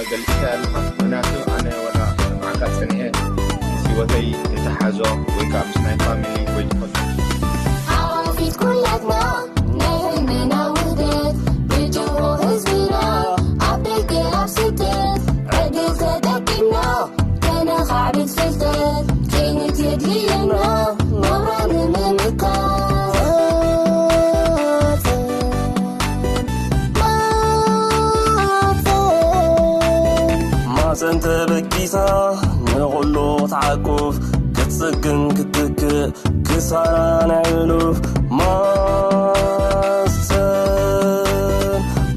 ገሊጽካ ኣለኻ። ምኽንያቱ ኣነ ወላ ከተማዓካ ጸኒሐ ምስ ህይወተይ የተሓዞ ወይ ከዓ ምስ ናይ ፋሚሊ ወይ ዝኾነ ሓዋፊት ኩላትና ናይ ህልምና ውህደት ብጅሆ ህዝብና ኣብ ደገ ኣብ ስደት ዕድል ተጠቂምና ከነኻዕብት ፍልጠት ቅንት የድልየና ናብራ ንምምካት። ማፀን ተበጊሳ ንኹሉ ክትዓቁፍ ክትፅግን ክትትክእ ክሳራ ናይ ሕሉፍ ማፀን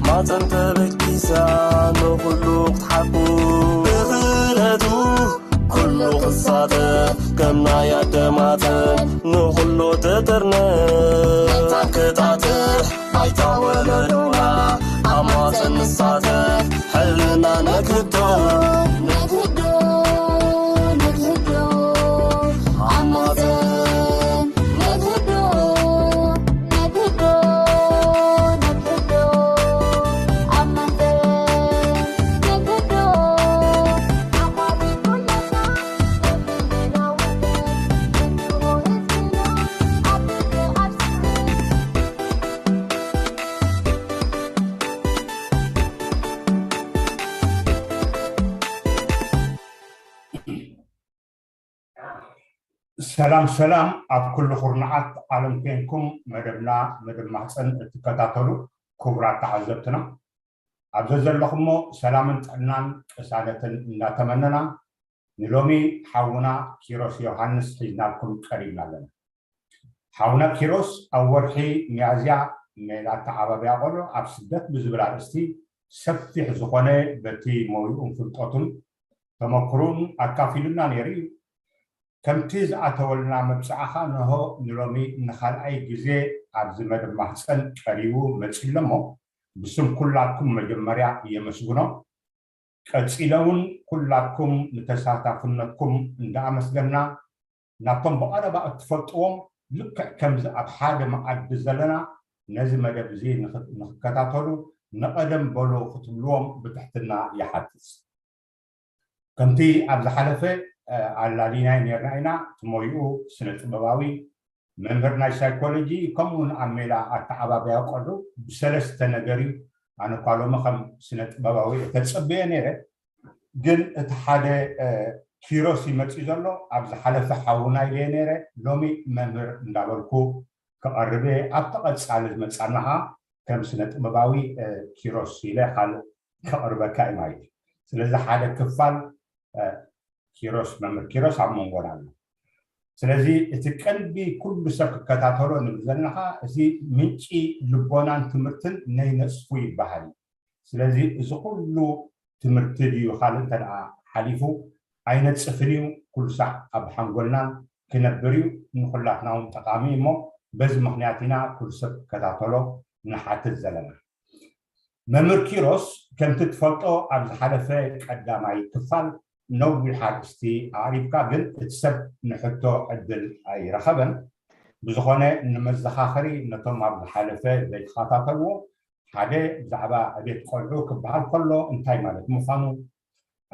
ማፀን ተበጊሳ ንኹሉ ክትሓቁፍ ብኽእለቱ ኩሉ ክሳተፍ ከም ናይ ኣደማተን ንኹሉ ትጥርነፍ ክጣጥሕ ኣይታ ወለዶና ኣብ ማፀን ንሳተፍ ሕልና ነግህዶ ነግህዶ ነግህዶ ኣብ ማፀን ነግህዶ ነግህዶ ነግህዶ ኣብ ማፀን ነግህዶ ኣማኒ ኩላትና ሰላም ሰላም ኣብ ኩሉ ኩርናዓት ዓለም ኮንኩም መደብና መደብ ማህፀን እትከታተሉ ክቡራት ተዓዘብትና ኣብ ዘዘለኹሞ ሰላምን ጥዕናን ቅሳነትን እንዳተመነና ንሎሚ ሓውና ኪሮስ ዮሃንስ ሒዝናልኩም ቀሪብና ኣለና። ሓውና ኪሮስ ኣብ ወርሒ ሚያዝያ ሜላ ኣተዓባብያ ቆልዑ ኣብ ስደት ብዝብል ኣርእስቲ ሰፊሕ ዝኾነ በቲ ሞይኡን ፍልጠቱን ተመክሩን ኣካፊሉና ነይሩ እዩ። ከምቲ ዝኣተወልና መብፅዓኻ ነሆ ንሎሚ ንኻልኣይ ግዜ ኣብዚ መደብ ማህፀን ቀሪቡ መፂለሞ ብስም ኩላትኩም መጀመርያ የመስግኖ። ቀፂለ እውን ኩላትኩም ንተሳታፍነትኩም እንዳኣመስገና ናብቶም ብቐረባ እትፈልጥዎም ልክዕ ከምዚ ኣብ ሓደ መዓዲ ዘለና ነዚ መደብ እዚ ንኽከታተሉ ንቐደም በሉ ክትብልዎም ብትሕትና ይሓትት። ከምቲ ኣብ ዝሓለፈ ኣላሊናይ ነርና ኢና ትሞይኡ ስነ ጥበባዊ መምህር ናይ ሳይኮሎጂ ከምኡውን ኣብ ሜላ ኣተዓባብያ ቆልዑ ብሰለስተ ነገር እዩ ኣነ እኳ ሎሚ ከም ስነ ጥበባዊ ተጸብየ ነይረ ግን እቲ ሓደ ኪሮስ ይመፅእ ዘሎ ኣብ ዝሓለፈ ሓውና ኢለ ነይረ ሎሚ መምህር እንዳበልኩ ክቐርብ እየ ኣብቲ ቀፃሊ ዝመፃና ከዓ ከም ስነ ጥበባዊ ኪሮስ ኢለ ካልእ ከቕርበካ እዩ ማለት እዩ ስለዚ ሓደ ክፋል ኪሮስ መምህር ኪሮስ ኣብ መንጎና ኣሎ ስለዚ እቲ ቀንዲ ኩሉ ሰብ ክከታተሎ ንብል ዘለና ከዓ እዚ ምንጪ ልቦናን ትምህርትን ነይነፅፉ ይበሃል እዩ ስለዚ እዚ ኩሉ ትምህርቲ ድዩ ካልእ እንተ ሓሊፉ ኣይነፅፍን እዩ ኩሉ ሳዕ ኣብ ሓንጎልናን ክነብር እዩ ንኩላትና እውን ጠቃሚ እሞ በዚ ምክንያት ኢና ኩሉ ሰብ ክከታተሎ ንሓትት ዘለና መምህር ኪሮስ ከምቲ ትፈልጦ ኣብ ዝሓለፈ ቀዳማይ ክፋል ነዊሕ ኣርእስቲ ኣቕሪብካ ግን እቲ ሰብ ንሕቶ ዕድል ኣይረኸበን ብዝኾነ ንመዘኻኸሪ ነቶም ኣብ ዝሓለፈ ዘይተኸታተልዎ ሓደ ብዛዕባ ዕቤት ቆልዑ ክበሃል ከሎ እንታይ ማለት ምዃኑ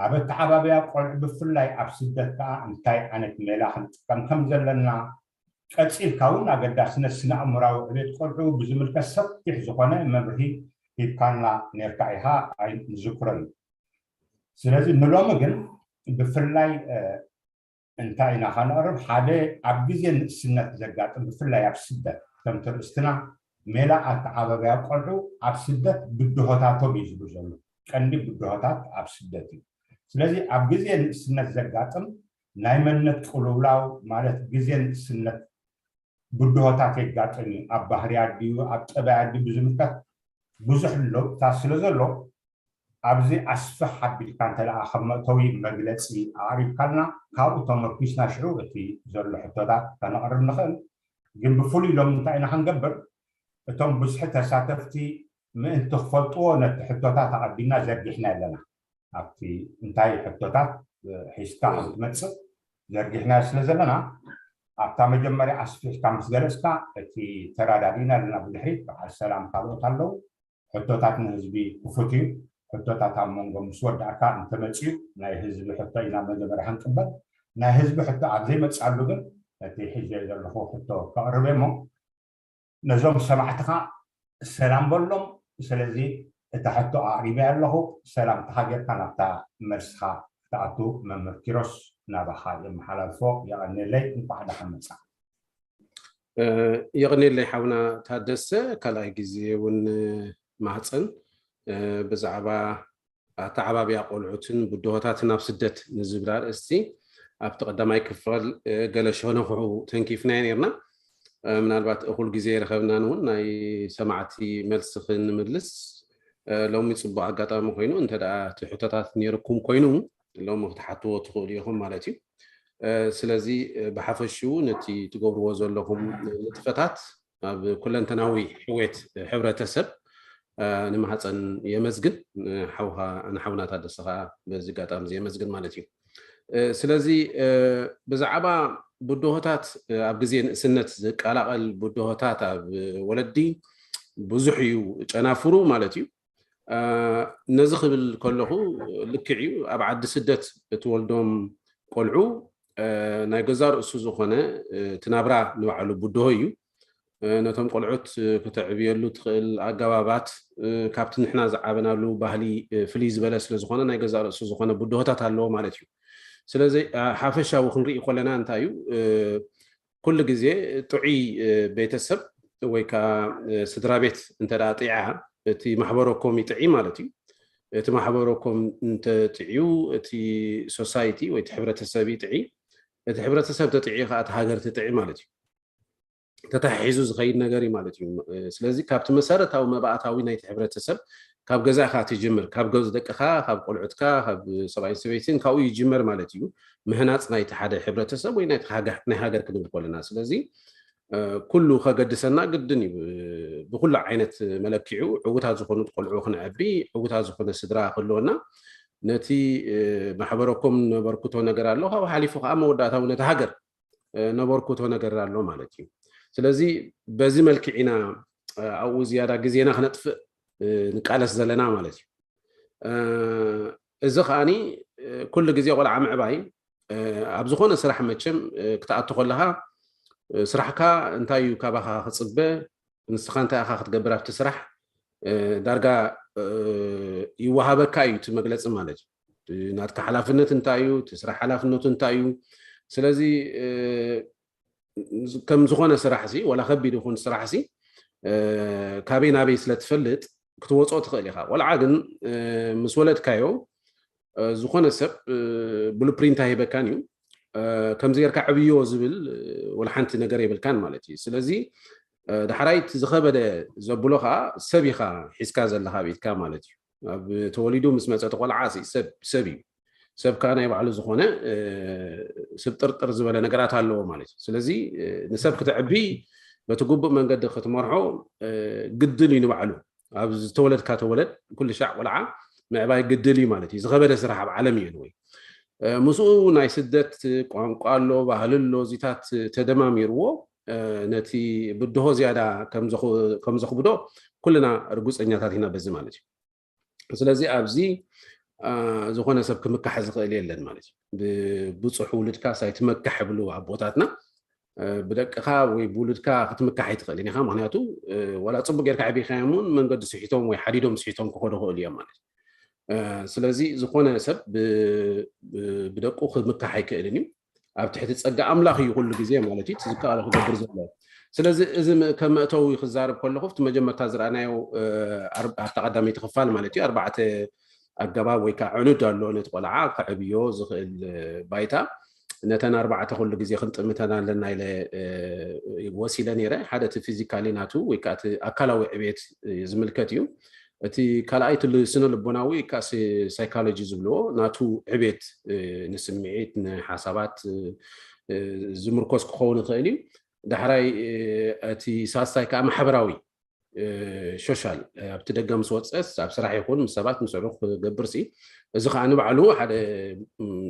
ኣብ ኣተዓባብያ ቆልዑ ብፍላይ ኣብ ስደት ከዓ እንታይ ዓይነት ሜላ ክንጥቀም ከም ዘለና ቀፂልካ እውን ኣገዳስነት ስነ ኣእምራዊ ዕቤት ቆልዑ ብዝምልከት ሰፊሕ ዝኾነ መብርሂ ሂብካና ነርካ ኢኻ ኣይንዝክሮ እዩ ስለዚ ንሎሚ ግን ብፍላይ እንታይ ኢና ከነቕርብ ሓደ ኣብ ግዜ ንእስነት ዘጋጥም ብፍላይ ኣብ ስደት ከምቲ ርእስትና ሜላ ኣተዓባብያ ቆልዑ ኣብ ስደት ብድሆታቶም እዩ ዝብል ዘሎ ቀንዲ ብድሆታት ኣብ ስደት እዩ ስለዚ ኣብ ግዜ ንእስነት ዘጋጥም ናይ መንነት ቅልውላው ማለት ግዜ ንእስነት ብድሆታት የጋጥም እዩ ኣብ ባህርያት ድዩ ኣብ ጠባያት ድዩ ብዝምልከት ብዙሕ ለውጥታት ስለ ዘሎ ኣብዚ ኣስፍሕ ኣቢልካ እንተ ከም መእተዊ መግለፂ ኣቕሪብካልና ካብኡ ተመርኪስና ሽዑ እቲ ዘሎ ሕቶታት ከነቕርብ ንኽእል ግን ብፍሉይ ሎም እንታይ ኢና ክንገብር እቶም ብዝሒ ተሳተፍቲ ምእንቲ ክፈልጥዎ ነቲ ሕቶታት ኣቐዲምና ዘርጊሕና ኣለና ኣብቲ እንታይ ሕቶታት ሒዝካ ከም ትመፅእ ዘርጊሕና ስለ ዘለና ኣብታ መጀመርያ ኣስፊሕካ ምስ ገለፅካ እቲ ተራዳዲእና ኣለና ብድሕሪት በዓል ሰላም ካልኦት ኣለዉ ሕቶታት ንህዝቢ ክፉት እዩ ሕቶታት ኣብ መንጎ ምስ ወዳእካ እንተመፅዩ ናይ ህዝቢ ሕቶ ኢና መጀመርያ ክንቅበል። ናይ ህዝቢ ሕቶ ኣብ ዘይመፅኣሉ ግን ነቲ ሒዘ ዘለኹ ሕቶ ከቕርብ እሞ ነዞም ሰማዕትኻ ሰላም በሎም። ስለዚ እታ ሕቶ ኣቕሪበያ ኣለኹ፣ ሰላምትኻ ጌርካ ናብታ መልስኻ ክትኣቱ መምህር ኪሮስ ናባኻ የመሓላልፎ። የቐንየለይ፣ እንኳዕ ደሓን መጻ። የቕንየለይ ሓውና ታደሰ፣ ካልኣይ ግዜ እውን ማህፀን ብዛዕባ ኣተዓባብያ ቆልዑትን ብድሆታትን ኣብ ስደት ንዝብል ኣርእስቲ ኣብቲ ቀዳማይ ክፋል ገለ ሸነኹ ተንኪፍናዮ ነርና። ምናልባት እኹል ግዜ የረኸብናን እውን ናይ ሰማዕቲ መልሲ ክንምልስ ሎሚ ፅቡቅ ኣጋጣሚ ኮይኑ እንተ እቲ ሕቶታት ነይርኩም ኮይኑ ሎሚ ክትሓትዎ ትኽእሉ ኢኹም ማለት እዩ። ስለዚ ብሓፈሽኡ ነቲ ትገብርዎ ዘለኹም ንጥፈታት ኣብ ኩለንተናዊ ሕውየት ሕብረተሰብ ንማህፀን የመስግን። ንሓውና ታደሰ ከዓ በዚ ኣጋጣሚ የመስግን ማለት እዩ። ስለዚ ብዛዕባ ብድሆታት ኣብ ግዜ ንእስነት ዝቀላቐል ብድሆታት ኣብ ወለዲ ብዙሕ እዩ ጨናፍሩ ማለት እዩ። ነዚ ክብል ከለኹ ልክዕ እዩ፣ ኣብ ዓዲ ስደት እትወልዶም ቆልዑ ናይ ገዛ ርእሱ ዝኾነ እቲ ናብራ ንባዕሉ ብድሆ እዩ። ነቶም ቆልዑት ክተዕብየሉ ትኽእል ኣገባባት ካብቲ ንሕና ዝዓበናሉ ባህሊ ፍልይ ዝበለ ስለ ዝኾነ ናይ ገዛ ርእሱ ዝኾነ ብድሆታት ኣለዎ ማለት እዩ። ስለዚ ሓፈሻዊ ክንርኢ ከለና እንታይ እዩ ኩሉ ግዜ ጥዑይ ቤተሰብ ወይ ከዓ ስድራ ቤት እንተ ጥዓ እቲ ማሕበረኮም ይጥዒ ማለት እዩ። እቲ ማሕበረኮም እንተጥዕዩ እቲ ሶሳይቲ ወይ ሕብረተሰብ ይጥዒ። እቲ ሕብረተሰብ ተጥዒ ከዓ እቲ ሃገር ትጥዒ ማለት እዩ። ተተሓሒዙ ዝኸይድ ነገር እዩ ማለት እዩ። ስለዚ ካብቲ መሰረታዊ መባእታዊ ናይቲ ሕብረተሰብ ካብ ገዛኻ ትጅምር፣ ካብ ገዝ ደቅኻ፣ ካብ ቆልዑትካ፣ ካብ ሰብኣይን ሰበይትን ካብኡ ይጅመር ማለት እዩ። ምህናፅ ናይቲ ሓደ ሕብረተሰብ ወይ ናይ ሃገር ክንብል ከለና ስለዚ ኩሉ ከገድሰና ግድን እዩ። ብኩሉ ዓይነት መለኪዑ ዕውታት ዝኾኑ ቆልዑ ክንዕቢ ዕውታት ዝኾነ ስድራ ክህልወና ነቲ ማሕበረኮም ነበርክቶ ነገር ኣሎ። ካብኡ ሓሊፉ ከዓ መወዳእታዊ ነቲ ሃገር ነበርክቶ ነገር ኣሎ ማለት እዩ። ስለዚ በዚ መልክዕ ኢና ኣብኡ ዝያዳ ግዜና ክነጥፍእ ንቃለስ ዘለና ማለት እዩ። እዚ ከዓኒ ኩሉ ግዜ ቆልዓ ምዕባይ ኣብ ዝኾነ ስራሕ መቸም ክትኣቱ ከለኻ ስራሕካ እንታይ እዩ ካባኻ ክፅበ፣ ንስኻ እንታይ ኢኻ ክትገብር ኣብቲ ስራሕ ዳርጋ ይወሃበካ እዩ እቲ መግለፂ ማለት እዩ። ናትካ ሓላፍነት እንታይ እዩ፣ እቲ ስራሕ ሓላፍነቱ እንታይ እዩ። ስለዚ ከም ዝኾነ ስራሕ ሲ ዋላ ከቢድ ይኹን ስራሕ ሲ ካበይ ናበይ ስለ ትፈልጥ ክትወፅኦ ትኽእል ኢኻ። ቆልዓ ግን ምስ ወለድካዮ ዝኾነ ሰብ ብሉፕሪንት ኣይህበካን እዩ። ከምዚ ጌርካ ዕብዮ ዝብል ወላ ሓንቲ ነገር የብልካን ማለት እዩ። ስለዚ ዳሕራይ እቲ ዝኸበደ ዘብሎ ከዓ ሰብ ኢኻ ሒዝካ ዘለኻ ኣብ ኢድካ ማለት እዩ። ኣብ ተወሊዱ ምስ መፀ እቲ ቆልዓ ሰብ ሰብ እዩ። ሰብ ከዓ ናይ ባዕሉ ዝኾነ ስብጥርጥር ዝበለ ነገራት ኣለዎ ማለት እዩ። ስለዚ ንሰብ ክትዕቢ በቲ ግቡእ መንገዲ ክትመርሖ ግድን እዩ ንባዕሉ። ኣብ ዝተወለድካ ተወለድ ኩሉ ሻዕ ቆልዓ ምዕባይ ግድል እዩ ማለት እዩ። ዝኸበደ ስራሕ ኣብ ዓለም እዩ ወይ ምስኡ ናይ ስደት ቋንቋ ኣሎ፣ ባህሊ ኣሎ፣ እዚታት ተደማሚርዎ ነቲ ብድሆ ዝያዳ ከም ዘኽብዶ ኩልና ርጉፀኛታት ኢና በዚ ማለት እዩ። ስለዚ ኣብዚ ዝኾነ ሰብ ክምካሕ ዝኽእል የለን ማለት እዩ። ብብፁሕ ውሉድካ ሳይትመካሕ ይብሉ ኣቦታትና። ብደቅኻ ወይ ብውሉድካ ክትምካሕ ኣይትኽእልን ኢኻ። ምክንያቱ ዋላ ፅቡቅ ጌርካ ዕቢኻዮም እውን መንገዲ ስሒቶም ወይ ሓዲዶም ስሒቶም ክኸዱ ይኽእሉ እዮም ማለት እዩ። ስለዚ ዝኾነ ሰብ ብደቁ ክምካሕ ኣይክእልን እዩ። ኣብ ትሕቲ ፀጋ ኣምላኽ እዩ ኩሉ ግዜ ማለት እዩ ዝከኣሎ ክገብር ዘሎ። ስለዚ እዚ ከም መእተዊ ክዛረብ ከለኹ እቲ መጀመርታ ዝረኣናዮ ኣብታ ቀዳመይቲ ክፋል ማለት እዩ ኣርባዕተ ኣገባብ ወይ ከዓ ዕኑድ ኣሎ ነቲ ቆልዓ ከዕብዮ ዝኽእል ባይታ። ነተን ኣርባዕተ ኩሉ ግዜ ክንጥምተን ኣለና ኢለ ወሲለ ነይረ። ሓደ እቲ ፊዚካሊ ናቱ ወይ ከዓ እቲ ኣካላዊ ዕቤት ዝምልከት እዩ። እቲ ካልኣይ እቲ ስነ ልቦናዊ ወይ ከዓ ሳይኮሎጂ ዝብልዎ ናቱ ዕቤት ንስምዒት ንሓሳባት ዝምርኮስ ክኸውን ይኽእል እዩ። ዳሕራይ እቲ ሳልሳይ ከዓ ማሕበራዊ ሶሻል ኣብቲ ደገ ምስ ወፀስ ኣብ ስራሕ ይኹን ምስ ሰባት ምስ ኣዕሩኽ ክገብር ሲ እዚ ከዓ ንባዕሉ ሓደ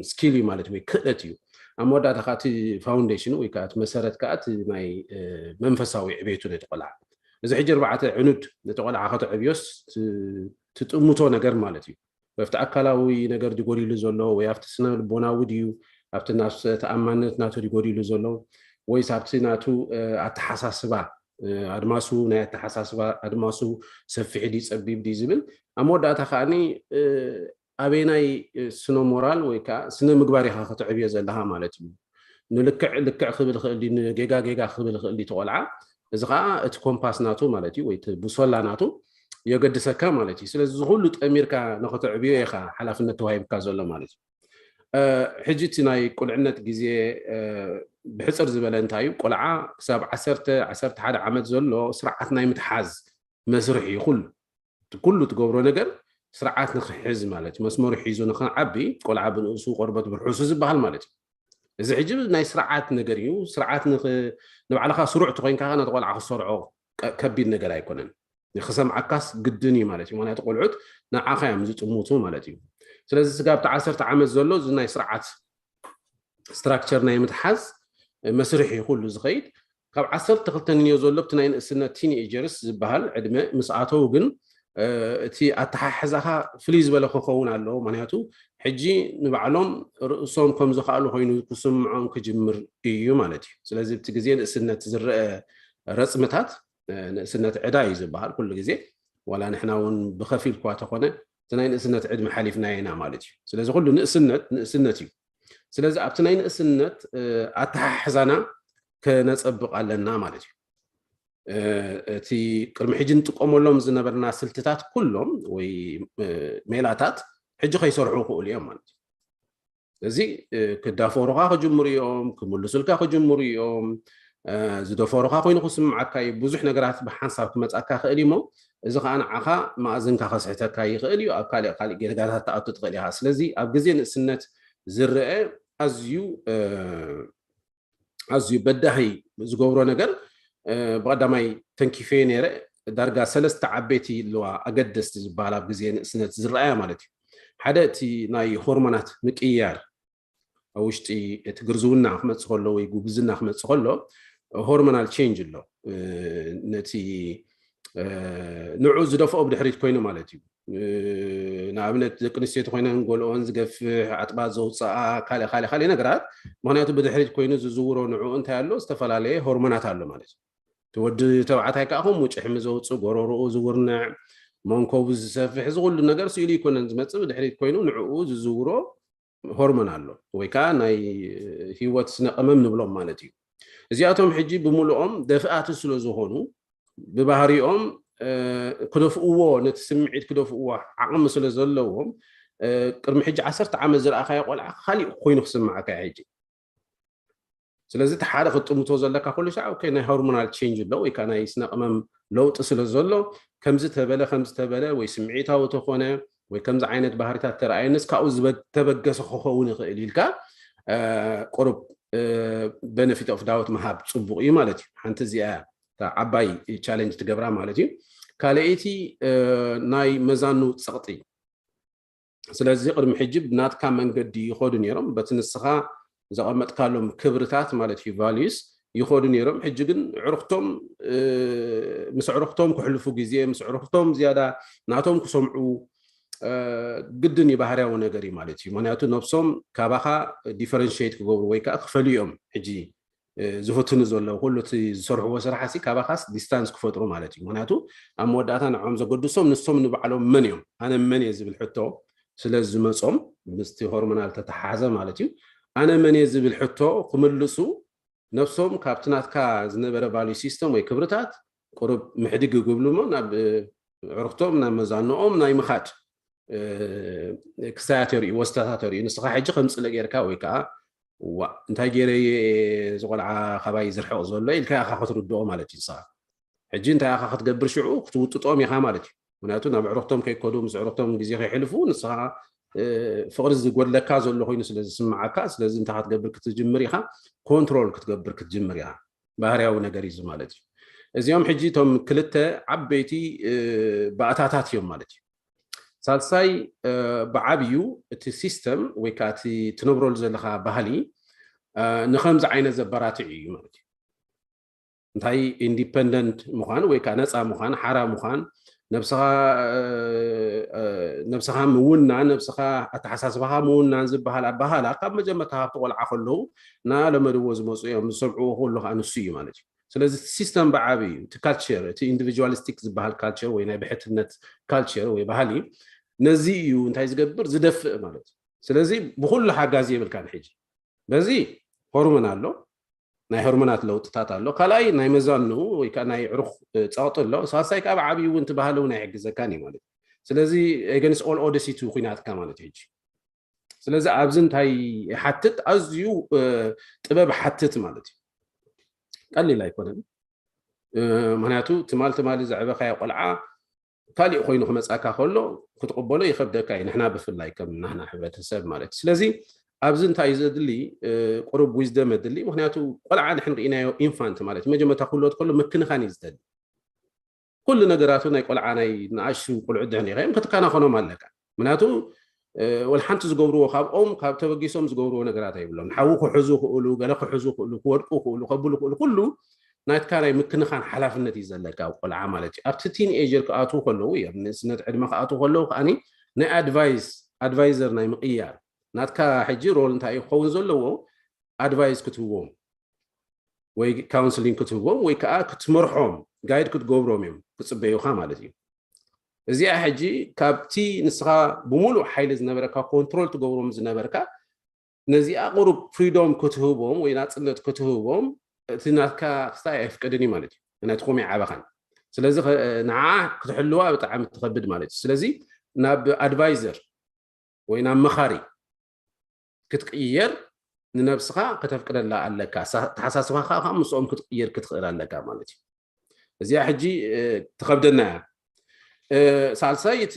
ስኪል እዩ ማለት ወይ ክእለት እዩ። ኣብ መወዳእታ ከዓ እቲ ፋውንዴሽኑ ወይ ከዓ እቲ መሰረት ከዓ እቲ ናይ መንፈሳዊ ዕቤቱ ነቲ ቆልዓ እዚ ሕጂ ኣርባዕተ ዕኑድ ነቲ ቆልዓ ከተዕብዮስ ትጥምቶ ነገር ማለት እዩ። ወይ ኣብቲ ኣካላዊ ነገር ድዩ ጎዲሉ ዘሎ፣ ወይ ኣብቲ ስነ ልቦናዊ ድዩ፣ ኣብቲ ናብሰ ተኣማንነት ናቱ ድዩ ጎዲሉ ዘሎ፣ ወይስ ኣብቲ ናቱ ኣተሓሳስባ፣ ኣድማሱ፣ ናይ ኣተሓሳስባ ኣድማሱ ሰፊሕ ድዩ ጸቢብ ድዩ ዝብል፣ ኣብ መወዳእታ ከዓኒ ኣበየናይ ስነ ሞራል ወይ ከዓ ስነ ምግባር ኢኻ ከተዕብዮ ዘለኻ ማለት እዩ። ንልክዕ ልክዕ ክብል ክእል ድዩ፣ ንጌጋ ጌጋ ክብል ክእል ድዩ እቲ ቆልዓ? እዚ ከዓ እቲ ኮምፓስ ናቱ ማለት እዩ፣ ወይ እቲ ቡሶላ ናቱ የገድሰካ ማለት እዩ። ስለዚ እዚ ኩሉ ጠሚርካ ንክተዕብዮ ኢኻ ሓላፍነት ተዋሂብካ ዘሎ ማለት እዩ። ሕጂ እቲ ናይ ቁልዕነት ግዜ ብሕፅር ዝበለ እንታይ እዩ? ቆልዓ ክሳብ ዓሰርተ፣ ዓሰርተ ሓደ ዓመት ዘሎ ስርዓት ናይ ምትሓዝ መስርሕ እዩ። ኩሉ ኩሉ ትገብሮ ነገር ስርዓት ንክሕዝ ማለት እዩ። መስመሩ ሒዙ ንክዓቢ ቆልዓ ብንእሱ ቆርበት ብርሑሱ ዝበሃል ማለት እዩ። እዚ ሕጂ ናይ ስርዓት ነገር እዩ። ስርዓት ንባዕልካ ስሩዕ ተኮይንካ ነቲ ቆልዓ ክሰርዖ ከቢድ ነገር ኣይኮነን። ክሰምዓካስ ግድን እዩ ማለት እዩ። ምክንያቱ ቆልዑት ንዓኻ እዮም ዝጥምቱ ማለት እዩ። ስለዚ ስጋብ እቲ ዓሰርተ ዓመት ዘሎ እዚ ናይ ስርዓት ስትራክቸር ናይ ምትሓዝ መስርሕ እዩ ኩሉ ዝኸይድ። ካብ ዓሰርተ ክልተ ንዮ ዘሎ እቲ ናይ ንእስነት ቲንኤጀርስ ዝበሃል ዕድመ ምስ ኣተው ግን እቲ ኣተሓሕዛኻ ፍልይ ዝበለ ክኸውን ኣለዎ። ምክንያቱ ሕጂ ንባዕሎም ርእሶም ከም ዝኽኣሉ ኮይኑ ክስምዖም ክጅምር እዩ ማለት እዩ። ስለዚ እቲ ግዜ ንእስነት ዝረአ ረፅምታት ንእስነት ዕዳ እዩ ዝበሃል ኩሉ ግዜ። ዋላ ንሕና እውን ብኸፊል እኳ ተኾነ እቲ ናይ ንእስነት ዕድመ ሓሊፍናዮ ኢና ማለት እዩ። ስለዚ ኩሉ ንእስነት ንእስነት እዩ። ስለዚ ኣብቲ ናይ ንእስነት ኣተሓሕዛና ከነፀብቕ ኣለና ማለት እዩ። እቲ ቅድሚ ሕጂ ንጥቀመሎም ዝነበርና ስልትታት ኩሎም ወይ ሜላታት ሕጂ ከይሰርሑ ክእሉ እዮም ማለት እዩ። እዚ ክዳፈሩካ ክጅምሩ እዮም፣ ክምልሱልካ ክጅምሩ እዮም። ዝደፈሩካ ኮይኑ ክስምዓካ እዩ። ብዙሕ ነገራት ብሓንሳብ ክመፃካ ክእል እሞ እዚ ከዓ ንዓኻ መኣዝንካ ከስሕተካ ይኽእል እዩ። ኣብ ካልእ ካልእ ጌጋታት ትኣቱ ትኽእል ኢኻ። ስለዚ ኣብ ግዜ ንእስነት ዝረአ ኣዝዩ ኣዝዩ በዳሂ ዝገብሮ ነገር ብቀዳማይ ተንኪፈ ነይረ። ዳርጋ ሰለስተ ዓበይቲ ኣለዋ ኣገደስቲ ዝበሃል ኣብ ግዜ ንእስነት ዝረኣያ ማለት እዩ። ሓደ እቲ ናይ ሆርሞናት ምቅያር ኣብ ውሽጢ እቲ ግርዝውና ክመፅእ ከሎ ወይ ጉብዝና ክመፅእ ከሎ ሆርሞናል ቼንጅ ኣሎ። ነቲ ንዑ ዝደፍኦ ብድሕሪት ኮይኑ ማለት እዩ። ንኣብነት ደቂ ኣንስትዮ ተኮይነን ጎልኦን ዝገፍሕ ኣጥባት ዘውፅኣ ካልእ ካልእ ካልእ ነገራት ምክንያቱ ብድሕሪት ኮይኑ ዝዝውሮ ንዑ እንታይ ኣሎ? ዝተፈላለየ ሆርሞናት ኣሎ ማለት እዩ። እቲ ወዲ ተባዕታይ ከዓ ከምኡ ጭሕሚ ዘውፅእ፣ ጎረርኡ ዝውርንዕ፣ መንኮቡ ዝሰፍሕ፣ እዚ ኩሉ ነገር ስኢሉ ይኮነን ዝመፅእ፣ ብድሕሪት ኮይኑ ንዕኡ ዝዝውሮ ሆርሞን ኣሎ ወይ ከዓ ናይ ህይወት ስነ ቀመም ንብሎም ማለት እዩ። እዚኣቶም ሕጂ ብምልኦም ደፍኣቲ ስለ ዝኾኑ ብባህሪኦም ክደፍእዎ፣ ነቲ ስምዒት ክደፍእዎ ዓቕሚ ስለ ዘለዎም ቅድሚ ሕጂ ዓሰርተ ዓመት ዝረኣኻዮ ቆልዓ ካሊእ ኮይኑ ክስምዓካ ሕጂ። ስለዚ እቲ ሓደ ክትጥምቶ ዘለካ ኩሉ ሻዕ ናይ ሆርሞናል ቼንጅ ኣሎ ወይ ከዓ ናይ ስነ ቅመም ለውጢ ስለ ዘሎ ከምዚ ተበለ ከምዚ ተበለ ወይ ስምዒታዊ ተኾነ ወይ ከምዚ ዓይነት ባህሪታት ተረኣየንስ ካብኡ ዝተበገሰ ክኸውን ይኽእል ኢልካ ቁሩብ ቤነፊት ኦፍ ዳውት ምሃብ ፅቡቅ እዩ ማለት እዩ። ሓንቲ እዚኣ ዓባይ ቻለንጅ ትገብራ ማለት እዩ። ካልኣይቲ ናይ መዛኑ ፀቕጢ። ስለዚ ቅድሚ ሕጂ ብናትካ መንገዲ ይኸዱ ነይሮም፣ በቲ ንስኻ ዘቐመጥካሎም ክብርታት ማለት እዩ ቫልዩስ ይኸዱ ነይሮም። ሕጂ ግን ዕርክቶም ምስ ዕርክቶም ክሕልፉ ግዜ ምስ ዕርክቶም ዝያዳ ናቶም ክሰምዑ ግድን እዩ፣ ባህርያዊ ነገር እዩ ማለት እዩ። ምክንያቱ ነብሶም ካባኻ ዲፈረንሽት ክገብሩ ወይ ከዓ ክፈልዮም ሕጂ ዝፍትኑ ዘለዉ ኩሉ እቲ ዝሰርሕዎ ስራሕ ሲ ካባኻስ ዲስታንስ ክፈጥሩ ማለት እዩ። ምክንያቱ ኣብ መወዳእታ ንዖም ዘገድሶም ንሶም ንባዕሎም መን እዮም፣ ኣነ መን እየ ዝብል ሕቶ ስለ ዝመፆም ምስቲ ሆርሞናል ተተሓሓዘ ማለት እዩ። ኣነ መን እየ ዝብል ሕቶ ክምልሱ ነብሶም ካብቲ ናትካ ዝነበረ ቫልዩ ሲስተም ወይ ክብርታት ቁሩብ ምሕድግ ይግብሉ እሞ ናብ ዕርክቶም ናብ መዛንኦም ናይ ምኻድ ክሳያት የርእዩ፣ ወስታታት የርእዩ። ንስኻ ሕጂ ከም ፅልእ ጌርካ ወይ ከዓ ዋ እንታይ ገይረ እየ እዚ ቆልዓ ካባይ ዝርሕቕ ዘሎ ኢልካ ኢኻ ክትርድኦ ማለት እዩ። ንስኻ ሕጂ እንታይ ኢኻ ክትገብር ሽዑ ክትውጥጦም ኢኻ ማለት እዩ። ምክንያቱ ናብ ዕርክቶም ከይከዱ ምስ ዕርክቶም ግዜ ከይሕልፉ ንስኻ ፍቕሪ ዝጎድለካ ዘሎ ኮይኑ ስለ ዝስምዓካ ስለዚ እንታይ ክትገብር ክትጅምር ኢኻ፣ ኮንትሮል ክትገብር ክትጅምር ኢኻ። ባህርያዊ ነገር እዩ ማለት እዩ። እዚኦም ሕጂ እቶም ክልተ ዓበይቲ ባእታታት እዮም ማለት እዩ። ሳልሳይ ብዓብዩ እቲ ሲስተም ወይ ከዓ እቲ ትነብረሉ ዘለካ ባህሊ ንከምዚ ዓይነት ዘበራትዕ እዩ ማለት እዩ። እንታይ ኢንዲፐንደንት ምዃን ወይ ከዓ ነፃ ምዃን ሓራ ምዃን ነብስኻ ምውናን፣ ነብስኻ ኣተሓሳስባኻ ምውናን ዝበሃል ኣባሃላ ካብ መጀመርታ ካብቲ ቆልዓ ከለዉ እናለመድዎ ዝመፁ እዮም። ዝሰምዕዎ ኩሉ ከዓ ንሱ እዩ ማለት እዩ። ስለዚ እቲ ሲስተም ብዓቢ እዩ። እቲ ካልቸር፣ እቲ ኢንዲቪጁዋሊስቲክ ዝበሃል ካልቸር ወይ ናይ ብሕትነት ካልቸር ወይ ባህሊ ነዚ እዩ እንታይ ዝገብር፣ ዝደፍእ ማለት እዩ። ስለዚ ብኩሉ ሓጋዚ የብልካን ሕጂ። በዚ ሆርሞን ኣሎ፣ ናይ ሆርሞናት ለውጥታት ኣሎ። ካልኣይ ናይ መዛኑ ወይ ከዓ ናይ ዕሩኽ ጸቕጢ ኣሎ። ሳልሳይ ከዓ ብዓብዩ እውን እቲ ባህሊ እውን ኣይሕግዘካን እዩ ማለት እዩ። ስለዚ ኤገንስት ኦል ኦደሲቲ ኩናትካ ማለት እዩ ሕጂ። ስለዚ ኣብዚ እንታይ ይሓትት? ኣዝዩ ጥበብ ሓትት ማለት እዩ። ቀሊል ኣይኮነን። ምክንያቱ ትማል ትማሊ ዘዕበኻዮ ቆልዓ ካሊእ ኮይኑ ክመፃካ ከሎ ክትቕበሎ ይኸብደካ እዩ። ንሕና ብፍላይ ከም ናህና ሕብረተሰብ ማለት እዩ። ስለዚ ኣብዚ እንታይ እዩ ዘድሊ? ቁሩብ ዊዝደም የድሊ። ምክንያቱ ቆልዓ ንሕን ርኢናዮ ኢንፋንት ማለት እዩ። መጀመርታ ክውለድ ከሎ ምክንኻን እዩ ዝደሊ። ኩሉ ነገራቱ ናይ ቆልዓ ናይ ንኣሽቱ ቆልዑ ድሕን ኢኸዮም ክትከናኸኖም ኣለካ። ምክንያቱ ወል ሓንቲ ዝገብርዎ ካብኦም ካብ ተበጊሶም ዝገብርዎ ነገራት ኣይብሎም። ሓዊ ክሕዙ ክእሉ፣ ገለ ክሕዙ ክእሉ፣ ክወድቁ ክእሉ፣ ከብሉ ክእሉ፣ ኩሉ ናትካ ናይ ምክንኻን ሓላፍነት እዩ ዘለካ ቆልዓ ማለት እዩ። ኣብቲ ቲን ኤጀር ክኣትዉ ከለዉ እዮም ንእስነት ዕድመ ክኣትዉ ከለዉ ከዓኒ ናይ ኣድቫይስ ኣድቫይዘር ናይ ምቕያር ናትካ ሕጂ ሮል እንታይ እዩ ክኸውን ዘለዎ? ኣድቫይስ ክትህቦም ወይ ካውንስሊንግ ክትህቦም ወይ ከዓ ክትመርሖም ጋይድ ክትገብሮም እዮም ክፅበዩካ ማለት እዩ። እዚኣ ሕጂ ካብቲ ንስኻ ብምሉእ ሓይሊ ዝነበረካ ኮንትሮል ትገብሮም ዝነበርካ ነዚኣ ቁሩብ ፍሪዶም ክትህቦም ወይ ናፅነት ክትህቦም እቲ ናትካ ክስታይ ኣይፍቀድን እዩ ማለት እዩ። ምክንያቱ ከምኡ ይዓበኻን። ስለዚ ንዓ ክትሕልዋ ብጣዕሚ ትኸብድ ማለት እዩ። ስለዚ ናብ ኣድቫይዘር ወይ ናብ መኻሪ ክትቅየር ንነብስኻ ከተፍቅደላ ኣለካ። ተሓሳስባኻ ከዓ ምስኦም ክትቅየር ክትኽእል ኣለካ ማለት እዩ። እዚኣ ሕጂ ትኸብደና እያ። ሳልሳይ እቲ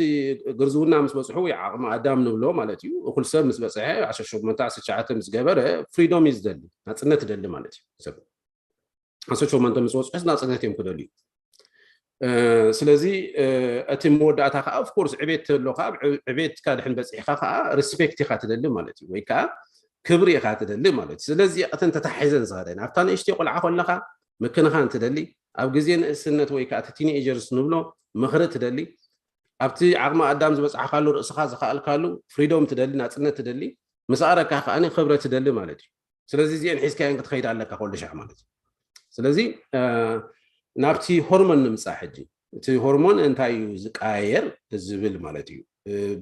ግርዝውና ምስ በፅሑ ወይ ዓቕሚ ኣዳም ንብሎ ማለት እዩ። እኩል ሰብ ምስ በፅሐ ዓሰርተ ሸሞንተ ዓሰርተ ትሽዓተ ምስ ገበረ ፍሪዶም እዩ ዝደሊ፣ ናፅነት ይደሊ ማለት እዩ። ሰብ ዓሰርተ ሸሞንተ ምስ በፅሑስ ናፅነት እዮም ክደልዩ። ስለዚ እቲ መወዳእታ ከዓ ኦፍኮርስ ዕቤት ተሎ ከዓ ዕቤትካ ድሕን በፂሕካ ከዓ ሪስፔክት ኢካ ትደሊ ማለት እዩ፣ ወይ ከዓ ክብሪ ኢካ ትደሊ ማለት እዩ። ስለዚ እተን ተታሒዘን ዝኸደ ናብታ ንእሽተይ ቆልዓ ከለካ ምክንኻን ትደሊ፣ ኣብ ግዜ ንእስነት ወይ ከዓ እቲ ቲንኤጀርስ ንብሎ ምኽሪ ትደሊ፣ ኣብቲ ዓቕሚ ኣዳም ዝበፅሓካሉ ርእስኻ ዝኸኣልካሉ ፍሪዶም ትደሊ፣ ናፅነት ትደሊ፣ ምስ ኣረካ ከዓ ክብረት ትደሊ ማለት እዩ። ስለዚ እዚአን ሒዝካየን ክትኸይድ ኣለካ ኩሉ ሻዕ ማለት እዩ። ስለዚ ናብቲ ሆርሞን ንምፃእ ሕጂ እቲ ሆርሞን እንታይ እዩ ዝቀያየር ዝብል ማለት እዩ።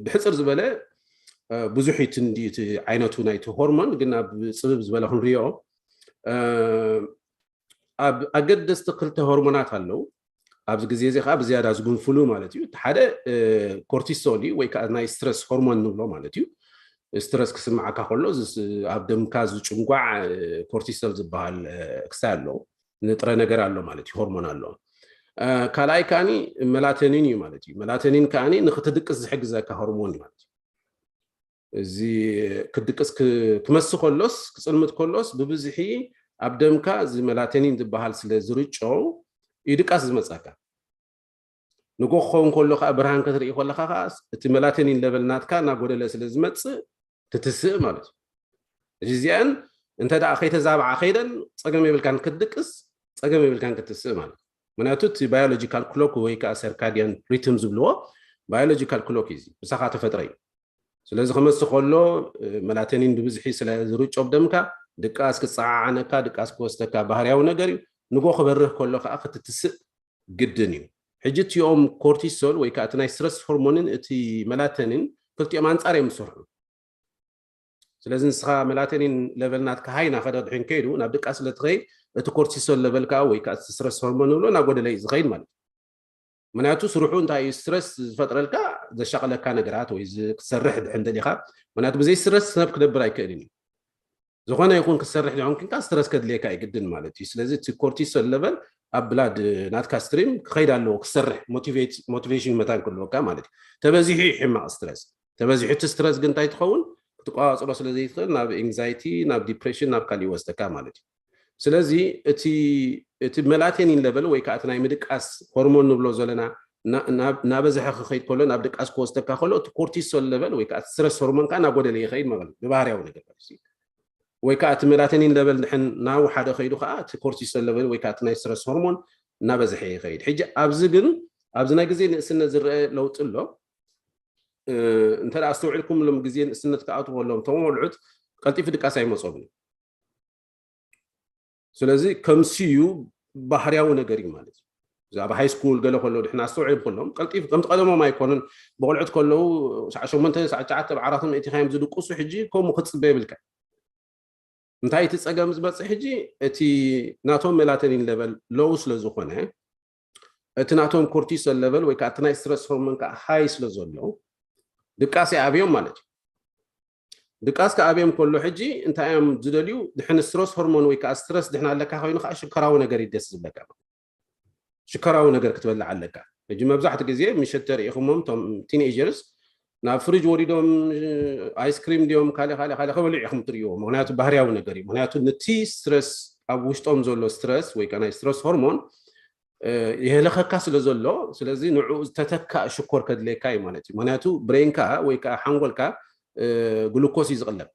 ብሕፅር ዝበለ ብዙሕ እዩ እቲ ዓይነቱ ናይቲ ሆርሞን፣ ግን ኣብ ፅብብ ዝበለ ክንሪኦ ኣብ ኣገደስቲ ክልተ ሆርሞናት ኣለዉ። ኣብዚ ግዜ እዚ ከዓ ብዝያዳ ዝጉንፍሉ ማለት እዩ። እቲ ሓደ ኮርቲሶል እዩ ወይ ከዓ ናይ ስትረስ ሆርሞን ንብሎ ማለት እዩ። ስትረስ ክስምዓካ ከሎ ኣብ ደምካ ዝጭንጓዕ ኮርቲሶል ዝበሃል ክስታይ ኣሎ፣ ንጥረ ነገር ኣሎ ማለት እዩ፣ ሆርሞን ኣሎ። ካልኣይ ከዓኒ መላተኒን እዩ ማለት እዩ። መላተኒን ከዓኒ ንክትድቅስ ዝሕግዘካ ሆርሞን እዩ ማለት እዩ። እዚ ክድቅስ ክመስ ከሎስ ክፅልምት ከሎስ ብብዝሒ ኣብ ደምካ እዚ መላተኒን ዝበሃል ስለ ዝርጮ እዩ ድቃስ ዝመፀካ። ንጎ ክኸውን ከሎ ከዓ ብርሃን ክትርኢ ከለካ ከዓ እቲ መላተኒን ለበል ናትካ እናጎደለ ስለ ዝመፅእ ትትስእ ማለት እዩ። እዚ እዚኣን እንተ ደኣ ከይተዛብዓ ከይደን ፀገም የብልካን ክትድቅስ፣ ፀገም የብልካን ክትስእ ማለት እዩ። ምክንያቱ እቲ ባዮሎጂካል ክሎክ ወይ ከዓ ሰርካዲያን ሪትም ዝብልዎ ባዮሎጂካል ክሎክ እዩ፣ ምሳኻ ተፈጥረ እዩ። ስለዚ ክመስ ከሎ መላተኒን ብብዝሒ ስለ ዝርጮ ብደምካ ድቃስ ክፀዓዓነካ፣ ድቃስ ክወስደካ ባህርያዊ ነገር እዩ። ንጎ ክበርህ ከሎ ከዓ ክትትስእ ግድን እዩ። ሕጂ እቲኦም ኮርቲሶል ወይ ከዓ እቲ ናይ ስትረስ ሆርሞንን እቲ መላተኒን ክልቲኦም ኣንፃር እዮም ዝሰርሑ። ስለዚ ንስኻ መላተኒን ለቨል ናትካ ሃይ ናኸደ ድሕን ከይዱ ናብ ድቃስ ስለ ትኸይድ እቲ ኮርቲሶል ለቨል ከዓ ወይ ከዓ እቲ ስትረስ ሆርሞን ንብሎ እናጎደለ እዩ ዝኸይድ ማለት እዩ። ምክንያቱ ስርሑ እንታይ እዩ? ስትረስ ዝፈጥረልካ ዘሻቕለካ ነገራት ወይ ክትሰርሕ ድሕን ደሊኻ፣ ምክንያቱ ብዘይ ስትረስ ሰብ ክነብር ኣይክእልን እዩ። ዝኾነ ይኹን ክትሰርሕ ድሕን ኮንካ ስትረስ ከድልየካ እዩ ግድን ማለት እዩ። ስለዚ እቲ ኮርቲሶል ለቨል ኣብ ብላድ ናትካ ስትሪም ክኸይድ ኣለዎ፣ ክሰርሕ ሞቲቬሽን መታን ክህልወካ ማለት እዩ። ተበዚሑ እዩ ሕማቕ ስትረስ። ተበዚሑ እቲ ስትረስ ግን እንታይ ትኸውን? ክትቆፃፀሮ ስለ ዘይትኽእል ናብ ኤንግዛይቲ፣ ናብ ዲፕሬሽን፣ ናብ ካሊእ ይወስደካ ማለት እዩ። ስለዚ እቲ እቲ መላቴኒን ለቨል ወይ ከዓ እቲ ናይ ምድቃስ ሆርሞን ንብሎ ዘለና እናበዝሐ ክኸይድ ከሎ፣ ናብ ድቃስ ክወስደካ ከሎ፣ እቲ ኮርቲሶል ለቨል ወይ ከዓ ስትረስ ሆርሞን ከዓ እናጎደለ ይኸይድ ማለት እዩ ብባህርያዊ ነገር ማለት እዩ። ወይ ከዓ እቲ መላቴኒን ለቨል ድሕን ናብ ሓደ ከይዱ ከዓ እቲ ኮርቲሶል ለቨል ወይ ከዓ እቲ ናይ ስትረስ ሆርሞን እናበዝሐ ይኸይድ። ሕጂ ኣብዚ ግን ኣብዚ ናይ ግዜ ንእስነት ዝረአ ለውጢ ኣሎ። እንተ ኣስተውዒልኩም ሎም ግዜ ንእስነት ክኣትዎ ሎም እቶም ቆልዑት ቀልጢፉ ድቃስ ኣይመጾም እዩ። ስለዚ ከምሲ እዩ፣ ባህርያዊ ነገር እዩ ማለት እዩ። ኣብ ሃይ ስኩል ገለ ከሎ ድሕና ኣስተውዒል ከሎም ቀልጢፍ ከምቲ ቀደሞም ኣይኮኑን። ብቆልዑት ከለዉ ሰዓ ሸሞንተ ሰዓ ትሽዓተ ብዓራቶም እቲኻ እዮም ዝድቅሱ። ሕጂ ከምኡ ክትፅበ የብልካ። እንታይ እቲ ፀገም ዝመፅእ ሕጂ? እቲ ናቶም ሜላቶኒን ለቨል ሎው ስለ ዝኾነ፣ እቲ ናቶም ኮርቲሶል ለቨል ወይ ከዓ እቲ ናይ ስትረስ ሆርሞን ከዓ ሃይ ስለ ዘሎ ድቃስ ይኣብዮም ማለት እዩ። ድቃስ ክኣብዮም ከሎ ሕጂ እንታይ እዮም ዝደልዩ? ድሕን ስትረስ ሆርሞን ወይ ከዓ ስትረስ ድሕን ኣለካ ኮይኑ ከዓ ሽኮራዊ ነገር ይደስ ዝብለካ። ሽኮራዊ ነገር ክትበልዕ ኣለካ። ሕጂ መብዛሕትኡ ግዜ ምሸት ተሪኢኹሞም እቶም ቲንኤጀርስ ናብ ፍሪጅ ወሪዶም ኣይስክሪም ድዮም ካልእ ካልእ ካልእ ከበልዑ ኢኹም ትርእይዎ። ምክንያቱ ባህርያዊ ነገር እዩ። ምክንያቱ ነቲ ስትረስ ኣብ ውሽጦም ዘሎ ስትረስ ወይ ከዓ ናይ ስትረስ ሆርሞን የህለኸካ ስለ ዘሎ፣ ስለዚ ንዕኡ ዝተተካእ ሽኮር ከድልየካ እዩ ማለት እዩ። ምክንያቱ ብሬንካ ወይ ከዓ ሓንጎልካ ግሉኮስ እዩ ዝቕለብ፣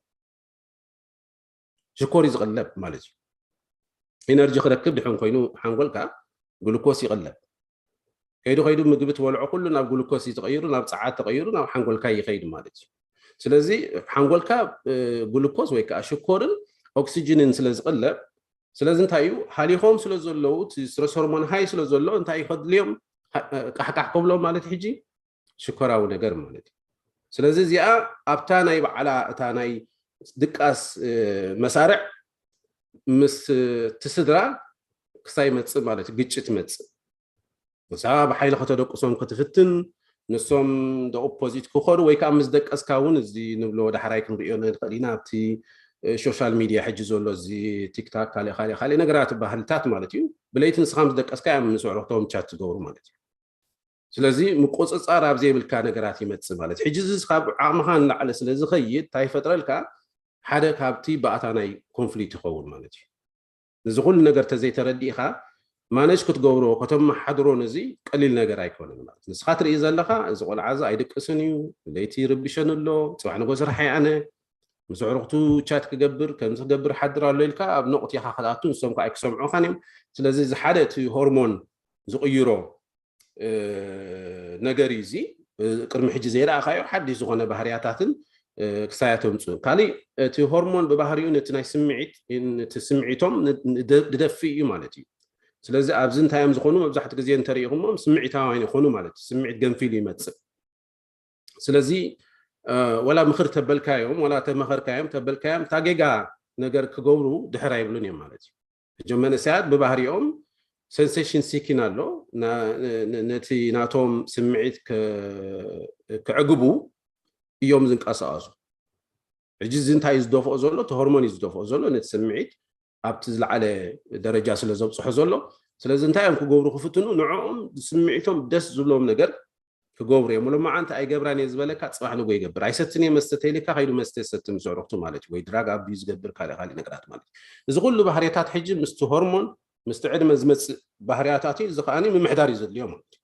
ሽኮር እዩ ዝቕለብ ማለት እዩ። ኢነርጂ ክረክብ ድሕን ኮይኑ ሓንጎልካ ግሉኮስ ይቕለብ። ከይዱ ከይዱ ምግቢ ትበልዖ ኩሉ ናብ ግሉኮስ እዩ ተቐይሩ፣ ናብ ጸዓት ተቐይሩ ናብ ሓንጎልካ ይኸይድ ማለት እዩ። ስለዚ ሓንጎልካ ግሉኮስ ወይ ከዓ ሽኮርን ኦክሲጅንን ስለ ዝቕለብ፣ ስለዚ እንታይ እዩ ሃሊኾም ስለ ዘለዉ፣ እቲ ስትረስ ሆርሞን ሃይ ስለ ዘሎ እንታይ እዩ ከድልዮም? ቃሕቃሕ ከብሎም ማለት ሕጂ ሽኮራዊ ነገር ማለት እዩ። ስለዚ እዚኣ ኣብታ ናይ በዓላ እታ ናይ ድቃስ መሳርዕ ምስ እቲ ስድራ ክሳይ መፅእ ማለት እዩ፣ ግጭት መፅእ። ንሳ ብሓይሊ ከተደቅሶም ክትፍትን፣ ንሶም ደ ኦፖዚት ክኾኑ ወይ ከዓ ምስ ደቀስካ እውን እዚ ንብሎ ዳሕራይ ክንሪኦ ንኽእል ኢና ኣብቲ ሶሻል ሚድያ ሕጂ ዘሎ እዚ ቲክታክ ካልእ ካልእ ካልእ ነገራት ባህልታት ማለት እዩ። ብለይቲ ንስኻ ምስ ደቀስካ እዮም ምስ ኣዕሩኽቶም ቻት ዝገብሩ ማለት እዩ። ስለዚ ምቁፅፃር ኣብ ዘይብልካ ነገራት ይመፅእ ማለት እዩ። ሕጂ እዚ ካብ ዓቕምኻ ንላዕሊ ስለ ዝኸይድ እንታይ ይፈጥረልካ? ሓደ ካብቲ ባእታ ናይ ኮንፍሊክት ይኸውን ማለት እዩ። እዚ ኩሉ ነገር ተዘይተረዲእኻ ማነጅ ክትገብሮ ከተመሓድሮ ነዚ ቀሊል ነገር ኣይኮነን ማለት ንስኻ ትርኢ ዘለኻ እዚ ቆልዓ እዚ ኣይድቅስን እዩ፣ ለይቲ ይርብሸን ኣሎ፣ ፅባሕ ንጎ ስራሕ ይኣነ፣ ምስ ኣዕሩኽቱ ቻት ክገብር ከምዚ ክገብር ሓድር ኣሎ ኢልካ ኣብ ነቑት ኢኻ ክትኣቱ፣ ንሶም ከዓ ኣይክሰምዑኻን እዮም። ስለዚ እዚ ሓደ እቲ ሆርሞን ዝቕይሮ ነገር እዩ። እዚ ቅድሚ ሕጂ ዘይረኣኻዮ ሓድሽ ዝኾነ ባህርያታትን ክሳያ ተምፅኡ። ካሊእ እቲ ሆርሞን ብባህሪኡ ነቲ ናይ ስምዒት ነቲ ስምዒቶም ንደፍእ እዩ ማለት እዩ። ስለዚ ኣብዚ እንታይ እዮም ዝኾኑ? መብዛሕትኡ ግዜ እንተሪኢኹሞም ስምዒታውያን ይኾኑ ማለት እዩ። ስምዒት ገንፊሉ ይመፅእ። ስለዚ ወላ ምኽር ተበልካዮም ወላ ተመኸርካዮም ተበልካዮም እታ ጌጋ ነገር ክገብሩ ድሕር ኣይብሉን እዮም ማለት እዩ። እዞም መንእሰያት ብባህሪኦም ሰንሴሽን ሲኪን ኣሎ። ነቲ ናቶም ስምዒት ክዕግቡ እዮም ዝንቀሳቐሱ። ሕጂ እዚ እንታይ እዩ ዝደፍኦ ዘሎ? እቲ ሆርሞን እዩ ዝደፍኦ ዘሎ ነቲ ስምዒት ኣብቲ ዝለዓለ ደረጃ ስለ ዘብፅሖ ዘሎ። ስለዚ እንታይ እዮም ክገብሩ ክፍትኑ? ንዕኦም ስምዒቶም ደስ ዝብሎም ነገር ክገብሩ እዮም። ሎማዓንቲ ኣይገብራን እየ ዝበለካ ፅባሕ ንጎ ይገብር። ኣይሰትን እየ መስተ ተይልካ ከይዱ መስተ ይሰቲ ምስ ኣዕሩኽቱ ማለት እዩ። ወይ ድራግ ኣቢዩዝ ዝገብር ካልእ ካልእ ነገራት ማለት እዩ። እዚ ኩሉ ባህርያታት ሕጂ ምስቲ ሆርሞን ምስቲ ዕድመ ዝመፅእ ባህርያታት እዩ። እዚ ከዓኒ ምምሕዳር እዩ ዘድልዮ ማለት እዩ።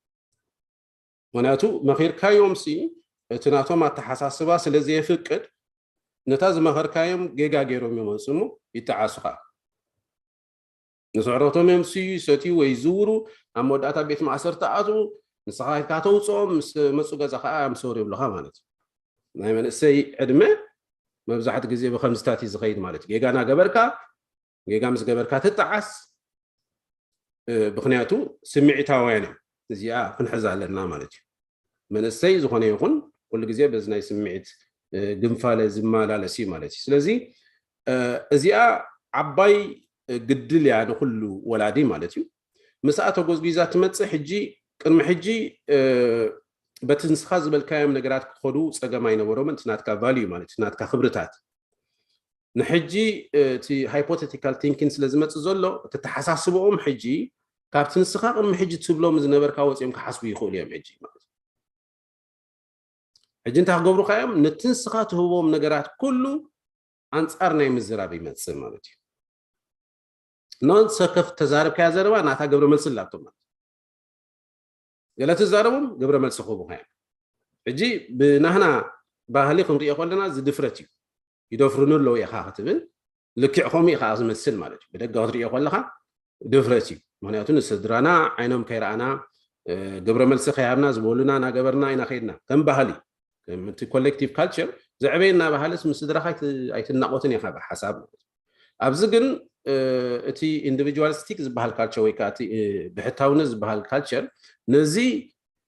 ምክንያቱ መኺርካዮም ሲ እቲ ናቶም ኣተሓሳስባ ስለ ዘየፍቅድ ነታ ዝመኸርካዮም ጌጋ ገይሮም ይመፁ እሞ ይጠዓሱኻ። ንስዕረቶም እዮም ስዩ ይሰትዩ ወይ ይዝውሩ፣ ኣብ መወዳእታ ቤት ማእሰርቲ ኣትዉ፣ ንስኻ ኢልካ ተውፅኦም፣ ምስ መፁ ገዛ ከዓ ኣምሶር ይብሉኻ ማለት እዩ። ናይ መንእሰይ ዕድመ መብዛሕቲ ግዜ ብከምዝታት እዩ ዝኸይድ ማለት እዩ። ጌጋ እናገበርካ ጌጋ ምስ ገበርካ ትጠዓስ። ብክንያቱ ስምዒታውያን እዮም። እዚኣ ክንሕዝ ኣለና ማለት እዩ። መንእሰይ ዝኾነ ይኹን ኩሉ ግዜ በዚ ናይ ስምዒት ግንፋለ ዝመላለስ እዩ ማለት እዩ። ስለዚ እዚኣ ዓባይ ግድል እያ ንኩሉ ወላዲ ማለት እዩ። ምስኣ ተጎዝጒዛ ትመፅእ። ሕጂ ቅድሚ ሕጂ በቲ ንስኻ ዝበልካዮም ነገራት ክኸዱ ፀገም ኣይነበሮምን። እቲ ናትካ ቫልዩ ማለት እቲ ናትካ ክብርታት ንሕጂ እቲ ሃይፖቴቲካል ቲንኪን ስለ ዝመፅእ ዘሎ እቲ ተሓሳስብኦም ሕጂ ካብቲ ንስኻ ቅድሚ ሕጂ ትብሎም ዝነበርካ ወፂኦም ክሓስቡ ይኽእሉ እዮም ሕጂ ማለት እዩ። ሕጂ እንታይ ክገብሩካ እዮም? ነቲ ንስኻ ትህቦም ነገራት ኩሉ ኣንፃር ናይ ምዝራብ ይመፅእ ማለት እዩ። ኖን ሰከፍ ተዛረብካያ ዘረባ ናታ ግብረ መልሲ ኣላቶ ማለት እዩ። ገለ ትዛረቦም ግብረ መልሲ ክህቡካ እዮም። ሕጂ ብናህና ባህሊ ክንሪኦ ከለና ዝድፍረት እዩ። ይደፍሩኒ ኣለዉ ኢኻ ክትብል ልክዕ ከምኡ ኢኻ ዝመስል ማለት እዩ። ብደገ ክትሪኦ ከለኻ ድፍረት እዩ። ምክንያቱ ንስድራና ዓይኖም ከይረኣና ግብረ መልሲ ከይሃብና ዝበሉና እናገበርና ኢና ከይድና ከም ባህሊ። ከምቲ ኮሌክቲቭ ካልቸር ዘዕበየና ባህልስ ምስ ስድራኻ ኣይትናቆትን ኢኻ ብሓሳብ ማለት እዩ። ኣብዚ ግን እቲ ኢንዲቪጁዋሊስቲክ ዝበሃል ካልቸር ወይ ከዓ ብሕታውነት ዝበሃል ካልቸር ነዚ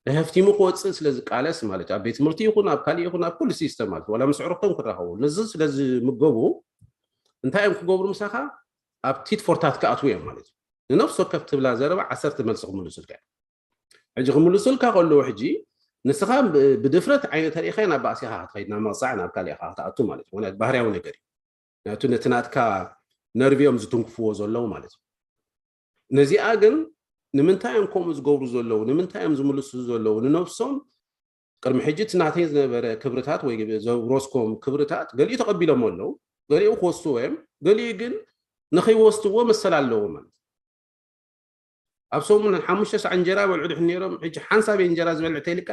ተሀፍቲሙ ክወፅእ ስለ ዝቃለስ ማለት እዩ። ኣብ ቤት ትምህርቲ ይኹን ኣብ ካሊእ ይኹን ኣብ ኩሉ ሲስተም ማለት ዋላ ምስ ዕሩኽቶም ክራኸቡ ነዚ ስለ ዝምገቡ እንታይ እዮም ክገብሩ ምሳኻ ኣብ ቲት ፎርታት ክኣትዉ እዮም ማለት እዩ። ንነፍሲ ወከፍ ትብላ ዘረባ ዓሰርተ መልሲ ክምልሱልካ እዮም። ሕጂ ክምልሱልካ ከለዉ ሕጂ ንስኻ ብድፍረት ዓይነ ተሪኢኻ ናብ ባእሲኻ ክትኸይድ ናብ መቕፃዕ ናብ ካሊእኻ ክትኣቱ ማለት እዩ። ምክንያቱ ባህርያዊ ነገር እዩ። ምክንያቱ ነቲ ናትካ ነርቪ እዮም ዝትንክፍዎ ዘለዉ ማለት እዩ። ነዚኣ ግን ንምንታይ እዮም ከምኡ ዝገብሩ ዘለዉ? ንምንታይ እዮም ዝምልሱ ዘለዉ? ንነብሶም ቅድሚ ሕጂ እቲ ናተይ ዝነበረ ክብርታት ወይ ዘውረስኮም ክብርታት ገሊኡ ተቐቢሎም ኣለዉ፣ ገሊኡ ክወስድዎ እዮም፣ ገሊኡ ግን ንኸይወስድዎ መሰል ኣለዎ ማለት እዩ። ኣብ ሰሙን ሓሙሽተ ሳዕ እንጀራ በልዑ ድሕን ነይሮም፣ ሕጂ ሓንሳብ እንጀራ ዝበልዕ ተይልካ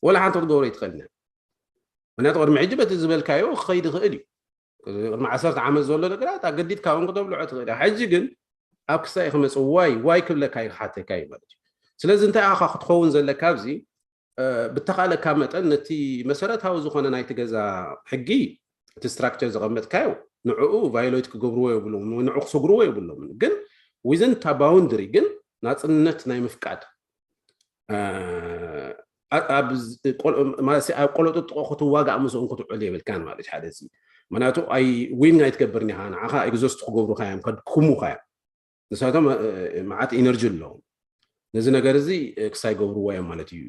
ወላ ሓንቲ ክትገብሮ ይትኽእልን። ምክንያቱ ቅድሚ ሕጂ በቲ ዝበልካዮ ክኸይድ ይኽእል እዩ። ቅድሚ ዓሰርተ ዓመት ዘሎ ነገራት ኣገዲድካ እውን ክተብልዖ ትኽእል። ሕጂ ግን ኣብ ክሳይ ክመፅእ ዋይ ዋይ ክብለካ እዩ ክሓተካ እዩ ማለት እዩ። ስለዚ እንታይ ኢኻ ክትኸውን ዘለካ ኣብዚ ብተኻለካ መጠን ነቲ መሰረታዊ ዝኾነ ናይቲ ገዛ ሕጊ እቲ ስትራክቸር ዘቐመጥካዮ ንዕኡ ቫዮሌት ክገብርዎ የብሎም ንዑ ክሰግርዎ የብሎምን። ግን ዊዝን እታ ባውንድሪ ግን ናፅነት ናይ ምፍቃድ ኣብ ቆለጥጥቆ ክትዋጋእ ምስኦም ክትውዕል የብልካን ማለት ሓደ እዚ ምክንያቱ ኣይ ዊን ኣይትገብርን ኢኻ ንዓኻ ኤግዞስት ክገብሩካ እዮም ከድክሙካ እዮም ንሳቶም መዓት ኢነርጂ ኣለዎም ነዚ ነገር እዚ ክሳይ ገብርዎ እዮም ማለት እዩ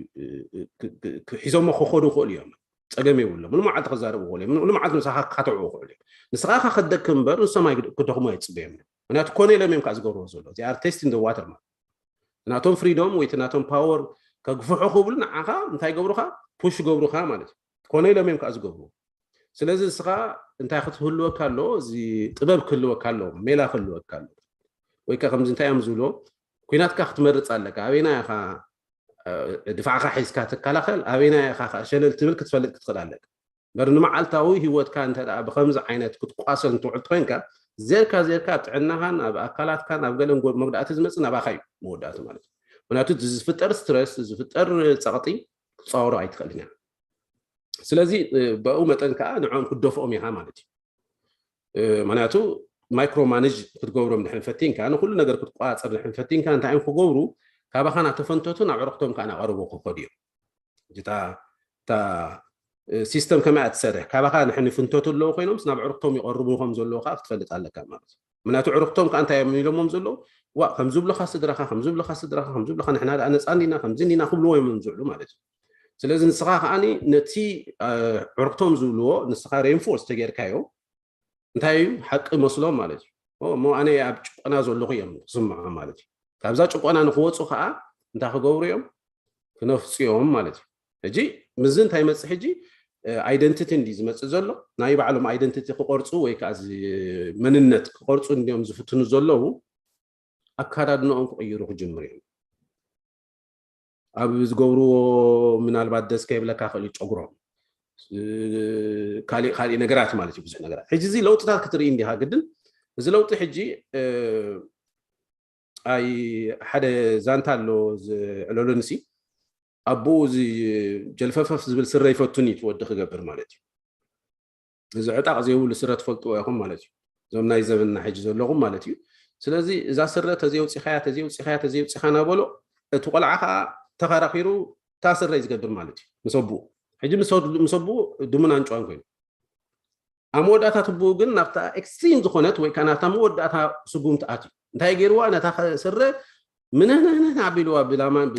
ሒዞሞ ክኸዱ ይኽእሉ እዮም ፀገም የብሎም ንመዓልቲ ክዛረቡ ይኽእሉ እዮም ንመዓልቲ ምሳኻ ክካትዕዎ ይኽእሉ እዮም ንስኻ ከደክም እምበር ንሶም ክደኽሙ ኣይፅበዮም ምክንያቱ ኮነ ኢሎም እዮም ከዓ ዝገብርዎ ዘሎ they are testing the water ማለት ናቶም ፍሪዶም ወይ ናቶም ፓወር ከግፍሑ ክብሉ ንዓኻ እንታይ ገብሩኻ ፑሽ ገብሩኻ ማለት እዩ ኮነ ኢሎም እዮም ከዓ ዝገብርዎ ስለዚ ንስኻ እንታይ ክትህልወካ ኣለዎ እዚ ጥበብ ክህልወካ ኣለዎ ሜላ ክህልወካ ኣለዎ ወይ ከዓ ከምዚ እንታይ እዮም ዝብልዎ ኩናትካ ክትመርፅ ኣለካ ኣበይና ኢኻ ድፋዕካ ሒዝካ ትከላኸል ኣበይና ኢኻ ሸለል ትብል ክትፈልጥ ክትኽእል ኣለካ በር ንመዓልታዊ ህይወትካ እንተ ብከምዚ ዓይነት ክትቋሰል እንትውዕል ኮይንካ ዘርካ ዘርካ ኣብ ጥዕናኻን ኣብ ኣካላትካን ኣብ ገለን መጉዳእቲ ዝመፅእ ናባኻ እዩ መወዳእቲ ማለት እዩ ምክንያቱ ዝፍጠር ስትረስ ዝፍጠር ፀቕጢ ክትፃወሮ ኣይትኽእልን እያ ስለዚ ብኡ መጠን ከዓ ንዕኦም ክትደፍኦም ኢኻ ማለት እዩ ምክንያቱ ማይክሮ ማኔጅ ክትገብሮም ድሕን ፈቲንካ ንኩሉ ነገር ክትቆፃፀር ድሕን ፈቲንካ እንታይ እዮም ክገብሩ ካባኻ ናተፈንተቱ ናብ ዕረክቶም ከዓ ናቀርቡ ክኸዱ እዮም እታ ሲስተም ከመይ እያ ትሰርሕ ካባኻ ንሕን ይፍንተቱ ኣለዉ ኮይኖም ናብ ዕርክቶም ይቐርቡ ከም ዘለዉ ከዓ ክትፈልጥ ኣለካ ማለት እዩ ምክንያቱ ዕርክቶም ከዓ እንታይ እዮም ኢሎሞም ዘለዉ ዋ ከም ዝብልኻ ስድራኻ ከም ዝብልኻ ስድራኻ ከም ዝብልኻ ንሕና ደኣ ነፃ እንዲና ከምዚ እንዲና ክብልዎ እዮም ዝውዕሉ ማለት እዩ ስለዚ ንስኻ ከዓ ነቲ ዕርክቶም ዝብልዎ ንስኻ ሬንፎርስ ተጌርካዮ እንታይ እዩ ሓቂ መስሎም ማለት እዩ እሞ ኣነ ኣብ ጭቆና ዘለኹ እዮም ዝስምዖም ማለት እዩ ካብዛ ጭቆና ንክወፁ ከዓ እንታይ ክገብሩ እዮም ክነፍፅዮም ማለት እዩ ሕጂ ምዚ እንታይ መፅእ ሕጂ ኣይደንቲቲ እንዲ ዝመፅእ ዘሎ ናይ ባዕሎም ኣይደንቲቲ ክቆርፁ ወይ ከዓ መንነት ክቆርፁ እንዲዮም ዝፍትኑ ዘለዉ ኣካዳድንኦም ክቕይሩ ክጅምሩ እዮም ኣብ ዝገብርዎ ምናልባት ደስ ከይብለካ ክእል ጨጉሮም ካሊእ ካሊእ ነገራት ማለት እዩ ብዙሕ ነገራት ሕጂ እዚ ለውጥታት ክትርኢ እንዲካ ግድን እዚ ለውጢ ሕጂ ኣይ ሓደ ዛንታ ኣሎ ዝዕለሉ ንሲ ኣቦኡ እዚ ጀልፈፈፍ ዝብል ስረ ይፈቱን እዩ ትወዲ ክገብር ማለት እዩ እዚ ዕጣቕ ዘይብሉ ስረ ትፈልጥዎ ኢኹም ማለት እዩ እዞም ናይ ዘበንና ሕጂ ዘለኹም ማለት እዩ ስለዚ እዛ ስረ ተዘየውፂኻያ ተዘየውፂኻያ ተዘየውፂኻ ናበሎ እቲ ቆልዓ ከዓ ተኸራኺሩ እታ ስረ እዩ ዝገብር ማለት እዩ ምስ ኣቦኡ ሕጂ ምስ ኣቦኡ ድሙን ኣንጭዋን ኮይኑ ኣብ መወዳእታ ትብኡ ግን ናብታ ኤክስትሪም ዝኾነት ወይ ከዓ ናብታ መወዳእታ ስጉምቲ ኣትዩ እንታይ ገይርዋ ነታ ስረ ምንህንህንህ ኣቢልዋ ብላማን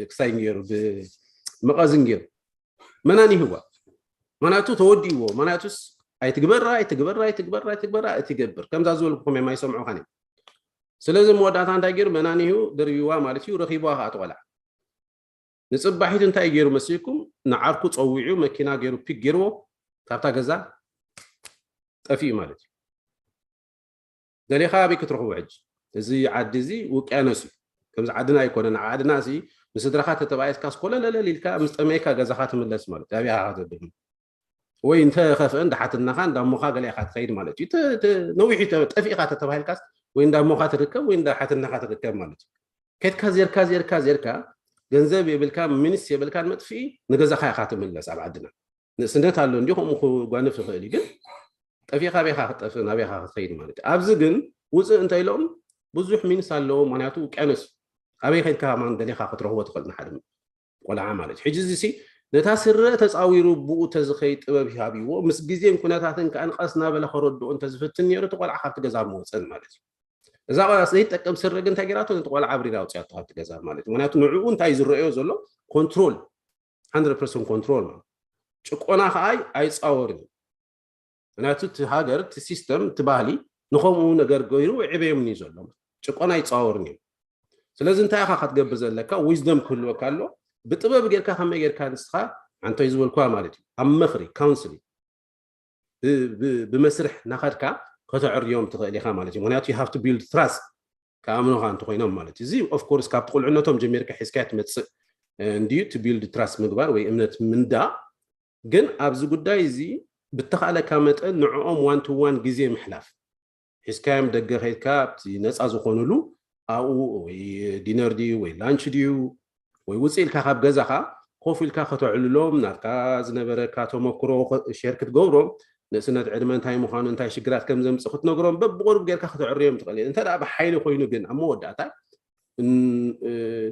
ክሳይ ገይሩ ብመቐዝን ገይሩ መናን ይህዋ ማናቱ ተወዲእዎ ማናቱስ ኣይትግበራ ኣይትግበራ ኣይትግበራ ኣይትግበራ እትገብር ከምዛ ዝበልኩ ከመ ማይሰምዑ ካን ስለዚ መወዳእታ እንታይ ገይሩ መናን ይህው ድርብዋ ማለት እዩ ረኺብዋ ከዓ ትቆልዓ ንፅባሒቱ እንታይ ገይሩ መሲልኩም ንዓርኩ ፀዊዑ መኪና ገይሩ ፒክ ገይርዎ ካብታ ገዛ ጠፊኡ ማለት እዩ ገሌኻ ኣበይ ክትረኽቦ ሕጂ እዚ ዓዲ እዚ ውቅያኖስ እዩ ከምዚ ዓድና ኣይኮነን ዓድና ሲ ንስድራኻ ተተባኢስካ ስኮለለለል ኢልካ ምስ ጠመይካ ገዛኻ ትምለስ ማለት ኣብያኻ ተድም ወይ እንተ ከፍአ እንዳሓትናኻ እንዳሞኻ ገለ ኢኻ ትኸይድ ማለት እዩ ነዊሕ ጠፊእኻ ተተባሂልካስ ወይ እንዳሞኻ ትርከብ ወይ እንዳሓትናኻ ትርከብ ማለት እዩ ከድካ ዜርካ ዜርካ ዜርካ ገንዘብ የብልካ፣ ምንስ የብልካ፣ መጥፍኢ ንገዛኻ ኢኻ ትምለስ። ኣብ ዓድና ንእስነት ኣሎ እንዲ ከምኡ ክጓንፍ ይኽእል እዩ፣ ግን ጠፊእካ ኣበይካ ክትጠፍእ ናበይካ ክትኸይድ ማለት እዩ። ኣብዚ ግን ውፅእ እንተ ኢሎም ብዙሕ ሚንስ ኣለዎ፣ ምክንያቱ ውቅያኖስ ኣበይ ከድካ ማን ደሊኻ ክትረኽቦ ትኽእል ንሓደ ቆልዓ ማለት እዩ። ሕጂ እዚ ሲ ነታ ስረ ተፃዊሩ ብኡ ተዝኸይድ ጥበብ ሃብዎ፣ ምስ ግዜን ኩነታትን ከዓ ንቀስ እናበለ ከረድኦ እንተዝፍትን ነይሩ እቲ ቆልዓ ካብቲ ገዛ ምወፀን ማለት እዩ። እዛ ቆልዓ ዘይትጠቅም ስረ ግን እንታይ ገይራቶ ነቲ ቆልዓ ኣብሪራ ኣውፅያቶ ካብቲ ገዛ ማለት እዩ። ምክንያቱ ንዕኡ እንታይ ዝረአዮ ዘሎ ኮንትሮል፣ hundred percent ኮንትሮል ማለት ጭቆና ከዓ ኣይፃወርን እዩ። ምክንያቱ እቲ ሃገር እቲ ሲስተም እቲ ባህሊ ንከምኡ ነገር ገይሩ ዕበዮምኒ ዘሎ ጭቆና ይፃወርን እዩ። ስለዚ እንታይ ኢኻ ክትገብር ዘለካ ዊዝደም ክህልወካ ኣሎ። ብጥበብ ጌርካ ከመይ ጌርካ ንስኻ ኣንቶይ ዝበልኩዋ ማለት እዩ ኣብ ምኽሪ ካውንስሊ ብመስርሕ ናኸድካ ከተዕርዮም ትኽእል ኢኻ ማለት እዩ። ምክንያቱ you have to build trust ክኣምኑኻ እንተኮይኖም ማለት እዩ። እዚ ኦፍኮርስ ካብቲ ቁልዕነቶም ጀሚርካ ሒዝካዮ ትመፅእ እንድዩ፣ to build trust ምግባር ወይ እምነት ምንዳእ። ግን ኣብዚ ጉዳይ እዚ ብተኻእለካ መጠን ንዕኦም ዋን ቱ ዋን ግዜ ምሕላፍ፣ ሒዝካዮም ደገ ከይድካ ኣብቲ ነፃ ዝኾኑሉ ኣብኡ ወይ ዲነር ድዩ ወይ ላንች ድዩ ወይ ውፅእ ኢልካ ካብ ገዛኻ ኮፍ ኢልካ ከተዕልሎም፣ ናትካ ዝነበረካ ተመክሮ ሸር ክትገብሮም፣ ንእስነት ዕድመ እንታይ ምዃኑ እንታይ ሽግራት ከም ዘምፅእ ክትነግሮም በብቁሩብ ጌርካ ከተዕርዮም ትኽእል። እንተ ደኣ ብሓይሊ ኮይኑ ግን ኣብ መወዳእታ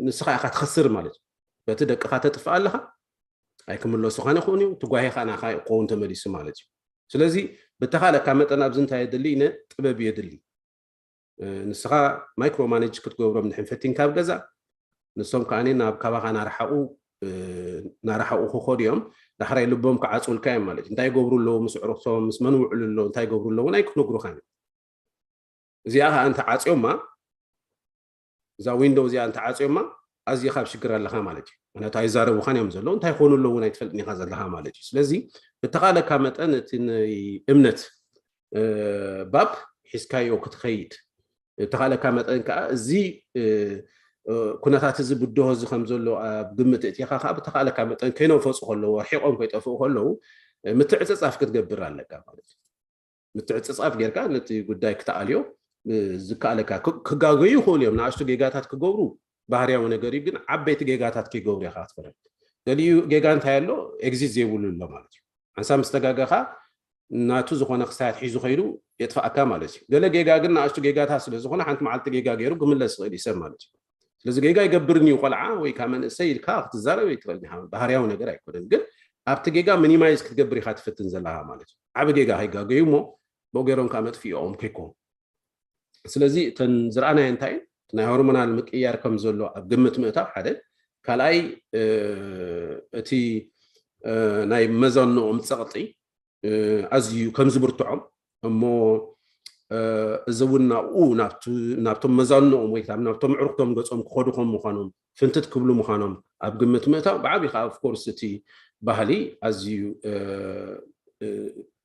ንስኻ ኢኻ ትኸስር ማለት እዩ። በቲ ደቅኻ ተጥፍእ ኣለኻ፣ ኣይክምለሱኻን ይኽእኑ እዩ፣ ትጓሄኻ ናኻ ክኸውን ተመሊሱ ማለት እዩ። ስለዚ ብተኻለካ መጠን ኣብዚ እንታይ የድሊ ኢነ ጥበብ የድሊ። ንስኻ ማይክሮ ማኔጅ ክትገብሮም ንሕን ፈቲንካ ኣብ ገዛ ንሶም ከዓኒ ናብ ካባኻ ናርሓቑ ናርሓቑ ክኸዱ እዮም። ዳሕራይ ልቦም ክዓፅውልካ እዮም ማለት እዩ። እንታይ ይገብሩ ኣለዉ ምስ ኣዕሩኽቶም ምስ መን ውዕሉ ኣለዉ እንታይ ይገብሩ ኣለዉ እውን ኣይክነግሩኻን እዮም። እዚኣ ከዓ እንተ ዓፅዮማ እዛ ዊንዶው እዚኣ እንተ ዓፅዮማ ኣዝኻ ኣብ ሽግር ኣለኻ ማለት እዩ። ምክንያቱ ኣይዛረቡኻን እዮም ዘለዉ እንታይ ኮኑ ኣለዉ እውን ኣይትፈልጥን ኢኻ ዘለኻ ማለት እዩ። ስለዚ ብተኻለካ መጠን እቲ ናይ እምነት ባብ ሒዝካዮ ክትኸይድ ብተኻለካ መጠን ከዓ እዚ ኩነታት እዚ ብድሆ እዚ ከም ዘሎ ኣብ ግምት እቲኻ ከዓ ብተኻለካ መጠን ከይነፈፁ ከለዉ ኣርሒቆም ከይጠፍኡ ከለዉ ምትዕፅፃፍ ክትገብር ኣለካ ማለት እዩ። ምትዕፅፃፍ ጌርካ ነቲ ጉዳይ ክትኣልዮ ዝከኣለካ ክጋገዩ ይኽእሉ እዮም። ንኣሽቱ ጌጋታት ክገብሩ ባህርያዊ ነገር እዩ፣ ግን ዓበይቲ ጌጋታት ከይገብሩ ኢኻ ክትፈርድ። ገሊኡ ጌጋ እንታይ ኣሎ ኤግዚት ዘይብሉ ኣሎ ማለት እዩ። ሓንሳብ ምስ ተጋገኻ ናቱ ዝኾነ ክስታያት ሒዙ ከይዱ የጥፋእካ ማለት እዩ። ገለ ጌጋ ግን ንኣሽቱ ጌጋታት ስለ ዝኾነ ሓንቲ መዓልቲ ጌጋ ገይሩ ክምለስ ይኽእል እዩ ሰብ ማለት እዩ። ስለዚ ጌጋ ይገብርን እዩ ቆልዓ ወይ ካብ መንእሰይ ኢልካ ክትዛረብ ኣይትኽእል ኢኻ። ባህርያዊ ነገር ኣይኮነን። ግን ኣብቲ ጌጋ ሚኒማይዝ ክትገብር ኢኻ ትፍትን ዘለኻ ማለት እዩ። ዓቢ ጌጋ ከይጋገዩ እሞ ብኡ ገይሮም ከዓ መጥፍኦም ከይኮኑ። ስለዚ እተን ዝረኣናዮ እንታይ ናይ ሆርሞናል ምቅያር ከም ዘሎ ኣብ ግምት ምእታው ሓደ፣ ካልኣይ እቲ ናይ መዛንኦም ፀቕጢ ኣዝዩ ከም ዝብርትዖም እሞ እዚ እውን ናብኡ ናብቶም መዛንኦም ወይ ናብቶም ዕርክቶም ገፆም ክኸዱ ከም ምዃኖም ፍንትት ክብሉ ምዃኖም ኣብ ግምት ምእታው ብዓብዪ ከዓ ኦፍኮርስ እቲ ባህሊ ኣዝዩ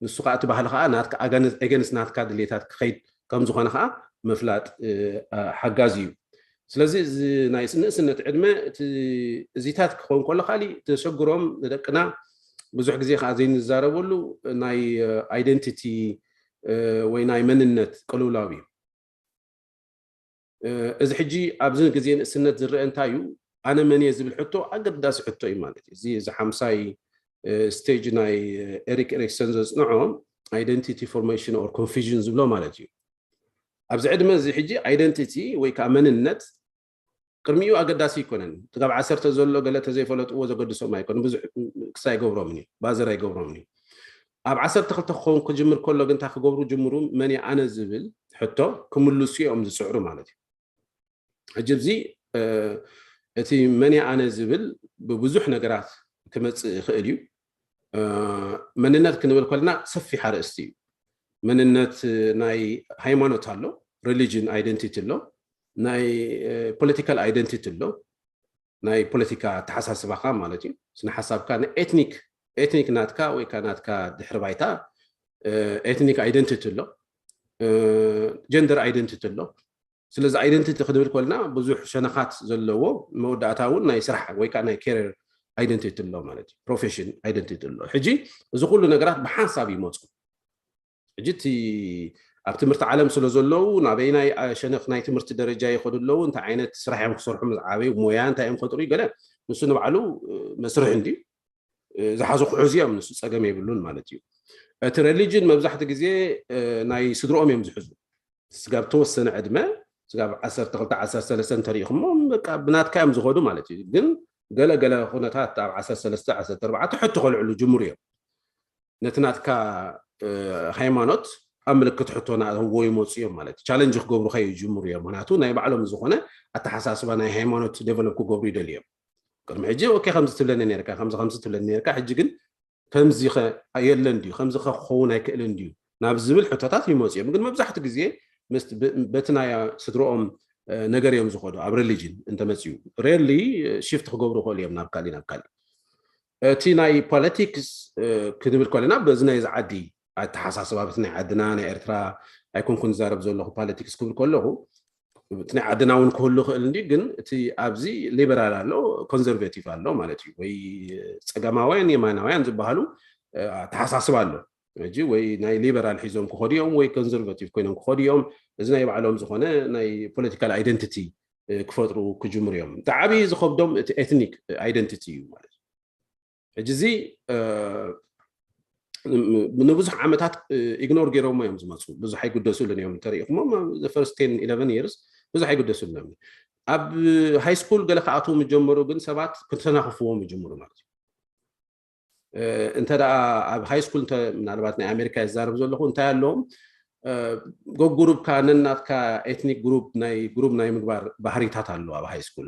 ንሱ ከዓ እቲ ባህሊ ከዓ ናትካ ኤገንስ ናትካ ድሌታት ክኸይድ ከም ዝኾነ ከዓ ምፍላጥ ሓጋዚ እዩ። ስለዚ እዚ ናይ ንእስነት ዕድመ እዚታት ክኸውን ከሎ ካሊእ ተሸግሮም ንደቅና ብዙሕ ግዜ ከዓ ዘይንዛረበሉ ናይ ኣይደንቲቲ ወይ ናይ መንነት ቅልውላው እዩ። እዚ ሕጂ ኣብዚ ግዜ ንእስነት ዝረአ እንታይ እዩ? ኣነ መን እየ ዝብል ሕቶ ኣገዳሲ ሕቶ እዩ ማለት እዩ። እዚ እዚ ሓምሳይ ስቴጅ ናይ ኤሪክ ኤሪክሰን ዘፅንዖ ኣይደንቲቲ ፎርሜሽን ኦር ኮንፊዥን ዝብሎ ማለት እዩ። ኣብዚ ዕድመ እዚ ሕጂ ኣይደንቲቲ ወይ ከዓ መንነት ቅድሚኡ ኣገዳሲ ኣይኮነን። ክሳብ ዓሰርተ ዘሎ ገለ ተዘይፈለጥዎ ዘገድሶም ኣይኮነ ብዙሕ ክሳ ኣይገብሮምን እዩ ባዘር ኣይገብሮምን እዩ። ኣብ ዓሰርተ ክልተ ክኸውን ክጅምር ከሎ ግን እንታይ ክገብሩ ጅምሩ? መን ኣነ ዝብል ሕቶ ክምልሱ እዮም ዝፅዕሩ ማለት እዩ። ሕጂ እዚ እቲ መን ኣነ ዝብል ብብዙሕ ነገራት ክመፅእ ይኽእል እዩ። መንነት ክንብል ከለና ሰፊሕ ኣርእስቲ እዩ። መንነት ናይ ሃይማኖት ኣሎ፣ ሪሊጅን ኣይደንቲቲ ኣሎ፣ ናይ ፖለቲካል ኣይደንቲቲ ኣሎ፣ ናይ ፖለቲካ ኣተሓሳስባኻ ማለት እዩ። ስነ ሓሳብካ ናይ ኤትኒክ ኤትኒክ ናትካ ወይ ከዓ ናትካ ድሕሪ ባይታ ኤትኒክ ኣይደንቲቲ ኣሎ፣ ጀንደር ኣይደንቲቲ ኣሎ። ስለዚ ኣይደንቲቲ ክንብል ከልና ብዙሕ ሸነኻት ዘለዎ መወዳእታ እውን ናይ ስራሕ ወይ ከዓ ናይ ኬሪር ኣይደንቲቲ ኣሎ ማለት እዩ። ፕሮፌሽን ኣይደንቲቲ ኣሎ። ሕጂ እዚ ኩሉ ነገራት ብሓንሳብ ይመፁ። ሕጂ እቲ ኣብ ትምህርቲ ዓለም ስለ ዘለዉ ናበይናይ ሸነኽ ናይ ትምህርቲ ደረጃ ይኸዱ ኣለዉ፣ እንታይ ዓይነት ስራሕ እዮም ክሰርሑ ዝዓበዩ፣ ሞያ እንታይ እዮም ክፈጥሩ፣ ገለ ንሱ ንባዕሉ መስርሕ እንዲ ዝሓዙ ክሕዙ እዮም፣ ንሱ ፀገም የብሉን ማለት እዩ። እቲ ሬሊጅን መብዛሕቲ ግዜ ናይ ስድርኦም እዮም ዝሕዙ። ስጋብ ተወሰነ ዕድመ ስጋብ ዓሰርተ ክልተ ዓሰርተ ሰለስተ እንተሪኢኹሞም በቃ ብናትካ እዮም ዝኸዱ ማለት እዩ። ግን ገለ ገለ ኩነታት ኣብ ዓሰርተ ሰለስተ ዓሰርተ ኣርባዕተ ሕቶ ከልዕሉ ጅምሩ እዮም። ነቲ ናትካ ሃይማኖት ኣብ ምልክት ሕቶ ናእተዎ ይመፁ እዮም ማለት እዩ። ቻለንጅ ክገብሩካ ይጅምሩ እዮም። ምክንያቱ ናይ ባዕሎም ዝኾነ ኣተሓሳስባ ናይ ሃይማኖት ዴቨሎፕ ክገብሩ ይደልዩ እዮም። ቅድሚ ሕጂ ኦኬ ከምዚ ትብለኒ ነርካ ከምዚ ከምዚ ትብለኒ ነርካ ሕጂ ግን ከምዚ ኸ የለን ድዩ ከምዚ ኸ ክኸውን ኣይክእልን ድዩ ናብ ዝብል ሕቶታት ይመፁ እዮም። ግን መብዛሕቲ ግዜ በቲ ናይ ስድረኦም ነገር እዮም ዝኸዱ ኣብ ሪሊጅን እንተመፅኡ ሬሊ ሽፍት ክገብሩ ይኽእሉ እዮም ናብ ካሊእ ናብ ካሊእ። እቲ ናይ ፖለቲክስ ክንብል ከለና በዚ ናይ ዝዓዲ ኣተሓሳስባ በቲ ናይ ዓድና ናይ ኤርትራ ኣይኮንኩን ዝዛረብ ዘለኹ ፖለቲክስ ክብል ከለኹ እቲ ናይ ዓድና እውን ክህሉ ይኽእል እንዲ ግን እቲ ኣብዚ ሊበራል ኣሎ ኮንዘርቬቲቭ ኣሎ ማለት እዩ ወይ ፀገማውያን የማናውያን ዝበሃሉ ኣተሓሳስባ ኣሎ ሕጂ ወይ ናይ ሊበራል ሒዞም ክኸዱ እዮም ወይ ኮንዘርቬቲቭ ኮይኖም ክኸዱ እዮም። እዚ ናይ ባዕሎም ዝኾነ ናይ ፖለቲካል ኣይደንቲቲ ክፈጥሩ ክጅምሩ እዮም። እቲ ዓብዪ ዝኸብዶም እቲ ኤትኒክ ኣይደንቲቲ እዩ ማለት እዩ። ሕጂ እዚ ንብዙሕ ዓመታት ኢግኖር ገይሮሞ እዮም ዝመፁ። ብዙሕ ኣይግደሱሉን እዮም። እንተሪኢኹሞም ፈርስት ቴን ኢለቨን የርስ ብዙሕ ኣይግደሱሉን እዮም። ኣብ ሃይ ስኩል ገለ ክኣትዉ ምጀመሩ ግን ሰባት ክተናኽፍዎም ይጅምሩ ማለት እዩ። እንተ ደኣ ኣብ ሃይ ስኩል ምናልባት ናይ ኣሜሪካ ይዛረብ ዘለኹ እንታይ ኣለዎም ገጉሩብካ ነናትካ ኤትኒክ ግሩፕ ናይ ግሩፕ ናይ ምግባር ባህሪታት ኣሎ ኣብ ሃይ ስኩል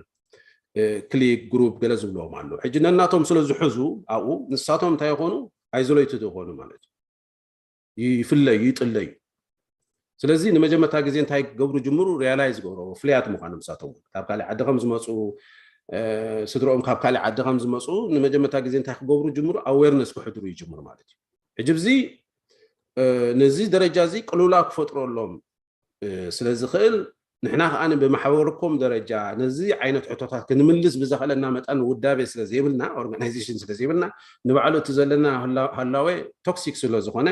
ክሊክ ግሩፕ ገለ ዝብልዎም ኣሎ ሕጂ ነናቶም ስለ ዝሕዙ ኣብኡ ንሳቶም እንታይ ይኾኑ ኣይዞሌትድ ይኾኑ ማለት እዩ ይፍለዩ ይጥለዩ ስለዚ ንመጀመርታ ግዜ እንታይ ክገብሩ ጅምሩ ሪያላይዝ ገብሮ ፍልያት ምዃኑ ምሳቶም ካብ ካልእ ዓዲ ከም ዝመፁ ስድሮኦም ካብ ካልእ ዓዲ ከም ዝመፁ ንመጀመርታ ግዜ እንታይ ክገብሩ ጅምሩ ኣዌርነስ ክሕድሩ ይጅምሩ ማለት እዩ ሕጂ ብዚ ነዚ ደረጃ እዚ ቅሉላ ክፈጥረሎም ስለ ዝኽእል ንሕና ከዓ ብማሕበረኮም ደረጃ ነዚ ዓይነት ሕቶታት ክንምልስ ብዘኽእለና መጠን ውዳቤ ስለ ዘይብልና ኦርጋናይዜሽን ስለ ዘይብልና ንባዕሉ እቲ ዘለና ህላወ ቶክሲክ ስለ ዝኾነ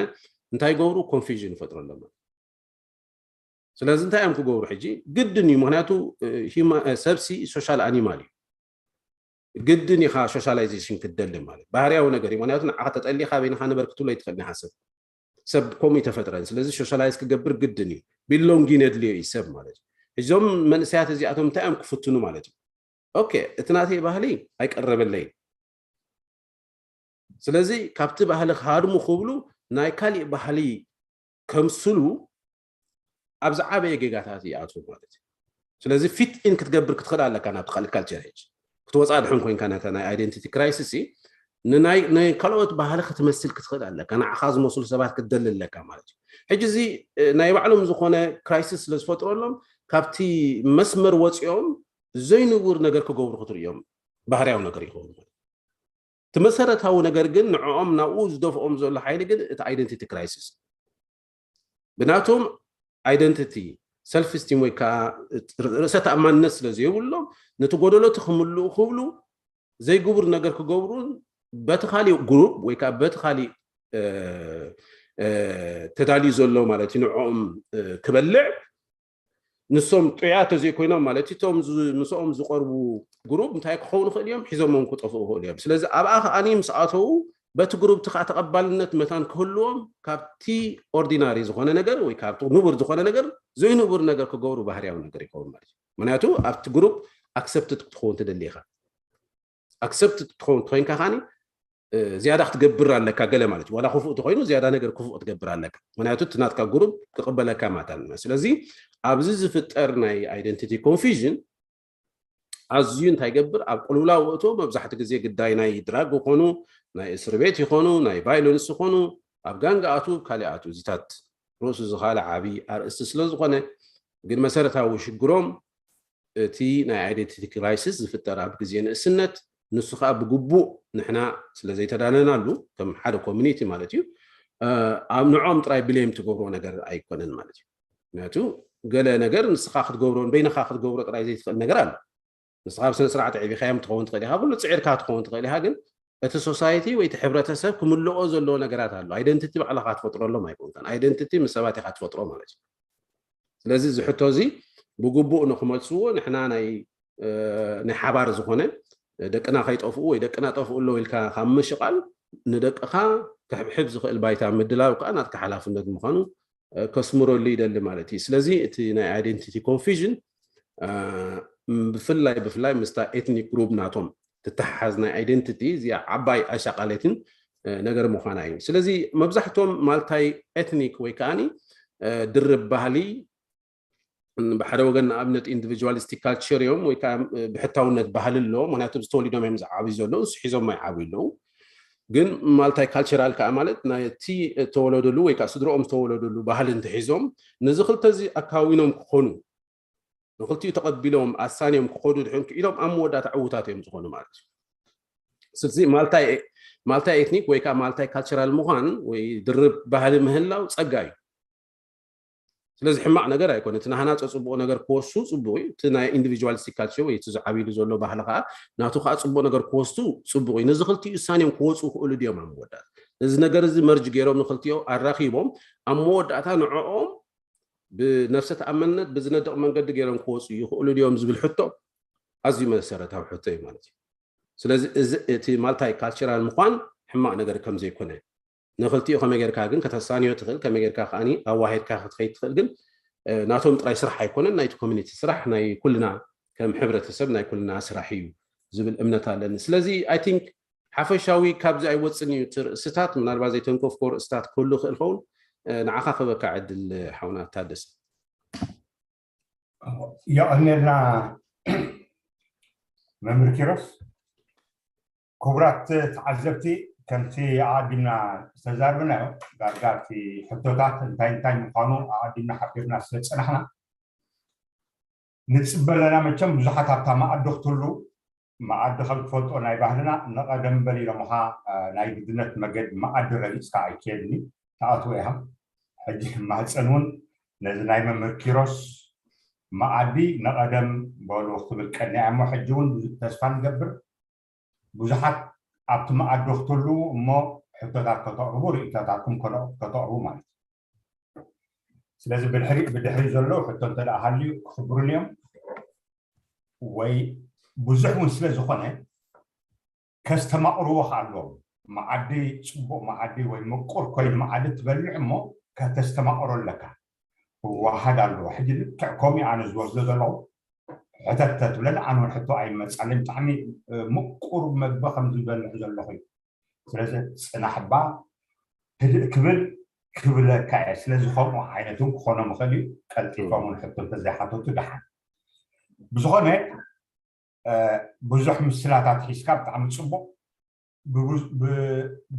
እንታይ ገብሩ ኮንፊዥን ይፈጥረሎም ስለዚ እንታይ እዮም ክገብሩ ሕጂ ግድን እዩ ምክንያቱ ሰብሲ ሶሻል ኣኒማል እዩ ግድን ኢኻ ሶሻላይዜሽን ክትደሊ ማለት ባህርያዊ ነገር እዩ ምክንያቱ ንዓኻ ተጠሊኻ በይንኻ ንበር ክትብሎ ይትኽእል ንሓሰብ ሰብ ከምኡ ይተፈጥረን ስለዚ ሶሻላይዝ ክገብር ግድን እዩ ቢሎንጊን የድልዮ እዩ ሰብ ማለት እዩ እዞም መንእሰያት እዚኣቶም እንታይ እዮም ክፍትኑ ማለት እዩ ኦኬ እቲ ናተይ ባህሊ ኣይቀረበለይን ስለዚ ካብቲ ባህሊ ክሃድሙ ክብሉ ናይ ካሊእ ባህሊ ከምስሉ ኣብ ዝዓበየ ጌጋታት ይኣትዉ ማለት እዩ ስለዚ ፊት ኢን ክትገብር ክትኽእል ኣለካ ናብቲ ካልእ ካልቸር ሕጂ ክትወፃ ድሕን ኮይንካ ነታ ናይ ኣይደንቲቲ ክራይሲስ ናይ ካልኦት ባህሊ ክትመስል ክትኽእል ኣለካ ንዓኻ ዝመስሉ ሰባት ክትደሊ ኣለካ ማለት እዩ ሕጂ እዚ ናይ ባዕሎም ዝኾነ ክራይሲስ ስለ ዝፈጥረሎም ካብቲ መስመር ወፂኦም ዘይንቡር ነገር ክገብሩ ክትርእዮም ባህርያዊ ነገር ይኸውን እቲ መሰረታዊ ነገር ግን ንዕኦም ናብኡ ዝደፍኦም ዘሎ ሓይሊ ግን እቲ ኣይደንቲቲ ክራይሲስ ብናቶም ኣይደንቲቲ ሰልፍ ስቲም ወይ ከዓ ርእሰ ተኣማንነት ስለ ዘይብሎም ነቲ ጎደሎቲ ክምልኡ ክብሉ ዘይግቡር ነገር ክገብሩን በቲ ካሊእ ግሩፕ ወይ ከዓ በቲ ካሊእ ተዳልዩ ዘሎ ማለት እዩ ንዕኦም ክበልዕ ንሶም ጥዑያት ተዘይኮይኖም ማለት እዩ እቶም ምስኦም ዝቀርቡ ግሩፕ እንታይ ክኸውን ይኽእል እዮም ሒዞሞም ክጠፍኡ ይኽእሉ እዮም ስለዚ ኣብኣ ከዓኒ ምስ ኣተዉ በቲ ግሩፕ እቲ ከዓ ተቐባልነት መታን ክህልዎም ካብቲ ኦርዲናሪ ዝኾነ ነገር ወይ ካብቲ ንቡር ዝኾነ ነገር ዘይንቡር ነገር ክገብሩ ባህርያዊ ነገር ይኸውን ማለት እዩ ምክንያቱ ኣብቲ ግሩፕ ኣክሰፕትድ ክትኸውን ትደሊ ኢኻ ኣክሰፕት ክትኸውን ኮይንካ ከዓኒ ዝያዳ ክትገብር ኣለካ ገለ ማለት እዩ ዋላ ክፉእ ተኮይኑ ዝያዳ ነገር ክፉእ ክትገብር ኣለካ ምክንያቱ እቲ ናትካ ግሩፕ ክቅበለካ ማታን ስለዚ ኣብዚ ዝፍጠር ናይ ኣይደንቲቲ ኮንፊዥን ኣዝዩ እንታይ ይገብር ኣብ ቅልውላ ውእቶ መብዛሕቲ ግዜ ግዳይ ናይ ድራግ ይኾኑ ናይ እስር ቤት ይኾኑ ናይ ቫይለንስ ይኾኑ ኣብ ጋንጋኣቱ ካሊኣቱ እዚታት ርእሱ ዝኻለ ዓብዪ ኣርእስቲ ስለ ዝኾነ ግን መሰረታዊ ሽግሮም እቲ ናይ ኣይደንቲቲ ክራይሲስ ዝፍጠር ኣብ ግዜ ንእስነት ንሱ ከዓ ብግቡእ ንሕና ስለ ዘይተዳለናሉ ከም ሓደ ኮሚኒቲ ማለት እዩ ኣብ ንዖም ጥራይ ብሌም ትገብሮ ነገር ኣይኮነን ማለት እዩ ምክንያቱ ገለ ነገር ንስኻ ክትገብሮ በይንኻ ክትገብሮ ጥራይ ዘይትኽእል ነገር ኣሎ ንስኻ ብስነ ስርዓት ዕቢኻዮም ትኸውን ትኽእል ኢኻ ብሉ ፅዒርካ ትኸውን ትኽእል ኢኻ ግን እቲ ሶሳይቲ ወይ እቲ ሕብረተሰብ ክምልኦ ዘለዎ ነገራት ኣሎ። ኣይደንቲቲ ባዕልኻ ትፈጥረሎም ኣይኮንካን። ኣይደንቲቲ ምስ ሰባት ኢኻ ትፈጥሮ ማለት እዩ። ስለዚ እዚ ሕቶ እዚ ብግቡእ ንክመልስዎ ንሕና ናይ ናይ ሓባር ዝኾነ ደቅና ከይጠፍኡ ወይ ደቅና ጠፍኡ ኣለዉ ኢልካ ካብ ምሽቓል ንደቅኻ ክሕብሕብ ዝኽእል ባይታ ምድላው ከዓ ናትካ ሓላፍነት ምዃኑ ከስምረሉ ይደሊ ማለት እዩ። ስለዚ እቲ ናይ identity confusion ብፍላይ ብፍላይ ምስታ ethnic group ናቶም ትተሓሓዝ ናይ identity እዚኣ ዓባይ ኣሻቓለትን ነገር ምዃና እዩ። ስለዚ መብዛሕትኦም multi ethnic ወይ ከዓኒ ድርብ ባህሊ ብሓደ ወገን ንኣብነት individualistic culture እዮም ወይ ከዓ ብሕታውነት ባህሊ ኣለዎም። ምክንያቱ ዝተወሊዶም እዮም ዝዓብዩ ዘለዉ፣ ንሱ ሒዞም ኣይዓብዩ ኣለዉ። ግን multicultural ከዓ ማለት ናይቲ ዝተወለደሉ ወይ ከዓ ስድርኦም ዝተወለደሉ ባህሊ እንተሒዞም ነዚ ክልተ እዚ ኣካዊኖም ክኾኑ ንክልቲኡ ተቐቢሎም ኣሳንዮም ክኸዱ ድሕን ክኢሎም ኣብ መወዳእታ ዕዉታት እዮም ዝኾኑ ማለት እዩ። ስለዚ multi ethnic ወይ ከዓ multicultural ምዃን ወይ ድርብ ባህሊ ምህላው ፀጋ እዩ። ስለዚ ሕማቕ ነገር ኣይኮነ። እቲ ናህና ፀፅቡቕ ነገር ክወሱ ፅቡቕ እዩ። እቲ ናይ individualistic culture ወይ እቲ ዝዓብይሉ ዘሎ ባህሊ ከዓ ናቱ ከዓ ፅቡቕ ነገር ክወስዱ ፅቡቕ እዩ። ነዚ ክልቲኡ እሳንዮም ክወፁ ክእሉ ድዮም ኣብ መወዳእታ? ነዚ ነገር እዚ merge ገይሮም ንክልቲኦ ኣራኺቦም ኣብ መወዳእታ ንዕኦም ብነፍሰ ተኣመንነት ብዝነድቕ መንገዲ ገይሮም ክወፁ ይኽእሉ ድዮም ዝብል ሕቶ ኣዝዩ መሰረታዊ ሕቶ እዩ ማለት እዩ። ስለዚ እዚ እቲ multicultural ምዃን ሕማቕ ነገር ከም ዘይኮነ ንክልቲኡ ከመይ ጌርካ ግን ከተሳንዮ ትኽእል፣ ከመይ ጌርካ ከዓኒ ኣዋሂድካ ክትኸይድ ትኽእል ግን ናቶም ጥራይ ስራሕ ኣይኮነን፣ ናይቲ community ስራሕ ናይ ኩልና ከም ሕብረተሰብ ናይ ኩልና ስራሕ እዩ ዝብል እምነት ኣለኒ። ስለዚ I think ሓፈሻዊ ካብዚ ኣይወፅን እዩ እቲ ርእስታት፣ ምናልባት ዘይተንከፍኮ ርእስታት ክህሉ ይኽእል ኸውን ንዓኻ ክበካ ዕድል ሓውና ታደሰ። የቐንየልና መምህር ኪሮስ። ክቡራት ተዓዘብቲ፣ ከምቲ ኣቐዲምና ዝተዛርብናዮ ዳርጋ እቲ ሕቶታት እንታይ እንታይ ምዃኑ ኣቐዲምና ሓቢርና ስለ ዝፀናሕና ንፅበ ኣለና። መቸም ብዙሓት ኣብታ መኣዲ ክትህሉ መኣዲ ከም ትፈልጦ ናይ ባህልና ንቐደም በሊሎምኻ ናይ ግድነት መገዲ መኣዲ ረጊፅካ ኣይትከድኒ ትኣትወ ኢኻ። ሕጂ ማህፀን እውን ነዚ ናይ መምህር ኪሮስ መኣዲ ንቐደም በሉ ክትብል ቀኒያ እሞ ሕጂ እውን ተስፋ ንገብር ብዙሓት ኣብቲ መኣዲ ክትህልዉ እሞ ሕቶታት ከተቕርቡ ርእይቶታትኩም ከተቕርቡ ማለት እዩ። ስለዚ ብድሕሪ ብድሕሪ ዘለዉ ሕቶ እንተ ደኣ ሃልዩ ክሕብሩኒ እዮም ወይ ብዙሕ እውን ስለ ዝኾነ ከስተማቕርዎ ከ ኣለዎም መዓዲ ፅቡቕ መዓዲ ወይ ምቁር ኮይኑ መዓዲ ትበልዕ እሞ ከተስተማቕሮ ኣለካ ክወሃድ ኣለዎ ሕጂ ልክዕ ከምኡ ኣነ ዝወስዶ ዘለኹ ሕተት ተትብለኒ ኣነ እውን ሕቶ ኣይመፃለይ ብጣዕሚ ምቁር መግቢ ከም ዝበልዕ ዘለኹ እዩ ስለዚ ፅናሕ እባ ህድእ ክብል ክብለካ እየ ስለዚ ከምኡ ዓይነት እውን ክኾኖም ይኽእል እዩ ቀልጢፎም እውን ሕቶ እንተዘይሓተቱ ደሓን ብዝኾነ ብዙሕ ምስላታት ሒዝካ ብጣዕሚ ፅቡቕ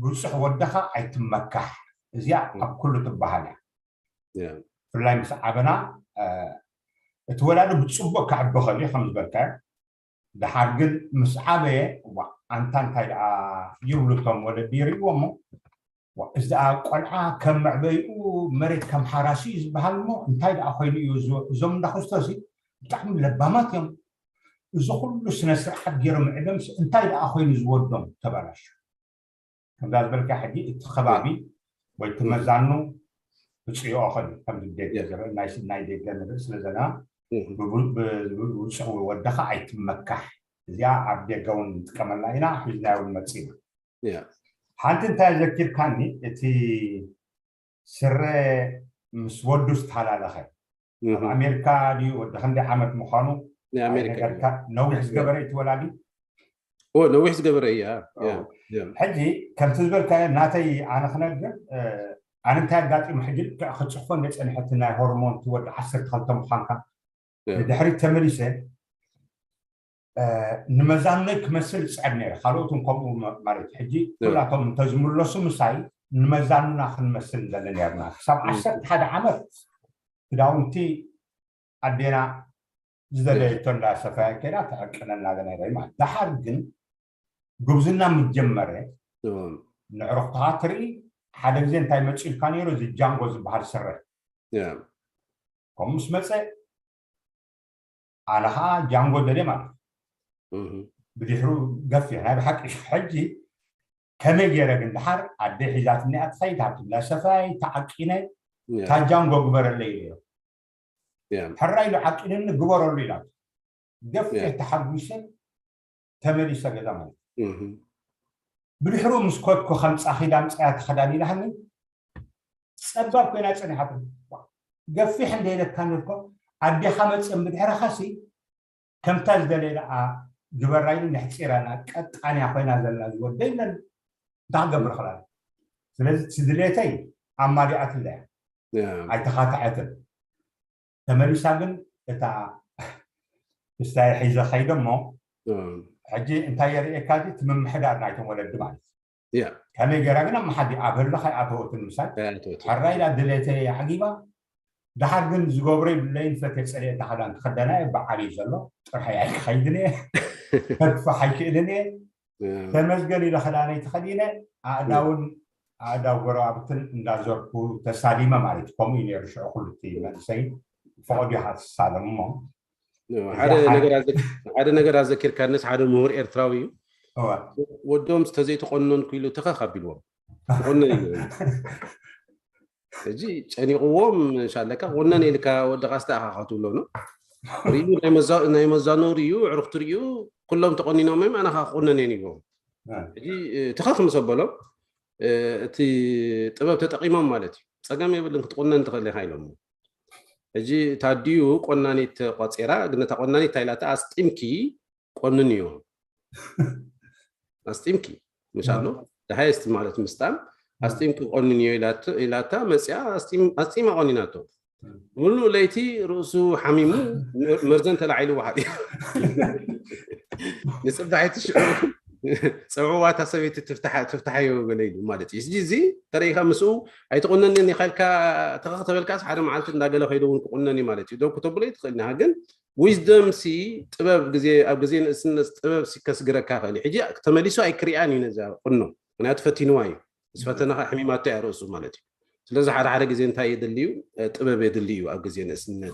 ብብፁሕ ወድኻ ኣይትመካሕ እዚኣ ኣብ ኩሉ ትበሃል እያ ብፍላይ ምስ ዓበና እቲ ወላዲ ብፅቡቕ ክዕቢ ኸእል እዩ ከም ዝበልካዮ ደሓር ግን ምስ ዓበየ ኣንታ እንታይ ደኣ ይብሉ እቶም ወለዲ ይርእዎ እሞ እዚ ደኣ ቆልዓ ከም መዕበይኡ መሬት ከም ሓራሲ እዩ ዝበሃል እሞ እንታይ ደኣ ኮይኑ እዩ እዞም እንዳ ክስቶ እዚ ብጣዕሚ ለባማት እዮም እዚ ኩሉ ስነ ስርዓት ገይሮም ዕደምስ እንታይ ደኣ ኮይኑ ዝወዶም ተበላሹ ከምዛ ዝበልካ ሕጂ እቲ ከባቢ ወይ እቲ መዛኑ ብፅዮ ኸል ከምዚ ደገ ዝርኢ ናይ ስናይ ደገ ንርኢ ስለ ዘለና ብውፅዕ ወደኻ ኣይትመካሕ እዚኣ ኣብ ደገ እውን ንጥቀመላ ኢና ሒዝናዮ እውን መፂና ሓንቲ እንታይ ዘኪርካኒ እቲ ስረ ምስ ወዱ ዝተሃላለኸ ኣብ ኣሜሪካ ድዩ ወዲ ክንደይ ዓመት ምዃኑ ነዊሕ ዝገበረ እቲ ወላዲ ነዊሕ ዝገበረ እያ ሕጂ ከምቲ ዝበልካዮ ናተይ ኣነ ክነግር ኣነ እንታይ ኣጋጢሙ ሕጂ ልክዕ ክፅሕፎ እንደ ፀንሐቲ ናይ ሆርሞን ወዲ ዓሰርተ ክልተ ምዃንካ ንድሕሪት ተመሊሰ ንመዛኖይ ክመስል ዝፅዕር ነይረ ካልኦትን ከምኡ ማለት ሕጂ ኩላቶም እንተዝምለሱ ምሳይ ንመዛኑና ክንመስል ንደሊ ነርና ክሳብ ዓሰርተ ሓደ ዓመት ክዳውንቲ ኣዴና ዝደለየቶ እንዳሰፈያ ከዳ ተዕቅነና ነይረ ማለት ደሓር ግን ጉብዝና ምስ ጀመረ ንዕሩኽትኻ ትርኢ ሓደ ግዜ እንታይ መፂኡልካ ነይሩ እዚ ጃንጎ ዝበሃል ስረ ከምኡ ምስ መፀ ኣነ ከዓ ጃንጎ ደልየ ማለት ብድሕሩ ገፊሕ ናይ ብሓቂ ሕጂ ከመይ ገይረ ግን ድሓር ኣደ ሒዛትኒ እያ ትኸይድ፣ ሃብትብላ ሰፍራይ ተዓቂነ፣ ታጃንጎ ግበረለይ ኢለዮ። ሕራይ ኢሉ ዓቂንኒ፣ ግበረሉ ኢላቶ። ገፊሕ ተሓጒሰ ተመሊሰ ገዛ ማለት እዩ። ብድሕሩ ምስ ኮድኩ ከምጻኺ ዳምጻያ ተኸዳን ኢላሃኒ፣ ጸባብ ኮይና ጸኒሓት። ገፊሕ እንደ ኢለካኒ እኮ ኣዴኻ መጽም ብድሕረኻሲ ከምታ ዝደለየ ደኣ ግበራ ኢሉ ነሕጺራና ቀጣንያ ኮይና ዘላ ዝወደይ ነን እንታይ ክገብር ክላል። ስለዚ እቲ ድሌተይ ኣማሊኣትለያ፣ ኣይተኻትዐትን። ተመሊሳ ግን እታ ክስታይ ሒዘ ከይደ እሞ ሕጂ እንታይ የርእየካ እዚ እቲ ምምሕዳር ናይቶም ወለዲ ማለት እዩ። ከመይ ገይራ ግን ኣብ መሓዲ ኣብ ህልኽ ኣይኣተወትን ምሳይ ሕራይ ኢላ ድሌተይ ኣዕጊባ። ድሓር ግን ዝገብሮ ይብለይን ፈትየ ጸሊኤ እታ ክዳን ክኽደና እየ፣ በዓል እዩ ዘሎ፣ ጥርሐይ ኣይክኸይድን እየ፣ ከግፍሕ ኣይክእልን እየ። ተመስገን ኢለ ክዳነይ ተኸዲነ ኣእዳውን ኣእዳው ጎረባብትን እንዳዞርኩ ተሳሊመ ማለት እዩ። ከምኡ እዩ ነይሩ ሽዑ ኩሉ እቲ መንእሰይ ፈቐዱ ኢኻ ትሳለም እሞ ሓደ ነገር ኣዘኪርካንስ ሓደ ምሁር ኤርትራዊ እዩ። ወዶም ተዘይተቆነንኩ ኢሉ ተኸኽ ኣቢልዎም። ተቆነን ኢሉ ሕጂ ጨኒቕዎም እንሻለካ ቆነን ኢልካ ወዲ ቃስታ ኢኻ ክትብሎ ነው። ሪኡ ናይ መዛኖ ሪኡ ዕሩኽቲ ሪኡ ኩሎም ተቆኒኖም እዮም ኣነ ከዓ ክቆነን እየ ይብሎም። ሕጂ ተኸኽ ምስ ኣበሎም እቲ ጥበብ ተጠቂሞም ማለት እዩ። ጸገም የብልን ክትቁነን ትኽእል ኢኻ ኢሎም። ሕጂ ታዲዩ ቆናኒት ቆጼራ ግን እታ ቆናኒት እንታይ ኢላታ ኣስጢምኪ ቆንንዮ ኣስጢምኪ ምሻሎ ደሃየስት ማለት ምስጣም ኣስጢምኪ ቆንንዮ ኢላታ መፅያ ኣስጢማ ቆኒናቶ። ሙሉእ ለይቲ ርእሱ ሓሚሙ መርዘን ተላዒሉ ውሓጥ ንፅባሒቲ ሽዑ ፀውዕዋታ ሰበይቲ ትፍታሓዮ ገለ ኢሉ ማለት እዩ። እዚ ተረኢካ ምስኡ ኣይትቆነንን ኢካ ኢልካ ተኸኽ ተበልካስ ሓደ መዓልቲ እንዳገለ ከይደ እውን ክቁነን እዩ ማለት እዩ። ዶ ክተብሎ ይትኽእል ኢኻ ግን ዊዝደም ሲ ጥበብ ግዜ ኣብ ግዜ ንእስነት ጥበብ ሲ ከስግረካ ክእል ሕጂ ተመሊሱ ኣይክሪኣን እዩ ነዛ ቁኖ ምክንያቱ ፈቲንዋ እዩ ዝፈተነካ ሕሚማቶ እያ ርእሱ ማለት እዩ። ስለዚ ሓደ ሓደ ግዜ እንታይ የድሊ እዩ ጥበብ የድሊ እዩ ኣብ ግዜ ንእስነት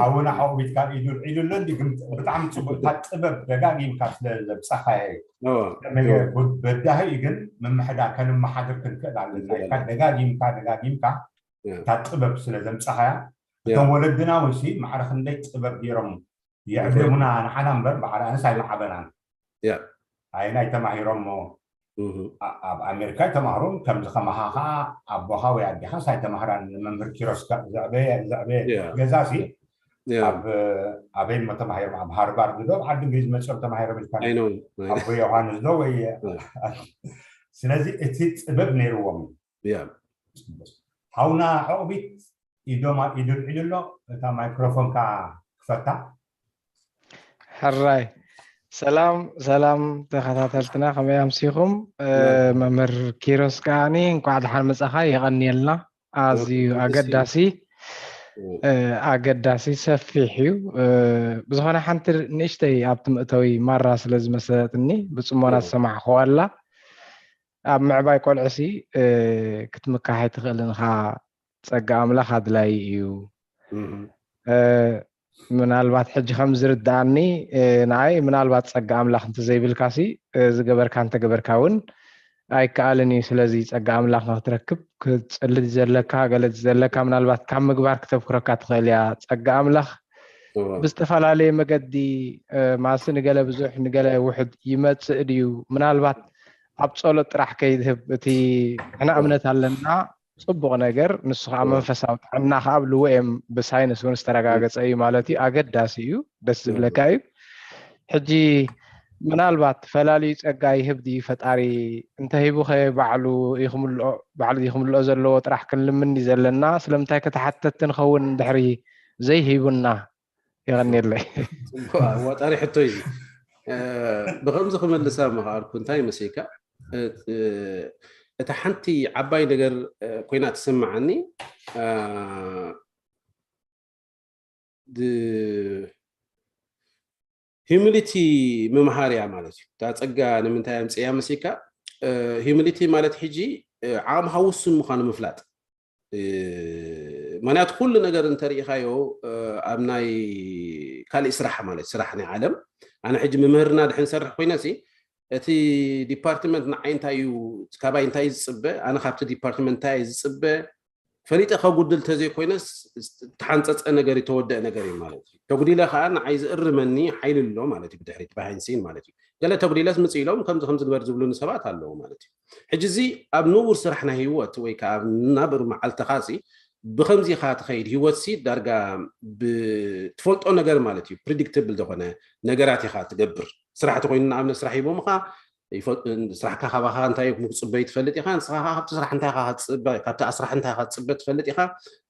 ሓውና ሓውቢትካ ኢዱ ኢዱ ኣሎ እንዲ ግን ብጣዕሚ ፅቡቅ እታ ጥበብ ደጋጊምካ ስለ ዘብፀኻየ በዳሂ እዩ ግን ምምሕዳር ከንመሓድር ክንክእል ኣለና ደጋጊምካ ደጋጊምካ እታ ጥበብ ስለ ዘምፀኻያ እቶም ወለድና እውን ሲ ማዕረ ክንደይ ጥበብ ገይሮም የዕብሙና ንዓና እምበር ባዕሪ ኣንስ ኣይመዓበናን። ኣየናይ ተማሂሮም ሞ ኣብ ኣሜሪካ ይተማህሩ ከምዚ ከማኻ ከዓ ኣቦኻ ወይ ኣዴኻስ ኣይተማህራን። መምህር ኪሮስ ዘዕበየ ዘዕበየ ገዛ ሲ ኣበይ ሞ ተማሂሮም ኣብ ሃርቫርድ ዶ ኣብ ዓዲ እንግሊዝ መፅኦም ተማሂሮም ኢልካ ኣቦ ዮሃንስ ዶ ወይ ስለዚ እቲ ጥበብ ነይርዎም እዩ። ሓውና ዕቑቢት ኢዶም ኣብ ኢዱ ልዒሉ ኣሎ። እታ ማይክሮፎንካ ክፈታ። ሕራይ ሰላም ሰላም ተኸታተልትና ከመይ ኣምሲኹም? መምህር ኪሮስ ከዓኒ እንኳዕ ደሓን መጻኻ የቐንየልና። ኣዝዩ ኣገዳሲ ኣገዳሲ ሰፊሕ እዩ። ብዝኾነ ሓንቲ ንእሽተይ ኣብቲ መእተዊ ማራ ስለ ዝመሰለትኒ ብፅሞና ዝሰማዕኽዋ ኣላ። ኣብ ምዕባይ ቆልዑሲ ክትምካሕ ኣይትኽእልን ኢኻ። ጸጋ ኣምላኽ ኣድላዪ እዩ። ምናልባት ሕጂ ከም ዝርድኣኒ ንዓይ ምናልባት ጸጋ ኣምላኽ እንተዘይብልካሲ ዝገበርካ እንተገበርካ እውን ኣይከኣልን እዩ። ስለዚ ጸጋ ኣምላኽ ንክትረክብ ክትጽሊ ዘለካ ገለ ዘለካ ምናልባት ካብ ምግባር ክተብክረካ ትኽእል እያ። ጸጋ ኣምላኽ ብዝተፈላለየ መገዲ ማሲ ንገለ ብዙሕ ንገለ ውሕድ ይመጽእ ድዩ? ምናልባት ኣብ ጸሎት ጥራሕ ከይድህብ እቲ ንሕና እምነት ኣለና ጽቡቕ ነገር ንሱ ከዓ መንፈሳዊ ጥዕና ከዓ ኣብልዎ እዮም ብሳይንስ እውን ዝተረጋገፀ እዩ ማለት እዩ። ኣገዳሲ እዩ፣ ደስ ዝብለካ እዩ። ሕጂ ምናልባት ፈላልዩ ጸጋ ይህብ ድዩ ፈጣሪ? እንተሂቡ ከ ባዕሉ ባዕሉ ድዩ ክምልኦ ዘለዎ ጥራሕ ክንልምን ዘለና? ስለምንታይ ከተሓተትቲ ንኸውን ድሕሪ ዘይሂቡና? የቐንየለይ። ዋጣሪ ሕቶ እዩ። ብከምዚ ክመልሳ ምኽኣልኩ እንታይ መሲልካ? እታ ሓንቲ ዓባይ ነገር ኮይና ትስምዓኒ ሂዩሚሊቲ ምምሃር እያ ማለት እዩ። እታ ፀጋ ንምንታይ ኣምፅእያ መሲልካ? ሂዩሚሊቲ ማለት ሕጂ ዓቕምኻ ውሱን ምዃኑ ምፍላጥ ምክንያቱ ኩሉ ነገር እንተሪኢኻዮ ኣብ ናይ ካሊእ ስራሕ ማለት ስራሕ ናይ ዓለም ኣነ ሕጂ ምምህርና ድሕን ሰርሕ ኮይነ ሲ እቲ ዲፓርትመንት ንዓይ እንታይ እዩ፣ ካባይ እንታይ እዩ ዝፅበ፣ ኣነ ካብቲ ዲፓርትመንት እንታይ እዩ ዝፅበ ፈሊጠ ከጉድል ተዘይኮይነስ፣ ዝተሓንፀፀ ነገር፣ የተወደአ ነገር እዩ ማለት እዩ። ተጉዲለ ከዓ ንዓይ ዝእርመኒ ሓይሊ ኣሎ ማለት እዩ፣ ብድሕሪት፣ ባሃይንሲን ማለት እዩ። ገለ ተጉዲለስ ምፅ ኢሎም ከምዚ ከምዚ ግበር ዝብሉኒ ሰባት ኣለዉ ማለት እዩ። ሕጂ እዚ ኣብ ንቡር ስራሕ ናይ ህይወት ወይ ከዓ ኣብ ናብር መዓልትኻ ሲ ብከምዚ ኢኻ ትኸይድ። ህይወት ሲ ዳርጋ ብትፈልጦ ነገር ማለት እዩ፣ ፕሪዲክትብል ዝኾነ ነገራት ኢኻ ትገብር። ስራሕ ተኮይኑ ንኣብነት ስራሕ ሂቦምኻ፣ ይፈ- ስራሕካ ካባኻ እንታይ እዩ ክፅበዩ ትፈልጥ ኢኻ። ንስኻ ከዓ ካብቲ ስራሕ እንታይ ኢኻ ክትፅበ፣ ካብቲ ስራሕ እንታይ ኢኻ ክትፅበ ትፈልጥ ኢኻ።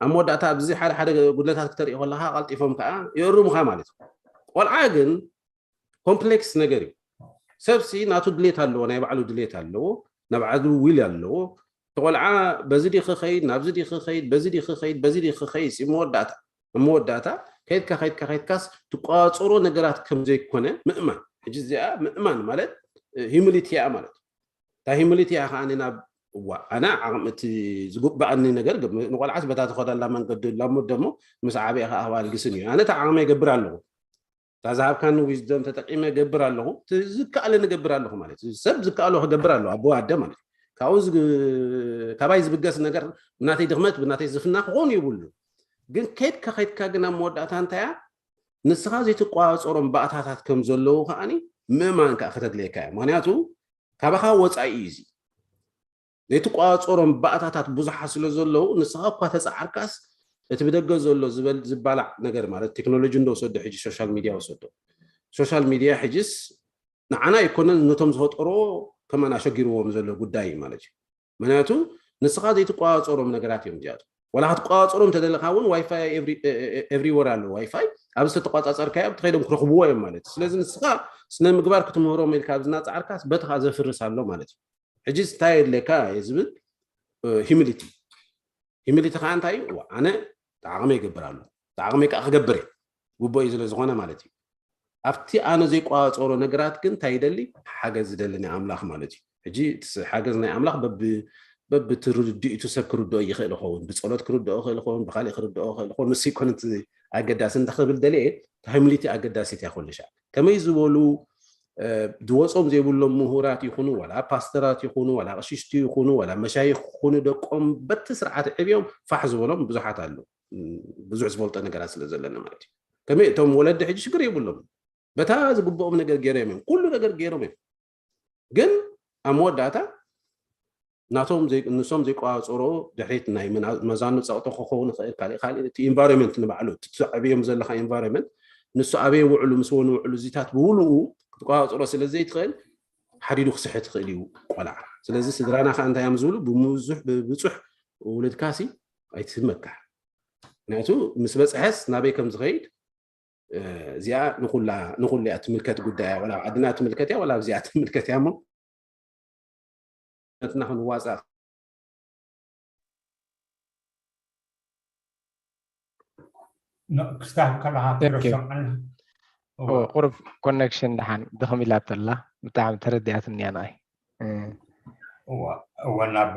ኣብ መወዳእታ ኣብዚ ሓደ ሓደ ጉድለታት ክተርኢ ከለኻ ቀልጢፎም ከዓ ይእርሙኻ ማለት እዩ። ቆልዓ ግን ኮምፕሌክስ ነገር እዩ። ሰብሲ ናቱ ድሌት ኣለዎ፣ ናይ ባዕሉ ድሌት ኣለዎ፣ ናይ ባዕሉ ዊል ኣለዎ። ተቆልዓ በዚ ዲ ክኸይድ፣ ናብዚ ዲ ክኸይድ፣ በዚ ዲ ክኸይድ፣ በዚ ዲ ክኸይድ ሲ መወዳእታ፣ መወዳእታ ከይድካ ከይድካ ከይድካስ ትቋፀሮ ነገራት ከም ዘይኮነ ምእማን። ሕጂ እዚኣ ምእማን ማለት ሂሚሊቲ እያ ማለት እዩ። እታ ሂሚሊቲ እያ ከዓ ናብ እዋ ኣነ ዓቕሚ እቲ ዝግባኣኒ ነገር ግ- ንቆልዓስ በታ ትኸደላ መንገዲ ላሞ ደሞ ምስ ዓበየ ከዓ ኣባልግስን እዩ። ኣነ እቲ ዓቕሚ ይገብር ኣለኹ፣ እታ ዝሃብካኒ ዊዝደም ተጠቂመ ገብር ኣለኹ፣ እቲ ዝከኣለኒ ገብር ኣለኹ ማለት እዩ። ሰብ ዝከኣሎ ክገብር ኣለዎ፣ ኣቦ ኣደ ማለት እዩ። ካብኡ ዝግ- ካባይ ዝብገስ ነገር ብናተይ ድኽመት ብናተይ ዝፍና ክኾኑ ይብሉ። ግን ከይድካ ከይድካ ግን ኣብ መወዳእታ እንታይ እያ ንስኻ ዘይትቋፀሮም ባእታታት ከም ዘለዉ ከዓኒ ምእማን ከዓ ከተድልየካ እያ። ምክንያቱ ካባኻ ወፃኢ እዩ እዚ። ዘይትቋፀሮም ባእታታት ብዙሓት ስለ ዘለዉ ንስኻ እኳ ተፃዓርካስ እቲ ብደገ ዘሎ ዝበል- ዝባላዕ ነገር ማለት ቴክኖሎጂ እንደወሰዶ ሕጂ ሶሻል ሚድያ ወሰዶ። ሶሻል ሚድያ ሕጂስ ንዓና ኣይኮነን ነቶም ዝፈጠሮ ከማን ኣሸጊርዎም ዘሎ ጉዳይ እዩ ማለት እዩ። ምክንያቱ ንስኻ ዘይትቋፀሮም ነገራት እዮም እዚኣቶም። ዋላ ክትቋፀሮም ተደለካ እውን ዋይፋይ ኤቭሪወር ኣሎ። ዋይፋይ ኣብ ዝተቋፃፀርካዮ ኣብቲ ከይዶም ክረኽብዎ እዮም ማለት እዩ። ስለዚ ንስኻ ስነ ምግባር ክትምህሮም ኢልካ ኣብዚ እናፃዓርካስ በትኻ ዘፍርስ ኣሎ ማለት እዩ። ሕጂ እንታይ የድልየካ እየ ዝብል ሂሚሊቲ። ሂሚሊቲ ከዓ እንታይ እዩ? ኣነ ዓቕመይ ይገብር ኣሎ፣ ዓቕመይ ከዓ ክገብር እየ፣ ግቡእ እዩ ስለ ዝኾነ ማለት እዩ። ኣብቲ ኣነ ዘይቋፀሮ ነገራት ግን እንታይ ይደሊ? ሓገዝ ዝደሊ ናይ ኣምላኽ ማለት እዩ። ሕጂ እቲ ስ- ሓገዝ ናይ ኣምላኽ በብ በብትርድኢቱ ሰብ ክርድኦ ይኽእል ይኸውን፣ ብፀሎት ክርድኦ ይኽእል ይኸውን፣ ብካሊእ ክርድኦ ይኽእል ይኸውን። ንሱ ይኮነ እቲ ኣገዳሲ እንተ ክብል ደልየ፣ ሃይምሊቲ ኣገዳሲት እያ። ኩልሻ ከመይ ዝበሉ ዝወፆም ዘይብሎም ምሁራት ይኹኑ ዋላ ፓስተራት ይኹኑ ዋላ ቀሽሽቲ ይኹኑ ዋላ መሻይኽ ይኹኑ ደቆም በቲ ስርዓት ዕብዮም ፋሕ ዝበሎም ብዙሓት ኣለዉ። ብዙሕ ዝፈልጦ ነገራት ስለ ዘለና ማለት እዩ። ከመይ እቶም ወለዲ ሕጂ ሽግር የብሎም፣ በታ ዝግብኦም ነገር ገይሮም እዮም፣ ኩሉ ነገር ገይሮም እዮም። ግን ኣብ መወዳእታ ናቶም ንሶም ዘይቋፀሮ ድሕሪት ናይ መዛኑ ፀቕጢ ክኸውን ይኽእል፣ ካልእ ካልእ እቲ ኢንቫይሮንመንት ንባዕሉ እቲ ትዕብዮም ዘለካ ኢንቫይሮንመንት ንሱ ኣበይ ውዕሉ ምስ ወን ውዕሉ እዚታት ብውልኡ ክትቋፅሮ ስለ ዘይትኽእል ሓዲዱ ክስሕት ይኽእል እዩ ቆልዓ። ስለዚ ስድራና ከዓ እንታይ እዮም ዝብሉ? ብብዙሕ ብብፁሕ ውልድካሲ ኣይትመካሕ። ምክንያቱ ምስ በፅሐስ ናበይ ከም ዝኸይድ እዚኣ ንኩላ ንኩሉ እያ ትምልከት ጉዳይ እያ። ወላ ኣብ ዓድና ትምልከት እያ ወላ ኣብዚኣ ትምልከት እያ። እሞ ነትና ክንዋፃእ ክስታፍ ከለካ ኪሮስ ሰምዓና። ቁሩብ ኮኔክሽን ደሓን ድኽም ኢላ ተላ ብጣዕሚ ተረዲኣትኒ እያ ንኣይ። እወ ናብ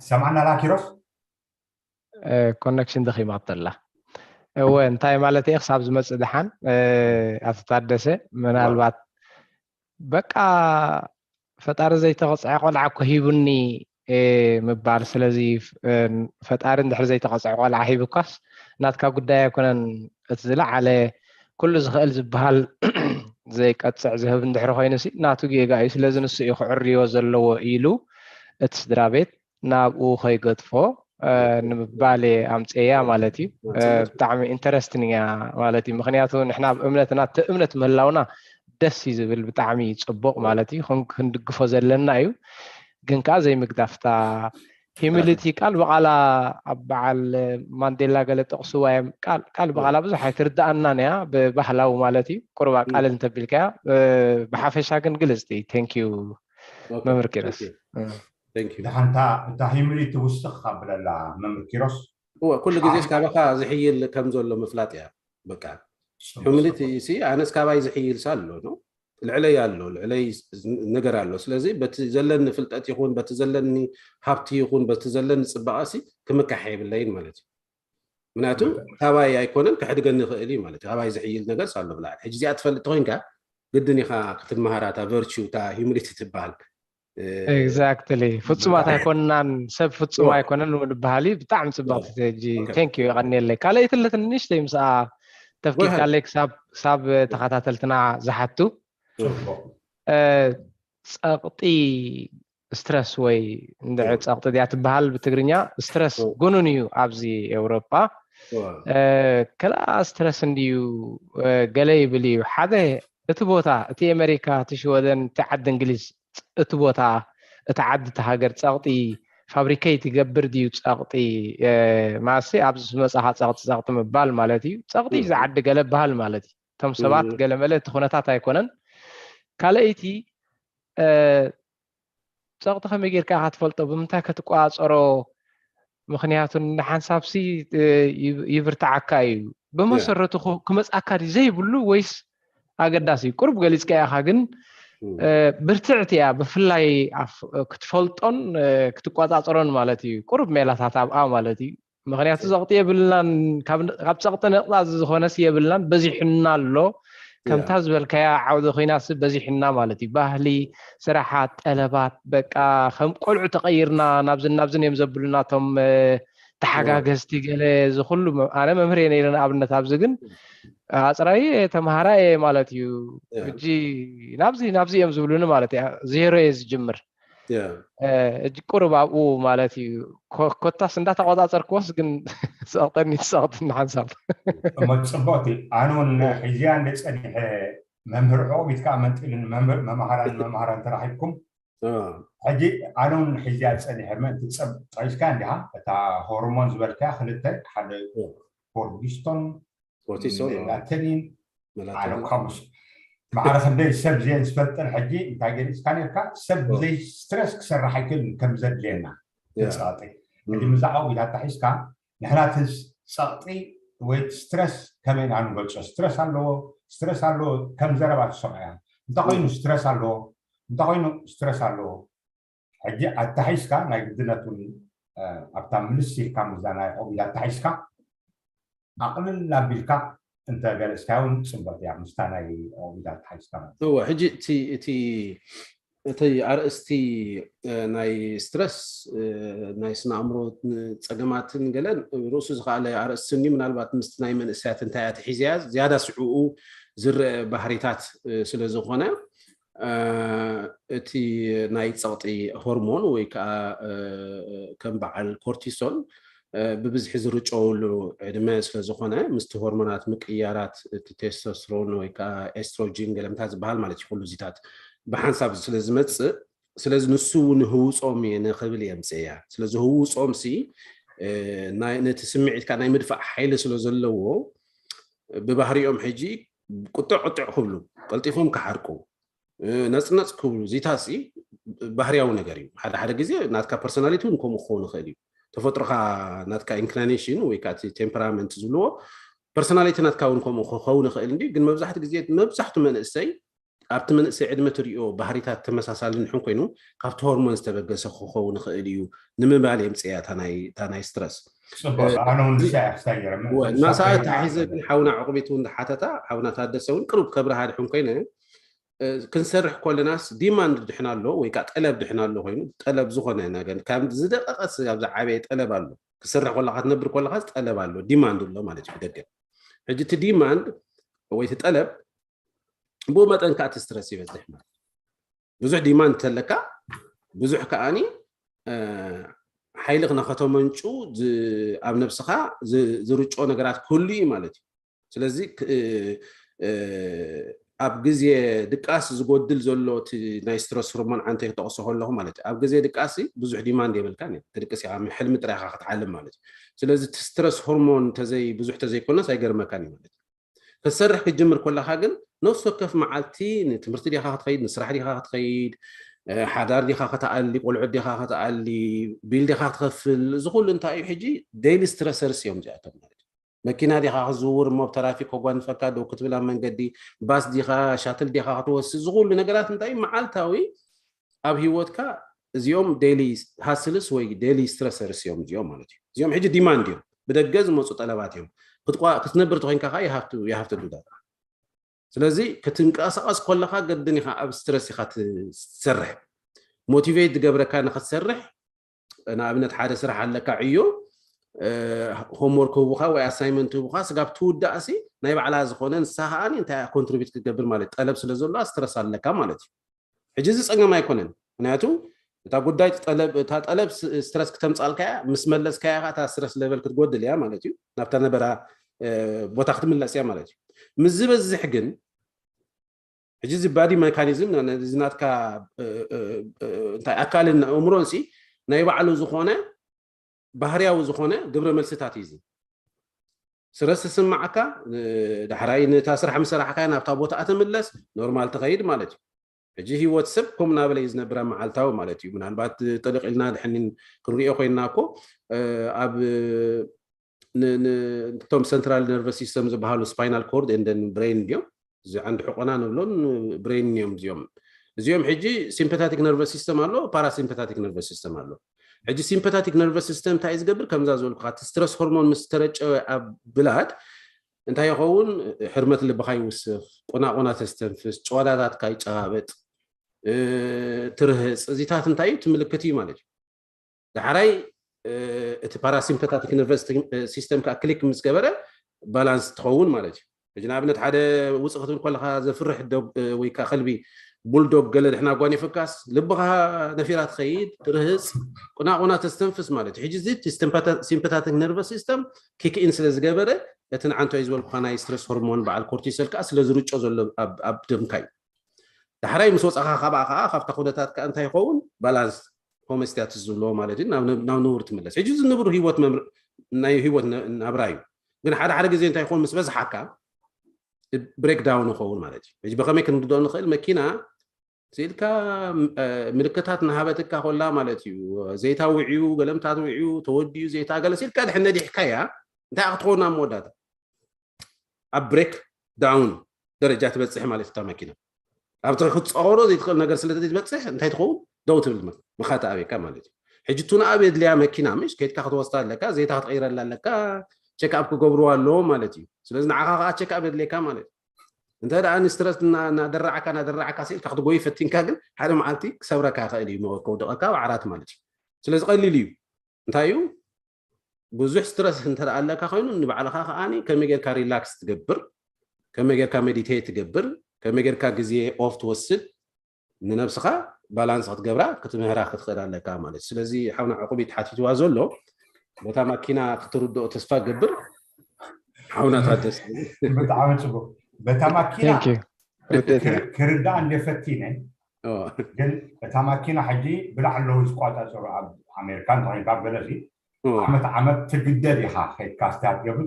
ሰምዓና ላ ኪሮስ ኮነክሽን ደኺማ ተላ። እወ እንታይ ማለት እየ ክሳብ ዝመፅእ ደሓን ኣቶ ታደሰ ምናልባት በቃ ፈጣሪ ዘይተቐፅዐ ቆልዓ እኮ ሂቡኒ ምባል። ስለዚ ፈጣሪ እንድሕር ዘይተቐፅዐ ቆልዓ ሂቡካስ ናትካ ጉዳይ ኣይኮነን። እቲ ዝለዓለ ኩሉ ዝኽእል ዝበሃል ዘይቀፅዕ ዝህብ እንድሕር ኮይኑ ሲ ናቱ ጌጋ እዩ። ስለዚ ንሱ እዩ ክዕርዮ ዘለዎ ኢሉ እቲ ስድራ ቤት ናብኡ ከይገጥፎ ንምባል ኣምፅኤያ ማለት እዩ። ብጣዕሚ ኢንተረስቲንግ እያ ማለት እዩ። ምክንያቱ ንሕና ኣብ እምነትና እቲ እምነት ምህላውና ደስ እዩ ዝብል፣ ብጣዕሚ እዩ ፅቡቅ ማለት እዩ። ክንድግፎ ዘለና እዩ። ግን ከዓ ዘይምግዳፍታ ሂሚሊቲ ቃል ብቃላ ኣብ በዓል ማንዴላ ገለ ጠቅስዋ እዮም። ቃል ብቃላ ብዙሕ ኣይትርድኣናን እያ ብባህላዊ ማለት እዩ። ቁርባ ቃል እንተቢልካያ ብሓፈሻ ግን ግልፅቲ። ቴንኪዩ መምህር ኪሮስ። ደሓንታ እታ ሂሚሊቲ ውስኽ ኣብለላ መምህር ኪሮስ። እወ ኩሉ ግዜ ካባኻ ዝሕይል ከም ዘሎ ምፍላጥ እያ። በቃ ሂሚሊቲ ሲ ኣነስ ካባይ ዝሕይል ሳ ኣሎ ነው ልዕለይ ኣሎ ልዕለይ ነገር ኣሎ። ስለዚ በቲ ዘለኒ ፍልጠት ይኹን በቲ ዘለኒ ሃብቲ ይኹን በቲ ዘለኒ ፅባቐ ሲ ክምካሕ የብለይን ማለት እዩ። ምክንያቱ ካባይ ኣይኮነን ክሕድገኒ ይኽእል እዩ ማለት እዩ። ካባይ ዝሕይል ነገር ኣሎ ብላዕሊ። ሕጂ እዚኣ ትፈልጥ ተኮይንካ ግድን ኢኻ ክትመሃራ እታ ቨርቹ እታ ሂዩሚሊቲ ትበሃል። ኤግዛክትሊ። ፍጹማት ኣይኮንናን፣ ሰብ ፍጹም ኣይኮነን ንበሃሊ። ብጣዕሚ ጽብቕቲ። ቴንክ ዩ፣ የቐንየለይ። ካልኣይቲ ኣለትኒ ንእሽተይ ምስኣ ተፍኪካለይ ክሳብ ተኸታተልትና ዝሓቱ። ጸቕጢ፣ ስትረስ ወይ እንድዒ ጸቕጢ ድያ ትበሃል ብትግርኛ? ስትረስ ጉኑን እዩ ኣብዚ ኤውሮጳ። ከላ ስትረስ እንድዩ ገለ ይብል እዩ። ሓደ እቲ ቦታ፣ እቲ ኣሜሪካ፣ እቲ ሽወደን፣ እቲ ዓዲ እንግሊዝ፣ እቲ ቦታ፣ እቲ ዓዲ፣ እቲ ሃገር ጸቕጢ ፋብሪኬት ይገብር ድዩ ጸቕጢ? ማሲ ኣብዚ ዝመጻኻ ጸቕጢ ጸቕጢ ምባል ማለት እዩ። ጸቕጢ እዚ ዓዲ ገለ በሃል ማለት እዩ። እቶም ሰባት ገለመለ እቲ ኩነታት ኣይኮነን። ካልኣይቲ ጸቕጢ ከመይ ጌርካ ኢኻ ትፈልጦ? ብምንታይ ከትቆጻጸሮ? ምኽንያቱ ንሓንሳብሲ ይብርትዓካ እዩ። ብመሰረቱ ክመጽኣካ ድዩ ዘይብሉ ወይስ ኣገዳሲ እዩ? ቁሩብ ገሊጽካ ኢኻ፣ ግን ብርትዕቲ እያ። ብፍላይ ክትፈልጦን ክትቆጻጸሮን ማለት እዩ። ቁሩብ ሜላታት ኣብኣ ማለት እዩ። ምኽንያቱ ጸቕጢ የብልናን፣ ካብ ጸቕጢ ነቕጻ ዝኾነስ የብልናን። በዚሕና ኣሎ፣ ከምታ ዝበልካያ ዓውዲ ኮይናስ በዚሕና ማለት እዩ። ባህሊ፣ ስራሓት፣ ጠለባት፣ በቃ ከም ቆልዑ ተቐይርና ናብዝን ናብዝን እዮም ዘብሉና እቶም ተሓጋገዝቲ ገለ። እዚ ኩሉ ኣነ መምህር እየ ነይረ ንኣብነት፣ ኣብዚ ግን ኣፅራይ ተምሃራይ እየ ማለት እዩ። ሕጂ ናብዚ ናብዚ እዮም ዝብሉኒ ማለት እያ። ዜሮ እየ ዝጅምር። እጅ ቁሩብ ኣብኡ ማለት እዩ። ኮታስ እንዳተቆጻጸርክዎስ ግን ሰቕጠኒ ሰቕጥኒ ሓንሳብ። እሞ ጽቡቕቲ። ኣነ እውን ሒዝያ እንደ ጸኒሐ መምህር ዕቑቢት ከዓ መንጢሉኒ። መምህር መምሃራን መምሃራን ተራኺብኩም ሕጂ ኣነ እውን ሒዝያ ጸኒሐ። ምእንቲ ጸብ ጠቂስካ እንዲኻ እታ ሆርሞን ዝበልካያ ክልተ፣ ሓደ ኮርቲሶን፣ ኮርቲሶን ሜላቶኒን። ኣነ ከምስ ማዕረ ክንደይ ሰብ ዘየን ዝፈልጠን ሕጂ እንታይ ገሊፅካ ነርካ? ሰብ ብዘይ ስትረስ ክሰርሕ ኣይክእልን ከም ዘድልየና። ጸቕጢ ሕጂ ምዛዕባ ዊት ኣታሒዝካ ንሕና እቲ ጸቕጢ ወይ ስትረስ ከመይ ኢና ንገልጾ? ስትረስ ኣለዎ፣ ስትረስ ኣለዎ ከም ዘረባ ትሰምዖ እያ። እንታይ ኮይኑ ስትረስ ኣለዎ? እንታይ ኮይኑ ስትረስ ኣለዎ? ሕጂ ኣታሒዝካ ናይ ግድነት እውን ኣብታ ምልስ ኢልካ ምስዛ ናይ ኦቪድ ኣታሒዝካ ኣቕልል ኣቢልካ እንተገለጽካዮ እውን ጽቡቕ እያ። ምስታ ናይ ኦቪድ ኣታሒዝካ ማለት እዩ። እወ፣ ሕጂ እቲ እቲ እቲ ኣርእስቲ ናይ ስትረስ ናይ ስነ ኣእምሮ ጸገማትን ገለን ርእሱ ዝኸኣለ ኣርእስቲ እዩ። ምናልባት ምስቲ ናይ መንእሰያት እንታይ እያ ተሒዝያ ዝያዳ ስዕኡ ዝረአ ባህሪታት ስለ ዝኾነ እቲ ናይ ጸቕጢ ሆርሞን ወይ ከዓ ከም በዓል ኮርቲሶል ብብዝሒ ዝርጨወሉ ዕድመ ስለ ዝኾነ ምስቲ ሆርሞናት ምቅያራት እቲ ቴስቶስትሮን ወይ ከዓ ኤስትሮጂን ገለምታት ዝበሃል ማለት እዩ ኩሉ እዚታት ብሓንሳብ ስለ ዝመፅእ ስለዚ ንሱ እውን ህውፆም እየ ንክብል እየ ምፅእያ ስለዚ ህውፆም ሲ ነቲ ስምዒትካ ናይ ምድፋእ ሓይሊ ስለ ዘለዎ ብባህሪኦም ሕጂ ቁጥዕ ቁጥዕ ክብሉ ቀልጢፎም ክሓርቁ ነፅነፅ ክብሉ ዚታሲ ባህርያዊ ነገር እዩ ሓደ ሓደ ግዜ ናትካ ፐርሶናሊቲ እውን ከምኡ ክኸውን ይኽእል እዩ ተፈጥሮካ ናትካ ኢንክሊኔሽን ወይ ከዓ ቴምፐራመንት ዝብልዎ ፐርሶናሊቲ ናትካ እውን ከምኡ ክኸውን ይኽእል እንዲ ግን መብዛሕቲ ግዜ መብዛሕቱ መንእሰይ ኣብቲ መንእሰይ ዕድመ ትሪኦ ባህሪታት ተመሳሳሊ ንሕን ኮይኑ ካብቲ ሆርሞን ዝተበገሰ ክኸውን ይኽእል እዩ ንምባል የምፅያ እታ ናይ ስትረስ ናሳ ተሓሒዘ ግን ሓውና ዕቑቢት እውን ሓተታ ሓውና ታደሰ እውን ቅሩብ ከብርሃ ድሕን ኮይነ ክንሰርሕ ከለናስ ዲማንድ ድሕና ኣሎ ወይ ከዓ ጠለብ ድሕና ኣሎ ኮይኑ ጠለብ ዝኾነ ነገር ካብ ዝደቀቀ ስጋብ ዝዓበየ ጠለብ ኣሎ ክሰርሕ ከለካ ትነብር ከለካ ጠለብ ኣሎ ዲማንድ ኣሎ ማለት እዩ ብደገ ሕጂ እቲ ዲማንድ ወይ እቲ ጠለብ ብኡ መጠን ከዓ እቲ ስትረስ ይበዝሕ ማለት ብዙሕ ዲማንድ ተለካ ብዙሕ ከዓኒ ሓይሊ ክነኸተመንጩ ኣብ ነብስኻ ዝርጮ ነገራት ክህሉ እዩ ማለት እዩ ስለዚ ኣብ ግዜ ድቃስ ዝጎድል ዘሎ እቲ ናይ ስትረስ ሆርሞን ዓንተ ክጠቕሶ ከለኹ ማለት እዩ ኣብ ግዜ ድቃስ ብዙሕ ዲማንድ የብልካን እዩ ትድቅስ ኢኻ ሕልሚ ጥራይ ኢኻ ክትዓልም ማለት እዩ ስለዚ እቲ ስትረስ ሆርሞን ተዘይ ብዙሕ ተዘይኮነስ ኣይገርመካን እዩ ማለት እዩ ክትሰርሕ ክትጅምር ከለኻ ግን ነፍሲ ወከፍ መዓልቲ ንትምህርቲ ዲኻ ክትኸይድ ንስራሕ ዲኻ ክትኸይድ ሓዳር ዲኻ ከተኣሊ ቆልዑት ዲኻ ከተኣሊ ቢል ዲኻ ክትኸፍል እዚ ኩሉ እንታይ እዩ ሕጂ ዴይሊ ስትረሰርስ እዮም እዚኣቶም ማለት እዩ መኪና ዲኻ ክትዝውር እሞ ብተራፊክ ከጓንፈካ ደው ክትብል ኣብ መንገዲ ባስ ዲኻ ሻትል ዲኻ ክትወስድ ዝኩሉ ነገራት እንታይ መዓልታዊ ኣብ ሂወትካ እዚኦም ዴይሊ ሃስልስ ወይ ዴይሊ ስትረሰርስ እዮም እዚኦም ማለት እዩ እዚኦም ሕጂ ዲማንድ እዮም ብደገ ዝመፁ ጠለባት እዮም ክትነብር ተኮይንካ ከዓ ይሃፍቱ ይሃፍቱ ዱዳት ስለዚ ክትንቀሳቐስ ከለኻ ገድን ኢኻ ኣብ ስትረስ ኢኻ ትሰርሕ። ሞቲቬት ዝገብረካ ንኽትሰርሕ፣ ንኣብነት ሓደ ስራሕ ኣለካ ዕዮ፣ ሆምወርክ ህቡኻ ወይ ኣሳይመንት ህቡኻ፣ ስጋብ ትውዳእሲ ናይ ባዕላ ዝኾነ ንሳ ከኣ እንታይ ኮንትሪቢዩት ክትገብር ማለት ጠለብ ስለ ዘለዋ ስትረስ ኣለካ ማለት እዩ። ሕጂ እዚ ጸገም ኣይኮነን። ምክንያቱ እታ ጉዳይ ጠለብ እታ ጠለብ ስትረስ ክተምጻልካ እያ። ምስ መለስካያ ከኣ እታ ስትረስ ሌቨል ክትጎድል እያ ማለት እዩ። ናብታ ነበራ ቦታ ክትምለስ እያ ማለት እዩ። ምስ ዝበዝሕ ግን ሕጂ እዚ ባዲ ሜካኒዝም እዚ ናትካ እንታይ ኣካልን ኣእምሮን ሲ ናይ ባዕሉ ዝኾነ ባህርያዊ ዝኾነ ግብረ መልስታት እዩ። እዚ ስትረስ ዝስማዓካ ዳሕራይ ነታ ስራሕ ምሰራሕካ ናብታ ቦታ ኣተምለስ ኖርማል ትኸይድ ማለት እዩ። ሕጂ ህይወት ሰብ ከም ናበለ እዩ ዝነብራ መዓልታዊ ማለት እዩ። ምናልባት ጠሊቕ ኢልና ድሕኒን ክንሪኦ ኮይንና እኮ ኣብ እቶም ሰንትራል ነርቨስ ሲስተም ዝበሃሉ ስፓይናል ኮርድ ኤንደን ብሬን እዮም። እዚ ዓንዲ ሕቆና ንብሎን ብሬን እዮም እዚኦም። እዚኦም ሕጂ ሲምፐታቲክ ነርቨስ ሲስተም ኣሎ፣ ፓራሲምፐታቲክ ነርቨስ ሲስተም ኣሎ። ሕጂ ሲምፐታቲክ ነርቨስ ሲስተም እንታይ ዝገብር? ከምዛ ዝበልኩካ እቲ ስትረስ ሆርሞን ምስ ተረጨወ ኣብ ብላድ እንታይ ይኸውን? ሕርመት ልብኻ ይውስኽ፣ ቁናቁና ተስተንፍስ፣ ጨዋዳታትካ ይጨባበጥ፣ ትርህፅ፣ እዚታት እንታይ እዩ? እቲ ምልክት እዩ ማለት እዩ። ዳሕራይ እቲ ፓራሲምፐታቲክ ነርቨስ ሲስተም ከዓ ክሊክ ምስ ገበረ ባላንስ ትኸውን ማለት እዩ። ሕጂ ንኣብነት ሓደ ውፅእ ክትብል ከለካ ዘፍርሕ ወይ ከዓ ከልቢ ቡልዶግ ገለ ድሕና ጓኒፍካስ ልብኻ ነፊራ ትኸይድ፣ ትርህፅ፣ ቁናቁና ተስተንፍስ ማለት እዩ። ሕጂ እዚ ሲምፐታቲክ ነርቨስ ሲስተም ኪክኢን ስለ ዝገበረ እቲ ንዓንቶ ዝበልኩካ ናይ ስትረስ ሆርሞን በዓል ኮርቲሶል ከዓ ስለ ዝርጮ ዘሎ ኣብ ደምካ እዩ። ዳሕራይ ምስ ወፃኻ ካብኣ ከዓ ካብታ ኩነታት ከዓ እንታይ ይኸውን? ባላንስ ሆመስቲያትስ ዝብልዎ ማለት እዩ። ናብ ንቡር ትምለስ። ሕጂ እዚ ንቡር ህይወት ናይ ህይወት ናብራ እዩ። ግን ሓደ ሓደ ግዜ እንታይ ይኸውን? ምስ በዝሓካ ብሬክ ዳውን ይኸውን ማለት እዩ። ሕጂ ብኸመይ ክንርድኦ ንኽእል? መኪና ስኢልካ ምልክታት እናሃበትካ ኮላ ማለት እዩ። ዘይታ ውዕዩ፣ ገለምታት ውዕዩ፣ ተወዲኡ ዘይታ ገለ ስኢልካ ድሕን ነዲሕካያ እንታይ ክትኸውን ኣብ መወዳእታ? ኣብ ብሬክ ዳውን ደረጃ ትበፅሕ ማለት እታ መኪና ኣብቲ ክትፀወሮ ዘይትኽእል ነገር ስለ ትበፅሕ እንታይ ትኸውን? ደው ትብል መኻተ ኣበካ ማለት እዩ። ሕጂ ቱና ኣብ የድልያ መኪና ምሽ ከይድካ ክትወስዳ ኣለካ፣ ዘይታ ክትቀይረላ ኣለካ፣ ቸክኣፕ ክገብርዋ ኣለዎ ማለት እዩ። ስለዚ ንዓኻ ከዓ ቸክኣፕ የድልየካ ማለት እዩ። እንተ ደኣ ንስትረስ እናደራዕካ እናደራዕካ ስኢልካ ክትጎይ ፈቲንካ ግን ሓደ መዓልቲ ክሰብረካ ይኽእል እዩ፣ ከውድቐካ ኣብ ዓራት ማለት እዩ። ስለዚ ቀሊል እዩ። እንታይ እዩ? ብዙሕ ስትረስ እንተ ኣለካ ኮይኑ ንባዕልኻ ከኣ ከመይ ጌርካ ሪላክስ ትገብር፣ ከመይ ጌርካ ሜዲቴት ትገብር፣ ከመይ ጌርካ ግዜ ኦፍ ትወስድ፣ ንነብስኻ ባላንስ ክትገብራ ክትምህራ ክትኽእል ኣለካ ማለት። ስለዚ ሓውና ዕቁቢት ሓቲትዋ ዘሎ በታ ማኪና ክትርድኦ ተስፋ ገብር። ሓውና ታደስ ብጣዕሚ ጽቡቅ። በታ ማኪና ክርዳእ እንደ ፈቲነ ግን እታ ማኪና ሕጂ ብላዕለዊ ዝቋጻጸሩ ኣብ ኣሜሪካ እንተኮይንካ ገለሲ ዓመት ዓመት ትግደድ ኢኻ ከይድካ ስታት ገብር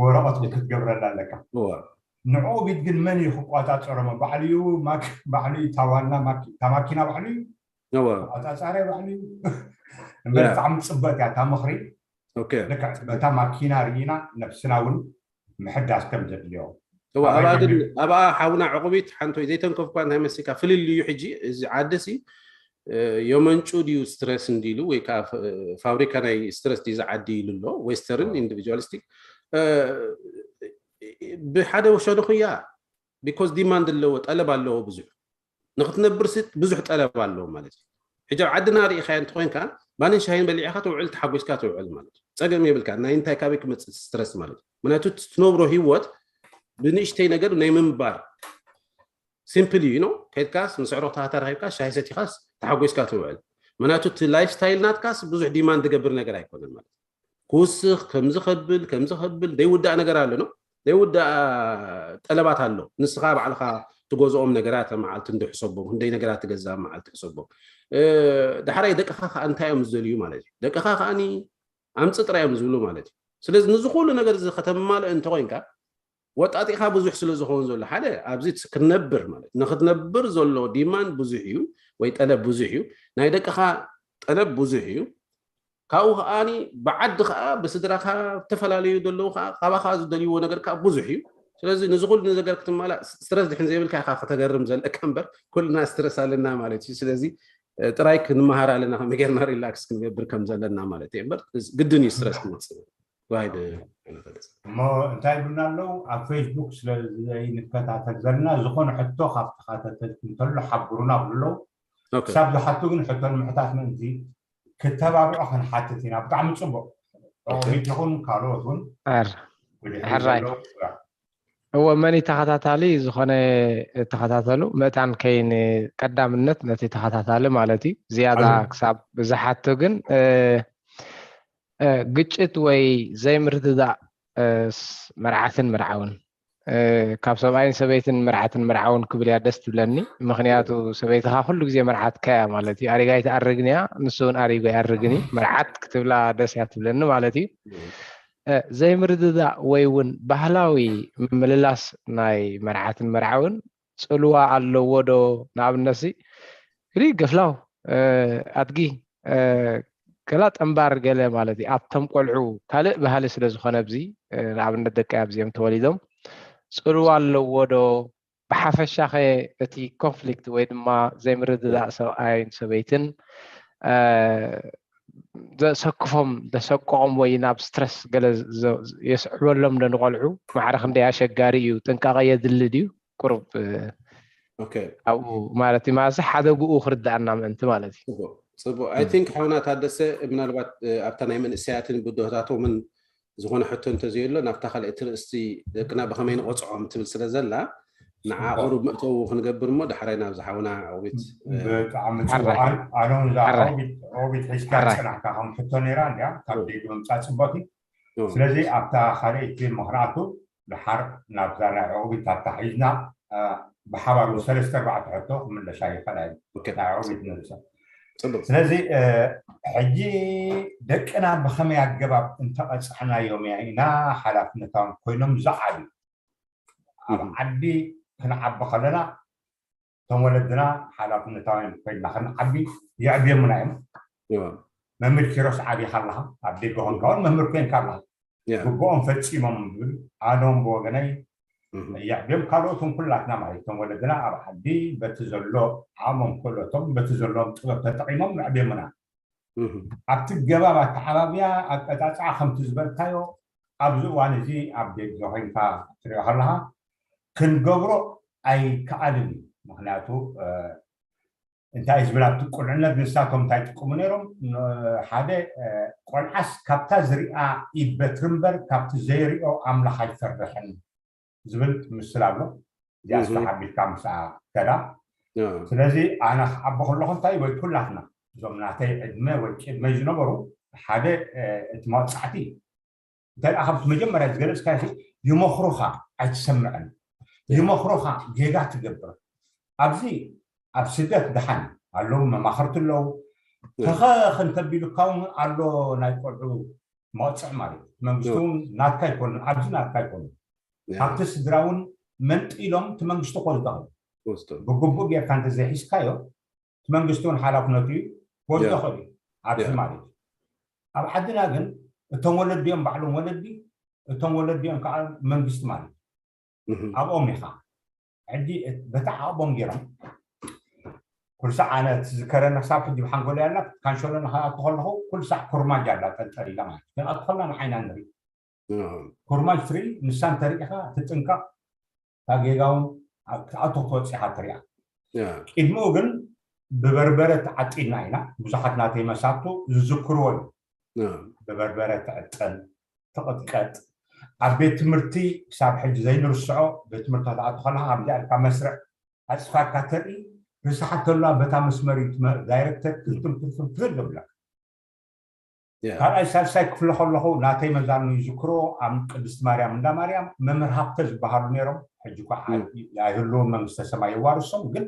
ወረቐት ክትገብረላ ኣለካ። ንዕኡ ቢት ግን መን እዩ ክቋጻጸሮም? ባዕሉ እዩ ባዕሉ እዩ ታዋና እታ ማኪና ባዕሉ እዩ ኣቋጻጻሪ ባዕሉ እዩ። እምበር ብጣዕሚ ጽበቅ እያ እታ ምኽሪ። በታ ማኪና ርኢና ነብስና እውን ምሕዳስ ከም ዘድልዮ ኣብኣ ሓውና ዕቁቢት ሓንቶ ዘይተንከፍኳ እንታይ መሲካ ፍልልዩ ሕጂ እዚ ዓዲ ሲ የመንጩ ድዩ ስትረስ እንዲሉ ወይ ከዓ ፋብሪካ ናይ ስትረስ ድዩ ዝዓዲ ኢሉ ኣሎ ዌስተርን ኢንዲቪጁዋሊስቲክ ብሓደ ሸነኹ እያ ቢኮዝ ዲማንድ ኣለዎ ጠለብ ኣለዎ ብዙሕ ንክትነብር ሲ ብዙሕ ጠለብ ኣለዎ ማለት እዩ። ሕጂ ኣብ ዓድና ርኢኻዮ እንተኮይንካ ማንን ሻሂን በሊዕካ ትውዕል ተሓጒስካ ትውዕል ማለት እዩ። ፀገም የብልካ ናይ እንታይ ካበይ ክመፅእ ስትረስ ማለት እዩ። ምክንያቱ ትነብሮ ህይወት ብንእሽተይ ነገር ናይ ምንባር ሲምፕል እዩ ነው ከድካስ ምስ ዕሩክትኻ ተራኺብካ ሻሂ ሰቲኻስ ተሓጒስካ ትውዕል። ምክንያቱ እቲ ላይፍ ስታይል ናትካስ ብዙሕ ዲማንድ ዝገብር ነገር ኣይኮነን ማለት ክውስኽ ከምዚ ከብል ከምዚ ከብል ዘይውዳእ ነገር ኣሎ ነው ዘይውዳእ ጠለባት ኣሎ። ንስኻ ባዕልኻ ትገዝኦም ነገራት መዓልቲ እንድሕሰቦም ክንደይ ነገራት ትገዝእ መዓልቲ ሕሰቦም። ዳሕራይ ደቅኻ ከዓ እንታይ እዮም ዝደልዩ ማለት እዩ። ደቅኻ ከዓኒ ኣምፅ ጥራይ እዮም ዝብሉ ማለት እዩ። ስለዚ ንዚ ኩሉ ነገር እዚ ከተማልእ እንተኮይንካ ወጣጢኻ ብዙሕ ስለ ዝኸውን ዘሎ ሓደ ኣብዚ ክትነብር ማለት ንክትነብር ዘሎ ዲማንድ ብዙሕ እዩ ወይ ጠለብ ብዙሕ እዩ። ናይ ደቅኻ ጠለብ ብዙሕ እዩ። ካብኡ ከዓኒ ብዓዲ ከዓ ብስድራካ ዝተፈላለዩ ዘለዉ ከዓ ካባካ ዝደልይዎ ነገር ከዓ ብዙሕ እዩ። ስለዚ ንዚ ኩሉ ነገር ክትማላእ ስትረስ ድሕን ዘይብልካ ኢካ ከተገርም ዘለካ እምበር ኩልና ስትረስ ኣለና ማለት እዩ። ስለዚ ጥራይ ክንመሃር ኣለና ከመይ ጌርና ሪላክስ ክንገብር ከም ዘለና ማለት እዩ እምበር ግድን እዩ ስትረስ ክመፅእ። ዋይድ እሞ እንታይ ይብሉና ኣለዉ? ኣብ ፌስቡክ ስለ ዘይንከታተል ዘለና ዝኾነ ሕቶ ካብ ተኸታተልቲ እንተሎ ሓብሩና ብሉ ኣለዉ። ኦኬ ክሳብ ዝሓቱ ግን ሕቶ ንምሕታት ምእንቲ ክተባብዖ ክንሓትት ኢና። ብጣዕሚ ፅቡቅ። ኦኬ። ኦቢት ይኹን ካልኦት እውን ኣር ብድሕሪ ሕራይ። ዘለዉ እወ መኒ ተኸታታሊ ዝኾነ ተኸታተሉ ምእታን ከይን ቀዳምነት ነቲ ተኸታታሊ ማለት እዩ። ዝያዳ ኣዝዩ። ክሳብ ዝሓቱ ግን እ፣ እ፣ ግጭት ወይ ዘይምርድዳእ እ፣ ስ- መርዓትን መርዓውን እ፣ ካብ ሰብኣይን ሰበይትን መርዓትን መርዓውን ክብል እያ ደስ ትብለኒ። ምክንያቱ ሰበይትኻ ኩሉ ግዜ መርዓትካ እያ ማለት እዩ። ኣሪጋ ኣይትኣርግን እያ፣ ንሱ እውን ኣሪጉ ኣይኣርግን እዩ። መርዓት ክትብላ ደስ እያ ትብለኒ ማለት እዩ። እ፣ ዘይምርድዳእ ወይ እውን ባህላዊ ምምልላስ ናይ መርዓትን መርዓውን ፅልዋ ኣለዎ ዶ? ንኣብነት ሲ ፍሉይ ገፍላው እ፣ ኣድጊ እ፣ ገላ ጠንባር ገለ ማለት እዩ። ኣብቶም ቆልዑ ካልእ ባህሊ ስለ ዝኾነ ኣብዚ እ፣ ንኣብነት ደቂ ኣብዚኦም ተወሊዶም ፅልዋ ኣለዎ ዶ? ብሓፈሻኸ እቲ ኮንፍሊክት ወይ ድማ ዘይምርድዳእ ሰብኣይን ሰበይትን እ፣ ዘሰክፎም ዘሰቅቖም ወይ ናብ ስትረስ ገለ ዘ- የስዕበሎም ዶ ንቆልዑ? ማዕረ ክንደይ ኣሸጋሪ እዩ? ጥንቃቐ የድሊ ድዩ? ቁሩብ እ፣ ኦኬ ኣብኡ ማለት እዩ ማለት ሓደ ብኡ ክርዳእና ምእንቲ ማለት እዩ። ፅቡቅ ፅቡቅ። ኣይ ቲንክ ሓውና ታደሰ ምናልባት እ፣ ኣብታ ናይ መንእሰያትን ብድሆታቶምን ዝኾነ ሕቶ እንተዘየሎ ናብታ ካልኣይቲ ርእስቲ ደቅና ብኸመይ ንቆፅዖም ትብል ስለ ዘላ ንዓ ፅቡቅ። ቁሩብ መእተዊ ክንገብር እሞ ዳሕራይ ናብ ዝሓውና ዕዊት እ፣ ብጣዕሚ ሓራይ። ፅቡቅ። ኣነ እውን እዛ ሓራይ። ኦቢት ኦቢት ሒዝካ ሓራይ። ፀናሕካ ከም ሕቶ ነይራ እንዲያ ካብ እ። ደገ ምምፃእ ፅቡቅ እዩ። እ፣ ስለዚ ኣብታ ካልኣይቲ ምኽንያቱ ድሓር ናብዛ ናይ ዕቑቢት ኣብታ ሒዝና እ፣ ብሓባር እውን ሰለስተ ኣርባዕተ ሕቶ ክምለሻ ይኽእላ እዩ። ኦኬ ናይ ዕቑቢት ንርእሰ ፅቡቅ ስለዚ እ፣ ሕጂ ደቅና ብኸመይ ኣገባብ እንተቐፃዕናዮም ኢና ሓላፍነታውን ኮይኖም ዝዓብዩ ኣብ እህ። ዓዲ ክንዓቢ ከለና እቶም ወለድና ሓላፍነታውያን ኮይና ክንዓቢ የዕብዮምና እዮም። እዋ መምህር ኪሮስ ዓቢኻ ኣለኻ፣ ኣብ ደገ ኮንካ እውን መምህር ኮይንካ ኣለኻ። ያ ግብኦም ፈፂሞም ዝብል ኣነውን ብወገነይ እህ። የዕብዮም። ካልኦትን ኩላትና ማለት እቶም ወለድና ኣብ ዓዲ በቲ ዘሎ ዓቕሞም ክእለቶም በቲ ዘለዎም ጥበብ ተጠቒሞም የዕብዮምና። እህ። ኣብቲ ገባብ ኣተዓባብያ ኣቀፃፅዓ ከምቲ ዝበልካዮ ኣብዚ እዋን እዚ ኣብ ደገ ኮይንካ ትሪኦ ከለካ ክንገብሮ ኣይከኣልን እዩ። ምክንያቱ እ፣ እንታይ እዩ ዝብል ኣብቲ ቁልዕነት ንሳቶም እንታይ ይጥቀሙ ነይሮም ን- ሓደ እ፣ ቆልዓስ ካብታ ዝሪኣ ይበትሪ እምበር ካብቲ ዘይሪኦ ኣምላኽ ኣይፈርሕን ዝብል ምስል ኣሎ። እዚኣ እህ። ዝተሓቢርካ ምስኣ ከዳ ያ ስለዚ ኣነ ክዓቢ ከለኹ እንታይ ወይ ኩላትና እዞም ናተይ ዕድመ ወይ ቅድመይ ዝነበሩ ሓደ እ፣ እቲ መቕፃዕቲ እንታይ ደኣ ካብቲ መጀመርያ ዝገለፅካዮ ይመኽሩኻ ኣይትሰምዕን ይመኽሩኻ ጌጋ ትገብር ኣብዚ ኣብ ስደት ደሓን ኣለዉ መማኽርቲ ኣለዉ ተኸኽ እንተቢሉካ እውን ኣሎ ናይ ቆልዑ መቕፅዕ ማለት እዩ መንግስቲ እውን ናትካ ኣይኮኑን ኣብዚ ናትካ ኣይኮኑን ካብቲ ስድራ እውን መንጢሎም እቲ መንግስቲ ክወስዶ ክእል ወስዶ ብግቡእ ጌርካ እንተዘይሒዝካዮ እቲ መንግስቲ እውን ሓላፍነቱ እዩ ክወስዶ ያ። ክእል እዩ ኣብዚ ያ። ማለት እዩ ኣብ ዓድና ግን እቶም ወለዲ እዮም ባዕሎም ወለዲ እቶም ወለዲ እዮም ከዓ መንግስቲ ማለት እዩ እህ። ኣብኦም ኢኻ ሕጂ በቲ ዓቕቦም ገይሮም ኩልሳዕ ኣነ ትዝከረኒ ክሳብ ሕጂ ብሓንጎለ ያላ ካንሸሎ ንኸኣቱ ከለኹ ኩልሳዕ ኩርማጅ ኣላ ጠልጠል ኢላ ማለት እዩ ክንኣቱ ከለና ንዓይና ንርኢ እህ። ኩርማጅ ትርኢ ንሳ እንተርኢኻ ትጥንቀቕ እታ ጌጋ እውን ክትኣቱ ክትወፅእ ኢኻ ትሪኣ ያ ቅድሚኡ ግን ብበርበረ ተዓጢድና ኢና ብዙሓት ናተይ መሳቱ ዝዝክርዎ እዩ ያ ብበርበረ ትዕጠን ትቕጥቀጥ ኣብ ቤት ትምህርቲ ክሳብ ሕጂ ዘይንርስዖ ቤት ትምህርቲ ክትኣቱ ከለካ ከምዚኣ ኢልካ መስርዕ ኣፅፋርካ ተርኢ ርስሓት ተላ በታ መስመር እዩ ትመ- ዳይሬክተር ክልትም ክልትም ትብል ይብለካ ያ ካልኣይ ሳልሳይ ክፍለ ከለኹ ናተይ መዛኑ ይዝክሮ ኣብ ቅድስቲ ማርያም እንዳ ማርያም መምህር ሃብተ ዝበሃሉ ነይሮም ሕጂ እኳ እም። ኣይህልውን መንግስተ ሰማይ የዋርሶም ግን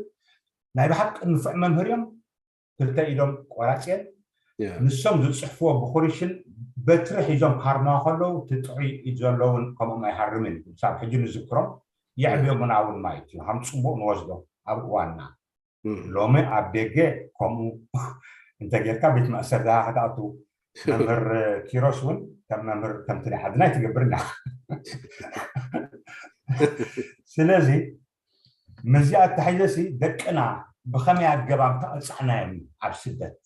ናይ ብሓቂ ንፉዕ መምህር እዮም ክልተ ኢዶም ቆራፅየን ያ ንሶም ዝፅሕፍዎ ብኩሪሽን በትሪ ሒዞም ክሃርምዋ ከለዉ እቲ ጥዑይ ኢድ ዘለውን ከምኦም ኣይሃርምን እዩ ክሳብ ሕጂ ንዝክሮም የዕብዮምና እውን ማለት እዩ ከም ፅቡቅ ንወስዶ ኣብ እዋንና እህ። ሎሚ ኣብ ደገ ከምኡ እንተጌርካ ቤት ማእሰርቲ ክትኣቱ መምህር ኪሮስ እውን ከም መምህር ከምቲ ናይ ዓድና ኣይትገብርና ስለዚ ምስዚኣ ኣተሓይዘሲ ደቅና ብኸመይ ኣገባብ ተቐፃዕናዮም ኣብ ስደት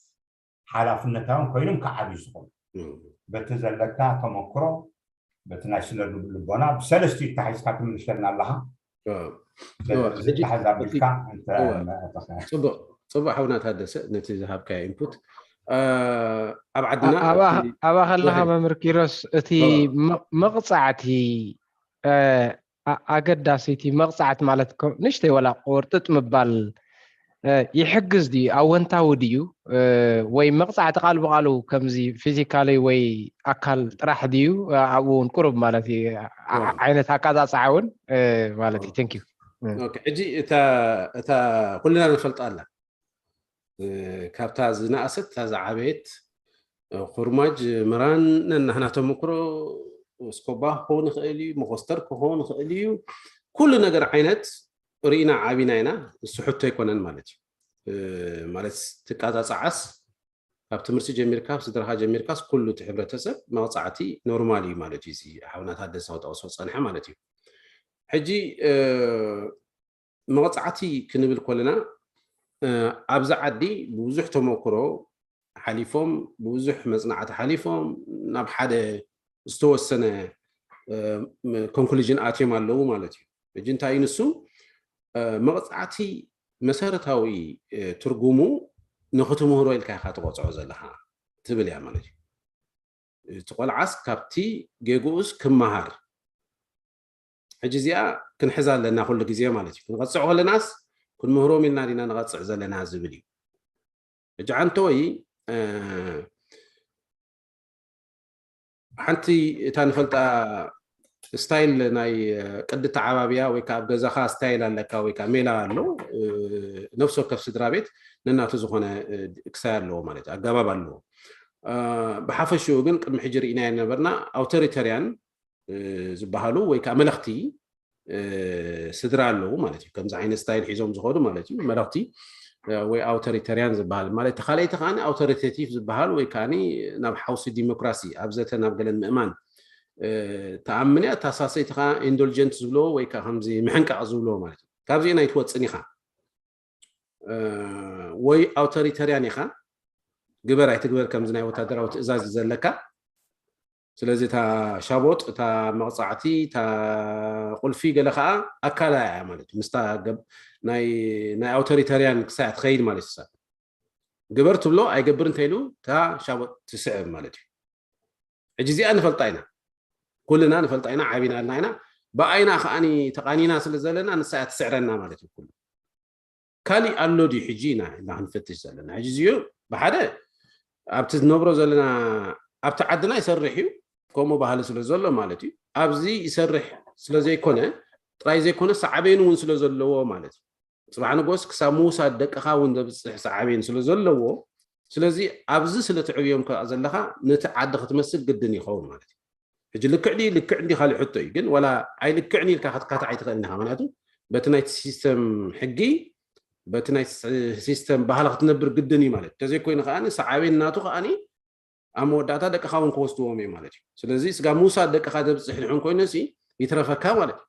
ሓላፍነታውን ኮይኖም ክዓብዩ ዝኾኑ በቲ ዘለካ ተመክሮ፣ በቲ ናይ ስነ ልቦና ብሰለስቲኡ ተታሒዝካ ትምልሰልና ኣለኻ። ስለዚ ተሓዛቢልካ ጽቡቅ ሓውና ታደሰ፣ ነቲ ዝሃብካዮ ኢንፑት። ኣብ ዓድና ኣብኣ ከለካ መምህር ኪሮስ፣ እቲ መቕፃዕቲ ኣገዳሲ፣ እቲ መቕፃዕቲ ማለት ንእሽተይ ወላ ቁርጥጥ ምባል ይሕግዝ ድዩ? ኣወንታዊ ድዩ? ወይ መቕፃዕቲ ቃል ብቃሉ ከምዚ ፊዚካሊ ወይ ኣካል ጥራሕ ድዩ? ኣብኡ እውን ቁሩብ ማለት እዩ ዓይነት ኣቃፃፅዓ እውን ማለት እዩ። Thank you። ሕጂ እታ ኩልና ንፈልጣ ኣላ፣ ካብታ ዝነኣሰት እታ ዝዓበየት፣ ኩርማጅ ምራን ነናህና ተመክሮ፣ ስኮባ ክኸውን ይኽእል እዩ፣ መኮስተር ክኸውን ይኽእል እዩ። ኩሉ ነገር ዓይነት ርኢና ዓቢና ኢና። እሱ ሕቶ ኣይኮነን ማለት እዩ። ማለት ትቃፃፃዓስ ካብ ትምህርቲ ጀሚርካ፣ ስድራኻ ጀሚርካስ ኩሉ እቲ ሕብረተሰብ መቕፃዕቲ ኖርማል እዩ ማለት እዩ። እዚ ሓውና ታደሰ ክጠቕሶ ዝፀንሐ ማለት እዩ። ሕጂ መቕፃዕቲ ክንብል ከለና ኣብዚ ዓዲ ብብዙሕ ተመክሮ ሓሊፎም፣ ብብዙሕ መፅናዕቲ ሓሊፎም ናብ ሓደ ዝተወሰነ ኮንክሉዥን ኣትዮም ኣለዉ ማለት እዩ። ሕጂ እንታይ እዩ ንሱ? መቕፃዕቲ መሰረታዊ ትርጉሙ ንክትምህሮ ኢልካ ኢካ ትቐፅዖ ዘለካ ትብል እያ ማለት እዩ። እቲ ቆልዓስ ካብቲ ጌግኡስ ክመሃር። ሕጂ እዚኣ ክንሕዛ ኣለና ኩሉ ግዜ ማለት እዩ። ክንቐፅዕ ከለናስ ክንምህሮም ኢልና ዲና ንቐፅዕ ዘለና ዝብል እዩ። ሕጂ ዓንተወይ ሓንቲ እታ ንፈልጣ ስታይል ናይ ቅዲ ተዓባብያ ወይ ከዓ ኣብ ገዛኻ ስታይል ኣለካ ወይ ከዓ ሜላ ኣሎ። ነፍሲ ወከፍ ስድራ ቤት ነናቱ ዝኾነ ክሳይ ኣለዎ ማለት እዩ፣ ኣገባብ ኣለዎ። ብሓፈሽኡ ግን ቅድሚ ሕጂ ርኢና የነበርና ኣውቶሪተርያን ዝበሃሉ ወይ ከዓ መለኽቲ ስድራ ኣለዉ ማለት እዩ። ከምዚ ዓይነት ስታይል ሒዞም ዝኸዱ ማለት እዩ። መለኽቲ ወይ ኣውቶሪተርያን ዝበሃል ማለት እቲ ካልኣይቲ ከዓ ኣውቶሪቴቲቭ ዝበሃል ወይ ከዓ ናብ ሓውሲ ዲሞክራሲ ኣብ ዘተ ናብ ገለን ምእማን ተኣምን እያ። እታ ሳሰይቲ ከዓ ኢንዶልጀንት ዝብልዎ ወይ ከዓ ከምዚ ምሕንቃቕ ዝብልዎ ማለት እዩ። ካብዚአን ኣይትወፅን ኢኻ። ወይ ኣውቶሪተርያን ኢኻ፣ ግበር ኣይትግበር ከምዚ ናይ ወታደራዊ ትእዛዝ እዩ ዘለካ። ስለዚ እታ ሻቦጥ፣ እታ መቕፃዕቲ፣ እታ ቁልፊ ገለ ከዓ ኣካላ እያ ማለት እዩ። ምስታ ናይ ኣውቶሪተርያን ክሳያ ትኸይድ ማለት እዩ። ግበር ትብሎ ኣይገብር እንተኢሉ እታ ሻቦጥ ትስዕብ ማለት እዩ። ሕጂ እዚኣ ንፈልጣ ኢና፣ ኩልና ንፈልጣ ኢና፣ ዓቢናልና ኢና። ብኣይና ከዓኒ ተቓኒና ስለ ዘለና ንሳ እያ ትስዕረና ማለት እዩ። ኩሉ ካሊእ ኣሎ ድዩ ሕጂ ኢና ኢልና ክንፈትሽ ዘለና። ሕጂ እዚኡ ብሓደ ኣብቲ ዝነብሮ ዘለና ኣብቲ ዓድና ይሰርሕ እዩ፣ ከምኡ ባህሊ ስለ ዘሎ ማለት እዩ። ኣብዚ ይሰርሕ ስለ ዘይኮነ ጥራይ ዘይኮነ ሳዕቤን እውን ስለ ዘለዎ ማለት እዩ። ፅባሕ ንጎስ ክሳብ ምውሳድ ደቅኻ እውን ዘብፅሕ ሳዕቤን ስለ ዘለዎ፣ ስለዚ ኣብዚ ስለ ትዕብዮም ከ ዘለኻ ነቲ ዓዲ ክትመስል ግድን ይኸውን ማለት እዩ። ሕጂ ልክዕ ድዩ ልክዕ እንዲ ካልእ ሕቶ እዩ፣ ግን ዋላ ኣይልክዕን ኢልካ ክትካታዕ ኣይትኽእልን ኢኻ። ምክንያቱ በቲ ናይቲ ሲስተም ሕጊ በቲ ናይ ሲስተም ባህሊ ክትነብር ግድን እዩ ማለት እዩ። እንተዘይኮይኑ ከዓኒ ሳዕቤን ናቱ ከዓኒ ኣብ መወዳእታ ደቅኻ እውን ክወስድዎም እዩ ማለት እዩ። ስለዚ ስጋ ምውሳድ ደቅኻ ዘብፅሕ ድሕን ኮይኑ ሲ ይትረፈካ ማለት እዩ።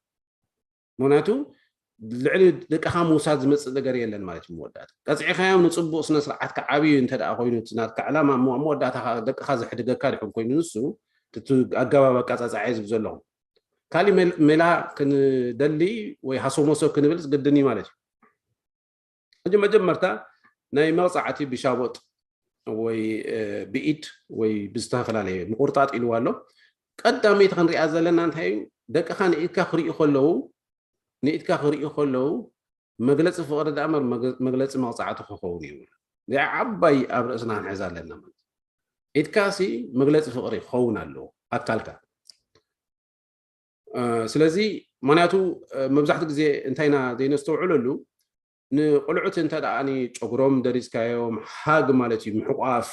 ምክንያቱ ልዕሊ ደቅኻ ምውሳድ ዝመፅእ ነገር የለን ማለት እዩ። መወዳእታ ቀፅዒኻዮም ንፅቡቅ ስነ ስርዓት ክዓብዩ እንተ ደኣ ኮይኑ እቲ ናትካ ዕላማ እሞ ኣብ መወዳእታ ከዓ ደቅኻ ዘሕድገካ ድሕን ኮይኑ ንሱ እቲ ኣገባብ ኣቀፃፅዓ ዝብ ዘለኹ ካሊእ ሜላ ክንደሊ ወይ ሃሰሞሶ ክንብል ዝግድን እዩ ማለት እዩ። ሕጂ መጀመርታ ናይ መቕፃዕቲ ብሻቦጥ ወይ ብኢድ ወይ ብዝተፈላለየ ምቁርጣጥ ኢልዋ ኣሎ። ቀዳመይቲ ክንሪኣ ዘለና እንታይ እዩ? ደቅኻ ንኢድካ ክርእዩ ከለዉ ንኢድካ ክርእዩ ከለዉ መግለፂ ፍቕሪ ደኣ እምበር መግለፂ መቕፃዕቲ ክኸውን እዩ። እዚኣ ዓባይ ኣብ ርእስና ክንሕዛ ኣለና ማለት እዩ። ኢድካ ሲ መግለፂ ፍቕሪ ክኸውን ኣለዎ ኣካልካ። ስለዚ ምክንያቱ መብዛሕትኡ ግዜ እንታይ ኢና ዘይነስተውዕለሉ ንቆልዑት እንተ ደኣ ጨጉሮም ደሪዝካዮም ሃግ ማለት እዩ ምሕቋፍ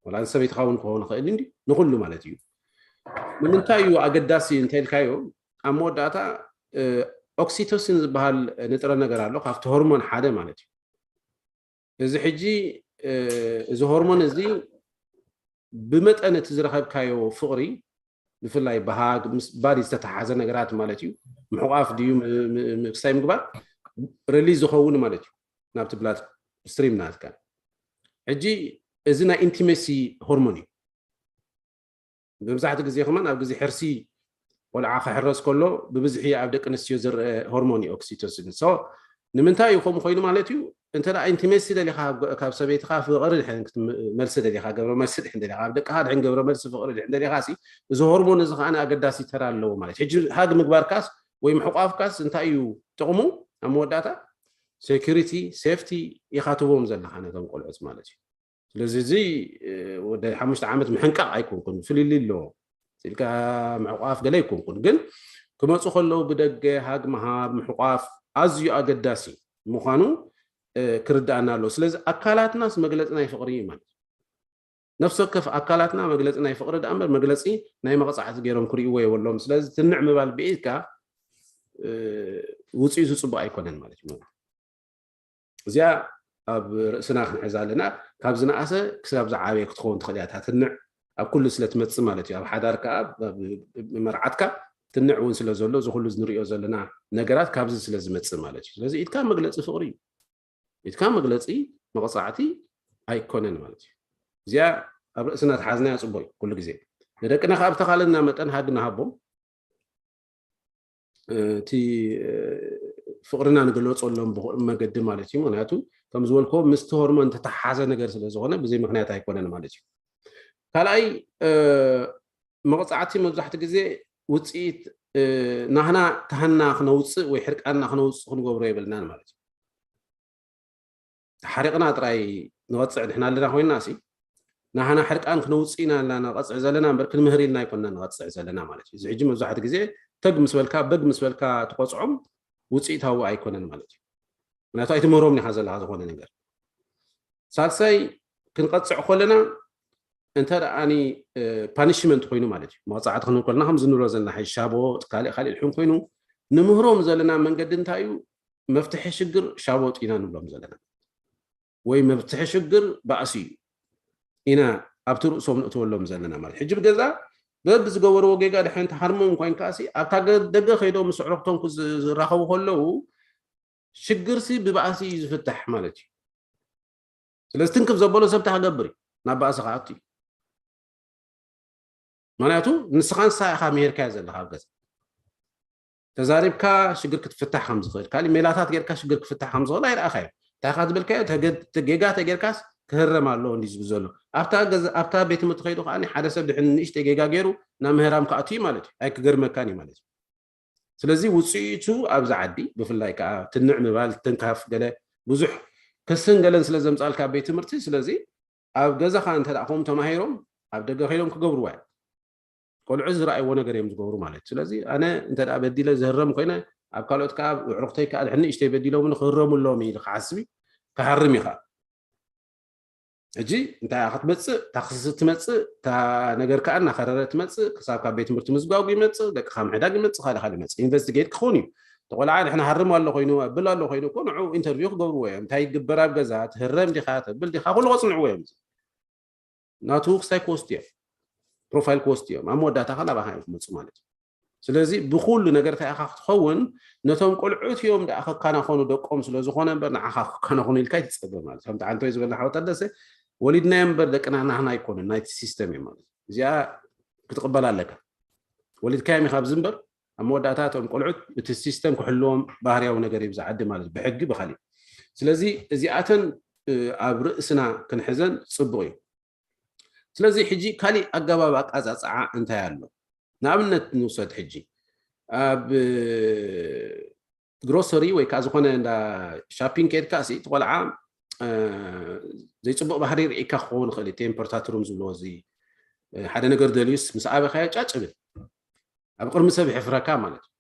ወላ ንሰበይትኻ እውን ክኸውን ይኽእል እንዲ ንኩሉ ማለት እዩ። ንምንታይ እዩ ኣገዳሲ እንተ ኢልካዮ ኣብ መወዳእታ ኦክሲቶሲን ዝበሃል ንጥረ ነገር ኣሎ ካብቲ ሆርሞን ሓደ ማለት እዩ። እዚ ሕጂ እዚ ሆርሞን እዚ ብመጠን እቲ ዝረኸብካዮ ፍቕሪ ብፍላይ ብሃግ ምስ ባዲ ዝተተሓሓዘ ነገራት ማለት እዩ ምሕቋፍ ድዩ ክሳይ ምግባር ሪሊዝ ዝኸውን ማለት እዩ ናብቲ ብላድ ስትሪም ናትካ። ሕጂ እዚ ናይ ኢንቲሜሲ ሆርሞን እዩ። መብዛሕትኡ ግዜ ከማን ኣብ ግዜ ሕርሲ ቆልዓ ክሕረስ ከሎ ብብዝሒ ኣብ ደቂ ኣንስትዮ ዝረአ ሆርሞን እዩ ኦክሲቶሲን። So ንምንታይ እዩ ከምኡ ኮይኑ ማለት እዩ? እንተ ደኣ ኢንቲሜሲ ደሊኻ ካብ ሰበይትኻ ፍቕሪ ድሕን ክትመልሲ ደሊኻ፣ ገብረ መልሲ ድሕን ደሊኻ፣ ኣብ ደቅኻ ድሕን ገብረ መልሲ ፍቕሪ ድሕን ደሊኻ ሲ፣ እዚ ሆርሞን እዚ ከኣ ኣገዳሲ ተራ ኣለዎ ማለት እዩ። ሕጂ ሃግ ምግባርካስ ወይ ምሕቋፍካስ እንታይ እዩ ጥቕሙ? ኣብ መወዳእታ ሴኩሪቲ፣ ሴፍቲ ኢኻ ትቦም ዘለኻ ነቶም ቆልዑት ማለት እዩ። ስለዚ እዚ ወደ ሓሙሽተ ዓመት ምሕንቃቕ ኣይኮንኩን፣ ፍልልይ ኣለዎ ኢልካ ምዕቋፍ ገለ ኣይኮንኩን፣ ግን ክመፁ ከለዉ ብደገ ሃግ ምሃብ ምሕቋፍ ኣዝዩ ኣገዳሲ ምዃኑ ክርዳእና ኣለዎ። ስለዚ ኣካላትናስ መግለፂ ናይ ፍቕሪ እዩ ማለት እዩ። ነፍሲ ወከፍ ኣካላትና መግለፂ ናይ ፍቕሪ ደኣ እምበር መግለፂ ናይ መቕፃዕቲ ገይሮም ክርእይዎ የብሎም። ስለዚ ትንዕ ምባል ብኢድካ ውፅኢቱ ፅቡቅ ኣይኮነን ማለት እዩ። እዚኣ ኣብ ርእስና ክንሕዛ ኣለና። ካብ ዝነኣሰ ክሳብ ዝዓበየ ክትኸውን ትኽእል እያ። እታ ትንዕ ኣብ ኩሉ ስለ ትመጽእ ማለት እዩ። ኣብ ሓዳር ከኣ፣ ኣብ መርዓትካ ትንዕ እውን ስለ ዘሎ፣ እዚ ኩሉ ንሪኦ ዘለና ነገራት ካብዚ ስለ ዝመጽእ ማለት እዩ። ስለዚ ኢድካ መግለጺ ፍቕሪ እዩ። ኢድካ መግለጺ መቕጻዕቲ ኣይኮነን ማለት እዩ። እዚኣ ኣብ ርእስና ተሓዝናያ ጽቡቕ እዩ ኩሉ ግዜ። ንደቅና ከኣ ብተኻለና መጠን ሃግ ንሃቦም። እቲ ፍቕርና ንግለፀሎም ብኹ- መገዲ ማለት እዩ። ምክንያቱ ከም ዝበልኮ ምስቲ ሆርሞን ተተሓሓዘ ነገር ስለ ዝኾነ ብዘይ ምክንያት ኣይኮነን ማለት እዩ። ካልኣይ መቕፃዕቲ መብዛሕትኡ ግዜ ውፅኢት ናህና ታህና ክነውፅእ ወይ ሕርቃንና ክነውፅእ ክንገብሮ የብልናን ማለት እዩ። ሓሪቕና ጥራይ ንቐፅዕ ንሕና ኣለና ኮይንና ሲ ናህና ሕርቃን ክነውፅእ ኢና ኣለና ንቐፅዕ ዘለና እምበር ክንምህር ኢልና ኣይኮንና ንቐፅዕ ዘለና ማለት እዩ። እዚ ሕጂ መብዛሕትኡ ግዜ ተግ ምስ በልካ በግ ምስ በልካ ትቆፅዖም ውፅኢታዊ ኣይኮነን ማለት እዩ። ምክንያቱ ኣይትምህሮም ኢኻ ዘለካ ዝኾነ ነገር። ሳልሳይ ክንቐፅዕ ከለና እንተ ደኣኒ ፓኒሽመንት ኮይኑ ማለት እዩ። መቕፃዕቲ ክንብል ከለና ከምዚ ንብሎ ዘለና ሓይሻቦ ካልእ ካልእ ልሕን ኮይኑ ንምህሮም ዘለና መንገዲ እንታይ እዩ? መፍትሒ ሽግር ሻቦጥ ኢና ንብሎም ዘለና ወይ መፍትሒ ሽግር ባእሲ እዩ ኢና ኣብቲ ርእሶም ንእትወሎም ዘለና ማለት ሕጂ ብገዛ በብ ዝገበርዎ ጌጋ ድሕን ተሃርሞም ኮይን ከኣሲ ኣብታ ደገ ከይዶም ምስ ዕረክቶም ዝራኸቡ ከለዉ ሽግርሲ ብባእሲ እዩ ዝፍታሕ ማለት እዩ። ስለዚ ትንክፍ ዘበሎ ሰብ ክገብር እዩ ናብ ባእሲ ከኣቱ እዩ። ምክንያቱ ንስኻ ንሳ ኢኻ ምሄርካዮ ዘለካ ኣብ ገዛ ተዛሪብካ ሽግር ክትፍታሕ ከም ዝኽእል ካሊእ ሜላታት ጌርካ ሽግር ክፍታሕ ከም ዝኽእል ኣይረኣኻዮ እንታይ ኢኻ ዝበልካዮ ጌጋ ተጌርካስ ክህረም ኣለዎ እንዲ ዝብል ዘሎ ኣብታ ቤት ትምህርቲ ከይዱ ከዓ ሓደ ሰብ ድሕን ንእሽተይ ጌጋ ገይሩ ናብ ምህራም ክኣቱ እዩ ማለት እዩ ኣይክገርመካን እዩ ማለት እዩ ስለዚ ውፅኢቱ ኣብዚ ዓዲ ብፍላይ ከዓ ትንዕ ምባል ትንካፍ ገለ ብዙሕ ክስን ገለን ስለ ዘምፃልካ ቤት ትምህርቲ ስለዚ ኣብ ገዛኻ እንተ ከምኡ ተማሂሮም ኣብ ደገ ከይዶም ክገብርዋ እዮም ቆልዑ ዝረኣይዎ ነገር እዮም ዝገብሩ ማለት እዩ ስለዚ ኣነ እንተ በዲለ ዝህረም ኮይነ ኣብ ካልኦት ከዓ ኣዕሩኽተይ ከዓ ድሕን ንእሽተይ በዲሎምኒ ክህረሙ ኣለዎም ኢሉ ክሓስብ ክሃርም እዩ ከዓ ሕጂ እንታይ ክትመፅእ ታክሲ ትመፅእ እታ ነገር ከዓ እናኸረረ ትመፅእ ክሳብ ካብ ቤት ትምህርቲ ምዝጓጉ ይመፅእ ደቅኻ ምሕዳግ ይመፅእ ካልእ ካልእ ይመፅእ ኢንቨስቲጌት ክኸውን እዩ ተቆልዓ ንሕና ሃርም ኣሎ ኮይኑ ኣብል ኣሎ ኮይኑ እኮ ንዑ ኢንተርቪው ክገብርዎ እዮም እንታይ ይግበር ኣብ ገዛ ትህረም ዲኻ ተብል ዲኻ ኩሉ ከፅንዕዎ እዮም ናቱ ክስታይ ክወስዱ እዮም ፕሮፋይል ክወስዱ እዮም ኣብ መወዳእታ ከዓ ናባኻ እዮም ክመፁ ማለት እዩ ስለዚ ብኩሉ ነገር እንታይ ኢኻ ክትኸውን ነቶም ቆልዑት እዮም ደኣ ከካናኸኑ ደቆም ስለ ዝኾነ እምበር ንዓኻ ክካናኸኑ ኢልካ ይትፀበ ማለት ከምቲ ዓንቶይ ዝበልና ሓወት ኣደሰ ወሊድናዮ እምበር ደቅና ናህና ኣይኮኑን ናይቲ ሲስተም እዮም ማለት እዚኣ ክትቕበል ኣለካ ወሊድካዮም ኢኻ ኣብዚ እምበር ኣብ መወዳእታ እቶም ቆልዑት እቲ ሲስተም ክሕልዎም ባህርያዊ ነገር እዩ ብዝዓዲ ማለት ብሕጊ ብካሊእ ስለዚ እዚኣተን ኣብ ርእስና ክንሕዘን ፅቡቅ እዩ ስለዚ ሕጂ ካሊእ ኣገባብ ኣቃፃፅዓ እንታይ ኣሎ ንኣብነት ንውሰድ ሕጂ ኣብ ግሮሰሪ ወይ ከዓ ዝኾነ እንዳ ሻፒንግ ከድካ ሲ እቲ ቆልዓ ዘይፅቡቅ ባህሪ ርኢካ ክኸውን ይኽእል ቴምፐርታትሩም ዝብልዎ እዚ ሓደ ነገር ደልዩስ ምስ ኣበኻዮ ጫጭብል ኣብ ቅርሚ ሰብ ይሕፍረካ ማለት እዩ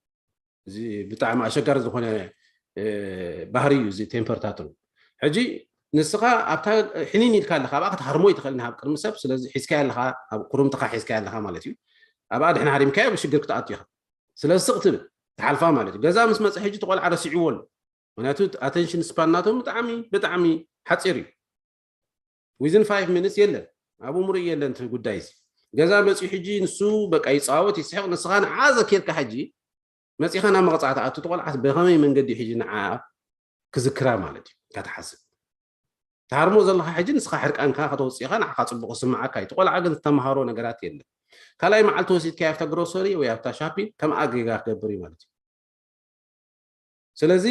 እዚ ብጣዕሚ ኣሸጋሪ ዝኾነ ባህሪ እዩ እዚ ቴምፐርታትሩም ሕጂ ንስኻ ኣብታ ሕኒን ኢልካ ኣለካ ኣብኣ ክትሃርሞ ይትኽእል ናብ ቅድሚ ሰብ ስለዚ ሒዝካያ ኣለካ ኣብ ኩርምትኻ ሒዝካያ ኣለካ ማለት እዩ ኣብኣ ድሕን ሃሪምካዮ ብሽግር ክትኣቱ ኢኻ ስለዚ ስቕ ትብል ትሓልፋ ማለት እዩ ገዛ ምስ መፀ ሕጂ ተቆልዓ ረሲዕዎ ኣሎ ምክንያቱ ኣተንሽን ስፓን ናቶም ብጣዕሚ ብጣዕሚ ሓፂር እዩ within five minutes የለን ኣብኡ ምርእ የለን እቲ ጉዳይ እዚ ገዛ መፅኡ ሕጂ ንሱ በቃ ይፃወት ይስሕቕ ንስኻ ንዓ ዘኪርካ ሕጂ መፂኻ ናብ መቕፃዕቲ ኣቱ ተቆልዓ ብኸመይ መንገዲ ሕጂ ንዓ ክዝክራ ማለት እዩ ከተሓስብ ትሃርሞ ዘለካ ሕጂ ንስኻ ሕርቃንካ ከተውፅኢኻ ንዓኻ ፅቡቅ ዝስምዓካ እዩ ትቆልዓ ግን ዝተምሃሮ ነገራት የለን ካልኣይ መዓልቲ ወሲድካ ኣብታ ግሮሰሪ ወይ ኣብታ ሻፒ ከምኣ ጌጋ ክገብር እዩ ማለት እዩ። ስለዚ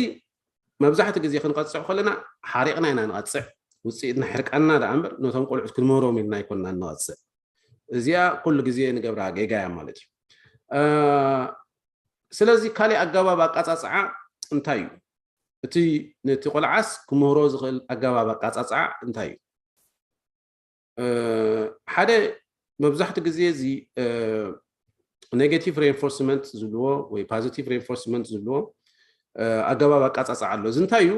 መብዛሕትኡ ግዜ ክንቐፅዕ ከለና ሓሪቕና ኢና ንቐፅዕ። ውፅኢትና ሕርቃንና ደኣ እምበር ነቶም ቆልዑት ክንምህሮም ኢልና ኣይኮንና ንቐፅዕ። እዚኣ ኩሉ ግዜ ንገብራ ጌጋ እያ ማለት እዩ። ስለዚ ካሊእ ኣገባብ ኣቃፃፅዓ እንታይ እዩ? እቲ ነቲ ቆልዓስ ክምህሮ ዝኽእል ኣገባብ ኣቃፃፅዓ እንታይ እዩ? ሓደ መብዛሕትኡ ግዜ እዚ negative reinforcement ዝብልዎ ወይ positive reinforcement ዝብልዎ ኣገባብ ኣቃፃፅዓ ኣሎ። እዚ እንታይ እዩ?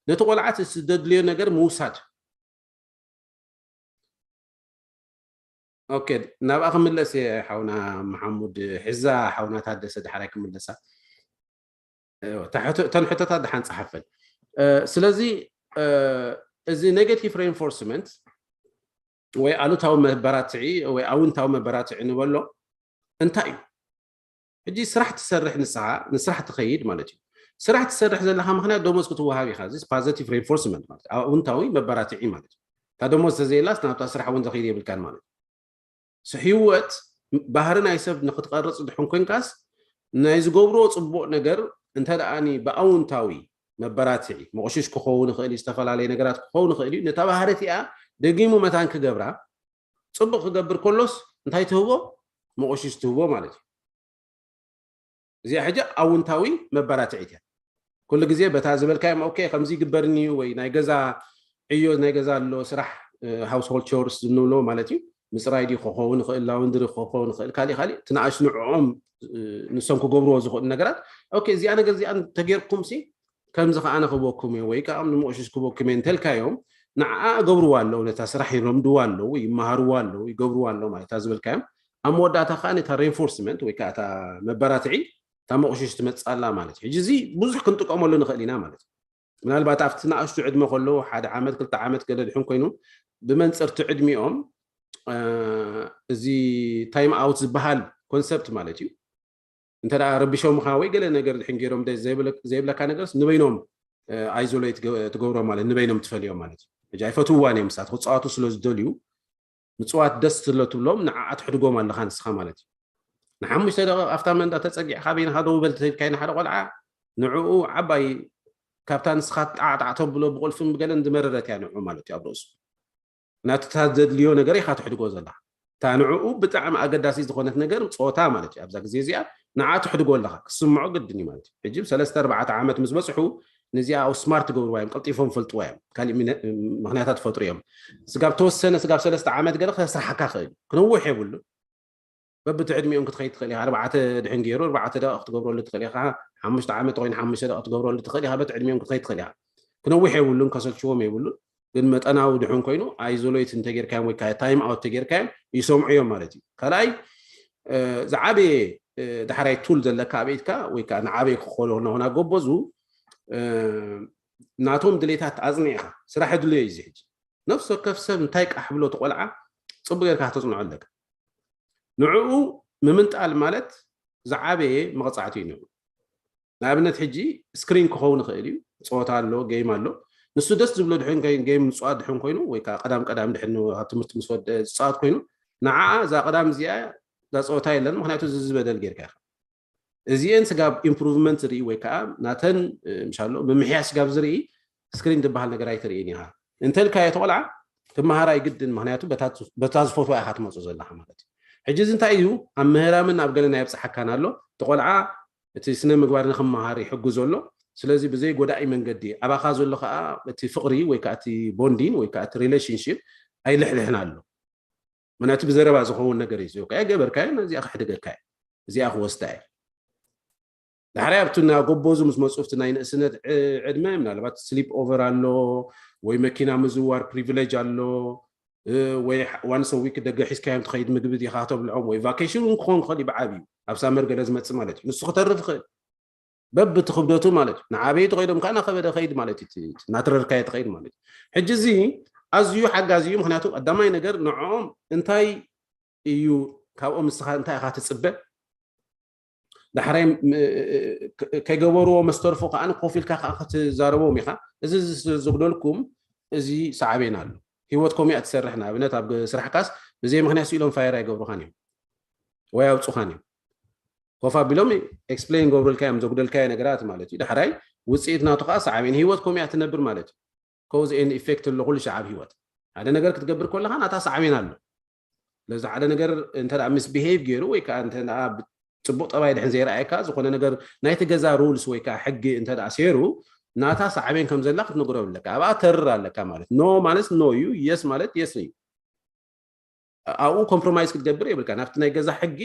ነቲ ቆልዓት እቲ ዘድልዮ ነገር ምውሳድ። ኦኬ፣ ናብኣ ክምለስ እየ ሓውና መሓሙድ። ሕዛ ሓውና ታደሰ ዳሕራይ ክምለሳ። እተን ሕቶታት ደሓን ፀሓፈን። ስለዚ እዚ negative reinforcement ወይ ኣሉታዊ መበራትዒ ወይ ኣውንታዊ መበራትዒ ንበሎ እንታይ እዩ? ሕጂ ስራሕ ትሰርሕ ንስኻ፣ ንስራሕ ትኸይድ ማለት እዩ። ስራሕ ትሰርሕ ዘለኻ ምኽንያት ደሞዝ ክትወሃብ ኢኻ። እዚ positive reinforcement ማለት ኣውንታዊ መበራትዒ ማለት እዩ። እታ ደሞዝ ተዘየላስ ናብታ ስራሕ እውን ዘኽይድ የብልካን ማለት እዩ። ህይወት ባህሪ ናይ ሰብ ንክትቐርፅ ድሕን ኮንካስ ናይ ዝገብርዎ ፅቡቕ ነገር እንተ ደኣኒ ብኣውንታዊ መበራትዒ መቑሽሽ ክኸውን ይኽእል እዩ፣ ዝተፈላለየ ነገራት ክኸውን ይኽእል እዩ። ነታ ባህሪ እቲኣ ደጊሙ መታን ክገብራ ፅቡቕ ክገብር ከሎስ እንታይ ትህቦ? መቑሽሽ ትህቦ ማለት እዩ። እዚኣ ሕጂ ኣውንታዊ መበራትዒት እያ። ኩሉ ግዜ በታ ዝበልካዮም ኦኬ ከምዚ ይግበርኒ እዩ ወይ ናይ ገዛ ዕዮ ናይ ገዛ ኣሎ ስራሕ household chores ዝንብሎ ማለት እዩ። ምፅራይ ድዩ ክኸውን ይኽእል፣ ላውንድሪ ክኸውን ይኽእል፣ ካሊእ ካሊእ እቲ ንኣሽ ንዕኦም ንሶም ክገብርዎ ዝኽእሉ ነገራት ኦኬ እዚኣ ነገር እዚኣ እንተጌርኩም ሲ ከምዚ ከዓ ንክበኩም እየ ወይ ከዓ ንምቑሽሽ ክበኩም እየ እንተልካዮም ንዓ እገብርዋ ኣለዉ፣ ነታ ስራሕ ይለምድዋ ኣለዉ፣ ይመሃርዋ ኣለዉ፣ ይገብርዋ ኣለዉ ማለት እታ ዝበልካዮም ኣብ መወዳእታ ከዓ ነታ reinforcement ወይ ከዓ እታ መበራትዒ እታ መቑሽሽ ትመፅእ ኣላ ማለት እዩ። ሕጂ እዚ ብዙሕ ክንጥቀመሉ ንኽእል ኢና ማለት እዩ። ምናልባት ኣብቲ ንኣሽቱ ዕድመ ከለዉ ሓደ ዓመት ክልተ ዓመት ገለ ድሕን ኮይኑ ብመንፅርቲ ዕድሚኦም እዚ time out ዝበሃል concept ማለት እዩ። እንተ ረቢሾምኻ ወይ ገለ ነገር ድሕን ገይሮም ዘይብለካ ነገርስ ንበይኖም isolate ትገብሮም ማለት ንበይኖም ትፈልዮም ማለት እዩ። ሕጂ ኣይፈትውዋን እዮም ምሳት ክፃወቱ ስለ ዝደልዩ ምፅዋት ደስ ስለ ትብሎም ንዓኣ ትሕድጎም ኣለኻ ንስኻ ማለት እዩ። ንሓሙሽተ ደቂቕ ኣብታ መንዳ ተፀጊዕካ በይንኻ ደው በል ተልካይ ንሓደ ቆልዓ ንዕኡ ዓባይ ካብታ ንስኻ ጣዕጣዕ ተብሎ ብቁልፍን ብገለን ዝመረረት እያ ንዕኡ ማለት እዩ ኣብ ርእሱ ናትታ ዘድልዮ ነገር ኢኻ ትሕድጎ ዘለኻ እታ ንዕኡ ብጣዕሚ ኣገዳሲ ዝኾነት ነገር ፆታ ማለት እዩ ኣብዛ ግዜ እዚኣ ንዓ ትሕድጎ ኣለኻ ክስምዖ ግድን እዩ ማለት እዩ ሕጂ ሰለስተ ኣርባዕተ ዓመት ምስ በፅሑ ነዚኣ ኣው ስማርት ገብርዋ እዮም ቀልጢፎም ፈልጥዋ እዮም ካሊእ ምክንያታት ፈጥሩ እዮም ስጋብ ተወሰነ ስጋብ ሰለስተ ዓመት ገለ ከስራሓካ ክእል ክነውሕ የብሉ በብቲ ዕድሚኦም ክትኸይድ ትኽእል ኢኻ ኣርባዕተ ድሕን ገይሩ ኣርባዕተ ደቂቕ ክትገብረሉ ትኽእል ኢኻ ሓሙሽተ ዓመት ኮይኑ ሓሙሽተ ደቂቕ ክትገብረሉ ትኽእል ኢኻ በቲ ዕድሚኦም ክትኸይድ ትኽእል ኢኻ ክነውሕ የብሉን ከሰልችዎም የብሉን ግን መጠናዊ ድሕን ኮይኑ isolate እንተጌርካዮም ወይ time out ተጌርካዮም ይሰምዑ እዮም ማለት እዩ ካልኣይ ዝዓበየ ዳሕራይ ቱል ዘለካ ኣብ ኢድካ ወይ ከዓ ንዓበይ ክኾሎ ናሆና ጎበዙ ናቶም ድሌታት ኣፅኒዕካ ስራሕ ድልዮ እዩ ዝሕጂ ነፍሲ ወከፍ ሰብ እንታይ ቃሕ ብሎ ትቆልዓ ፅቡቅ ጌርካ ከተፅንዖ ኣለካ ንዕኡ ምምንጣል ማለት ዝዓበየ መቕፃዕቲ እዩ ንዕኡ ንኣብነት ሕጂ ስክሪን ክኸውን ይኽእል እዩ ፀወታ ኣሎ ጌም ኣሎ ንሱ ደስ ዝብሎ ድሕን ጌም ምፅዋት ድሕን ኮይኑ ወይ ከዓ ቀዳም ቀዳም ድሕን ትምህርቲ ምስ ወደ ዝፃወት ኮይኑ ንዓ እዛ ቀዳም እዚኣ እዛ ፀወታ የለን ምክንያቱ እዚ ዝበደል ጌርካ ኢኻ እዚአን ስጋብ ኢምፕሩቭመንት ዝርኢ ወይ ከዓ ናተን ምሻሎ ምምሕያሽ ስጋብ ዝርኢ ስክሪን ዝበሃል ነገር ኣይትርእን ኢኻ እንተልካዮ ተቆልዓ ክመሃር ኣይግድን ምክንያቱ በታ ዝፈትዋ ኢኻ ትመፁ ዘለካ ማለት እዩ ሕጂ እዚ እንታይ እዩ ኣብ ምህራምን ኣብ ገለ ናይ ኣብፅሓካን ኣሎ ተቆልዓ እቲ ስነ ምግባር ንክመሃር ይሕግዞ ኣሎ ስለዚ ብዘይ ጎዳኢ መንገዲ ኣባኻ ዘሎ ከዓ እቲ ፍቅሪ ወይ ከዓ እቲ ቦንዲን ወይ ከዓ እቲ ሪሌሽንሽፕ ኣይልሕልሕን ኣሎ ምክንያቱ ብዘረባ ዝኸውን ነገር እዩ ዝካ ገበርካዮ እዚኣ ክሕደገካ እዩ እዚኣ ክወስዳ እየ ዳሕራይ ኣብቲ እናጎበዙ ምስ መፁ ኣብቲ ናይ ንእስነት ዕድመ ምናልባት ስሊፕ ኦቨር ኣሎ ወይ መኪና ምዝዋር ፕሪቪሌጅ ኣሎ ወይ ዋንስ ዊክ ደገ ሒዝካዮም ትኸይድ ምግቢ ዲኻ ተብልዖም ወይ ቫኬሽን እውን ክኾን ክኽእል እዩ ብዓብዩ ኣብ ሳመር ገለ ዝመፅእ ማለት እዩ ንሱ ክተርፍ ይኽእል በብቲ ክብደቱ ማለት እዩ ንዓበይቲ ከይዶም ከዓ ናኸበደ ከይድ ማለት እዩ ናትረርካየ ትኸይድ ማለት እዩ ሕጂ እዚ ኣዝዩ ሓጋዚ እዩ ምክንያቱ ቀዳማይ ነገር ንዕኦም እንታይ እዩ ካብኦም ንስኻ እንታይ ኢኻ ትፅበ ዳሕራይ ከይገበርዎ መስተርፎ ከዓ ኮፍ ኢልካ ከዓ ክትዛረቦም ኢኻ እዚ ዝጉደልኩም እዚ ሳዕቤን ኣሎ ህይወት ኮሚያ ትሰርሕ ንኣብነት ኣብ ስራሕካስ ብዘይ ምክንያት ስኢሎም ፋየር ኣይገብሩኻን እዮም ወይ ኣውፁኻን እዮም። ኮፍ ኣቢሎም ኤክስፕሌን ገብሩልካ እዮም፣ ዘጉደልካዮ ነገራት ማለት እዩ። ዳሕራይ ውፅኢት ናቱ ከዓ ሳዕቤን። ህይወት ከምኡ እያ ትነብር ማለት እዩ። ኮዝ ኤንድ ኢፌክት ኣሎ ኩሉ ሻዓብ ህይወት። ሓደ ነገር ክትገብር ከለካ ናታ ሳዕቤን ኣሎ። ስለዚ ሓደ ነገር እንተ ምስ ቢሄቭ ገይሩ ወይ ከዓ እንተ ጽቡቅ ጠባይ ድሕን ዘይረኣየካ፣ ዝኾነ ነገር ናይቲ ገዛ ሩልስ ወይ ከዓ ሕጊ እንተ ሴሩ፣ ናታ ሳዕቤን ከም ዘላ ክትነግሮ ኣለካ። ኣብኣ ተርር ኣለካ ማለት። ኖ ማለት ኖ እዩ፣ የስ ማለት የስ እዩ። ኣብኡ ኮምፕሮማይዝ ክትገብር የብልካ። ናብቲ ናይ ገዛ ሕጊ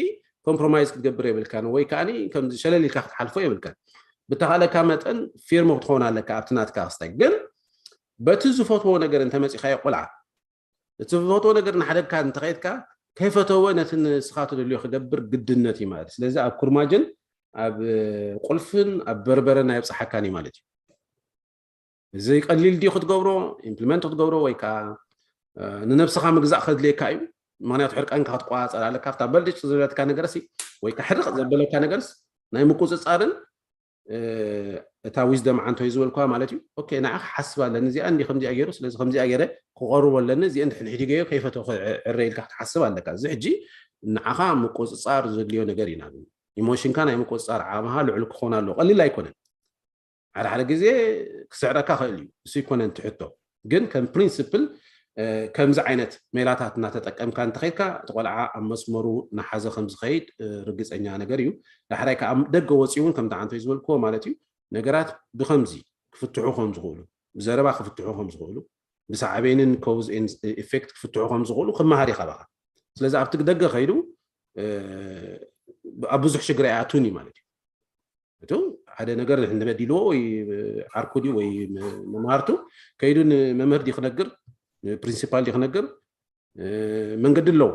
ኮምፕሮማይዝ ክትገብር የብልካን፣ ወይ ከዓ ከምዚ ሸለል ኢልካ ክትሓልፎ የብልካን። ብተኻለካ መጠን ፊርም ክትኸውን ኣለካ ኣብቲ ናትካ ክስታይ። ግን በቲ ዝፈትዎ ነገር እንተመፂኻዮ ቆልዓ፣ እቲ ዝፈትዎ ነገር እናሓደግካ እንተኸይድካ፣ ከይፈተወ ነቲ ንስኻ ትደልዮ ክገብር ግድነት እዩ ማለት። ስለዚ ኣብ ኩርማጅን ኣብ ቁልፍን ኣብ በርበረን ኣይብፅሓካን እዩ ማለት እዩ። እዚ ቀሊል ድዩ ክትገብሮ፣ ኢምፕሊመንት ክትገብሮ፣ ወይ ከዓ ንነብስኻ ምግዛእ ከድልየካ እዩ። ምክንያቱ ሕርቃንካ ክትቆፃፀር ኣለካ። ካብታ በልጭ ዝበለትካ ነገርሲ ወይ ከዓ ሕርቕ ዘበለካ ነገርስ ናይ ምቁፅፃርን እታ ዊዝደም ዓንቶ እዩ ዝበልኳ ማለት እዩ። ኦኬ፣ ንዓ ክሓስብ ኣለኒ፣ እዚኣ እንዲ ከምዚኣ ገይሩ፣ ስለዚ ከምዚኣ ገይረ ክቐርቦ ኣለኒ፣ እዚአ እንድሕንሕዲ ገይሩ ከይፈተው ክዕረ ኢልካ ክትሓስብ ኣለካ። እዚ ሕጂ ንዓኻ ምቁፅፃር ዘድልዮ ነገር እዩ። ናብ ኢሞሽንካ ናይ ምቁፅፃር ዓቕምኻ ልዑል ክኾን ኣለዎ። ቀሊል ኣይኮነን። ሓደ ሓደ ግዜ ክስዕረካ ክእል እዩ። እሱ ይኮነን ትሕቶ። ግን ከም ፕሪንስፕል ከምዚ ዓይነት ሜላታት እናተጠቀምካ እንተኸይድካ፣ እቲ ቆልዓ ኣብ መስመሩ ናሓዘ ከም ዝኸይድ ርግፀኛ ነገር እዩ። ዳሕራይ ከዓ ደገ ወፂኡ እውን ከምቲ ዓንቶይ ዝበልክዎ ማለት እዩ፣ ነገራት ብከምዚ ክፍትሑ ከም ዝኽእሉ፣ ብዘረባ ክፍትሑ ከም ዝኽእሉ፣ ብሳዕቤንን ኮዝ ኢፌክት ክፍትሑ ከም ዝኽእሉ ክመሃር እዩ ካባኻ። ስለዚ ኣብቲ ደገ ከይዱ ኣብ ብዙሕ ሽግር ኣይኣቱን እዩ ማለት እዩ። እቱ ሓደ ነገር ንበዲልዎ ወይ ዓርኩ ድዩ ወይ መምሃርቱ ከይዱ ንመምህር ድዩ ክነግር፣ ፕሪንሲፓል ድዩ ክነግር መንገዲ ኣለዎ።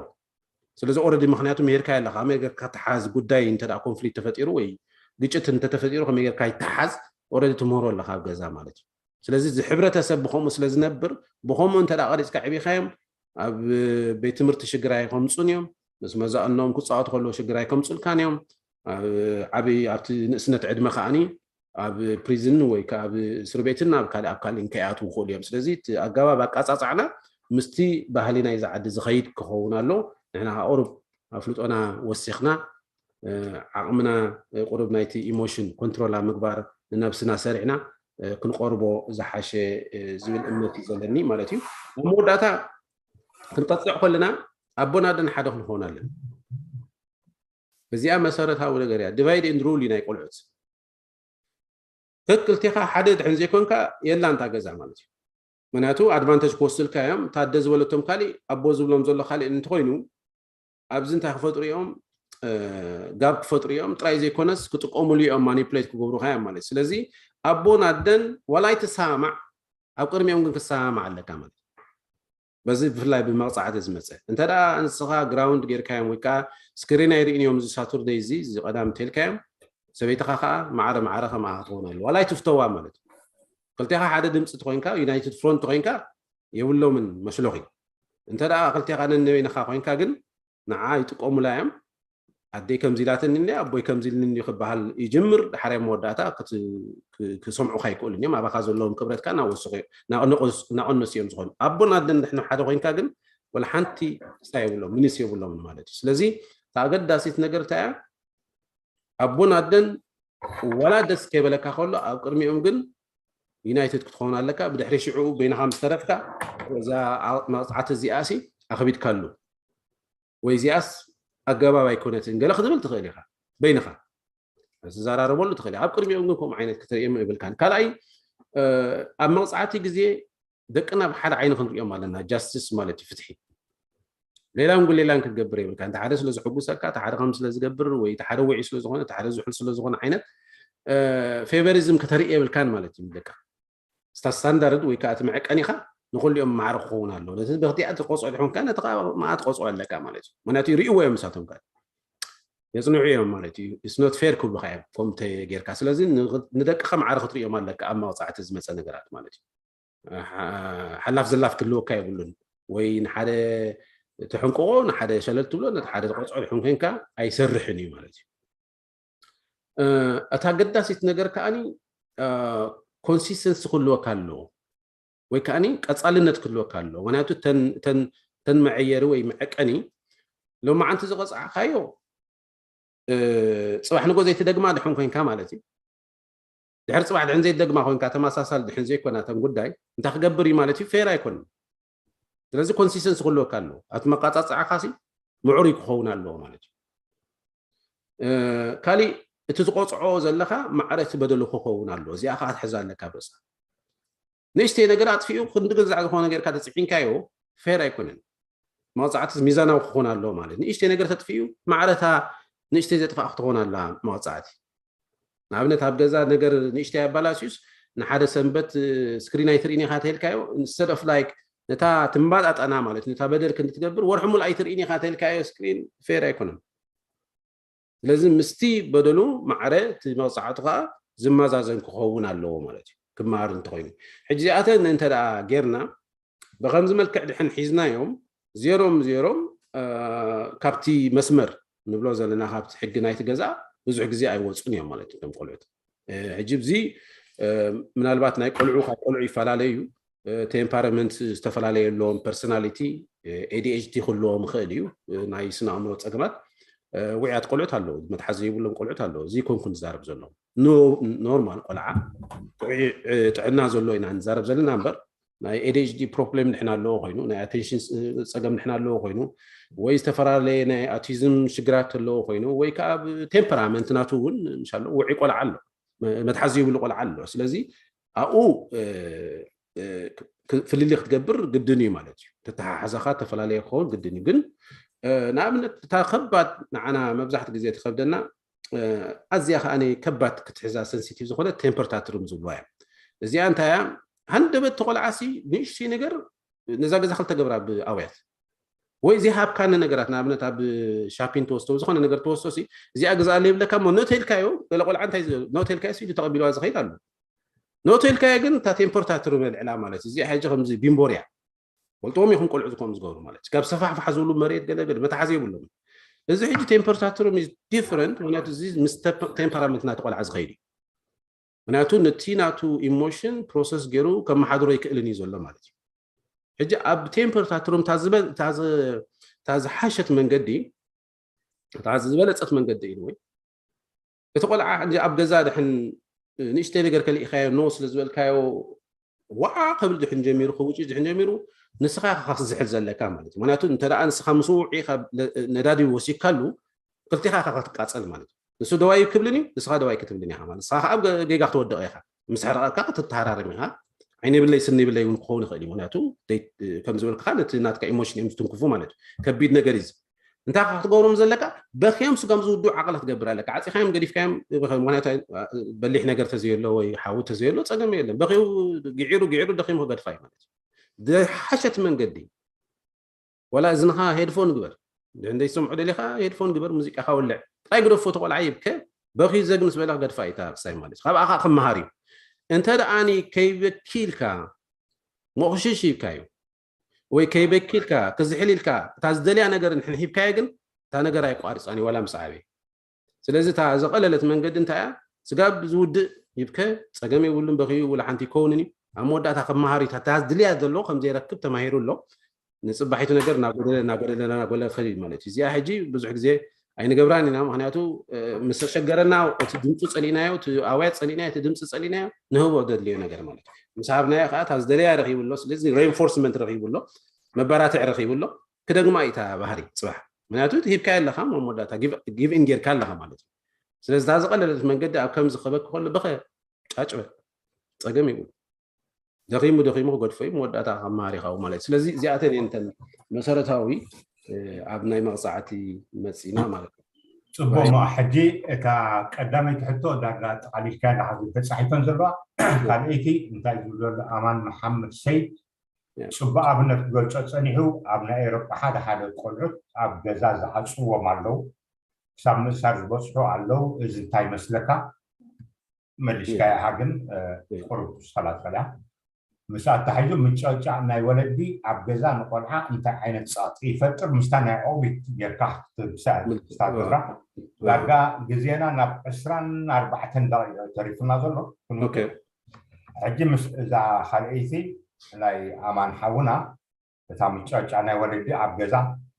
ስለዚ ኦረዲ ምክንያቱ መሄድካ ኣለካ፣ ከመይ ጌርካ ተሓዝ ጉዳይ እንተ ኮንፍሊክት ተፈጢሩ ወይ ግጭት እንተተፈጢሩ ከመይ ጌርካ ይተሓዝ ኦረዲ ትምህሮ ኣለካ ኣብ ገዛ ማለት እዩ። ስለዚ እዚ ሕብረተሰብ ብከምኡ ስለ ዝነብር ብከምኡ እንተ ቀሪፅካ ዕቢኻዮም ኣብ ቤት ትምህርቲ ሽግር ኣይከምፁን እዮም። ምስ መዛእኖም ክፃወቱ ከለዉ ሽግር ኣይከምፁልካን እዮም። ዓብይ ኣብቲ ንእስነት ዕድመ ከዓኒ ኣብ ፕሪዝን ወይ ከዓ ኣብ እስር ቤትን ኣብ ካልእ ኣብ ካልእ ከይኣትዉ ይኽእሉ እዮም። ስለዚ እቲ ኣገባብ ኣቃፃፃዕና ምስቲ ባህሊ ናይዚ ዓዲ ዝኸይድ ክኸውን ኣሎ። ንሕና ከዓ ቁሩብ ኣፍልጦና ወሲኽና ዓቕምና ቁሩብ ናይቲ ኢሞሽን ኮንትሮል ኣብ ምግባር ንነብስና ሰሪዕና ክንቆርቦ ዝሓሸ ዝብል እምነት እዩ ዘለኒ ማለት እዩ። ኣብ መወዳእታ ክንቀፅዕ ከለና ኣቦን ኣደን ሓደ ክንኸውን ኣለና። እዚኣ መሰረታዊ ነገር እያ። ዲቫይድ ኤንድ ሩል እዩ ናይ ቆልዑት። ክልቴኻ ሓደ ድሕን ዘይኮንካ የላ እንታ ገዛ ማለት እዩ። ምክንያቱ ኣድቫንተጅ ክወስድልካ እዮም። ታደ ዝበለቶም ካሊእ ኣቦ ዝብሎም ዘሎ ካሊእ እንተኮይኑ ኣብዚ እንታይ ክፈጥሩ እዮም? ጋብ ክፈጥሩ እዮም ጥራይ ዘይኮነስ ክጥቀሙሉ እዮም፣ ማኒፕሌት ክገብሩካ እዮም ማለት። ስለዚ ኣቦን ኣደን ዋላ ኣይትሰማማዕ ኣብ ቅድሚኦም ግን ክሰማማዕ ኣለካ ማለት። በዚ ብፍላይ ብመቕፃዕቲ ዝመፀ እንተ ደኣ ንስኻ ግራውንድ ጌርካዮም ወይ ከዓ ስክሪን ኣይርእን እዮም እዚ ሳቱርደይ እዚ እዚ ቀዳም እንተልካዮም ሰበይትኻ ከዓ ማዕረ ማዕረ ከምኣ ክትኾን ኣለዋ ዋላ ኣይትፍተዋ ማለት እዩ። ክልቴኻ ሓደ ድምፂ ተኮይንካ ዩናይትድ ፍሮንት ተኮይንካ የብሎምን መስሎኺ። እንተ ደኣ ክልቴኻ ነንበይንኻ ኮይንካ ግን ንዓ ይጥቀሙላ እዮም። ኣደይ ከምዚ ኢላትኒ እኒኣ ኣቦይ ከምዚ ኢልኒ እንዲዩ ክበሃል ይጅምር። ዳሕራይ መወዳእታ ክሰምዑካ ይክእሉ እዮም። ኣባኻ ዘለዎም ክብረትካ እናወሰኹ እናቐነሱ እዮም ዝኾኑ። ኣቦን ኣደን ንሕና ሓደ ኮይንካ ግን ወላ ሓንቲ ስታይ የብሎም ምንስ የብሎምን ማለት እዩ። ስለዚ እታ ኣገዳሲት ነገር እንታይ እያ? ኣቦን ኣደን ዋላ ደስ ከይበለካ ከሎ ኣብ ቅድሚኦም ግን ዩናይትድ ክትኸውን ኣለካ። ብድሕሪ ሽዑ በይንኻ ምስ ተረፍካ እዛ መቕፃዕቲ እዚኣ ሲ ኣኽቢድካሉ ወይ እዚኣስ ኣገባብ ኣይኮነትን ገለ ክትብል ትኽእል ኢኻ በይንኻ ክትዘራረበሉ ትኽእል ኢኻ። ኣብ ቅድሚኦም ግን ከምኡ ዓይነት ክትርእዮም የብልካን። ካልኣይ ኣብ መቕፃዕቲ ግዜ ደቅና ብሓደ ዓይኒ ክንሪኦም ኣለና። ጃስቲስ ማለት እዩ ፍትሒ። ሌላን ጉሌላን ክትገብር የብልካ። እንተ ሓደ ስለ ዝሕጉሰካ፣ እቲ ሓደ ከም ስለ ዝገብር ወይ እቲ ሓደ ውዒ ስለ ዝኾነ፣ እቲ ሓደ ዝሑል ስለ ዝኾነ ዓይነት ፌቨሪዝም ከተርኢ የብልካን ማለት እዩ። ደቃ ስታ ስታንዳርድ ወይ ከዓ እቲ መዐቀኒኻ ንኩሊኦም ማዕረ ክኸውን ኣለዎ። ነቲ ብክቲኣ ትቆፅዖ ድሕንካ ነቲ ከዓ ማኣ ትቆፅዖ ኣለካ ማለት እዩ። ምክንያቱ ይርእዎ እዮም ንሳቶም ከዓ የፅንዑ እዮም ማለት እዩ። ኢትስ ኖት ፌር ክብሉካ እዮም ከምኡ ተጌርካ። ስለዚ ንደቅኻ ማዕረ ክትርእዮም ኣለካ ኣብ መቕፃዕቲ ዝመፀ ነገራት ማለት እዩ። ሓላፍ ዘላፍ ክህልወካ የብሉን። ወይ ንሓደ ትሕንቅቆ ንሓደ ሸለል ትብሎ ነቲ ሓደ ዝቆፅዖ ድሕን ኮንካ ኣይሰርሕን እዩ ማለት እዩ። እታ ኣገዳሲት ነገር ከዓኒ ኮንሲስተንሲ ክህልወካ ኣለዎ ወይ ከዓኒ ቀፃልነት ክህልወካ ኣለዎ። ምክንያቱ ተን መዐየሪ ወይ መዐቀኒ ሎማዓንቲ ዝቐፃዕካዮ እ፣ ጽባሕ ንጎ ዘይትደግማ ድሕን ኮንካ ማለት እዩ። ድሕሪ ጽባሕ ድሕን ዘይትደግማ ኮንካ፣ ተመሳሳሊ ድሕን ዘይኮና እተን ጉዳይ፣ እንታይ ክገብር እዩ ማለት እዩ? ፌር ኣይኮንን። ስለዚ ኮንሲስተንሲ ክህልወካ ኣለዎ። ኣብቲ መቃጻጽዓኻ ሲ ምዕሩይ ክኸውን ኣለዎ ማለት እዩ። እ፣ ካሊእ እቲ ትቆጽዖ ዘለኻ ማዕረ እቲ በደሉ ክኸውን ኣለዎ። እዚኣ ከዓ ክትሕዛ ኣለካ ኣብ ርእስኻ። ንእሽተይ ነገር ኣጥፊኡ ክንዲ ገዛዕ ዝኾነ ጌርካ ተጽዒንካዮ ፌር ኣይኮነን። መቕጻዕቲ ሚዛናዊ ክኾን ኣለዎ ማለት። ንእሽተይ ነገር ተጥፊኡ ማዕረ እታ ንእሽተይ ዘጥፋእ ክትኾን ኣላ መቕጻዕቲ። ንኣብነት ኣብ ገዛ ነገር ንእሽተይ ኣባላስዩስ ንሓደ ሰንበት፣ እ፣ ስክሪን ኣይትርእን ኢኻ ተልካዮ፣ instead of like ነታ ትምባጣጠና ማለት ነታ በደል ክንዲ ትገብር ወርሒ ሙሉእ ኣይትርእን ኢኻ ተልካዮ ስክሪን ፌር ኣይኮነን። ስለዚ ምስቲ በደሉ ማዕረ እቲ መቕጻዕቱ ከዓ ዝመዛዘን ክኸውን ኣለዎ ማለት እዩ። ክመሃር እንተኾይኑ ሕጂ እዚኣተን እንተ ደኣ ጌርና ብኸምዚ መልክዕ ድሕን ሒዝናዮም ዜሮም ዜሮም፣ እ፣ ካብቲ መስመር ንብሎ ዘለና ካብቲ ሕጊ ናይቲ ገዛ ብዙሕ ግዜ ኣይወፁን እዮም ማለት እዩ እቶም ቆልዑት። እ፣ ሕጂ እዚ፣ እ፣ ምናልባት ናይ ቆልዑ ካብ ቆልዑ ይፈላለዩ እዩ። ቴምፐራመንት ዝተፈላለየ ኣለዎም፣ ፐርሶናሊቲ፣ ኤዲኤችዲ ክህልዎም ይኽእል እዩ። ናይ ስነ ኣእምሮ ፀገማት ውዕያት ቆልዑት ኣለዉ፣ መትሓዚ ዘይብሎም ቆልዑት ኣለዉ። እዚ ኮንኩ ንዛረብ ዘለዉ ኖርማል ቆልዓ ጥዑይ ጥዕና ዘለዎ ኢና ንዛረብ ዘለና እምበር ናይ ኤዲኤችዲ ፕሮብሌም ንሕና ኣለዎ ኮይኑ፣ ናይ ኣቴንሽን ፀገም ንሕና ኣለዎ ኮይኑ፣ ወይ ዝተፈላለየ ናይ ኣቲዝም ሽግራት ኣለዎ ኮይኑ፣ ወይ ከዓ ቴምፐራመንት ናቱ እውን ምሻሎ ውዒ ቆልዓ ኣሎ፣ መትሓዚ ዘይብሉ ቆልዓ ኣሎ። ስለዚ ኣብኡ ፍልልይ ክትገብር ግድን እዩ ማለት እዩ። ተተሓሓዛኻ ተፈላለየ ክኸውን ግድን እዩ። ግን ንኣብነት እታ ከባድ ንዓና መብዛሕቲ ግዜ ትኸብደና ኣዝያ ከኣ ከባድ ክትሕዛ ሰንሲቲቭ ዝኾነ ቴምፐር ታትሩም ዝብልዋ እያ። እዚኣ እንታይ እያ? ሃንደበት ተቆልዓሲ ንእሽተይ ነገር ነዛ ገዛ ክልተ ገብራ ብኣውያት ወይ ዘይሃብካኒ ነገራት ንኣብነት ኣብ ሻፒን ተወስቶ ዝኾነ ነገር ተወስቶ ሲ እዚኣ ግዛኣለይ ይብለካ እሞ ኖቴልካዮ ገለ ቆልዓ እንታይ ኖቴልካዮ ሲ ተቐቢልዋ ዝኸይድ ኣሎ። ኖቴልካዮ ግን እታ ቴምፖርታ ትርመ ልዕላ ማለት እዚኣ ሕጂ ከምዚ ቢምቦርያ ወልጥዎም ኢኹም ቆልዑ ዝኮም ዝገብሩ ማለት ካብ ሰፋሕፋሕ ዝብሉ መሬት ገለ ገለ መትሓዚ የብሎም። እዚ ሕጂ ቴምፖርታ ትርም ዲፍረንት ምክንያቱ እዚ ምስ ቴምፐራመንት ናቲ ቆልዓ ዝኸይድ እዩ። ምክንያቱ ነቲ ናቱ ኢሞሽን ፕሮሰስ ገይሩ ከመሓድሮ ይክእልን እዩ ዘሎ ማለት እዩ። ሕጂ ኣብ ቴምፖርታ ትርም እታ ዝበለፀት መንገዲ እታ ዝበለፀት መንገዲ ኢሉ ወይ እቲ ቆልዓ ኣብ ገዛ ድሕን ንእሽተይ ነገር ከሊእካዮ ኖ ስለ ዝበልካዮ ዋዓ ከብል ድሕን ጀሚሩ ክውጭ ድሕን ጀሚሩ ንስኻ ኢኻ ክትዝሕል ዘለካ ማለት እዩ። ምክንያቱ እንተ ንስኻ ምስ ውዒ ነዳዲ ወሲድካሉ ክልቲኻ ኢኻ ክትቃፀል ማለት እዩ። ንሱ ደዋይ ክብልን እዩ ንስኻ ደዋይ ክትብልን ኢኻ ማለት ንስኻ ከዓ ጌጋ ክትወድቕ ኢኻ። ምስ ሕረቐካ ክትተሃራርም ኢኻ። ዓይኒ ብለይ ስኒ ብለይ እውን ክኸውን ይኽእል እዩ። ምክንያቱ ከም ዝበልካ ነቲ ናትካ ኢሞሽን እዮም ዝትንክፉ ማለት እዩ። ከቢድ ነገር እዩ። እንታይ ክትገብሮም ዘለካ በክዮም ስጋም ዝውድኡ ዓቕላት ትገብር ኣለካ። ዓፂኻዮም ገዲፍካዮም ምክንያቱ በሊሕ ነገር ተዘየሎ ወይ ሓዊ ተዘየሎ ፀገም የለን። በክዩ ግዒሩ ግዒሩ ደኪሙ ክገድፋ እዩ ማለት እዩ። ዝሓሸት መንገዲ ወላ እዝንኻ ሄድፎን ግበር። እንደ ይሰምዑ ደሊኻ ሄድፎን ግበር፣ ሙዚቃኻ ወልዕ። ጥራይ ግደፎ ተቆልዓ ይብከ በኺ ዘግ ምስ በለ ክገድፋ እዩ ታብሳይ ማለት እዩ። ካብኣ ከዓ ክመሃር እዩ። እንተ ደኣኒ ከይበኪልካ ሞቕሽሽ ይብካዩ ወይ ከይበኪልካ ክዝሕል ኢልካ እታ ዝደልያ ነገር ንሕን ሂብካዮ ግን እታ ነገር ኣይቋርፃን እዩ ዋላ ምስ ዓበየ። ስለዚ እታ ዝቐለለት መንገዲ እንታይ እያ? ስጋብ ዝውድእ ይብከ ፀገም የብሉን በኽዩ ውላ ሓንቲ ይከውንን እዩ። ኣብ መወዳእታ ከም መሃሪት እታ ዝድልያ ዘሎ ከም ዘይረክብ ተማሂሩ ኣሎ። ንፅባሒቱ ነገር እናጎደለ እናጎደለ እናጎደለ ክኸድ እዩ ማለት እዩ። እዚኣ ሕጂ ብዙሕ ግዜ ኣይንገብራን ኢና። ምክንያቱ ምስ ተሸገረና እቲ ድምፁ ፀሊእናዮ፣ እቲ ኣውያት ፀሊእናዮ፣ እቲ ድምፂ ፀሊእናዮ ንህቦ ዘድልዮ ነገር ማለት እዩ። ምስ ሃብናዮ ከዓ እታ ዝደለያ ረኪቡ ኣሎ። ስለዚ ሬንፎርስመንት ረኪቡ ኣሎ፣ መበራትዕ ረኪቡ ኣሎ። ክደግማ እዩ እታ ባህሪ ፅባሕ። ምክንያቱ ሂብካዮ ኣለካ መወዳእታ ጊቭ ኢን ጌርካ ኣለካ ማለት እዩ። ስለዚ እታ ዝቐለለት መንገዲ ኣብ ከምዚ ክበክ ከሎ በኸ ጫጭበ ፀገም ይብሉ። ደኺሙ ደኺሙ ክገድፎ እዩ መወዳእታ ካብ መሃሪኻዊ ማለት እዩ። ስለዚ እዚኣተን እየን እተን መሰረታዊ ኣብ ናይ መቕፃዕቲ መፂና ማለት እዩ። ፅቡቅ ሞ ሕጂ እታ ቀዳመይቲ ሕቶ ዳርጋ ጠቃሊልካ ኣለካ ተፃሒፈን ዘለዋ። ካልኣይቲ እንታይ ዝብሉ ዘሎ ኣማን መሓመድ ሰይድ ፅቡቅ ኣብነት ክገልፆ ፀኒሑ ኣብ ናይ ኤሮጳ ሓደ ሓደ ቆልዑት ኣብ ገዛ ዝዓፅዎም ኣለዉ ክሳብ ምእሳር ዝበፅሑ ኣለዉ። እዚ እንታይ ይመስለካ? መሊስካ ኢኻ ግን ቁሩብ ትሰላሰላ ምስ ኣታሒዙ ምጫጫ ናይ ወለዲ ኣብ ገዛ ንቆልዓ እንታይ ዓይነት ፀቕጢ ይፈጥር ምስታ ናይ ኦቢት ጌርካ ክትብሳ ስታ ገብራ ዳርጋ ግዜና ናብ ዕስራን ኣርባዕተን ደቂቕ ተሪፉና ዘሎ ሕጂ ምስ እዛ ካልኣይቲ ናይ ኣማን ሓውና እታ ምጫጫ ናይ ወለዲ ኣብ ገዛ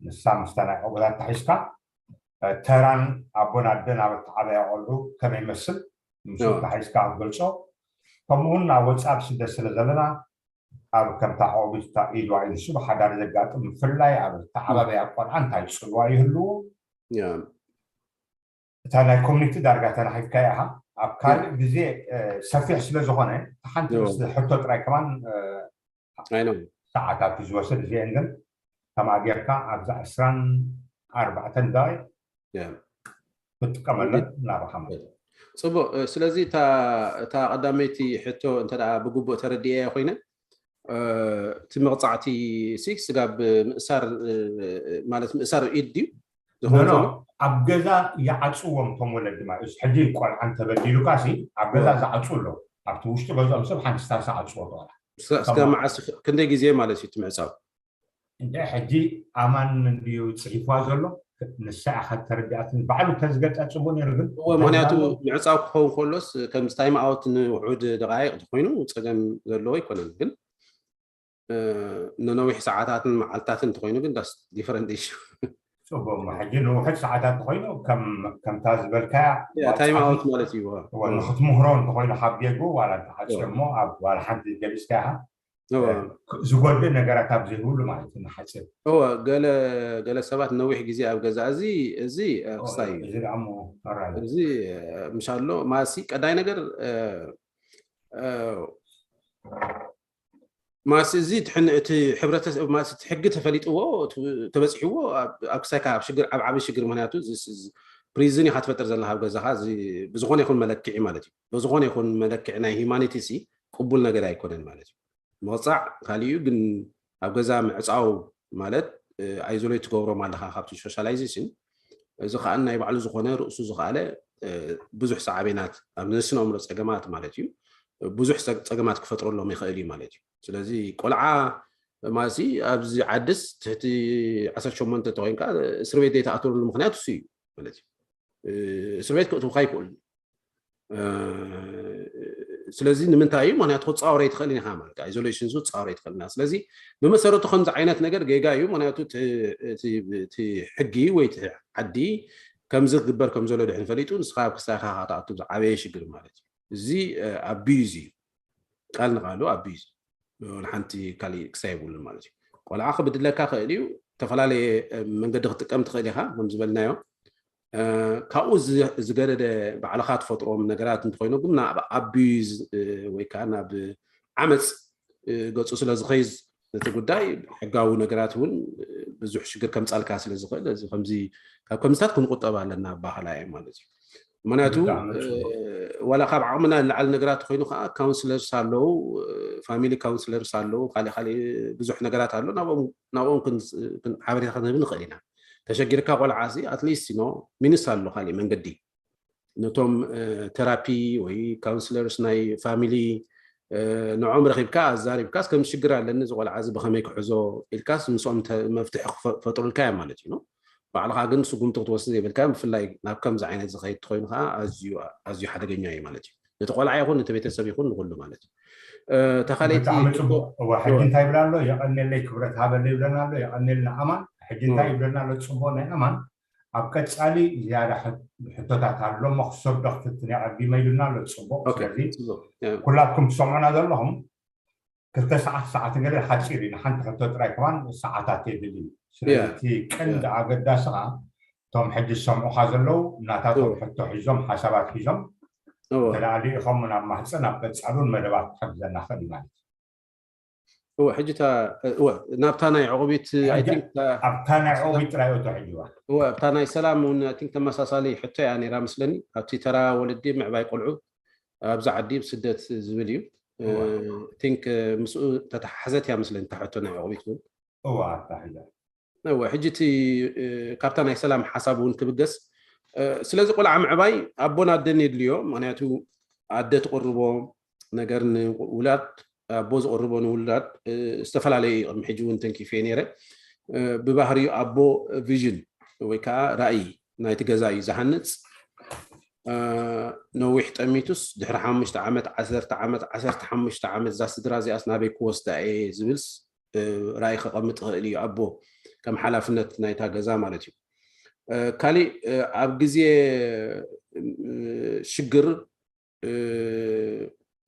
ንሳ ምስታ ናይ ኦቦታት ተሒዝካ ተራን ኣቦን ኣደን ኣብ እተዓበያ ቆልዑ ከመይ ይመስል፣ ምስ ተሓይዝካ ክትገልጾ። ከምኡ እውን ኣብ ወጻኢ ኣብ ስደት ስለ ዘለና፣ ኣብ ከምታ ዕቑቢት ኢልዋ ኢሉ ንሱ ብሓዳር ዘጋጥም፣ ብፍላይ ኣብ እተዓባበያ ቆልዓ እንታይ ጽልዋ ይህልዎ? እታ ናይ ኮሚኒቲ ዳርጋ ተናሒፍካ ኢኻ። ኣብ ካልእ ግዜ ሰፊሕ ስለ ዝኾነ፣ ሓንቲ ርእሲ ሕቶ ጥራይ ከማን ሰዓታት እዩ ዝወስድ። እዚአን ግን ከማኣ ጌርካ ኣብዛ ዕስራን ኣርባዕተን ደቂቕ ክትጥቀመለን እናረሓማ። ፅቡቅ። ስለዚ እታ ቀዳመይቲ ሕቶ እንተ ብግቡእ ተረዲኤያ ኮይነ፣ እቲ መቕፃዕቲ ሲ ስጋብ ምእሳር፣ ማለት ምእሳር ኢድ ድዩ? ኣብ ገዛ ይዓፅዎም እቶም ወለዲ ማለት እዩ። ሕጂ ቆልዓ እንተበዲሉካ ሲ ኣብ ገዛ ዝዓፁ ኣለዉ። ኣብቲ ውሽጢ ገዝኦም ሰብ ሓንቲ ስታንሳ ዓፅዎ ተዋላ እስከ መዓስ፣ ክንደይ ግዜ ማለት እዩ እቲ ምዕፃው? እንደ ሕጂ ኣማን እንድዩ ፅሒፍዋ ዘሎ፣ ንሳ ኢኻ ተረዲኣትኒ። ባዕሉ ተዝገልፃ ፅቡቅ ነይሩ ግን እወ፣ ምክንያቱ ምዕፃው ክኸውን ከሎስ ከምዚ ታይም ኣውት ንውሑድ ደቃይቅ ተኮይኑ ፀገም ዘለዎ ኣይኮነን። ግን ንነዊሕ ሰዓታትን መዓልታትን እንተኮይኑ ግን ዳስ ዲፈረንት ኢሹ። ፅቡቅ እሞ ሕጂ ንውሑድ ሰዓታት እንተኮይኑ ከም- ከምታ ዝበልካያ ታይም ኣውት ማለት እዩ። እወ፣ ንክትምህሮ እንተኮይኑ ካብ ጌጉ ዋላ እንተሓፂር እሞ ኣብ ዋላ ሓንቲ ገሊፅካ ኢኻ ዝጎድእ ነገራት ኣብ ዘይብሉ ማለት እዩ። ንሓፂር እወ፣ ገለ ገለ ሰባት ነዊሕ ግዜ ኣብ ገዛ እዚ እዚ ክስታይ እዩ። እዚ ደኣ እሞ ተራይ እዚ ምሻሎ ማሲ ቀዳይ ነገር ማሲ እዚ እቲ ሕብረተሰብ ማሲ እቲ ሕጊ ተፈሊጥዎ ተበፂሕዎ ኣብ ክሳይካ ኣብ ሽግር ኣብ ዓብዪ ሽግር። ምክንያቱ ፕሪዝን ኢካ ትፈጥር ዘለካ ኣብ ገዛካ ብዝኮነ ይኩን መለክዒ ማለት እዩ። ብዝኮነ ይኩን መለክዒ ናይ ሂማኒቲ ሲ ቅቡል ነገር ኣይኮነን ማለት እዩ። ምቕፃዕ ካሊኡ ግን ኣብ ገዛ ምዕፃው ማለት ኣይዞሌት ትገብሮም ኣለካ ካብቲ ሶሻላይዜሽን። እዚ ከዓ ናይ ባዕሉ ዝኮነ ርእሱ ዝከኣለ ብዙሕ ሳዕቤናት ኣብ ንስነ ኣእምሮ ፀገማት ማለት እዩ ብዙሕ ፀገማት ክፈጥረሎም ይኽእል እዩ ማለት እዩ። ስለዚ ቆልዓ ማሲ ኣብዚ ዓድስ ትሕቲ ዓሰርተ ሸሞንተ ተኮይንካ እስር ቤት ዘይተኣትወሉ ምክንያት እሱ እዩ ማለት እዩ። እስር ቤት ክእትውካ ይክእሉ። ስለዚ ንምንታይ እዩ? ምክንያቱ ክፃወረ ይትኽእል ኢና ማለት እዩ። ኣይዞሌሽን ሱ ክፃወረ ይትኽእል ኢና። ስለዚ ብመሰረቱ ከምዚ ዓይነት ነገር ጌጋ እዩ። ምክንያቱ እቲ ሕጊ ወይ እቲ ዓዲ ከምዚ ክግበር ከም ዘሎ ድሕን ፈሊጡ ንስኻ ኣብ ክሳይካ ካተኣቱ ዝዓበየ ሽግር ማለት እዩ። እዚ ኣቢዩዝ እዩ። ቃል ንቃሉ ኣቢዩዝ ንሓንቲ ካሊእ ክሳይ የብሉን ማለት እዩ። ቆልዓ ክብድለካ ክእል እዩ። ዝተፈላለየ መንገዲ ክትጥቀም ትኽእል ኢኻ ከም ዝበልናዮ። ካብኡ ዝገደደ ባዕልኻ ትፈጥሮም ነገራት እንተኮይኑ ግን ናብ ኣቢዩዝ ወይ ከዓ ናብ ዓመፅ ገፁ ስለ ዝኸይዝ ነቲ ጉዳይ ሕጋዊ ነገራት እውን ብዙሕ ሽግር ከምፃልካ ስለ ዝኽእል እዚ ከምዚ ካብ ከምዚታት ክንቁጠብ ኣለና ኣባህላ እየ ማለት እዩ። ምክንያቱ ዋላ ካብ ዓቕምና ንላዕሊ ነገራት ኮይኑ ከዓ ካውንስለርስ ኣለዉ፣ ፋሚሊ ካውንስለርስ ኣለዉ፣ ካሊእ ካሊእ ብዙሕ ነገራት ኣሎ። ናብኦም ሓበሬታ ክንህብ ንኽእል ኢና። ተሸጊርካ ቆልዓ ሲ ኣትሊስት ኖ ሚንስ ኣሎ ካሊእ መንገዲ ነቶም ተራፒ ወይ ካውንስለርስ ናይ ፋሚሊ ንዖም ረኪብካ ኣዛሪብካስ ከም ሽግር ኣለኒ እዚ ቆልዓ እዚ ብከመይ ክሕዞ ኢልካስ ምስኦም መፍትሒ ክፈጥሩልካ እዮም ማለት እዩ። ባዕልካ ግን ስጉምቲ ክትወስድ የብልካ። ብፍላይ ናብ ከምዚ ዓይነት ዝኸይድ ተኮይኑ ከዓ ኣዝዩ ሓደገኛ እዩ ማለት እዩ። ነቲ ቆልዓ ይኹን ነቲ ቤተሰብ ይኹን ንኩሉ ማለት እዩ። ተካለይቲ ሕጂ እንታይ ይብላ ኣሎ? የቀኔለይ ክብረት ሃበለ ይብለና ኣሎ። የቀኔልና ኣማን። ሕጂ እንታይ ይብለና ኣሎ? ፅቡቅ ናይ ኣማን ኣብ ቀፃሊ ዝያዳ ሕቶታት ኣሎ እሞ ክሰዶ ክትፍትን የቐዲመ ኢሉና ኣሎ። ፅቡቅ። ስለዚ ኩላትኩም ትሰምዑና ዘለኹም ክልተ ሰዓት ሰዓት ገለ ሓፂር እዩ። ንሓንቲ ሕቶ ጥራይ ከማን ሰዓታት የድሊ እዩ። ስለዚ እቲ ቀንዲ ኣገዳሲ ከዓ እቶም ሕጂ ዝሰምዑካ ዘለዉ እናታቶም ሕቶ ሒዞም ሓሳባት ሒዞም ተላኣሊ ኢኸም ናብ ማህፀን ኣብ ቀፃሉን መደባት ክሕግዘና ክእል ማለት እዩ። እወ ሕጂ እወ ናብታ ናይ ዕቑቢት ኣብታ ናይ ዕቑቢት ጥራይ እቶ ሕጂ እዋ እወ ኣብታ ናይ ሰላም እውን ቲንክ ተመሳሳሊ ሕቶ እያ ነይራ መስለኒ። ኣብቲ ተራ ወለዲ ምዕባይ ቆልዑ ኣብዚ ዓዲ ብስደት ዝብል እዩ። ቲንክ ምስኡ ተተሓሓዘት እያ መስለኒ እታ ሕቶ ናይ ዕቑቢት እውን። እወ ኣብታ ሕጂ እወ ሕጂ እቲ ካብታ ናይ ሰላም ሓሳብ እውን ክብገስ። ስለዚ ቆልዓ ምዕባይ ኣቦን ኣደን የድልዮ። ምክንያቱ ኣደ ትቕርቦ ነገር ንውላድ ኣቦ ዝቕርቦ ንውላድ ዝተፈላለየ እዩ። ቅድሚ ሕጂ እውን ተንኪፈ ነይረ። ብባህሪኡ ኣቦ ቪዥን ወይ ከዓ ራእይ ናይቲ ገዛ እዩ ዝሃንፅ። ነዊሕ ጠሚቱስ ድሕሪ ሓሙሽተ ዓመት ዓሰርተ ዓመት ዓሰርተ ሓሙሽተ ዓመት እዛ ስድራ እዚኣስ ናበይ ክወስዳ እየ ዝብልስ ራእይ ከቐምጥ ይኽእል እዩ ኣቦ ከም ሓላፍነት ናይታ ገዛ ማለት እዩ። ካሊእ ኣብ ግዜ ሽግር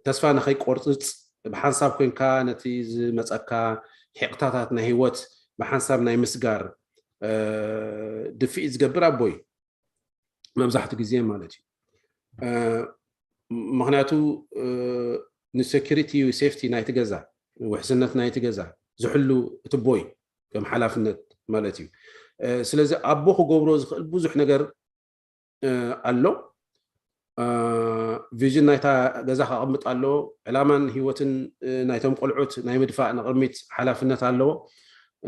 ተስፋ ንኸይቆርፅፅ ብሓንሳብ ኮይንካ ነቲ ዝመፀካ ሒቕታታት ናይ ህይወት ብሓንሳብ ናይ ምስጋር ድፍኢት ዝገብር ኣቦ እዩ። መብዛሕትኡ ግዜ ማለት እዩ። ምክንያቱ ንሴኪሪቲ ሴፍቲ ናይቲ ገዛ፣ ውሕስነት ናይቲ ገዛ ዝሕሉ እቲ ኣቦ እዩ ከም ሓላፍነት ማለት እዩ። ስለዚ ኣቦ ክገብሮ ዝኽእል ብዙሕ ነገር ኣሎ። ቪዥን ናይታ ገዛ ከቐምጥ ኣሎ። ዕላማን ህይወትን ናይቶም ቆልዑት ናይ ምድፋእ ንቕድሚት ሓላፍነት ኣለዎ።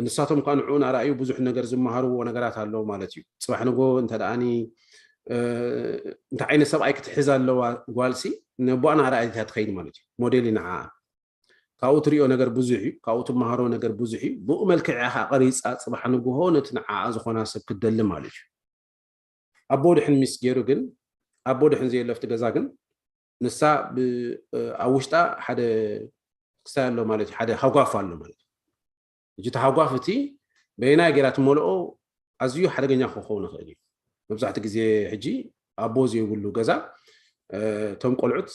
ንሳቶም ከዓ ንዕኡ ናርኣዩ ብዙሕ ነገር ዝመሃርዎ ነገራት ኣለዎ ማለት እዩ። ፅባሕ ንጎ እንተ ደኣኒ እንታይ ዓይነት ሰብኣይ ክትሕዝ ኣለዋ ጓልሲ፣ ነቦኣ ናርኣያ ትኸይድ ማለት እዩ። ሞዴል እዩ ንዓኣ። ካብኡ ትሪኦ ነገር ብዙሕ እዩ፣ ካብኡ ትመሃሮ ነገር ብዙሕ እዩ። ብኡ መልክዕ ኢኻ ቀሪፃ ፅባሕ ንግሆ ነቲ ንዓኣ ዝኾና ሰብ ክትደሊ ማለት እዩ። ኣቦ ድሕን ሚስ ገይሩ ግን፣ ኣቦ ድሕን ዘየለፍቲ ገዛ ግን ንሳ ኣብ ውሽጣ ሓደ ክስታይ ኣሎ ማለት እዩ፣ ሓደ ሃጓፍ ኣሎ ማለት እዩ። ሕጂ እቲ ሃጓፍ እቲ በየናይ ጌራ ትመልኦ ኣዝዩ ሓደገኛ ክኸውን ይኽእል እዩ። መብዛሕትኡ ግዜ ሕጂ ኣቦ ዘይብሉ ገዛ እቶም ቆልዑት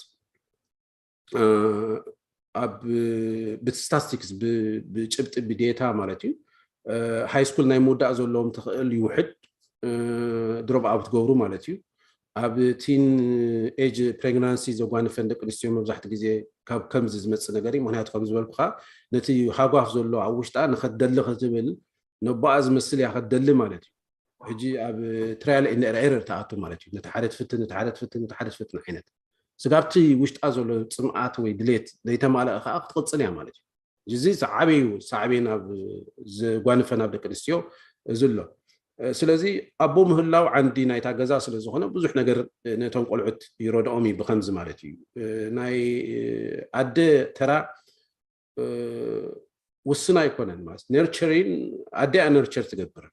ኣብ ብስታስቲክስ ብጭብጢ ብዴታ ማለት እዩ ሃይ ስኩል ናይ ምውዳእ ዘለዎም ተኽእል ይውሕድ፣ ድሮፕ ኣውት ትገብሩ ማለት እዩ። ኣብ ቲን ኤጅ ፕሬግናንሲ ዘጓንፈን ደቂ ኣንስትዮ መብዛሕትኡ ግዜ ካብ ከምዚ ዝመፅእ ነገር እዩ። ምክንያቱ ከም ዝበልኩኻ ነቲ ሃጓፍ ዘሎ ኣብ ውሽጣ ንኸትደሊ ክትብል ነቦኣ ዝመስል እያ ከትደሊ ማለት እዩ። ሕጂ ኣብ ትራያል ኤንድ ኤረር ትኣቱ ማለት እዩ። ነቲ ሓደ ትፍትን፣ ነቲ ሓደ ትፍትን፣ ነቲ ሓደ ትፍትን ዓይነት ስጋብቲ ውሽጣ ዘሎ ፅምኣት ወይ ድሌት ዘይተማልአ ከዓ ክትቕፅል እያ ማለት እዩ። እዚ ዝዓበዩ ሳዕቤን ኣብ ዘጓንፈን ኣብ ደቂ ኣንስትዮ እዚ ኣሎ። ስለዚ ኣቦ ምህላው ዓንዲ ናይታ ገዛ ስለ ዝኾነ ብዙሕ ነገር ነቶም ቆልዑት ይረድኦም እዩ ብከምዚ ማለት እዩ። ናይ ኣደ ተራ ውስን ኣይኮነን ማለት ነርቸሪን ኣደ እያ ነርቸር ትገብር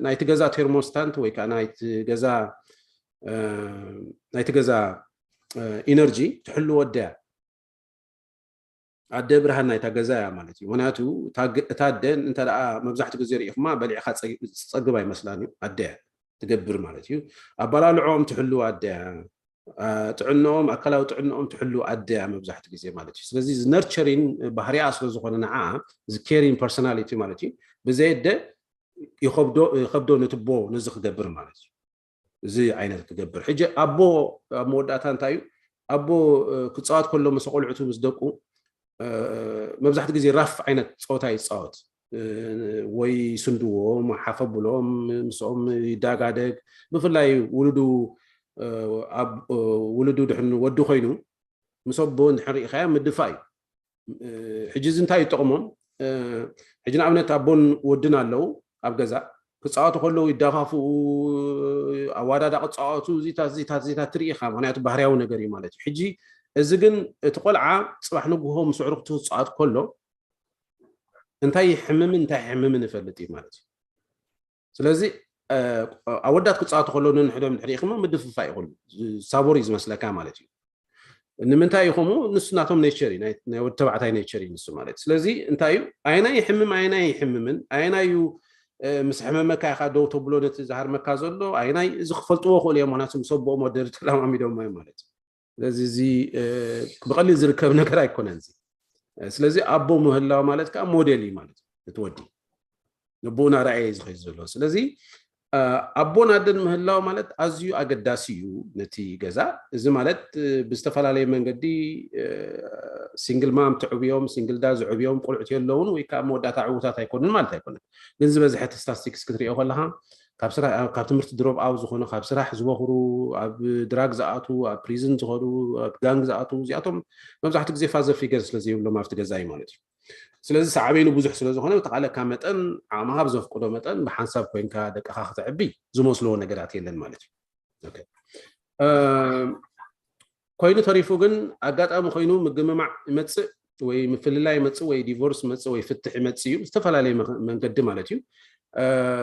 ናይቲ ገዛ ቴርሞስታንት ወይ ከዓ ናይቲ ገዛ ናይቲ ገዛ ኢነርጂ ትሕልዎ ኣደ እያ። ኣደ ብርሃን ናይታ ገዛ እያ ማለት እዩ። ምክንያቱ እታ ኣደ እንተ መብዛሕትኡ ግዜ ርኢኹማ በሊዕካ ፀግብ ኣይመስላን እዩ። ኣደ እያ ትገብር ማለት እዩ። ኣባላልዖም ትሕልው ኣደ እያ። ጥዕንኦም ኣካላዊ ጥዕንኦም ትሕልው ኣደ እያ መብዛሕትኡ ግዜ ማለት እዩ። ስለዚ እዚ ነርቸሪን ባህሪኣ ስለዝኾነ ንዓ እዚ ኬሪን ፐርሶናሊቲ ማለት እዩ ብዘይ ኣደ ይኸብዶ ነትቦ ነዚ ክገብር ማለት እዩ። እዚ ዓይነት ክገብር ሕጂ ኣቦ ኣብ መወዳእታ እንታይ እዩ ኣቦ ክፃወት ከሎ ምስ ቆልዕቱ ምስ ደቁ መብዛሕትኡ ግዜ ራፍ ዓይነት ፀወታ ይፃወት ወይ ስንድዎም ሓፈብሎም ምስኦም ይዳጋደግ ብፍላይ ውሉዱ ውሉዱ ድሕን ወዲ ኮይኑ ምስ ኣቦ እንድሕር ርኢኻዮ ምድፋእ እዩ። ሕጂ እዚ እንታይ ይጠቕሞም? ሕጂ ንኣብነት ኣቦን ወድን ኣለዉ ኣብ ገዛ ክፃወቱ ከለዉ ይዳፋፍኡ ኣዋዳዳ ክፃወቱ እዚታት እዚታት እዚታት ትርኢ ኢኻ ምክንያቱ ባህርያዊ ነገር እዩ ማለት እዩ። ሕጂ እዚ ግን እቲ ቆልዓ ፅባሕ ንግሆ ምስ ኣዕሩኽቱ ክፃወት ከሎ እንታይ ይሕምምን እንታይ ይሕምምን ይፈልጥ እዩ ማለት እዩ። ስለዚ ኣወዳት ክፃወቱ ከለዉ ንንሕዶም ድሕሪ ኢኹሞ ምድፍፋእ ይኹን ሳቦር እዩ ዝመስለካ ማለት እዩ። ንምንታይ ኢኹሙ ንሱ ናቶም ኔቸር እዩ ናይ ወዲ ተባዕታይ ኔቸር እዩ ንሱ ማለት ስለዚ እንታይ እዩ ኣየናይ ይሕምም ኣየናይ ይሕምምን ኣየናይ እዩ ምስ ሕመመካ ኢኻ ደው ተብሎ ነቲ ዝሃርመካ ዘሎ ኣየናይ እዚ ክፈልጥዎ ክእሉ እዮም ምክንያቱ ምስ ኣቦኦም ወደሪ ተላማሚዶሞ እዮም ማለት እዩ። ስለዚ እዚ ብቐሊል ዝርከብ ነገር ኣይኮነን እዚ። ስለዚ ኣቦ ምህላው ማለት ከዓ ሞዴል እዩ ማለት እዩ እቲ ወዲ ንብኡና ራእየ ዝኸይ ዘሎ ስለዚ ኣቦን ኣደን ምህላው ማለት ኣዝዩ ኣገዳሲ እዩ ነቲ ገዛ። እዚ ማለት ብዝተፈላለየ መንገዲ ሲንግል ማም ትዕብዮም ሲንግል ዳ ዝዕብዮም ቆልዑት የለውን ወይ ከዓ መወዳእታ ዕዉታት ኣይኮኑን ማለት ኣይኮነን። ግን ዝበዝሐ እቲ ስታስቲክስ ክትሪኦ ከለካ ካብ ትምህርቲ ድሮብ ኣው ዝኾኑ ካብ ስራሕ ዝበኽሩ ኣብ ድራግ ዝኣትዉ ኣብ ፕሪዝን ዝኸዱ ኣብ ጋንግ ዝኣትዉ እዚኣቶም መብዛሕትኡ ግዜ ፋዘር ፊገር ስለዘይብሎም ኣብቲ ገዛ እዩ ማለት እዩ። ስለዚ ሳዕቤኑ ብዙሕ ስለዝኾነ ብተኻለካ መጠን ዓቕምኻ ብዘፍቅዶ መጠን ብሓንሳብ ኮይንካ ደቅኻ ክትዕቢ ዝመስልዎ ነገራት የለን ማለት እዩ። ኮይኑ ተሪፉ ግን ኣጋጣሚ ኮይኑ ምግምማዕ ይመፅእ ወይ ምፍልላይ ይመፅእ ወይ ዲቮርስ ይመፅእ ወይ ፍትሕ ይመፅእ እዩ ዝተፈላለየ መንገዲ ማለት እዩ።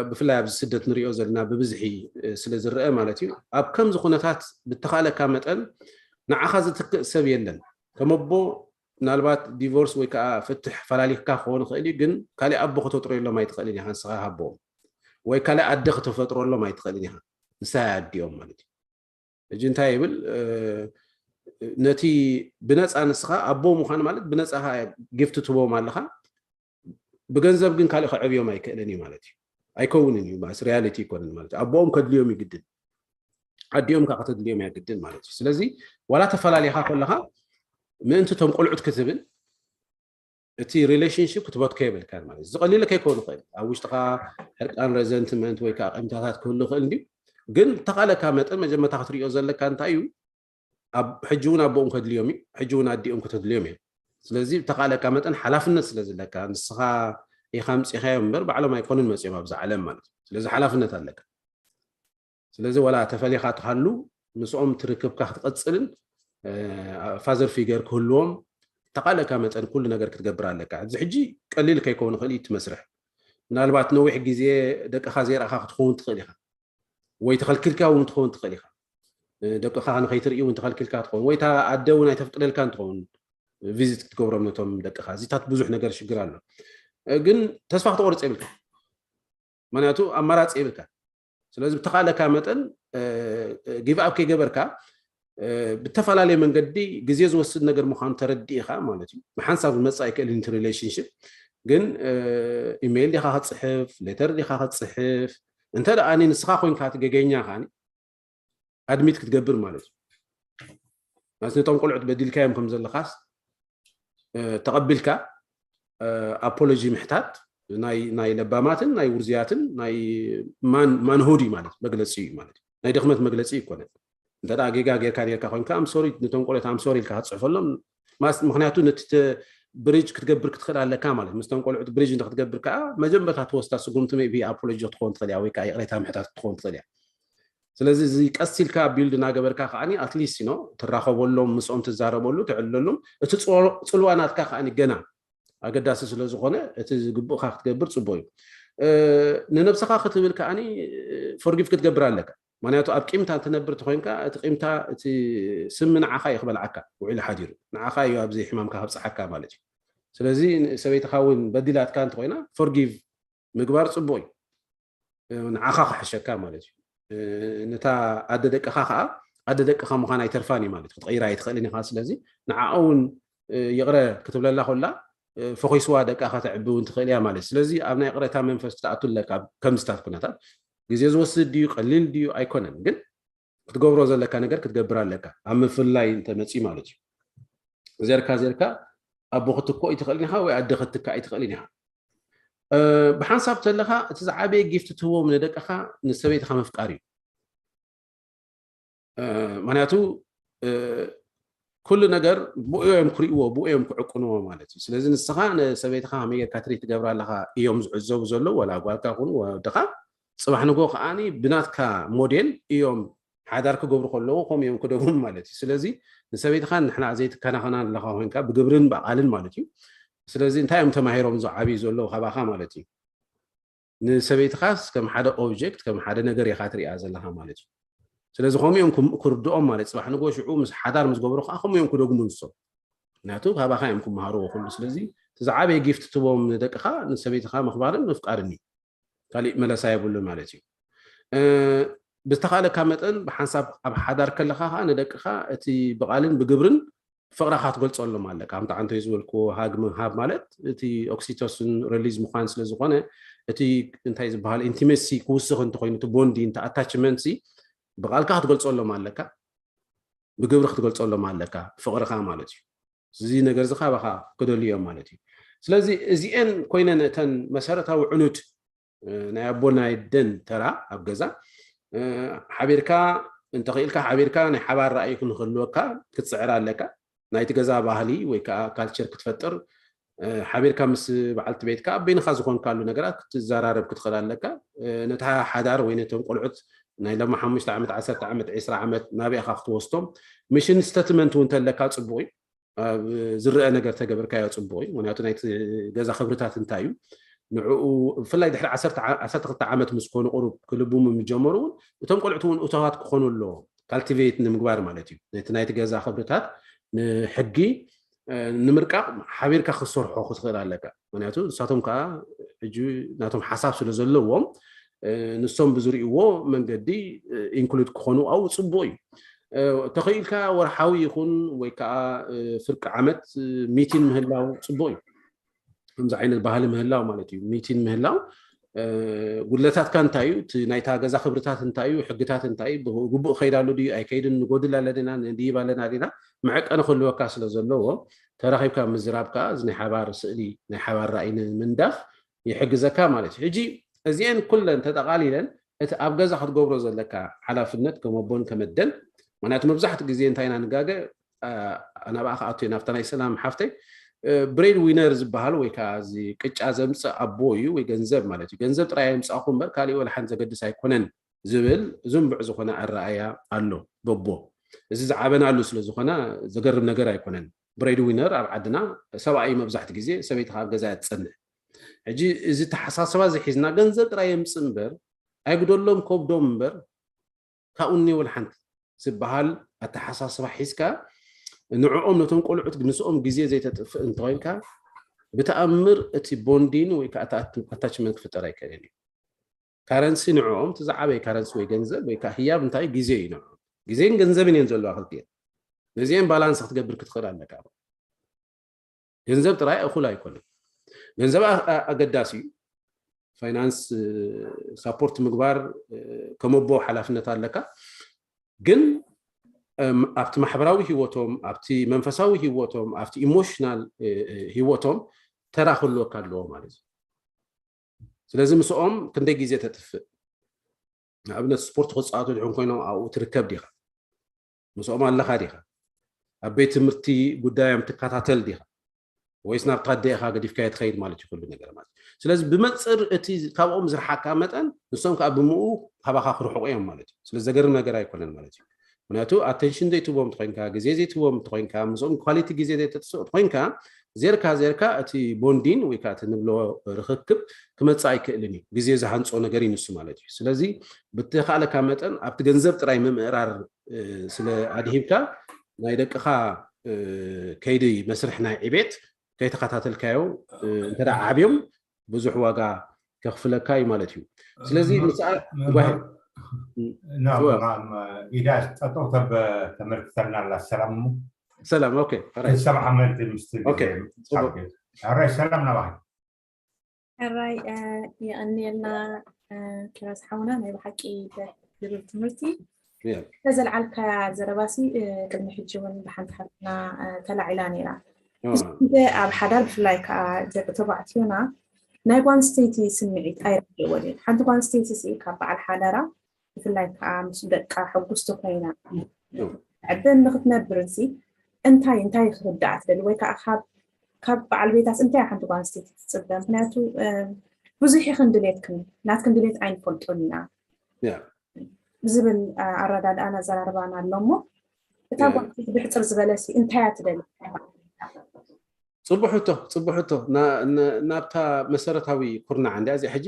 ብፍላይ ኣብዚ ስደት ንሪኦ ዘለና ብብዝሒ ስለ ዝረአ ማለት እዩ። ኣብ ከምዚ ኩነታት ብተኻለካ መጠን ንዓኻ ዝትክእ ሰብ የለን። ከም ኣቦ ምናልባት ዲቮርስ ወይ ከዓ ፍትሕ ፈላሊካ ክኸውን ይኽእል እዩ፣ ግን ካሊእ ኣቦ ከተጥርየሎም ኣይትኽእልን ኢኻ ንስኻ ሃቦም። ወይ ካልእ ኣደ ክተፈጥረሎም ኣይትኽእልን ኢኻ። ንሳ ኣዲኦም ማለት እዩ። እጂ እንታይ ይብል? ነቲ ብነፃ ንስኻ ኣቦ ምዃን ማለት ብነፃኻ ጊፍት ትቦም ኣለኻ። ብገንዘብ ግን ካልእ ከዕብዮም ኣይክእልን እዩ ማለት እዩ። ኣይከውንን እዩ ማለት ሪያሊቲ ይኮንን ማለት ኣቦኦም ከድልዮም ይግድን ኣዲኦም ከዓ ከተድልዮም ያግድን ማለት እዩ። ስለዚ ዋላ ተፈላሊኻ ከለኻ ምእንቲ ቶም ቆልዑት ክትብል እቲ ሪሌሽንሽፕ ክትበትኮ የብልካን ማለት እዩ። ዝቐሊለ ከይከውን ይኽእል ኣብ ውሽጥኻ ሕርቃን ረዘንትመንት ወይ ከዓ ቂምታታት ክህሉ ይኽእል እንዲዩ። ግን ተኻለካ መጠን መጀመርታ ክትሪኦ ዘለካ እንታይ እዩ? ኣብ ሕጂ እውን ኣቦኦም ከድልዮም እዩ፣ ሕጂ እውን ኣዲኦም ከተድልዮም እዮም። ስለዚ ተኻለካ መጠን ሓላፍነት ስለ ዘለካ ንስኻ ኢኻ ምፂኻዮም እምበር ባዕሎም ኣይኮኑን መፂኦም ኣብዚ ዓለም ማለት እዩ። ስለዚ ሓላፍነት ኣለካ። ስለዚ ወላ ተፈሊኻ ትሃሉ ምስኦም ትርክብካ ክትቐፅልን ፋዘር ፊገር ክህልዎም ተኻለካ መጠን ኩሉ ነገር ክትገብር ኣለካ። እዚ ሕጂ ቀሊል ከይከውን ይኽእል እዩ እቲ መስርሕ። ምናልባት ነዊሕ ግዜ ደቅኻ ዘይረእኻ ክትኸውን ትኽእል ኢኻ ወይ ተኸልኪልካ እውን ትኸውን ትኽእል ኢኻ። ደቅኻ ንኸይትርኢ እውን ተኸልኪልካ ትኸውን ወይ እታ ኣደ እውን ኣይተፍቅደልካ እንትኸውን ቪዚት ክትገብሮም ነቶም ደቅኻ እዚታት ብዙሕ ነገር ሽግር ኣሎ። ግን ተስፋ ክትቆርፅ የብልካ ምክንያቱ ኣማራፂ የብልካ። ስለዚ ብተኻለካ መጠን ጊቭ ኣፕ ከይገበርካ ብተፈላለየ መንገዲ ግዜ ዝወስድ ነገር ምዃኑ ተረዲእኻ ማለት እዩ። ብሓንሳብ ዝመፅእ ኣይክእልን እቲ ሪሌሽንሽፕ ግን ኢሜይል ዲኻ ክፅሕፍ ሌተር ዲኻ ክፅሕፍ እንተ ደኣ ንስኻ ኮይንካ እቲ ገገኛ ከ ኣድሚት ክትገብር ማለት እዩ። ማለት ነቶም ቆልዑት በዲልካዮም ከም ዘለኻስ ተቐቢልካ ኣፖሎጂ ምሕታት ናይ ለባማትን ናይ ውርዝያትን ናይ ማንሆዲ ማለት መግለፂ እዩ ማለት ናይ ድኽመት መግለፂ ይኮነ። እንተ ጌጋ ጌርካ ኔርካ ኮይንካ ኣምሶሪ ነቶም ቆልዑት ኣምሶሪ ኢልካ ክትፅሕፈሎም ምክንያቱ ነቲ ብሪጅ ክትገብር ክትኽእል ኣለካ ማለት ምስቶም ቆልዑት ብሪጅ እንተ ክትገብር ከዓ መጀመርታ ተወስዳ ስጉምቲ ቢ ኣፖሎጂ ክትኸውን ትኽእል እያ ወይ ከዓ ይቕሬታ ምሕታት ክትኸውን ትኽእል እያ። ስለዚ እዚ ቀስ ኢልካ ቢልድ እናገበርካ ከዓኒ ኣትሊስት ኖ ትራኸበሎም ምስኦም ትዛረበሉ ትዕልለሉም እቲ ፅልዋ ናትካ ከዓኒ ገና ኣገዳሲ ስለ ዝኾነ እቲ ዝግብእካ ክትገብር ፅቡቅ እዩ። ንነብስኻ ክትብል ከዓኒ ፎርጊቭ ክትገብር ኣለካ። ምክንያቱ ኣብ ቂምታ እንትነብር ተኮይንካ እቲ ቂምታ እቲ ስሚ ንዓኻ እዩ ክበልዓካ ውዒሉ ሓዲሩ ንዓኻ እዩ ኣብዚ ሕማምካ ከብፅሓካ ማለት እዩ። ስለዚ ሰበይትኻ እውን በዲላትካ እንተኮይና ፎርጊቭ ምግባር ፅቡቅ እዩ። ንዓኻ ክሕሸካ ማለት እዩ። ነታ ኣደ ደቅኻ ከዓ ኣደ ደቅኻ ምዃን ኣይተርፋን እዩ ማለት ክትቀይራ ኣይትኽእልን ኢኻ። ስለዚ ንዓኣ እውን ይቕረ ክትብለላ ኮላ ፈኺስዋ ደቃ ከተዕቢ እውን ትኽእል እያ ማለት ስለዚ ኣብ ናይ ቅሬታ መንፈስ ክትኣቱ ኣለካ። ከምዝታት ኩነታት ግዜ ዝወስድ ድዩ ቀሊል ድዩ ኣይኮነን ግን ክትገብሮ ዘለካ ነገር ክትገብር ኣለካ ኣብ ምፍላይ እንተመፂ ማለት እዩ። ዘርካ ዘርካ ኣቦ ክትኮ ኣይትኽእልን ኢኻ ወይ ኣደ ክትትካ ኣይትኽእልን ኢኻ። ብሓንሳብ ተለካ እቲ ዝዓበየ ጊፍት ትህቦም ንደቅኻ ንሰበይትኻ ምፍቃር እዩ። ምክንያቱ ኩሉ ነገር ብኡ እዮም ክርእዎ ብኡ እዮም ክዕቅንዎ ማለት እዩ። ስለዚ ንስኻ ንሰበይትኻ ከመይ ጌርካ ትሪት ትገብራ ኣለኻ እዮም ዝዕዘቡ ዘለዉ ወላ ጓልካ ኩኑ ወድኻ ፅባሕ ንጎ ከዓኒ ብናትካ ሞዴል እዮም ሓዳር ክገብሩ ከለዉ ከምኡ እዮም ክደግሙ ማለት እዩ። ስለዚ ንሰበይትኻ ንሕና ዘይትከናኸና ኣለኻ ኮይንካ ብግብርን ብቃልን ማለት እዩ። ስለዚ እንታይ እዮም ተማሂሮም ዝዓብዩ ዘለዉ ካባኻ ማለት እዩ። ንሰበይትኻስ ከም ሓደ ኦብጀክት ከም ሓደ ነገር ኢኻ ትሪኣ ዘለኻ ማለት እዩ። ስለዚ ከምኡ እዮም ክርድኦም ማለት ፅባሕ ንጎ ሽዑ ምስ ሓዳር ምስ ገበሩ ከዓ ከምኡ እዮም ክደግሙ ንሶም። ምክንያቱ ካባኻ እዮም ክመሃርዎ ኩሉ። ስለዚ እቲ ዝዓበየ ጊፍት ትቦም ንደቅኻ ንሰበይትኻ ምኽባርን ምፍቃርን እዩ። ካሊእ መለሳ የብሉን ማለት እዩ። ብዝተኻለካ መጠን ብሓንሳብ ኣብ ሓዳር ከለኻ ከዓ ንደቅኻ እቲ ብቓልን ብግብርን ፍቕራኻ ትገልፀሎም ኣለካ። ከምቲ ዓንቶይ ዝበልክዎ ሃግ ምሃብ ማለት እቲ ኦክሲቶሲን ሪሊዝ ምዃን ስለ ዝኾነ እቲ እንታይ ዝበሃል ኢንቲሜሲ ክውስኽ እንተኮይኑ እቲ ቦንዲ እንተ ኣታችመንት ብቓልካ ክትገልፀሎም ኣለካ። ብግብሪ ክትገልፀሎም ኣለካ ፍቕርኻ ማለት እዩ። እዚ ነገር እዚ ካባኻ ክደልዩ እዮም ማለት እዩ። ስለዚ እዚአን ኮይነን እተን መሰረታዊ ዕኑድ ናይ ኣቦ ናይ ኣደን ተራ ኣብ ገዛ ሓቢርካ እንተኽኢልካ ሓቢርካ ናይ ሓባር ራእይ ክንክህልወካ ክትፅዕር ኣለካ። ናይቲ ገዛ ባህሊ ወይ ከዓ ካልቸር ክትፈጥር ሓቢርካ ምስ በዓልቲ ቤትካ ኣብ በይንኻ ዝኾንካሉ ነገራት ክትዘራረብ ክትኽእል ኣለካ። ነታ ሓዳር ወይ ነቶም ቆልዑት ናይ ሎሚ ሓሙሽተ ዓመት ዓሰርተ ዓመት ዒስራ ዓመት ናበይ ኢኻ ክትወስዶም? ሚሽን ስተትመንት እውን ተለካ ፅቡቕ እዩ። ኣብ ዝረአ ነገር ተገበርካዮ ፅቡቕ እዩ። ምክንያቱ ናይቲ ገዛ ክብርታት እንታይ እዩ ንዕኡ ብፍላይ ድሕሪ ዓሰርተ ክልተ ዓመት ምስ ኮኑ ቁሩብ ክልብሙ ምስ ጀመሩ እውን እቶም ቆልዑት እውን እቶታት ክኾኑ ኣለዎም። ካልቲቬት ንምግባር ማለት እዩ። ነቲ ናይቲ ገዛ ክብርታት ንሕጊ ንምርቃቕ ሓቢርካ ክትሰርሖ ክትኽእል ኣለካ። ምክንያቱ ንሳቶም ከዓ ሕጂ ናቶም ሓሳብ ስለ ዘለዎም ንሶም ብዝርእይዎ መንገዲ ኢንክሉድ ክኾኑ ኣብኡ ፅቡቕ እዩ። ተኽኢልካ ወርሓዊ ይኹን ወይ ከዓ ፍርቂ ዓመት ሚቲን ምህላው ፅቡቕ እዩ። ከምዚ ዓይነት ባህሊ ምህላው ማለት እዩ። ሚቲን ምህላው ጉድለታትካ እንታይ እዩ፣ ናይታ ገዛ ክብርታት እንታይ እዩ፣ ሕግታት እንታይ እዩ፣ ግቡእ ከይድ ኣሎ ድዩ ኣይከይድን፣ ንጎድል ኣለና ዲና ንድይብ ኣለና ዲና መዐቀኒ ክህልወካ ስለ ዘለዎ ተራኺብካ ምዝራብ ከዓ እዚ ናይ ሓባር ስእሊ ናይ ሓባር ራእይ ንምንዳፍ ይሕግዘካ ማለት እዩ። ሕጂ እዚአን ኩለን ተጠቓሊለን እቲ ኣብ ገዛ ክትገብሮ ዘለካ ሓላፍነት ከም ኣቦን ከመደን፣ ምክንያቱ መብዛሕትኡ ግዜ እንታይ ኢና ንጋገ፣ ኣናብኣ ክኣቱ ናብታ ናይ ሰላም ሓፍተይ ብሬድ ዊነር ዝበሃል ወይ ከዓ እዚ ቅጫ ዘምፅእ ኣቦ እዩ ወይ ገንዘብ ማለት እዩ። ገንዘብ ጥራይ የምፃእኹ እምበር ካሊእ ወላ ሓንቲ ዘገድስ ኣይኮነን ዝብል ዝንቡዕ ዝኾነ ኣረኣያ ኣሎ በቦ። እዚ ዝዓበናሉ ስለ ዝኾነ ዘገርም ነገር ኣይኮነን። ብሬድ ዊነር ኣብ ዓድና ሰብኣይ መብዛሕትኡ ግዜ፣ ሰበይቲ ኣብ ገዛ እያ ትፀንሕ። ሕጂ እዚ ተሓሳስባ እዚ ሒዝና ገንዘብ ጥራይ የምፅእ እምበር ኣይጉደሎም ከብዶም እምበር ካብኡ እኒኦ ወላ ሓንቲ ዝበሃል ኣተሓሳስባ ሒዝካ ንዕኦም ነቶም ቆልዑት ምስኦም ግዜ ዘይተጥፍእ እንተኮይንካ ብተኣምር እቲ ቦንዲን ወይ ከዓ ኣታችመንት ክፍጠር ኣይክእልን እዩ። ካረንሲ ንዕኦም እቲ ዝዓበየ ካረንሲ ወይ ገንዘብ ወይ ከዓ ህያብ እንታይ ግዜ እዩ ንዕኦም። ግዜን ገንዘብን እየን ዘለዋ ክልቲኤን። ነዚአን ባላንስ ክትገብር ክትኽእል ኣለካ። ገንዘብ ጥራይ እኹል ኣይኮነን። ገንዘብ ኣገዳሲ እዩ። ፋይናንስ ሳፖርት ምግባር ከም ኣቦ ሓላፍነት ኣለካ። ግን ኣብቲ ማሕበራዊ ህይወቶም፣ ኣብቲ መንፈሳዊ ህይወቶም፣ ኣብቲ ኢሞሽናል ህይወቶም ተራ ክህልወካ ኣለዎ ማለት እዩ። ስለዚ ምስኦም ክንደይ ግዜ ተጥፍእ? ንኣብነት ስፖርት ክፃወቱ ድሕን ኮይኖም ኣብኡ ትርከብ ዲኻ? ምስኦም ኣለኻ ዲኻ? ኣብ ቤት ትምህርቲ ጉዳዮም ትከታተል ዲኻ? ወይስ ናብታ ኣደ ኢኻ ገዲፍካዮ ትኸይድ ማለት እዩ ኩሉ ነገር ማለት እዩ። ስለዚ ብመንፅር እቲ ካብኦም ዝረሓካ መጠን ንሶም ከዓ ብምኡ ካባኻ ክርሕቑ እዮም ማለት እዩ። ስለዚ ዘገርም ነገር ኣይኮነን ማለት እዩ። ምክንያቱ ኣቴንሽን ዘይትህቦም ተኮይንካ፣ ግዜ ዘይትህቦም ተኮይንካ፣ ምስኦም ኳሊቲ ግዜ ዘይተጥስእ ተኮይንካ ዜርካ ዜርካ እቲ ቦንዲን ወይ ከዓ እቲ ንብሎ ርክክብ ክመፅእ ኣይክእልን እዩ። ግዜ ዝሃንፆ ነገር እዩ ንሱ ማለት እዩ። ስለዚ ብተኻእለካ መጠን ኣብቲ ገንዘብ ጥራይ ምምእራር ስለ ኣድሂብካ ናይ ደቅኻ ከይዲ መስርሕ ናይ ዕቤት ከይተኸታተልካዮ እንተ ዓብዮም ብዙሕ ዋጋ ከኽፍለካ እዩ ማለት እዩ። ስለዚ ኢዳ ጠጠው ተብ ተመልክተልና ኣላ። ሰላም እሞ ሰላም። ኦኬ፣ ሰብዓ ዓመት ምስቲ ሕራይ ሰላም ናባይ። ሕራይ የቐንየልና። ኪሮስ ሓውና ናይ ብሓቂ ዝብል ትምህርቲ ተዘልዓልካያ ዘረባሲ ቅድሚ ሕጂ እውን ብሓንቲ ሓፍትና ተላዒላ ነይራ። ኣብ ሓዳር ብፍላይ ከዓ ደቂ ተባዕትዮና ናይ ጓንስተይቲ ስምዒት ኣይረድእዎን እዩ። ሓንቲ ጓንስተይቲ ሲ ካብ በዓል ሓዳራ ብፍላይ ከዓ ምስ ደቃ ሕጉስቲ ኮይና ዕበን ንክትነብር ሲ እንታይ እንታይ ክርዳኣ ትደሊ ወይ ከዓ ካብ በዓል ቤታስ እንታይ ሓንቲ ጓንስተይቲ ትፅበ? ምክንያቱ ብዙሕ ይኽን ድሌትክን ናትክን ድሌት ኣይንፈልጦን ኢና ዝብል ኣረዳድኣን ኣዘራርባን ኣሎ እሞ እታ ጓል ብሕፅር ዝበለ ሲ እንታይ እያ ትደሊ? ፅቡሕቶ ፅቡሕቶ ናብታ መሰረታዊ ኩርናዕ እንዲያ እዚኣ ሕጂ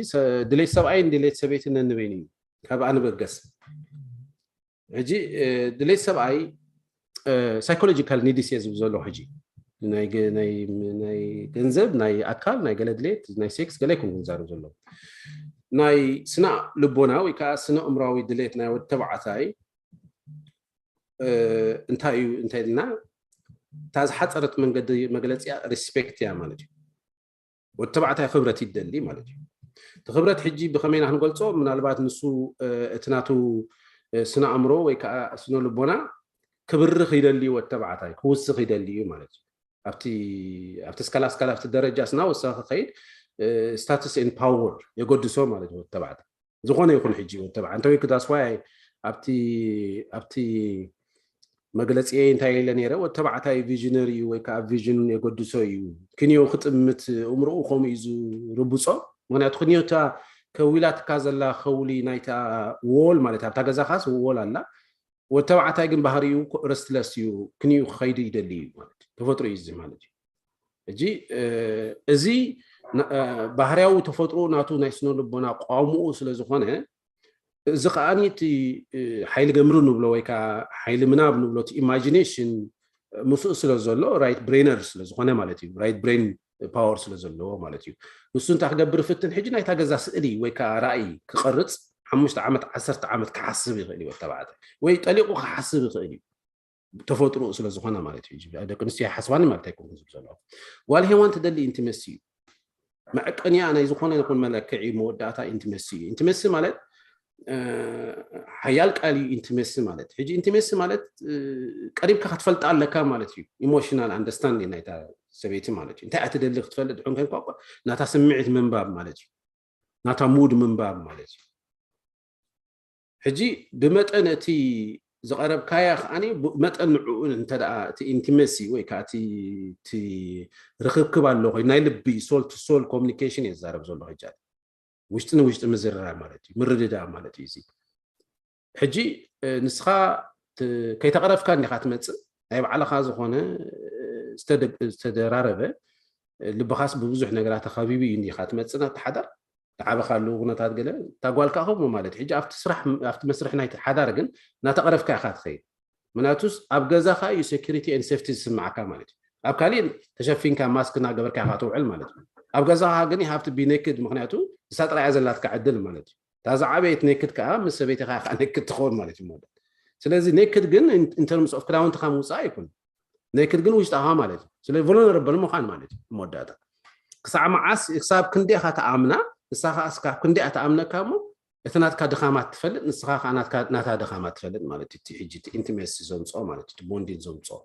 ድሌት ሰብኣይን ድሌት ሰበይትን ነንበይኑ እዩ። ካብ ኣንበገስ ሕጂ ድሌት ሰብኣይ ሳይኮሎጂካል ኒድስ እየ ዝብል ዘለኹ ሕጂ ናይ ገንዘብ ናይ ኣካል ናይ ገለ ድሌት ናይ ሴክስ ገለ ይኩን ክንዛረብ ዘለኹ ናይ ስነ ልቦና ወይ ከዓ ስነ እምራዊ ድሌት ናይ ወዲ ተባዕታይ እንታይ እዩ እንተ ኢልና እታ ዝሓፀረት መንገዲ መግለፂያ ሪስፔክት እያ ማለት እዩ። ወዲ ተባዕታይ ክብረት ይደሊ ማለት እዩ። እቲ ክብረት ሕጂ ብኸመይ ኢና ክንገልፆ? ምናልባት ንሱ እቲ ናቱ ስነ ኣእምሮ ወይ ከዓ ስነ ልቦና ክብርኽ ይደሊ እዩ፣ ወዲ ተባዕታይ ክውስኽ ይደሊ እዩ ማለት እዩ። ኣብቲ ኣብቲ ስካላ ስካላ ኣብቲ ደረጃ ስና ወሰኸ ከይድ ስታትስ ኤን ፓወር የገድሶ ማለት እዩ። ወዲ ተባዕታይ ዝኾነ ይኹን ሕጂ ወዲ ተባዕታይ እንተ ወይ ክዳስዋይ ኣብቲ ኣብቲ መግለፂ እንታይ ኢለ ነይረ? ወዲ ተባዕታይ ቪዥነሪ እዩ ወይ ከዓ ቪዥን የገድሶ እዩ። ክንዮ ክጥምት እምርኡ ከምኡ እዩ ዝርብፆ። ምክንያቱ ክንዮ እታ ከዊላትካ ዘላ ከውሊ ናይታ ዎል ማለት ኣብታ ገዛኻስ ዎል ኣላ። ወዲ ተባዕታይ ግን ባህሪኡ ረስትለስ እዩ፣ ክንዩ ክኸይድ ይደሊ እዩ ማለት እዩ። ተፈጥሮ እዩ እዚ ማለት እዩ። ሕጂ እዚ ባህርያዊ ተፈጥሮ ናቱ ናይ ስነ ልቦና ቋሙኡ ስለ ዝኾነ እዚ ከዓኒ እቲ ሓይሊ ገምሪ ንብሎ ወይ ከዓ ሓይሊ ምናብ ንብሎ እቲ ኢማጂኔሽን ምስኡ ስለ ዘሎ ራይት ብሬነር ስለ ዝኾነ ማለት እዩ። ራይት ብሬን ፓወር ስለ ዘለዎ ማለት እዩ። ንሱ እንታይ ክገብር ይፍትን? ሕጂ ናይታ ገዛ ስእሊ ወይ ከዓ ራእይ ክቐርጽ ሓሙሽተ ዓመት ዓሰርተ ዓመት ክሓስብ ይኽእል እዩ ተባዕታይ፣ ወይ ጠሊቑ ክሓስብ ይኽእል እዩ። ተፈጥሮ ስለ ዝኾነ ማለት እዩ። ደቂ ኣንስትዮ ይሓስባኒ ማለት ኣይኮንኩን ዝብል ዘለኹ። ጓል ሄዋን ትደሊ ኢንቲመሲ እዩ። መዐቀኒያ ናይ ዝኾነ ይኹን መለክዒ መወዳእታ ኢንቲመሲ እዩ። ኢንቲመሲ ማለት ሓያል ቃል እዩ። ኢንቲመሲ ማለት ሕጂ ኢንቲመሲ ማለት ቀሪብካ ክትፈልጣ ኣለካ ማለት እዩ። ኢሞሽናል ኣንደርስታንዲንግ ናይታ ሰበይቲ ማለት እዩ። እንታይ እትደሊ ክትፈልጥ ድሕን ኮንኳ ናታ ስምዒት ምንባብ ማለት እዩ። ናታ ሙድ ምንባብ ማለት እዩ። ሕጂ ብመጠን እቲ ዝቐረብካያ ከዓኒ መጠን ንዕኡ እንተ እቲ ኢንቲመሲ ወይ ከዓ እቲ ርክብክብ ኣሎ ኮይኑ ናይ ልቢ ሶል ቱ ሶል ኮሚኒኬሽን እየ ዝዛረብ ዘሎ ሕጂ ውሽጢ ንውሽጢ ምዝርራብ ማለት እዩ፣ ምርድዳእ ማለት እዩ። እዚ ሕጂ ንስኻ ከይተቐረፍካ እንዲኻ ትመፅእ። ናይ ባዕልኻ ዝኾነ ዝተደራረበ ልብኻስ ብብዙሕ ነገራት ተኸቢቡ እዩ እንዲኻ ትመፅእ ናብቲ ሓዳር። ዝዓበኻሉ ኩነታት ገለ እታ ጓል ከዓ ከምኡ ማለት እዩ። ሕጂ ኣብቲ ስራሕ ኣብቲ መስርሕ ናይቲ ሓዳር ግን እናተቐረፍካ ኢኻ ትኸይድ። ምክንያቱስ ኣብ ገዛኻ እዩ ሴኩሪቲ ኤንድ ሴፍቲ ዝስምዓካ ማለት እዩ። ኣብ ካሊእ ተሸፊንካ ማስክ እናገበርካ ኢኻ ትውዕል ማለት እዩ። ኣብ ገዛኻ ግን you have to be naked፣ ምክንያቱ እሳ ጥራያ ዘላትካ ዕድል ማለት እዩ። እታ ዝዓበየት ኔክድ ከዓ ምስ ሰበይትኻ ኢኻ ኔክድ ትኸውን ማለት እዩ መወዳእታ። ስለዚ ኔክድ ግን in terms of ክዳውንትኻ ምውፃእ ኣይኮን፣ ኔክድ ግን ውሽጣኻ ማለት እዩ። ስለ ቮልነረብል ምዃን ማለት እዩ መወዳእታ። ክሳዕ መዓስ ክሳብ ክንደይ ኢኻ ተኣምና፣ ንሳ ከዓ እስካብ ክንደይ እያ ተኣምነካ እሞ እቲ ናትካ ድኻማት ትፈልጥ፣ ንስኻ ከዓ ናታ ድኻማት ትፈልጥ ማለት እዩ። ሕጂ ኢንቲሜሲ ዘምፅኦ ማለት እዩ፣ ቦንዲን ዘምፅኦ።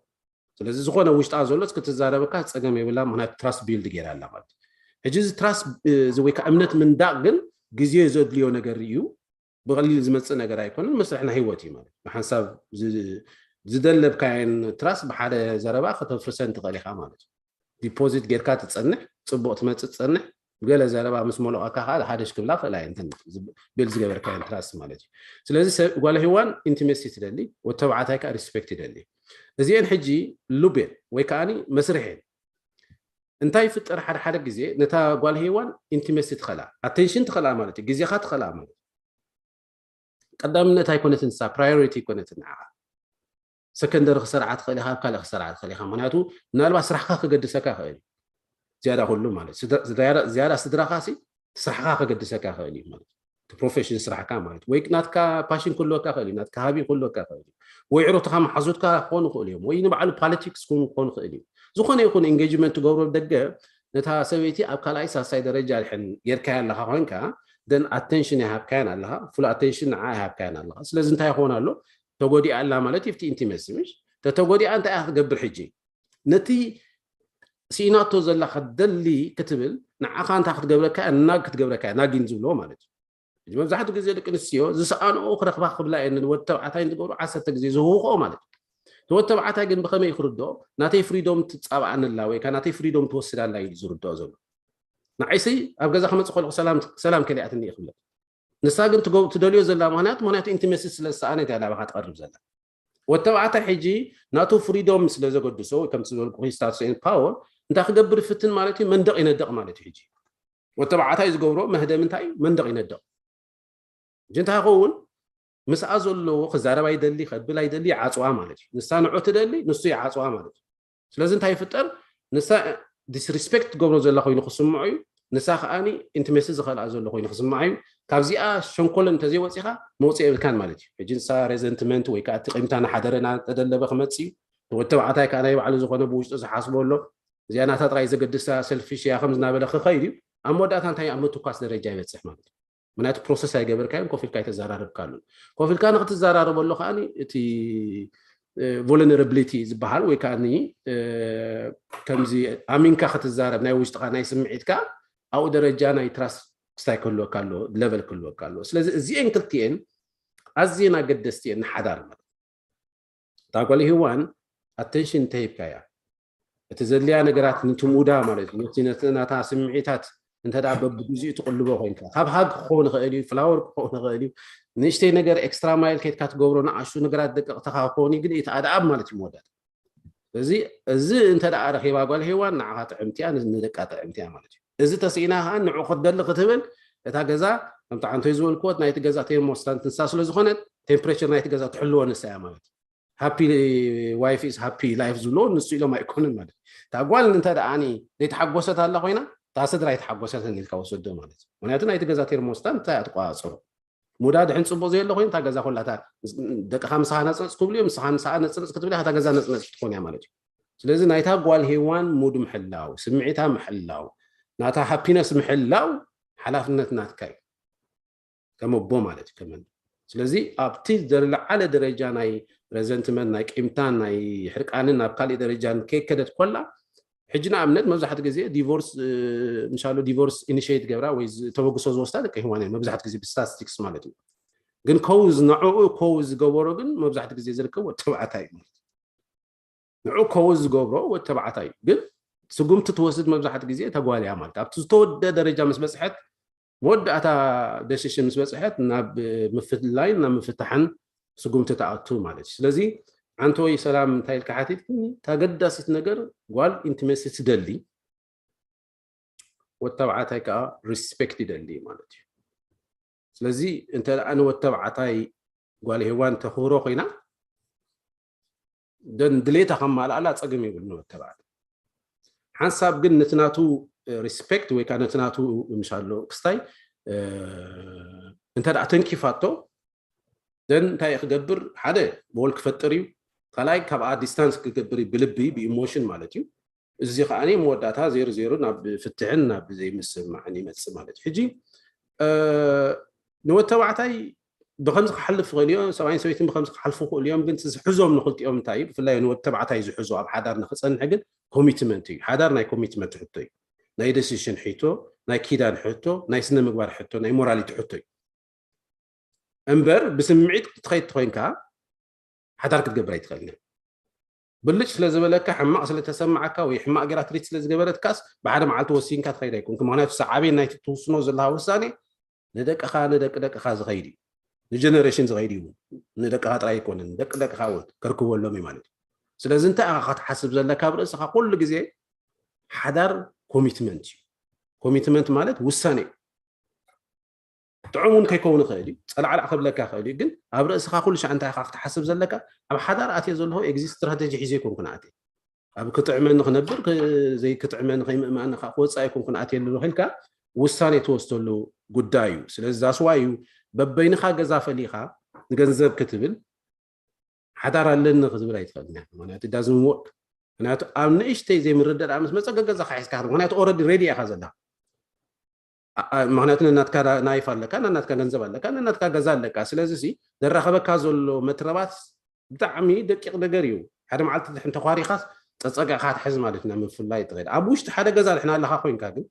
ስለዚ ዝኾነ ውሽጣ ዘሎ ክትዛረበካ ፀገም የብላ፣ ምክንያቱ ትራስት ቢልድ ገይራ ኣላ ማለት እዩ። ሕጂ እዚ ትራስት እዚ ወይ ከዓ እምነት ምንዳቕ ግን ግዜ ዘድልዮ ነገር እዩ። ብቐሊል ዝመፅእ ነገር ኣይኮነን። መስርሕ ናይ ህይወት እዩ ማለት እዩ። ብሓንሳብ ዝደለብካየን ትራስት ብሓደ ዘረባ ከተፍርሰን ትኽእል ኢኻ ማለት እዩ። ዲፖዚት ጌርካ ትፀንሕ፣ ፅቡቕ ትመፅእ ትፀንሕ፣ ብገለ ዘረባ ምስ መለቐካ ከዓ ሓደሽ ክብላ ክእላ እየን ቢልድ ዝገበርካየን ትራስት ማለት እዩ። ስለዚ ጓል ሄዋን ኢንቲሜሲ ትደሊ፣ ወተባዕታይ ከዓ ሪስፔክት ይደሊ። እዚአን ሕጂ ሉቤን ወይ ከዓ መስርሕ እየን። እንታይ ይፍጠር? ሓደ ሓደ ግዜ ነታ ጓል ሄዋን ኢንቲሜሲ ትኸላ፣ ኣቴንሽን ትኸላ ማለት እዩ፣ ግዜኻ ትኸላ ማለት እዩ። ቀዳምነት ኣይኮነትን ንሳ፣ ፕራዮሪቲ ኣይኮነትን ንዓኻ። ሰከንደሪ ክሰርዓ ትኽእል ኢኻ፣ ኣብ ካልእ ክሰርዓ ትኽእል ኢኻ። ምክንያቱ ምናልባት ስራሕካ ክገድሰካ ይኽእል እዩ። ዝያዳ ኩሉ ማለት ዝያዳ ስድራኻ ሲ ስራሕካ ከገድሰካ ይኽእል እዩ ማለት እቲ ፕሮፌሽን ስራሕካ ማለት ወይ ናትካ ፓሽን ክህልወካ ይኽእል እዩ፣ ናትካ ሃቢ ክህልወካ ይኽእል እዩ፣ ወይ ዕሩትኻ መሓዙትካ ክኾኑ ይኽእሉ እዮም፣ ወይ ንባዕሉ ፖለቲክስ ክኾኑ ይኽእል እዩ። ዝኾነ ይኹን ኢንጌጅመንት ትገብሮ ደገ ነታ ሰበይቲ ኣብ ካልኣይ ሳልሳይ ደረጃ ድሕን ጌርካያ ኣለኻ ኮይንካ ደን ኣቴንሽን ኣይሃብካያን ኣለኻ፣ ፉል ኣቴንሽን ንዓ ኣይሃብካያን ኣለኻ። ስለዚ እንታይ ይኸውን ኣሎ? ተጎዲኣ ኣላ ማለት እዩ። ኢንቲመሲ ምሽ ተተጎዲኣ እንታይ እያ ክትገብር ሕጂ? ነቲ ስኢናቶ ዘላ ክትደሊ ክትብል ንዓኻ እንታይ ክትገብረካ እያ? ናግ ክትገብረካ እያ፣ ናጊን ዝብልዎ ማለት እዩ። ሕጂ መብዛሕትኡ ግዜ ደቂ ኣንስትዮ ዝሰኣንኦ ክረኽባ ክብላ እየን ንወዲ ተባዕታይ ንዝገብሩ ዓሰርተ ግዜ ዝህውኽኦ ማለት እዩ። እቲ ወዲ ተባዕታይ ግን ብኸመይ ክርድኦ? ናተይ ፍሪዶም ትፃባኣኒ ኣላ ወይ ከዓ ናተይ ፍሪዶም ትወስድ ኣላ እዩ ዝርድኦ ዘሎ። ንዓይሲ ኣብ ገዛ ክመፅእ ከለኹ ሰላም ሰላም ከሊኣትኒ እየ ክብለካ። ንሳ ግን ትደልዮ ዘላ ምክንያት ምክንያቱ ኢንቲመሲ ስለ ዝሰኣነት እያ ናባኻ ትቐርብ ዘላ። ወተባዕታይ ሕጂ ናቱ ፍሪዶም ስለ ዘገድሶ ወይ ከምቲ ዝበልኩ ስታቱስ ኤንድ ፓወር እንታይ ክገብር ይፍትን ማለት እዩ? መንደቕ ይነደቕ ማለት እዩ። ሕጂ ወተባዕታይ ዝገብሮ መህደም እንታይ እዩ? መንደቕ ይነደቕ። ሕጂ እንታይ ይኸውን? ምስኣ ዘለዎ ክዛረብ ኣይደሊ ከብል ኣይደሊ ይዓፅዋ ማለት እዩ። ንሳ ንዑ ትደሊ ንሱ ይዓፅዋ ማለት እዩ። ስለዚ እንታይ ይፍጠር? ንሳ ዲስሪስፔክት ትገብሮ ዘላ ኮይኑ ክስምዖ እዩ። ንሳ ከዓኒ ኢንቲሜሲ ዝኸልኣ ዘሎ ኮይኑ ክስምዓ እዩ። ካብዚኣ ሸንኮሎ እንተዘይወፂኻ መውፅኢ የብልካን ማለት እዩ። ሕጂ ንሳ ሬዘንትመንት ወይ ከዓ እቲ ቂምታ ናሓደረ እናተደለበ ክመፅእ እዩ። ወዲ ተባዕታይ ከዓ ናይ ባዕሉ ዝኾነ ብውሽጡ ዝሓስቦ ኣሎ። እዚኣ ናታ ጥራይ ዘገድሳ ሰልፊሽ እያ ከም ዝናበለ ክኸይድ እዩ። ኣብ መወዳእታ እንታይ ኣብ ምትኳስ ደረጃ ይበፅሕ ማለት እዩ። ምክንያቱ ፕሮሰስ ኣይገበርካዮን፣ ኮፍ ኢልካ ኣይተዘራረብካሉን። ኮፍ ኢልካ ንክትዘራረበሉ ከዓ እቲ ቮልነራብሊቲ ዝበሃል ወይ ከዓ ከምዚ ኣሚንካ ክትዛረብ ናይ ውሽጥካ ናይ ስምዒትካ ኣብኡ ደረጃ ናይ ትራስት ክስታይ ክህልወካ ኣለዎ፣ ለቨል ክህልወካ ኣለዎ። ስለዚ እዚኤን ክልቲኤን ኣዝየን ኣገደስቲ እየን ንሓዳር ማለት። እታ ጓል ሄዋን ኣቴንሽን እንተሂብካያ እቲ ዘድልያ ነገራት ንትሙዳ ማለት እዩ። ነቲ ነቲ ናታ ስምዒታት እንተ ደኣ በብግዚኡ ትቕልቦ ኮይንካ ካብ ሃግ ክኸውን ይኽእል እዩ፣ ፍላወር ክኸውን ይኽእል እዩ፣ ንእሽተይ ነገር ኤክስትራ ማይል ከይድካ ትገብሮ ንኣሽቱ ነገራት ደቀቕትኻ ክኸውን እዩ፣ ግን እቲ ኣድኣብ ማለት እዩ መወዳእታ። ስለዚ እዚ እንተ ደኣ ረኺባ ጓል ሄዋን ንዓኻ ጥዕምቲ እያ፣ ንደቃ ጥዕምቲ እያ ማለት እዩ። እዚ ተስኢና ከዓ ንዑ ክትደሊ ክትብል እታ ገዛ ከምቲ ዓንቶይ ዝበልክዎ ናይቲ ገዛ ቴርሞስታት ንሳ ስለ ዝኾነት ቴምፕሬቸር ናይቲ ገዛ ትሕልዎ ንሳ እያ ማለት እዩ። ሃፒ ዋይፍ ኢዝ ሃፒ ላይፍ ዝብሎ ንሱ ኢሎም ኣይኮንን ማለት እዩ። እታ ጓል እንተ ደኣኒ ዘይተሓጎሰት ኣላ ኮይና፣ እታ ስድራ ኣይተሓጎሰትን ኢልካ ወሰዶ ማለት እዩ። ምክንያቱ ናይቲ ገዛ ቴርሞስታት እንታይ እያ ትቆጻጸሮ? ሙዳ ድሕን ጽቡቕ ዘየሎ ኮይኑ፣ እታ ገዛ ኩላ እታ ደቅኻ ምሳኻ ነጽነጽ ክብሉ እዮም፣ ምሳኻ ምሳኻ ነጽነጽ ክትብል እያ፣ እታ ገዛ ነጽነጽ ክትኮን እያ ማለት እዩ። ስለዚ ናይታ ጓል ሄዋን ሙድ ምሕላው፣ ስምዒታ ምሕላው፣ ናታ ሃፒነስ ምሕላው ሓላፍነት ናትካ እዩ። ከም ኣቦ ማለት እዩ፣ ከም እንዶ። ስለዚ ኣብቲ ዝለዓለ ደረጃ ናይ ረዘንትመንት፣ ናይ ቂምታን ናይ ሕርቃንን ናብ ካልእ ደረጃ ከይከደት ኮላ፣ ሕጂ ንኣብነት መብዛሕትኡ ግዜ ዲቮርስ ምሻሎ ዲቮርስ ኢኒሽት ገብራ ወይ ተበግሶ ዝወስዳ ደቂ ሂዋን መብዛሕትኡ ግዜ ብስታቲስቲክስ ማለት እዩ። ግን ኮዝ ንዕኡ ኮዝ ዝገበሮ ግን መብዛሕትኡ ግዜ ዝርከብ ወዲ ተባዕታይ እዩ ማለት እዩ። ንዕኡ ኮዝ ዝገብሮ ወዲ ተባዕታይ እዩ። ግን ስጉምቲ ትወስድ መብዛሕትኡ ግዜ ተጓልያ ማለት ኣብቲ ዝተወደ ደረጃ ምስ በፅሐት መወዳእታ ደሲሽን ምስ በፅሐት ናብ ምፍልላይን ናብ ምፍታሕን ስጉምቲ ተኣቱ ማለት እዩ። ስለዚ ኣንተ ወይ ሰላም እንታይ ኢልካ ሓቲትክኒ? ተገዳሲት ነገር ጓል ኢንቲመሲ ትደሊ፣ ወተባዕታይ ከዓ ሪስፔክት ይደሊ ማለት እዩ። ስለዚ እንተ ደኣ ንወተባዕታይ ጓል ሄዋን ተኽብሮ ኮይና ደን ድሌታ ከማልኣላ ፀገም ይብል ንወተባዕታይ። ሓንሳብ ግን ነቲ ናቱ ሪስፔክት ወይ ከዓ ነቲ ናቱ ምሻሎ ክስታይ እንተ ደኣ ተንኪፋቶ ደን እንታይ ክገብር? ሓደ ቦል ክፈጥር እዩ። ካልኣይ ካብኣ ዲስታንስ ክገብር እዩ፣ ብልቢ ብኢሞሽን ማለት እዩ። እዚ ከዓ መወዳእታ ዜሮ ዜሮ ናብ ፍትሕን ናብ ዘይምስምማዕን ይመፅእ ማለት እዩ። ሕጂ ንወተባዕታይ ብከምዚ ክሓልፍ ይኽእል እዮ፣ ሰብኣይን ሰበይትን ብከምዚ ክሓልፉ ይኽእሉ እዮም። ግን ዝሕዞም ንክልቲኦም እንታይ እዩ? ብፍላይ ንወተባዕታይ ዝሕዞ ኣብ ሓዳር ንክፀንሕ ግን ኮሚትመንት እዩ። ሓዳር ናይ ኮሚትመንት ሕቶ እዩ። ናይ ደሲሽን ሕቶ፣ ናይ ኪዳን ሕቶ፣ ናይ ስነ ምግባር ሕቶ፣ ናይ ሞራሊቲ ሕቶ እዩ። እምበር ብስምዒት ክትኸይድ ተኮይንካ ሓዳር ክትገብር ኣይትኽእልን። ብልጭ ስለ ዝበለካ፣ ሕማቕ ስለ ተሰማዓካ ወይ ሕማቕ ጌራ ትሪት ስለ ዝገበረትካስ ብሓደ መዓልቲ ወሲንካ ትኸይድ ኣይኮንክ። ምክንያቱ ሰዓቤን ናይቲ ትውስኖ ዘለካ ውሳኔ ንደቅኻ ንደቂ ደቅኻ ዝኸይድ እዩ። ንጀነሬሽን ዝኸይድ እዩ። ንደቅኻ ጥራይ ኣይኮነን፣ ደቂ ደቅኻ እውን ከርክበሎም እዩ ማለት እዩ። ስለዚ እንታይ ኢኻ ክትሓስብ ዘለካ ኣብ ርእስኻ? ኩሉ ግዜ ሓዳር ኮሚትመንት እዩ። ኮሚትመንት ማለት ውሳኔ እዩ። ጥዑም እውን ከይከውን ይኽእል እዩ፣ ፀላዕላዕ ከብለካ ይኽእል እዩ። ግን ኣብ ርእስኻ ኩሉ ሻዕ እንታይ ኢኻ ክትሓስብ ዘለካ? ኣብ ሓዳር ኣትየ ዘለኹ ኤግዚት ስትራተጂ ሒዘ ኣይኮንኩን ኣትየ። ኣብ ክጥዕመኒ ክነብር፣ ዘይክጥዕመኒ ከይምእማኒ ከዓ ክወፅእ ኣይኮንኩን ኣትየ ኣለኹ ኢልካ ውሳኔ ትወስደሉ ጉዳይ እዩ። ስለዚ ዛስዋ እዩ በበይንኻ ገዛ ፈሊኻ ንገንዘብ ክትብል ሓዳር ኣለኒ ክትብል ኣይትኽእልን። ምክንያቱ ዳዝን ወርክ። ምክንያቱ ኣብ ንእሽተይ ዘይምርድዳእ ምስ መፀ ገገዛ ሒዝካ፣ ምክንያቱ ኦረዲ ሬዲ ኢኻ ዘለካ። ምክንያቱ ነናትካ ናይፍ ኣለካ፣ ነናትካ ገንዘብ ኣለካ፣ ነናትካ ገዛ ኣለካ። ስለዚ ሲ ዘራኸበካ ዘሎ መትረባት ብጣዕሚ ደቂቕ ነገር እዩ። ሓደ መዓልቲ ድሕን ተኳሪኻስ ፀፀጋኻ ትሕዝ ማለት ናብ ምፍላይ ትኸይድ። ኣብ ውሽጢ ሓደ ገዛ ድሕን ኣለካ ኮይንካ ግን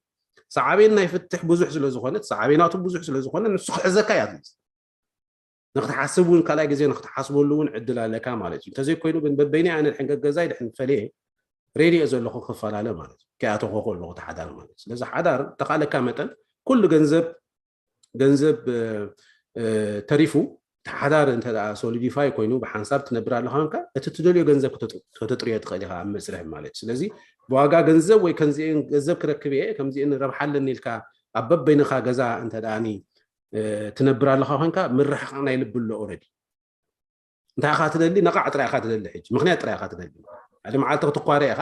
ሰዓቤን ናይ ፍትሕ ብዙሕ ስለ ዝኾነ፣ ሰዓቤናቱ ብዙሕ ስለ ዝኾነ ንሱ ክሕዘካ እያ። ንክትሓስብ እውን ካልኣይ ግዜ ንክትሓስበሉ እውን ዕድል ኣለካ ማለት እዩ። እንተዘይኮይኑ ግን በበይነይ ኣነ ድሕን ገገዛይ ድሕን ፈልየ ሬድዮ ዘለኹ ክፈላለ ማለት እዩ። ከይኣተኹ ከለኹ እቲ ሓዳር ማለት እዩ። ስለዚ ሓዳር ተኻለካ መጠን ኩሉ ገንዘብ ገንዘብ ተሪፉ ሓዳር እንተ ሶሊዲፋይ ኮይኑ ብሓንሳብ ትነብር ኣለካ ኮንካ እቲ ትደልዮ ገንዘብ ከተጥርዮ ትኽእል ኢኻ ኣብ መስርሕ ማለት እዩ። ስለዚ ብዋጋ ገንዘብ ወይ ከምዚአን ገንዘብ ክረክብ እየ ከምዚአን ረብሓ ኣለኒ ኢልካ ኣብ በበይንኻ ገዛ እንተ ትነብር ኣለኻ ኮንካ ምርሕቓቕ ናይ ልቢ ኣሎ ኦረዲ። እንታይ ኢኻ ትደሊ? ነቓዕ ጥራይ ኢኻ ትደሊ። ሕጂ ምክንያት ጥራይ ኢኻ ትደሊ። ሓደ መዓልቲ ክትኳረ ኢኻ፣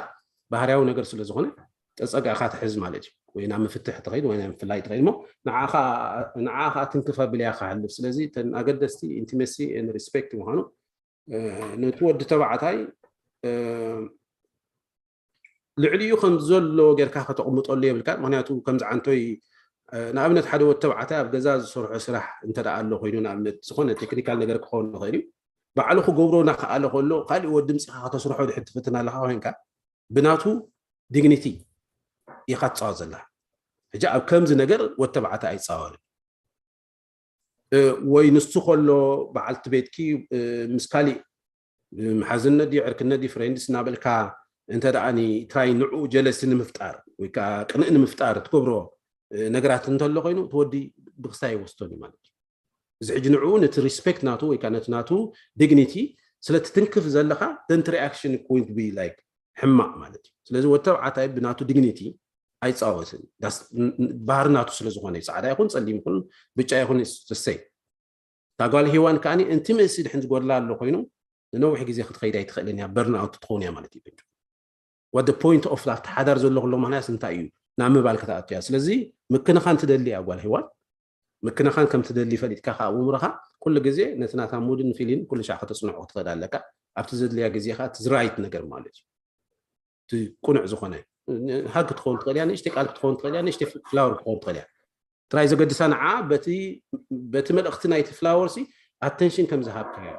ባህርያዊ ነገር ስለ ዝኾነ ፀፀጋ ኢኻ ትሕዝ ማለት እዩ። ወይ ናብ ምፍትሕ ትኸይድ ወይ ናብ ምፍላይ ትኸይድ እሞ ንዓኻ ትንክፍ ኣብልያ ክሓልፍ። ስለዚ ተን ኣገደስቲ ኢንቲመሲ ሪስፔክት ምዃኑ ነቲ ወዲ ተባዕታይ ልዕሊኡ ከም ዘሎ ጌርካ ከተቕምጠሉ የብልካ። ምክንያቱ ከምዚ ዓንቶይ ንኣብነት ሓደ ወዲ ተባዕታይ ኣብ ገዛ ዝሰርሖ ስራሕ እንተ ደኣ ኣሎ ኮይኑ ንኣብነት ዝኾነ ቴክኒካል ነገር ክኸውን ይኽእል እዩ። ባዕሉ ክገብሮ እናኸኣለ ከሎ ካሊእ ወዲ ምፂኻ ከተስርሖ ድሕር ትፍትን ኣለካ ኮይንካ ብናቱ ዲግኒቲ ኢኻ ትፃወት ዘለካ። ሕጂ ኣብ ከምዚ ነገር ወዲ ተባዕታይ ኣይፃወርን። ወይ ንሱ ከሎ በዓልቲ ቤትኪ ምስ ካሊእ መሓዝነት ድዩ ዕርክነት ድዩ ፍሬንድስ እናበልካ እንተ ደኣ ትራይ ንዕኡ ጀለሲ ንምፍጣር ወይ ከዓ ቅንእ ንምፍጣር ትገብሮ ነገራት እንተሎ ኮይኑ እቲ ወዲ ብክስታይ ይወስዶን እዩ ማለት እዩ። እዚ ሕጂ ንዕኡ ነቲ ሪስፔክት ናቱ ወይ ከዓ ነቲ ናቱ ዲግኒቲ ስለ ትትንክፍ ዘለካ then reaction is going to be like ሕማቕ ማለት እዩ። ስለዚ ወዲ ተባዕታይ ብናቱ ዲግኒቲ ኣይፃወትን ባህሪ ናቱ ስለ ዝኾነ እዩ። ፃዕዳ ይኹን ፀሊም ይኹን ብጫ ይኹን ሰሰይ እታ ጓል ሄዋን ከዓኒ ኢንቲመሲ ድሕን ዝጎድላ ኣሎ ኮይኑ ንነዊሕ ግዜ ክትኸይድ ኣይትኽእልን እያ፣ በርንኣውት ትኸውን እያ ማለት እዩ። what the point of ኣብቲ ሓዳር ዘሎ ኩሎ ምክንያት እንታይ እዩ ናብ ምባል ከተኣትያ። ስለዚ ምክንኻን ትደሊ እያ ጓል ሄዋን። ምክንኻን ከም ትደሊ ፈሊጥካ ከዓ ኣብ እምሮኻ ኩሉ ግዜ ነቲ ናታ ሙድን ፊሊን ኩሉ ሻዕ ከተፅንዖ ክትኽእል ኣለካ። ኣብቲ ዘድልያ ግዜ ከዓ እቲ ራይት ነገር ማለት እዩ። እቲ ቁኑዕ ዝኾነ ሃግ ክትኸውን ትኽእል እያ፣ ንእሽተይ ቃል ክትኸውን ትኽእል እያ፣ ንእሽተይ ፍላወር ክትኸውን ትኽእል እያ። ጥራይ ዘገድሳ ንዓ በቲ በቲ መልእኽቲ ናይቲ ፍላወር ሲ ኣተንሽን ከም ዝሃብካዮ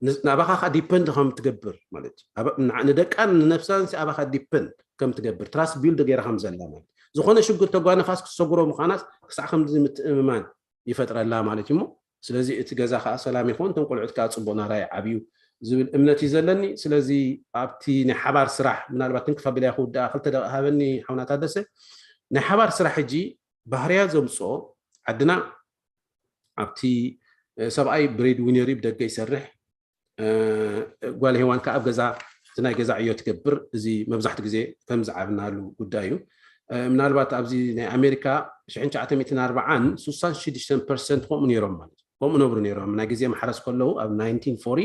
ንስ- ናባኻ ከዓ ዲፐንድ ከም ትገብር ማለት እዩ። ኣባ- ንዓ- ንደቃን ንነብሳን ሲ ኣባኻ ዲፐንድ ከም ትገብር ትራስት ቢልድ ገይራ ከም ዘላ ማለት እዩ። ዝኾነ ሽግር ተጓነፋስ ክትሰግሮ ምዃናስ ክሳዕ ከምዚ ምትእምማን ይፈጥረላ ማለት እዩ። እሞ ስለዚ እቲ ገዛ ከዓ ሰላም ይኾን፣ እቶም ቆልዑት ከዓ ፅቡቅ ናራ ይዓብዩ ዝብል እምነት እዩ ዘለኒ። ስለዚ ኣብቲ ናይ ሓባር ስራሕ ምናልባት ክንክፍ ኣቢለያ ክውድኣ ክልተ ደቂቕ ሃበኒ ሓውና ታደሰ። ናይ ሓባር ስራሕ ሕጂ ባህርያ ዘምፅኦ ዓድና ኣብቲ ሰብኣይ ብሬድ ዊነር እዩ፣ ብደገ ይሰርሕ። ጓል ሄዋን ከዓ ኣብ ገዛ እቲ ናይ ገዛ ዕዮ ትገብር። እዚ መብዛሕትኡ ግዜ ከም ዝዓብናሉ ጉዳይ እዩ። ምናልባት ኣብዚ ናይ ኣሜሪካ ሽሕን ትሽዓተ ሚእትን ኣርባዓን ስሳን ሽዱሽተን ፐርሰንት ከምኡ ነይሮም ማለት እዩ። ከምኡ ነብሩ ነይሮም። ናይ ግዜ ማሕረስ ከለዉ ኣብ ናይንቲን ፎርቲ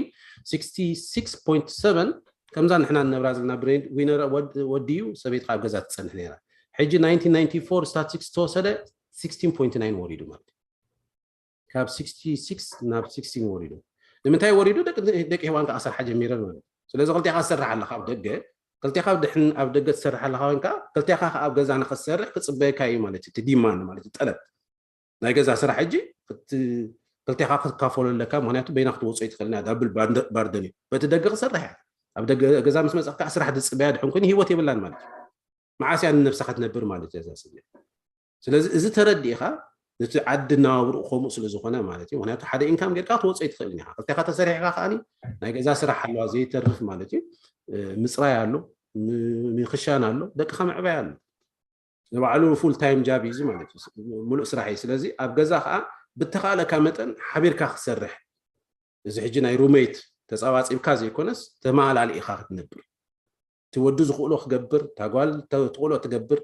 ሲክስቲ ሲክስ ፖይንት ሰቨን ከምዛ ንሕና ንነብራ ዘለና ብሬድ ዊነር ወድ- ወዲ እዩ፣ ሰበይትካ ኣብ ገዛ ትፀንሕ ነይራ። ሕጂ ናይንቲን ናይንቲ ፎር ስታትስቲክስ ተወሰደ ሲክስቲን ፖይንት ናይን ወሪዱ ማለት እዩ። ካብ ሲክስቲ ሲክስ ናብ ሲክስቲን ወሪዱ። ንምንታይ ወሪዱ? ደቂ ደቂ ሄዋን ከዓ ሰርሓ ጀሚረን ማለት እዩ። ስለዚ ክልቴኻ ትሰርሕ ኣለኻ ኣብ ደገ፣ ክልቴኻ ድሕን ኣብ ደገ ትሰርሕ ኣለኻ ኮይንካ ክልቴኻ ከዓ ኣብ ገዛ ንክትሰርሕ ክፅበየካ እዩ ማለት እዩ። እቲ ዲማንድ ማለት እዩ፣ ጠለብ ናይ ገዛ ስራሕ ሕጂ ክት- ክልቴኻ ክትካፈሎ ኣለካ። ምክንያቱ በይና ክትወፅኦ ይትኽእል ኢና ዳብል ባርደ- ባርደን እዩ። በቲ ደገ ክሰርሕ እያ። ኣብ ደገ ገዛ ምስ መፅእ ከዓ ስራሕ ዝፅበያ ድሕን ኮይኑ ህይወት የብላን ማለት እዩ። መዓስ እያ ንነብሳ ክትነብር ማለት እያ እዛ ስደት። ስለዚ እዚ ተረዲእካ ነቲ ዓዲ እናባብርኡ ከምኡ ስለ ዝኾነ ማለት እዩ። ምክንያቱ ሓደ ኢንካም ጌርካ ክትወፅኦ ይትኽእልን ኢኻ። ክልቴኻ ተሰሪሕካ ከዓኒ ናይ ገዛ ስራሕ ኣለዋ ዘይተርፍ ማለት እዩ። ምፅራይ ኣሎ፣ ምኽሻን ኣሎ፣ ደቅኻ ምዕባይ ኣሎ። ንባዕሉ ፉል ታይም ጃብ እዩ ማለት እዩ፣ ሙሉእ ስራሕ እዩ። ስለዚ ኣብ ገዛ ከዓ ብተኻእለካ መጠን ሓቢርካ ክሰርሕ፣ እዚ ሕጂ ናይ ሩሜት ተፃባፂብካ ዘይኮነስ ተማላሊእኻ ክትነብር፣ እቲ ወዲ ዝኽእሎ ክገብር፣ እታ ጓል ትኽእሎ ትገብር፣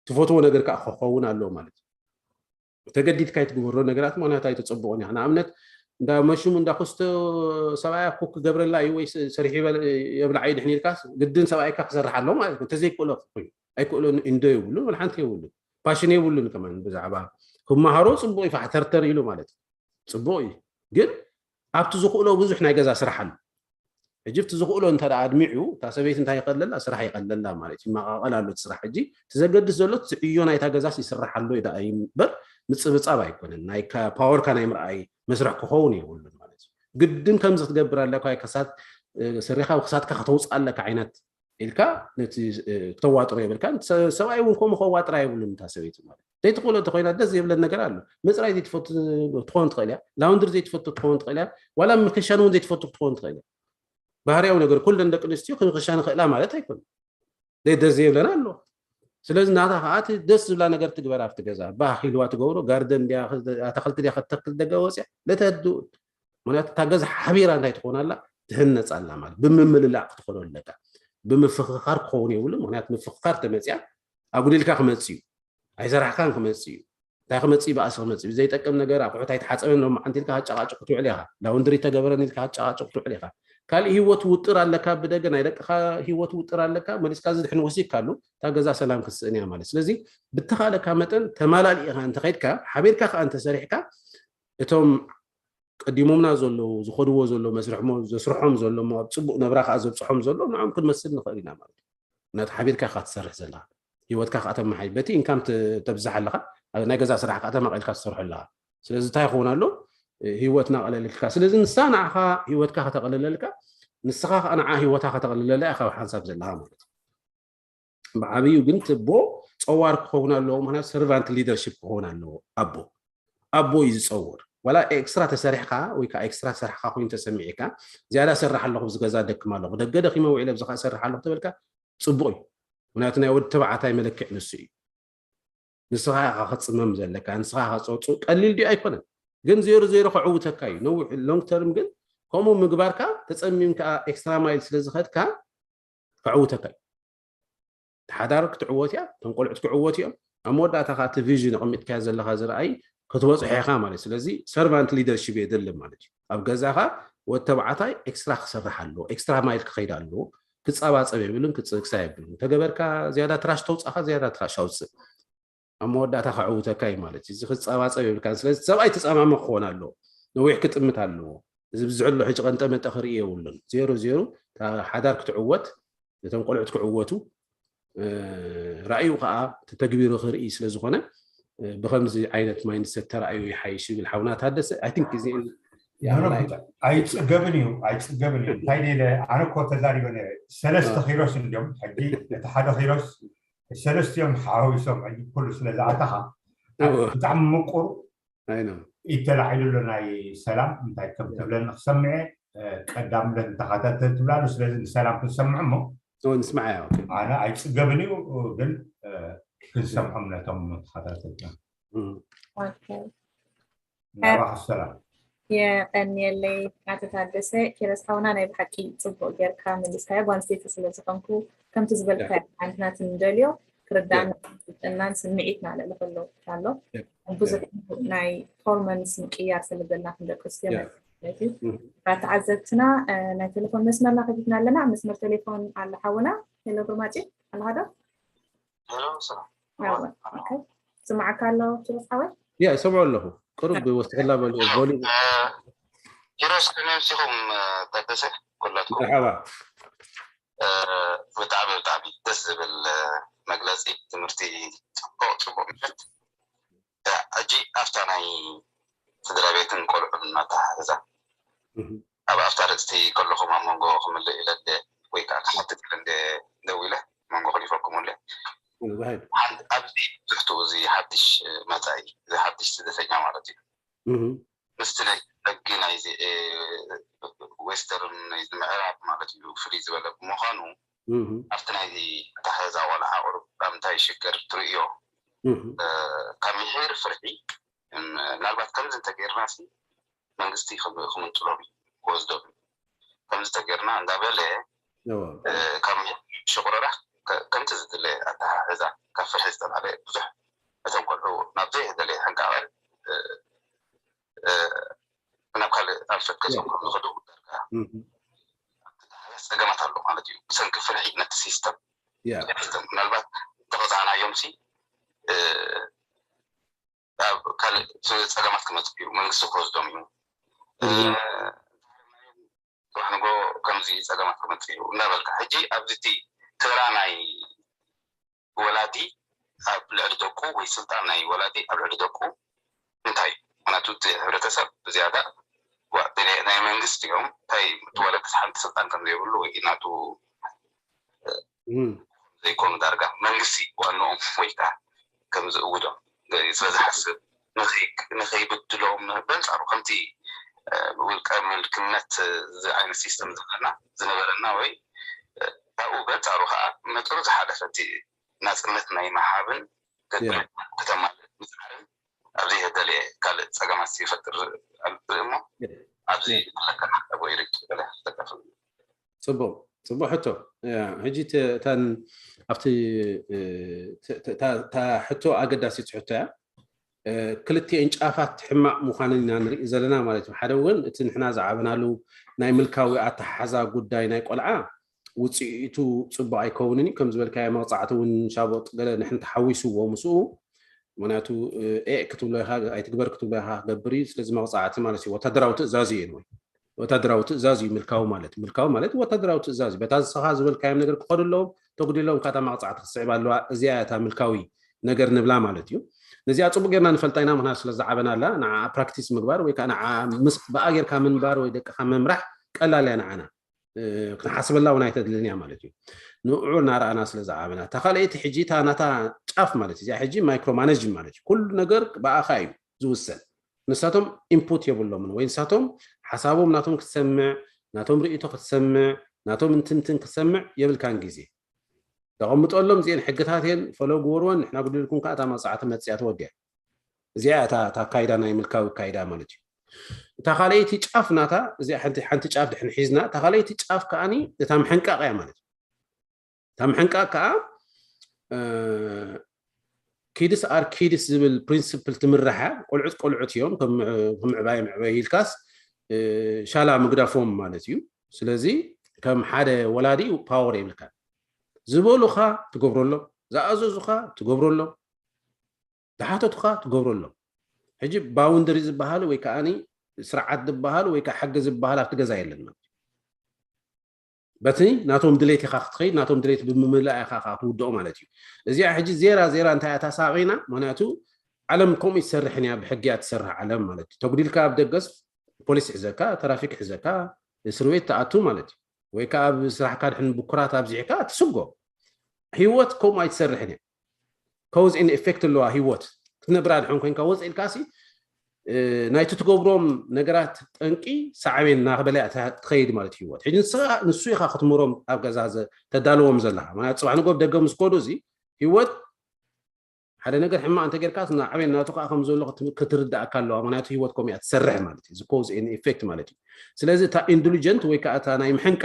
ትፈትዎ ነገር ከዓ ክኸውን ኣለዎ ማለት እዩ። ተገዲድካ ኣይትግበሮ ነገራት ምክንያት ኣይተፀብቆን ኢኻ። ንኣብነት እንዳ መሹም እንዳ ኩስቶ ሰብኣያ ኩክ ክገብረላ እዩ ወይ ሰሪሑ የብልዓ እዩ ድሕን ኢልካስ ግድን ሰብኣይካ ክሰርሕ ኣለዎ ማለት እዩ። እንተዘይክእሎ ኮይኑ ኣይክእሎን እንዶ የብሉ ወላ ሓንቲ የብሉ ፓሽን የብሉን ከማን ብዛዕባ ክመሃሮ ፅቡቅ እዩ ፋሕተርተር ኢሉ ማለት እዩ። ፅቡቅ እዩ ግን ኣብቲ ዝኽእሎ ብዙሕ ናይ ገዛ ስራሕ ኣሎ። ሕጂ እቲ ዝኽእሎ እንተ ኣድሚዑ እታ ሰበይቲ እንታይ ይቀለላ ስራሕ ይቀለላ ማለት እዩ። ይመቃቀል ኣሎ እቲ ስራሕ። ሕጂ እቲ ዘገድስ ዘሎ እቲ ዕዮ ናይታ ገዛስ ይስራሕ ኣሎ እዩ ደኣ እምበር ምፅብፃብ ኣይኮነን። ናይ ፓወርካ ናይ ምርኣይ መስርሕ ክኸውን የብሉን ማለት እዩ። ግድን ከምዚ ክትገብር ኣለካ ወይ ከሳት ሰሪኻ ክሳትካ ከተውፅእ ኣለካ ዓይነት ኢልካ ነቲ ክተዋጥሮ የብልካ። ሰብኣይ እውን ከምኡ ከዋጥራ የብሉን እታ ሰበይቲ ማለት ዘይትኽእሎ እንተኮይና ደስ ዘይብለን ነገር ኣሎ። ምፅራይ ዘይትፈቱ ትኸውን ትኽእል እያ። ላውንድሪ ዘይትፈቱ ትኸውን ትኽእል እያ። ዋላ ምክሻን እውን ዘይትፈቱ ክትኸውን ትኽእል እያ። ባህርያዊ ነገር ኩለን ደቂ ኣንስትዮ ክንክሻ ንኽእላ ማለት ኣይኮነ። ደስ ዘይብለና ኣሎ። ስለዚ ናታ ከዓ እቲ ደስ ዝብላ ነገር ትግበር ኣብቲ ገዛ ባህ ኢልዋ ትገብሮ ጋርደን ኣታክልቲ ድያ ከተክል ደገ ወፅያ ለተድኡ ምክንያቱ እታ ገዛ ሓቢራ እንታይ ትኾን ኣላ ትህነፅ ኣላ ማለት ብምምልላእ ክትኾኖ ኣለካ። ብምፍኽኻር ክኸውን የብሉ ምክንያቱ ምፍኽኻር ተመፅያ ኣጉዲልካ ክመፅ እዩ። ኣይሰራሕካን ክመፅ እዩ። እንታይ ክመፅ እዩ በኣሲ ክመፅ እዩ ዘይጠቅም ነገር ኣቑሑት ኣይተሓፀበን ሎም መዓንቲ ኢልካ ከጨቃጭቅ ትውዕል ኢኻ። ላውንድሪ ተገበረን ኢልካ ከጨቃጭቅ ትውዕል ኢኻ። ካልእ ህይወት ውጥር ኣለካ ብደገ ናይ ደቅኻ ህይወት ውጥር ኣለካ መሊስካ ዝድሕን ወሲድካሉ እታ ገዛ ሰላም ክትስእን እያ ማለት ስለዚ ብተኻለካ መጠን ተማላሊእኻ እንተኸድካ ሓቢርካ ከዓ እንተሰሪሕካ እቶም ቀዲሞምና ዘለዉ ዝኸድዎ ዘሎ መስርሕሞ ዘስርሖም ዘሎ ኣብ ፅቡቅ ነብራ ከዓ ዘብፅሖም ዘሎ ንዖም ክንመስል ንኽእል ኢና ማለት እዩ። ነቲ ሓቢርካ ኢኻ ትሰርሕ ዘለካ ህይወትካ ከዓ ተመሓይ በቲ ኢንካም ተብዝሕ ኣለካ ናይ ገዛ ስራሕ ከዓ ተማቂልካ ትሰርሑ ኣለካ። ስለዚ እንታይ ይኸውን ኣሎ ህይወትና ቀለልልካ ስለዚ ንሳ ንዓኻ ህይወትካ ከተቀልለልካ ንስኻ ከዓ ንዓ ህይወታ ከተቀልለላ ኢኻ ሓንሳብ ዘለካ ማለት እዩ። ብዓብዩ ግን ትቦ ፀዋር ክኸውን ኣለዎ ምክንያቱ ሰርቫንት ሊደርሽፕ ክኸውን ኣለዎ። ኣቦ ኣቦ እዩ ዝፀውር ዋላ ኤክስትራ ተሰሪሕካ ወይ ከዓ ኤክስትራ ሰርሕካ ኮይኑ ተሰሚዕካ ዝያዳ ሰርሕ ኣለኹ ዝገዛ ደክም ኣለኹ ደገ ደኪመ ውዒለ ብዝካ ሰርሕ ኣለኹ ተበልካ ፅቡቅ እዩ። ምክንያቱ ናይ ወዲ ተባዕታይ መለክዕ ንሱ እዩ። ንስኻ ኢኻ ክትፅመም ዘለካ ንስኻ ኢኻ ፀውፅኡ ቀሊል ድዩ ኣይኮነን። ግን ዜሮ ዜሮ ከዕውተካ እዩ ነዊሕ ሎንግ ተርም ግን ከምኡ ምግባርካ ተፀሚምካ ኤክስትራ ማይል ስለዝኸድካ ከዕውተካ እዩ። ሓዳር ክትዕወት እያ እቶም ቆልዑት ክዕወት እዮም። ኣብ መወዳእታ ከዓ እቲ ቪዥን ኣቐሚጥካዮ ዘለካ ዝረኣይ ክትበፅሖ ኢኻ ማለት ስለዚ ሰርቫንት ሊደርሽፕ የድሊ ማለት እዩ። ኣብ ገዛኻ ወተባዕታይ ኤክስትራ ክሰርሕ ኣለዎ ኤክስትራ ማይል ክኸይድ ኣለዎ። ክጻባጸብ የብሉን፣ ክጽ- ክሳይ የብሉን። ተገበርካ ዝያዳ ትራሽ ተውጻኻ፣ ዝያዳ ትራሽ ኣውጽእ። ኣብ መወዳእታ ከዕውተካ እዩ ማለት እዩ። እዚ ክጻባጸብ የብልካን። ስለዚ ሰብኣይ ተጻማሚ ክኾን ኣለዎ። ነዊሕ ክጥምት ኣለዎ። እዚ ብዝሕሎ ሕጂ ቀንጠመጠ ክርኢ የብሉን። ዜሮ ዜሮ፣ እታ ሓዳር ክትዕወት፣ ነቶም ቆልዑት ክዕወቱ፣ እ፣ ራእዩ ከዓ ተተግቢሩ ክርኢ ስለ ዝኾነ፣ እ፣ ብኸምዚ ዓይነት ማይንድሰት ተራእዩ ይሓይሽ ይብል ሓውና ታደሰ። I think እዚአን ኣይፅገብን እዩ፣ ኣይፅገብን እዩ። እንታይ ኢለ ኣነ እኮ ተዛሪበ ነይረ። ሰለስተ ኪሮስ እንዲዮም ሕጂ፣ እቲ ሓደ ኪሮስ ሰለስቲኦም ሓዊሶም ሕጂ ኩሉ ስለ ዝኣተኻ ብጣዕሚ ምቁር ይተላዒሉ ኣሎ። ናይ ሰላም እንታይ ከም ትብለኒ ክሰምዐ ቀዳምነት እንተኸታተል ትብላሉ። ስለዚ ንሰላም ክንሰምዕ እሞ ንስምዓ። ኣነ ኣይፅገብን እዩ፣ ግን ክንሰምዖም ነቶም ተኸታተልትና። ናባኻ ሰላም። የቐንየለይ ኣቶ ታደሰ። ኪሮስ ሓውና፣ ናይ ብሓቂ ፅቡቅ ጌርካ መሊስካዮ። ጓል ኣንስተይቲ ስለ ዝኾንኩ ከምቲ ዝበልካዮ ዓይነት ናት ንደልዮ ክርዳእና ስልጠናን ስምዒትና ልዕሊ ኩሉ ኣሎ። ብዙሕ ናይ ሆርሞንስ ምቅያር ስለ ዘለና ክንደቂ ኣንስትዮ ማለት እዩ። ተዓዘብትና ናይ ቴሌፎን መስመርና ከፊትና ኣለና። ኣብ መስመር ቴሌፎን ኣሎ ሓውና። ሄሎ ግርማጭ ኣለኻ ዶ? ስምዓካ ኣሎ ኪሮስ ሓወይ? ያ ይሰምዖ ኣለኹ። ቅሩብ ወስኸላ በሉ ቮሊም። ኪሮስ ከመይ ኣምሲኹም? ታደሰ ኩላትኩም። መርሓባ። ብጣዕሚ ብጣዕሚ ደስ ዝብል መግለፂ ትምህርቲ፣ ፅቡቅ ፅቡቅ ምሸት። ሕጂ ኣብታ ናይ ስድራ ቤትን ቆልዑን እናተሓሕዛ ኣብ ኣብታ ርእስቲ ከለኹም ኣብ መንጎ ክምልእ ኢለ እንደ ወይ ከዓ ክሓትት ኢለ እንደ ደው ኢለ መንጎ ክሊፈኩም እለ። ኣብዚ ትሕትኡ እዚ ሓድሽ መፃኢ፣ እዚ ሓድሽ ስደተኛ ማለት እዩ። ምስቲ ናይ ሕጊ ናይዚ ዌስተርን ናይዚ ምዕራብ ማለት እዩ ፍልይ ዝበለ ብምዃኑ ኣብቲ ናይዚ ኣተሓሕዛ ቆልዓ ቁሩብ ካብ እንታይ ይሽገር ትርእዮ ካብ ምሒር ፍርሒ ምናልባት ከምዚ እንተገይርና ሲ መንግስቲ ክምንጥሎም እዩ ክወስዶም እዩ ከምዚ ተገይርና እንዳበለ ካብ ሽቁረራ ከምቲ ዝድለ ኣተሓሕዛ ካብ ፍርሒ ዝተላዕለ ብዙሕ እቶም ቆልዑ ናብ ዘይተደለየ ሕንቃቐን ናብ ካልእ ኣንፈት ገጾም ከም ዝኸዱ ዳርጋ ኣብቲ ተሓያሽ ጸገማት ኣሎ ማለት እዩ። ብሰንኪ ፍርሒ ነቲ ሲስተም ምናልባት እንተቐጻዕናዮም ሲ ኣብ ካልእ ጸገማት ክመጽእ እዩ። መንግስቲ ክወስዶም እዩ። ጽባሕ ንጎ ከምዚ ጸገማት ክመጽእ እዩ እናበልካ ሕጂ ኣብዚ እቲ ተራ ናይ ወላዲ ኣብ ልዕሊ ደቁ ወይ ስልጣን ናይ ወላዲ ኣብ ልዕሊ ደቁ እንታይ እዩ? ምክንያቱ እቲ ሕብረተሰብ ብዝያዳ ናይ መንግስቲ እዮም። እንታይ እቲ ወለድስ ሓንቲ ስልጣን ከም ዘይብሉ ወይ ናቱ ዘይኮኑ ዳርጋ መንግስቲ ዋንኦም ወይ ከዓ ከም ዝእውዶም ስለ ዝሓስብ ንኸይብድሎም በንፃሩ ከምቲ ውልቀ ምልክነት ዓይነት ሲስተም ዘለና ዝነበረና ወይ ካብኡ በንፃሩ ከዓ መጠኑ ዝሓለፈ እቲ ናፅነት ናይ ምሃብን ገገ ከተማልእ ምፅዓርን ኣብ ዘይተደለየ ካልእ ፀገማት ይፈጥር እሞ ኣብዚ ኣለካ ሓሳብ ወይ ሪክቶ ገለ ተካፍል። ፅቡቅ ፅቡቅ ሕቶ። ሕጂ እተን ኣብቲ እታ ሕቶ ኣገዳሲት ሕቶ እያ። ክልቲኤን ጫፋት ሕማቅ ምዃነን ኢና ንርኢ ዘለና ማለት እዩ። ሓደ እውን እቲ ንሕና ዝዓበናሉ ናይ ምልካዊ ኣተሓሓዛ ጉዳይ ናይ ቆልዓ ውፅኢቱ ፅቡቅ ኣይከውንን እዩ። ከም ዝበልካዮ መቕፃዕቲ እውን ሻቦጥ ገለ ንሕን ተሓዊስዎ ምስኡ ምክንያቱ ኤእ ክትብሎ ኢኻ ኣይትግበር ክትብሎ ኢኻ ክገብር እዩ። ስለዚ መቕፃዕቲ ማለት እዩ ወታደራዊ ትእዛዝ እዩ ወይ ወታደራዊ ትእዛዝ እዩ ምልካዊ ማለት ምልካዊ ማለት ወታደራዊ ትእዛዝ እዩ። በታ ዝሰኻ ዝበልካዮም ነገር ክኸዱ ኣለዎም ተጉዲ ኣለዎም ካታ መቕፃዕቲ ክስዕብ ኣለዋ። እዚኣ እታ ምልካዊ ነገር ንብላ ማለት እዩ። ነዚኣ ፅቡቅ ጌርና ንፈልጣ ኢና ምክንያቱ ስለ ዝዓበና ኣላ ንዓ ፕራክቲስ ምግባር ወይ ከዓ ንዓ ብኣ ጌርካ ምንባር ወይ ደቅካ ምምራሕ ቀላል እያ ንዓና። ክንሓስበላ እውን ኣይተድልን እያ ማለት እዩ። ንዑ እናረኣና ስለ ዝዓበና እታ ካልኣይቲ ሕጂ እታ ናታ ጫፍ ማለት እዚኣ ሕጂ ማይክሮ ማነጅ ማለት እዩ። ኩሉ ነገር ብኣኻ እዩ ዝውሰን። ንሳቶም ኢንፑት የብሎምን ወይ ንሳቶም ሓሳቦም ናቶም ክትሰምዕ ናቶም ርእይቶ ክትሰምዕ ናቶም እንትንትን ክትሰምዕ የብልካን ግዜ ተቐምጠሎም እዚአን ሕግታት እየን ፈለው ግበርወን ንሕና ጉድልኩም ከዓ እታ መቕፃዕቲ መፅያ ተወዲያ። እዚኣ እታ ኣካይዳ ናይ ምልካዊ ኣካይዳ ማለት እዩ። እታ ካልኣይቲ ጫፍ ናታ እዚኣ ሓንቲ ጫፍ ድሕን ሒዝና እታ ካልኣይቲ ጫፍ ከዓኒ እታ ምሕንቃቕ እያ ማለት እዩ። እታ ምሕንቃቕ ከዓ ኪድስ ኣር ኪድስ ዝብል ፕሪንስፕል ትምርሓ ቆልዑት ቆልዑት እዮም ከምዕባይ ምዕበይ ኢልካስ ሻላ ምግዳፎም ማለት እዩ። ስለዚ ከም ሓደ ወላዲ ፓወር የብልካ። ዝበሉኻ ትገብረሎም፣ ዝኣዘዙኻ ትገብረሎም፣ ዝሓተቱኻ ትገብረሎም። ሕጂ ባውንደሪ ዝበሃል ወይ ከዓ ስርዓት ዝበሃል ወይ ከዓ ሕጊ ዝበሃል ኣብቲ ገዛ የለን ማለት እዩ። በቲ ናቶም ድሌት ኢኻ ክትኸይድ፣ ናቶም ድሌት ብምምላእ ኢኻ ከዓ ትውድኦ ማለት እዩ። እዚኣ ሕጂ ዜራ ዜራ እንታይ እያ ታሳቒና? ምክንያቱ ዓለም ከምኡ ይትሰርሕን እያ፣ ብሕጊ እያ ትሰርሕ ዓለም ማለት እዩ። ተጉዲልካ ኣብ ደገስ ፖሊስ ይሕዘካ፣ ትራፊክ ይሕዘካ፣ እስር ቤት ትኣቱ ማለት እዩ። ወይ ከዓ ኣብ ስራሕካ ድሕን ብኩራት ኣብዚሕካ ትስጎ። ህይወት ከምኡ ኣይትሰርሕን እያ። ኮዝ ኤን ኤፌክት ኣለዋ ህይወት። ክትነብራ ድሕን ኮንካ ወፅ ኢልካ ሲ ናይቲ ትገብሮም ነገራት ጠንቂ ሳዕቤን እናበለ ትኸይድ ማለት ህይወት። ሕጂ ንሱ ኢኻ ክትምሮም ኣብ ገዛ ተዳልዎም ዘለካ ማለት ፅባሕ ንጎብ ደገ ምስ ኮዱ እዚ ህይወት ሓደ ነገር ሕማቕ እንተ ጌርካ ንዓበይ ናቱ ከዓ ከም ዘሎ ክትርዳእካ ኣለዋ። ምክንያቱ ህይወት ከምኡ እያ ትሰርሕ ማለት እዩ። ኮዝ ኤን ኤፌክት ማለት እዩ። ስለዚ እታ ኢንዱሊጀንት ወይ ከዓ እታ ናይ ምሕንቃ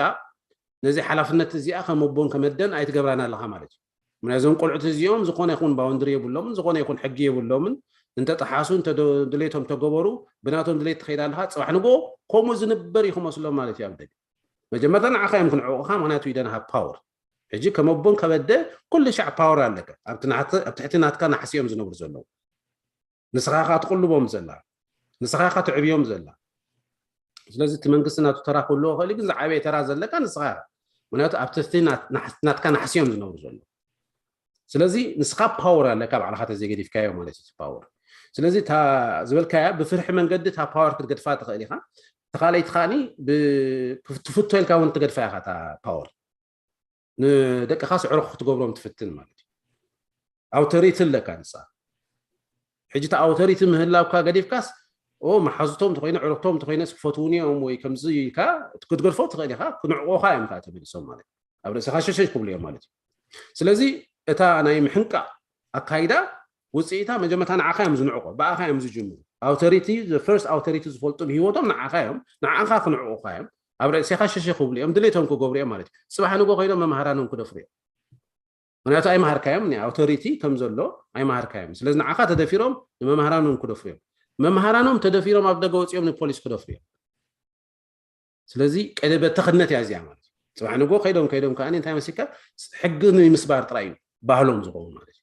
ነዚ ሓላፍነት እዚኣ ከም ኣቦን ከም ኣደን ኣይትገብራን ኣለኻ ማለት እዩ። ምክንያቱ እዞም ቆልዑት እዚኦም ዝኾነ ይኹን ባውንድሪ የብሎምን፣ ዝኾነ ይኹን ሕጊ የብሎምን። እንተጠሓሱ ድሌቶም ተገበሩ፣ ብናቶም ድሌት ትኸይድ ኣለኻ። ፅባሕ ንጎ ከምኡ ዝንበር እዩ ክመስሎም ማለት እዩ ኣብ ደገ። መጀመርታ ንዓኻ እዮም ክንዕቑኻ፣ ምክንያቱ you don't have power። ሕጂ ከም ኣቦን ከበደ ኩሉ ሻዕ ፓወር ኣለካ። ኣብ ትሕቲ ናትካ ናሕሲ እዮም ዝነብሩ ዘለዉ። ንስኻ ኢኻ ትቕልቦም ዘላ፣ ንስኻ ኢኻ ትዕብዮም ዘላ። ስለዚ እቲ መንግስቲ ናቱ ተራ ክህልዎ ክእል፣ ግን ዝዓበየ ተራ ዘለካ ንስኻ ኢኻ። ምክንያቱ ኣብ ትሕቲ ናትካ ናሕሲ እዮም ዝነብሩ ዘለዉ። ስለዚ ንስኻ ፓወር ኣለካ፣ ባዕልኻ ተዘይገዲፍካዮ ማለት እዩ ፓወር። ስለዚ እታ ዝበልካያ ብፍርሒ መንገዲ እታ ፓወር ክትገድፋ ትኽእል ኢኻ። ተኻለይቲ ከዓኒ ትፍቶ ኢልካ እውን ትገድፋ ኢኻ እታ ፓወር። ንደቅኻ ስዕሮ ክትገብሮም ትፍትን ማለት እዩ። ኣውቶሪቲ ኣለካ ንሳ። ሕጂ እቲ ኣውቶሪቲ ምህላውካ ገዲፍካስ ኦ መሓዙቶም እንተኮይነ ዕሩክቶም እንተኮይነስ ክፈትውኒ እዮም ወይ ከምዚ ኢልካ ክትገድፎ ትኽእል ኢኻ። ክንዕቆኻ እዮም ከዓ ተመሊሶም ማለት እዩ። ኣብ ርእስኻ ሸሸሽ ክብሉ እዮም ማለት እዩ። ስለዚ እታ ናይ ምሕንቃ ኣካይዳ ውፅኢታ መጀመርታ ንዓኻ እዮም ዝንዕቆ፣ ብኣኻ እዮም ዝጅምሩ። ኣውቶሪቲ፣ ፈርስት ኣውቶሪቲ ዝፈልጡ ብህይወቶም ንዓኻ እዮም፣ ንዓኻ ክንዕቁኻ እዮም። ኣብ ርእሲኻ ሸሸ ክብሉ እዮም፣ ድሌቶም ክገብሩ እዮም ማለት እዩ። ፅባሕ ንጎ ኮይኖም መምሃራኖም ክደፍሩ እዮም። ምክንያቱ ኣይመሃርካዮም፣ ኣውቶሪቲ ከም ዘሎ ኣይመሃርካዮም። ስለዚ ንዓኻ ተደፊሮም ንመምሃራኖም ክደፍሩ እዮም። መምሃራኖም ተደፊሮም ኣብ ደገ ወፂኦም ንፖሊስ ክደፍሩ እዮም። ስለዚ ቀደበት ተኽነት እያ እዚኣ ማለት እዩ። ፅባሕ ንጎ ከይዶም ከይዶም ከዓ እንታይ መሲልካ ሕጊ ንምስባር ጥራይ እዩ ባህሎም ዝኸውን ማለት እዩ።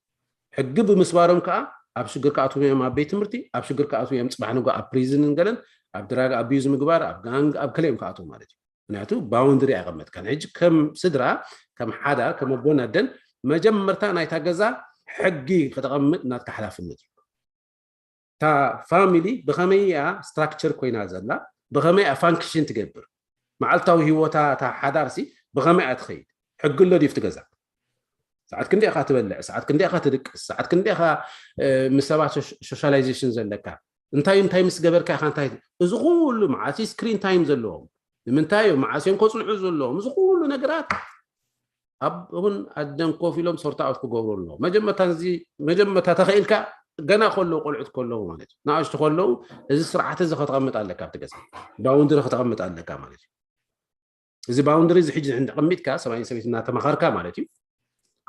ሕጊ ብምስባሮም ከዓ ኣብ ሽግር ክኣትዉ እዮም፣ ኣብ ቤት ትምህርቲ ኣብ ሽግር ክኣትዉ እዮም። ፅባሕ ንጎ ኣብ ፕሪዝን ገለን ኣብ ድራግ ኣቢዩዝ ምግባር ኣብ ጋንግ ኣብ ከለ እዮም ክኣትዉ ማለት እዩ። ምክንያቱ ባውንድሪ ኣይቐመጥካን። ሕጂ ከም ስድራ ከም ሓዳ ከም ኣቦን ኣደን መጀመርታ ናይታ ገዛ ሕጊ ከተቐምጥ ናትካ ሓላፍነት እዩ። እታ ፋሚሊ ብኸመይ እያ ስትራክቸር ኮይና ዘላ፣ ብኸመይ እያ ፋንክሽን ትገብር፣ መዓልታዊ ህይወታ እታ ሓዳር ሲ ብኸመይ እያ ትኸይድ? ሕጊ ኣሎ ድዩ ኣብቲ ገዛ? ሰዓት ክንደይ ኢኻ ትበልዕ? ሰዓት ክንደይ ኢኻ ትድቅስ? ሰዓት ክንደይ ኢኻ ምስ ሰባት ሶሻላይዜሽን ዘለካ? እንታይ እንታይ ምስ ገበርካ ኢኻ? እንታይ እዚ ኩሉ መዓሲ ስክሪን ታይም ዘለዎም ንምንታይ እዮም መዓስ እዮም ከፅንዑ ዘለዎም? እዚ ኩሉ ነገራት ኣቦን ኣደን ኮፍ ኢሎም ሶርት ኣውት ክገብሩ ኣለዎ። መጀመርታ እዚ መጀመርታ ተኸኢልካ ገና ከለዉ ቆልዑት ከለዉ ማለት እዩ ንኣሽቱ ከለዉ እዚ ስርዓት እዚ ከተቐምጥ ኣለካ ኣብቲ ገዛ ባውንድሪ ከተቐምጥ ኣለካ ማለት እዩ። እዚ ባውንድሪ እዚ ሕጂ እንተቐሚጥካ ሰብኣይን ሰበይቲ እናተማኸርካ ማለት እዩ።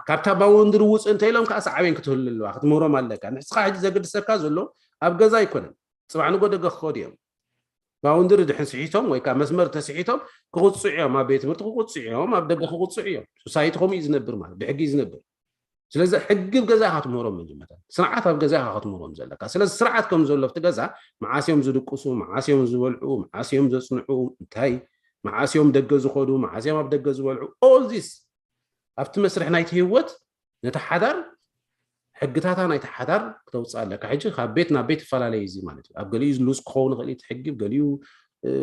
ካብታ ባውንድሪ ውፅእ እንተ ኢሎም ከዓ ሰዓቤን ክትህሉ ኣለዋ ክትምህሮም ኣለካ። ንስኻ ሕጂ ዘገድሰካ ዘሎ ኣብ ገዛ ኣይኮነን ፅባሕ ንጎ ደገ ክኸዱ እዮም። ባውንድሪ ድሕን ስሒቶም ወይ ከዓ መስመር ተስሒቶም ክቕፅዑ እዮም። ኣብ ቤት ትምህርቲ ክቕፅዑ እዮም፣ ኣብ ደገ ክቕፅዑ እዮም። ሶሳይቲ ከምኡ እዩ ዝነብር ማለት ብሕጊ እዩ ዝነብር። ስለዚ ሕጊ ኣብ ገዛ ኢኻ ትምህሮም መጀመርታ ስርዓት ኣብ ገዛ ኢኻ ክትምህሮም ዘለካ። ስለዚ ስርዓት ከም ዘሎ ኣብቲ ገዛ መዓስ እዮም ዝድቅሱ፣ መዓስ እዮም ዝበልዑ፣ መዓስ እዮም ዘፅንዑ፣ እንታይ መዓስ እዮም ደገ ዝኸዱ፣ መዓስ እዮም ኣብ ደገ ዝበልዑ all this ኣብቲ መስርሕ ናይቲ ህይወት ነቲ ሓዳር ሕግታታ ናይቲ ሓዳር ክተውፅእ ኣለካ። ሕጂ ካብ ቤት ናብ ቤት ይፈላለየ እዚ ማለት እዩ። ኣብ ገሊኡ ሉዝ ክኸውን ይኽእል እዩ እቲ ሕጊ፣ ገሊኡ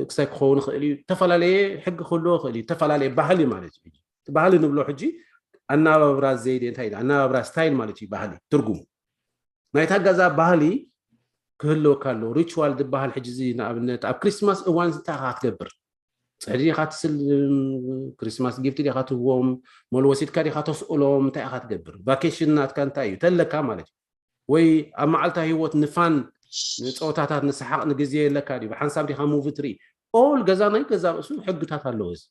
ክሳይ ክኸውን ይኽእል እዩ። ዝተፈላለየ ሕጊ ክህልዎ ይኽእል እዩ። ዝተፈላለየ ባህሊ ማለት እዩ። እቲ ባህሊ ንብሎ ሕጂ ኣናባብራ ዘይደ እንታይ ኣናባብራ ስታይል ማለት እዩ። ባህሊ ትርጉሙ ናይታ ገዛ ባህሊ ክህልወካ ኣለዎ። ሪቹዋል ዝበሃል ሕጂ እዚ ንኣብነት ኣብ ክሪስማስ እዋን እንታይ ኢኻ ክትገብር? ፅሕዲ ዲኻ ትስልም? ክሪስማስ ጊፍቲ ዲኻ ትህቦም? መል ወሲድካ ዲኻ ተስእሎም? እንታይ ኢኻ ትገብር? ቫኬሽን ናትካ እንታይ እዩ ተለካ ማለት እዩ። ወይ ኣብ መዓልታ ህይወት ንፋን ንፀወታታት ንሰሓቕ ንግዜ የለካ ድዩ? ብሓንሳብ ዲኻ ሙቪ ትርኢ? ኦል ገዛ ናይ ገዛ ርእሱ ሕግታት ኣለዎ። እዚ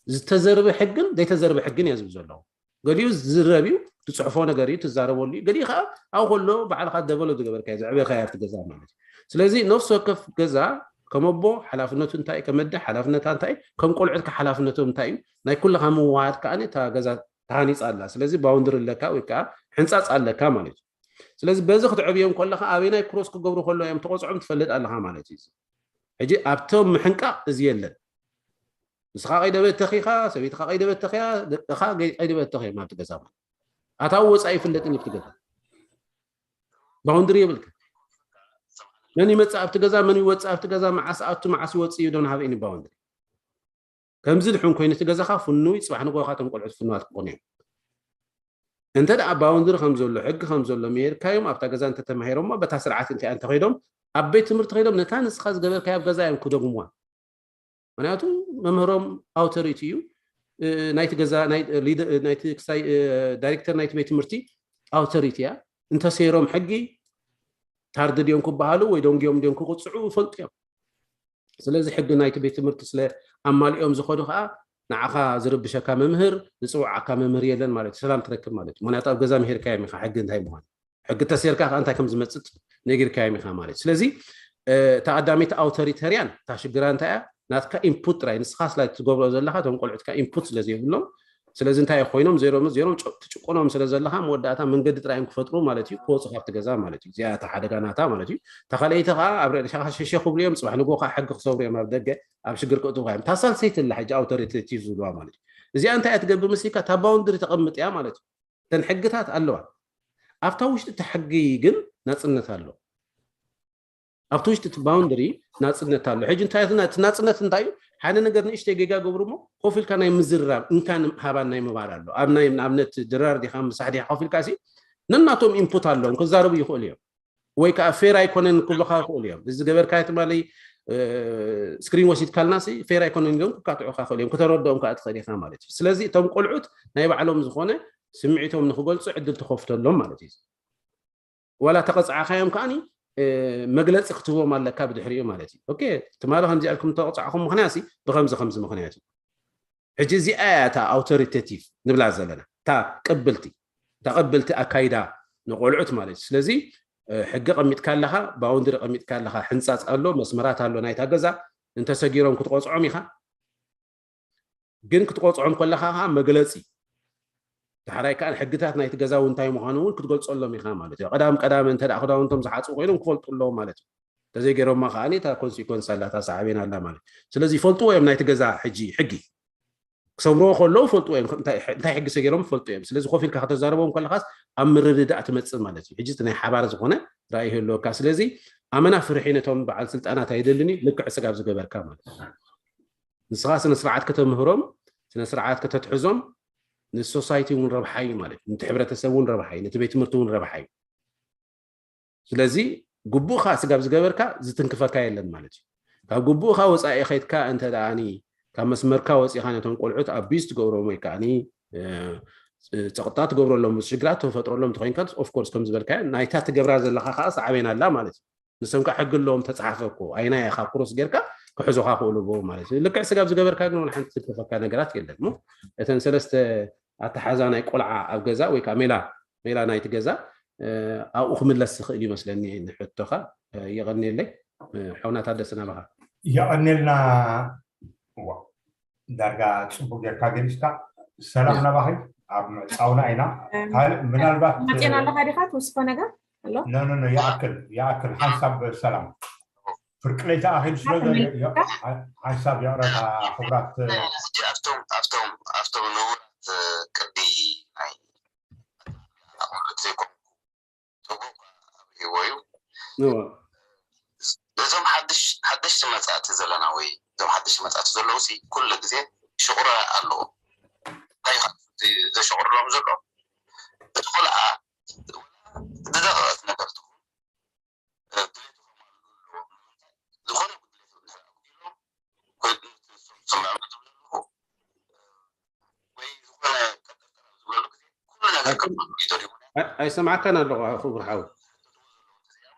ዝተዘርበ ሕግን ዘይተዘርበ ሕግን እየ ዝብል ዘለኹ። ገሊኡ ዝዝረብ እዩ፣ ትፅሕፎ ነገር እዩ፣ ትዛረበሉ እዩ። ገሊኡ ከዓ ኣብኡ ከሎ ባዕልኻ ደቨሎፕ ዝገበርካዮ ዘዕበኻዮ ኣብቲ ገዛ ማለት እዩ። ስለዚ ነፍሲ ወከፍ ገዛ ከም ኣቦ ሓላፍነቱ እንታይ እዩ፣ ከም ኣደ ሓላፍነታ እንታይ እዩ፣ ከም ቆልዑት ከ ሓላፍነቶም እንታይ እዩ፣ ናይ ኩልኻ ምውሃድ ከኣ እታ ገዛ ተሃኒፃ ኣላ። ስለዚ ባውንድሪ ኣለካ ወይ ከዓ ሕንፃፅ ኣለካ ማለት እዩ። ስለዚ በዚ ክትዕብዮም ከለኻ ኣበናይ ክሮስ ክገብሩ ከሎ እዮም ተቆፅዖም ትፈልጥ ኣለኻ ማለት እዩ። ሕጂ ኣብቶም ምሕንቃቕ እዚ የለን። ንስኻ ቀይደበተኺ ኢኻ፣ ሰበይትኻ ቀይደበተኺ እያ፣ ደቅኻ ቀይደበተኺ እዮም ኣብቲ ገዛ ማለት። ኣታዊ ወፃኢ ይፍለጥን ኣብቲ ገዛ። ባውንድሪ የብልካ። መን ይመፅእ ኣብቲ ገዛ፣ መን ይወፅእ ኣብቲ ገዛ፣ መዓስ ኣቱ መዓስ ይወፅእ፣ you don't have any boundary። ከምዚ ድሕን ኮይኑ እቲ ገዛኻ ፍኑይ፣ ፅባሕ ንጎኻ እቶም ቆልዑት ፍኑዋት ክኾኑ እዮም። እንተ ደኣ ባውንድሪ ከም ዘሎ፣ ሕጊ ከም ዘሎ መሄድካዮም ኣብታ ገዛ እንተተማሂሮሞ በታ ስርዓት እንቲኣ እንተኸይዶም ኣብ ቤት ትምህርቲ ከይዶም ነታ ንስኻ ዝገበርካዮ ኣብ ገዛ እዮም ክደግሙዋ። ምክንያቱ መምህሮም ኣውቶሪቲ እዩ። ናይቲ ገዛ ናይቲ ክሳይ ዳይሬክተር ናይቲ ቤት ትምህርቲ ኣውቶሪቲ እያ። እንተሰይሮም ሕጊ ታርዲ ድዮም ክበሃሉ ወይ ደንጊዮም ድዮም ክቅፅዑ ይፈልጡ እዮም። ስለዚ ሕጊ ናይቲ ቤት ትምህርቲ ስለ ኣማሊኦም ዝኸዱ ከዓ ንዓኻ ዝርብሸካ መምህር ዝፅውዓካ መምህር የለን ማለት እዩ። ሰላም ትረክብ ማለት እዩ። ምክንያቱ ኣብ ገዛ ምሄርካዮም ኢኻ ሕጊ እንታይ ምዃኑ። ሕጊ ተሰይርካ ከዓ እንታይ ከም ዝመፅእ ነጊርካዮም ኢኻ ማለት እዩ። ስለዚ እታ ቀዳመይቲ ኣውቶሪተርያን እታ ሽግራ እንታይ እያ? ናትካ ኢንፑት ጥራይ ንስኻ ስለ ትገብሮ ዘለኻ እቶም ቆልዑትካ ኢንፑት ስለ ዘይብሎም ስለዚ እንታይ ኮይኖም ዜሮም ዜሮም ትጭቁኖም ስለ ዘለኻ መወዳእታ መንገዲ ጥራይ እዮም ክፈጥሩ ማለት እዩ። ክወፁ ካብቲ ገዛ ማለት እዩ። እዚኣ እታ ሓደጋ ናታ ማለት እዩ። እታ ካልኣይቲ ከዓ ኣብ ርእሻኻ ሸሸ ክብሉ እዮም። ፅባሕ ንጎ ከዓ ሕጊ ክሰብሩ እዮም። ኣብ ደገ ኣብ ሽግር ክእትውካ እዮም። እታ ሳልሰይቲ ኣላ ሕጂ ኣውቶሪቴቲቭ ዝብልዋ ማለት እዩ። እዚኣ እንታይ እያ ትገብር መስልካ? እታ ባውንድሪ ተቐምጥ እያ ማለት እዩ። እተን ሕግታት ኣለዋ። ኣብታ ውሽጢ እቲ ሕጊ ግን ናፅነት ኣሎ። ኣብቲ ውሽጢ እቲ ባውንደሪ ናፅነት ኣሎ። ሕጂ እንታይ እቲ ናፅነት እንታይ እዩ? ሓደ ነገር ንእሽተይ ጌጋ ገብሩ እሞ ኮፍ ኢልካ ናይ ምዝርራብ እንካን ሃባን ናይ ምባል ኣሎ። ኣብ ናይ ንኣብነት ድራር ዲኻ ምሳሕ ዲኻ ኮፍ ኢልካ ሲ ነናቶም ኢንፑት ኣለዎም ክዛረቡ ይኽእሉ እዮም። ወይ ከዓ ፌር ኣይኮነን ክብሉካ ይኽእሉ እዮም። እዚ ገበርካ ትማሊ ስክሪን ወሲድካልና ሲ ፌር ኣይኮነን ኢሎም ክካትዑካ ይኽእሉ እዮም። ክተረድኦም ከዓ ትኽእል ኢኻ ማለት እዩ። ስለዚ እቶም ቆልዑት ናይ ባዕሎም ዝኾነ ስምዒቶም ንክገልፁ ዕድል ትኸፍተሎም ማለት እዩ። ዋላ ተቐፃዕካዮም ከዓኒ መግለፂ ክትህቦም ኣለካ ብድሕሪኡ ማለት እዩ። ኦኬ ትማሊ ከምዚ ኣልኩም ተቐፃዕኹም ምክንያት ሲ ብከምዚ ከምዚ ምክንያት እዩ። ሕጂ እዚኣ እያ እታ ኣውቶሪቴቲቭ ንብላ ዘለና እታ ቅብልቲ እታ ቅብልቲ ኣካይዳ ንቆልዑት ማለት እዩ። ስለዚ ሕጊ ቀሚጥካ ኣለኻ፣ ባውንድሪ ቀሚጥካ ኣለኻ፣ ሕንፃፅ ኣሎ፣ መስመራት ኣሎ ናይታ ገዛ እንተሰጊሮም ክትቆፅዖም ኢኻ። ግን ክትቆፅዖም ከለኻ ከዓ መግለፂ ዳሕራይ ከዓ ሕግታት ናይቲ ገዛ እውን እንታይ ምዃኑ እውን ክትገልፀሎም ኢኻ ማለት እዩ። ቀዳም ቀዳም እንተ ደኣ ክዳውንቶም ዝሓፅቡ ኮይኖም ክፈልጡ ኣለዎም ማለት እዩ። እንተዘይገይሮማ ከዓ እታ ኮንሲኮንስ ኣላ፣ እታ ሳዕቤን ኣላ ማለት እዩ። ስለዚ ይፈልጥዎ እዮም ናይቲ ገዛ ሕጂ ሕጊ ክሰብርዎ ከለዉ ይፈልጥዎ እዮም። እንታይ እንታይ ሕጊ ሰጊሮም ይፈልጡ እዮም። ስለዚ ኮፍ ኢልካ ከተዛረቦም ከለኻስ ኣብ ምርድዳእ ትመፅእ ማለት እዩ። ሕጂ እቲ ናይ ሓባር ዝኾነ ራእይ ይህልወካ። ስለዚ ኣመና ፍርሒ ነቶም በዓል ስልጣናት ኣይደልን እዩ። ልክዕ ስጋብ ዝገበርካ ማለት እዩ። ንስኻ ስነ ስርዓት ከተምህሮም ስነ ስርዓት ከተትሕዞም ንሶሳይቲ እውን ረብሓ እዩ ማለት እዩ። ነቲ ሕብረተሰብ እውን ረብሓ እዩ። ነቲ ቤት ትምህርቲ እውን ረብሓ እዩ። ስለዚ ግቡእኻ ስጋብ ዝገበርካ ዝትንክፈካ የለን ማለት እዩ። ካብ ግቡእኻ ወፃኢ ከይድካ እንተ ደኣኒ ካብ መስመርካ ወፂኻ ነቶም ቆልዑት ኣቢዝ ትገብሮም ወይ ከዓኒ ፀቕጣ ትገብረሎም ሽግራት ተፈጥረሎም ተኮይንካ ኦፍኮርስ ከም ዝበልካ ናይታ ትገብራ ዘለካ ከዓ ሳዕቤን ኣላ ማለት እዩ። ንሶም ከዓ ሕጊ ኣለዎም ተፃሓፈ እኮ ኣይና ኢኻ ክሮስ ጌርካ ክሕዙኻ ክእሉ ብኡ ማለት እዩ። ልክዕ ስጋብ ዝገበርካ ግን ወላ ሓንቲ ትንክፈካ ነገራት የለን እሞ እተን ሰለስተ ኣተሓዛ ናይ ቆልዓ ኣብ ገዛ ወይ ከዓ ሜላ ሜላ ናይቲ ገዛ ኣብኡ ክምለስ ዝኽእል ይመስለኒ ንሕቶኻ። የቐንየለይ ሓውና ታደሰ ናባኻ። የቐንየልና። ዳርጋ ፅቡቅ ጌርካ ገሊፅካ። ሰላም ናባኺ ኣብ ምዕፃውና ኢና። ካልእ ምናልባት መፅና ኣለካ ዲካ ትውስኮ ነገር ኣሎ ኖ ኖ ኖ ይኣክል ይኣክል ሓንሳብ ሰላም ፍርቂ ለይቲ ኣኺል ስለ ዘሎ ሓንሳብ ይቕረታ ክቡራት ኣብቶም ኣብቶም ኣብቶም ንቡራት ቅዲ ናይ ዘይኮኑ ትርጉም ኣብሂዎ እዩ። እዞም ሓደሽቲ መፃእቲ ዘለና ወይ እዞም ሓደሽቲ መፃእቲ ዘለዉ ሲ ኩሉ ግዜ ሽቑረ ኣለዎ። እንታይ እዩ ዘሸቑርሎም ዘሎ? እቲ ቆልዓ ዝደቐቐት ነገር ትኹን ዝኾነ ኣይሰማዕካን ኣለኹ ክቡር ሓው።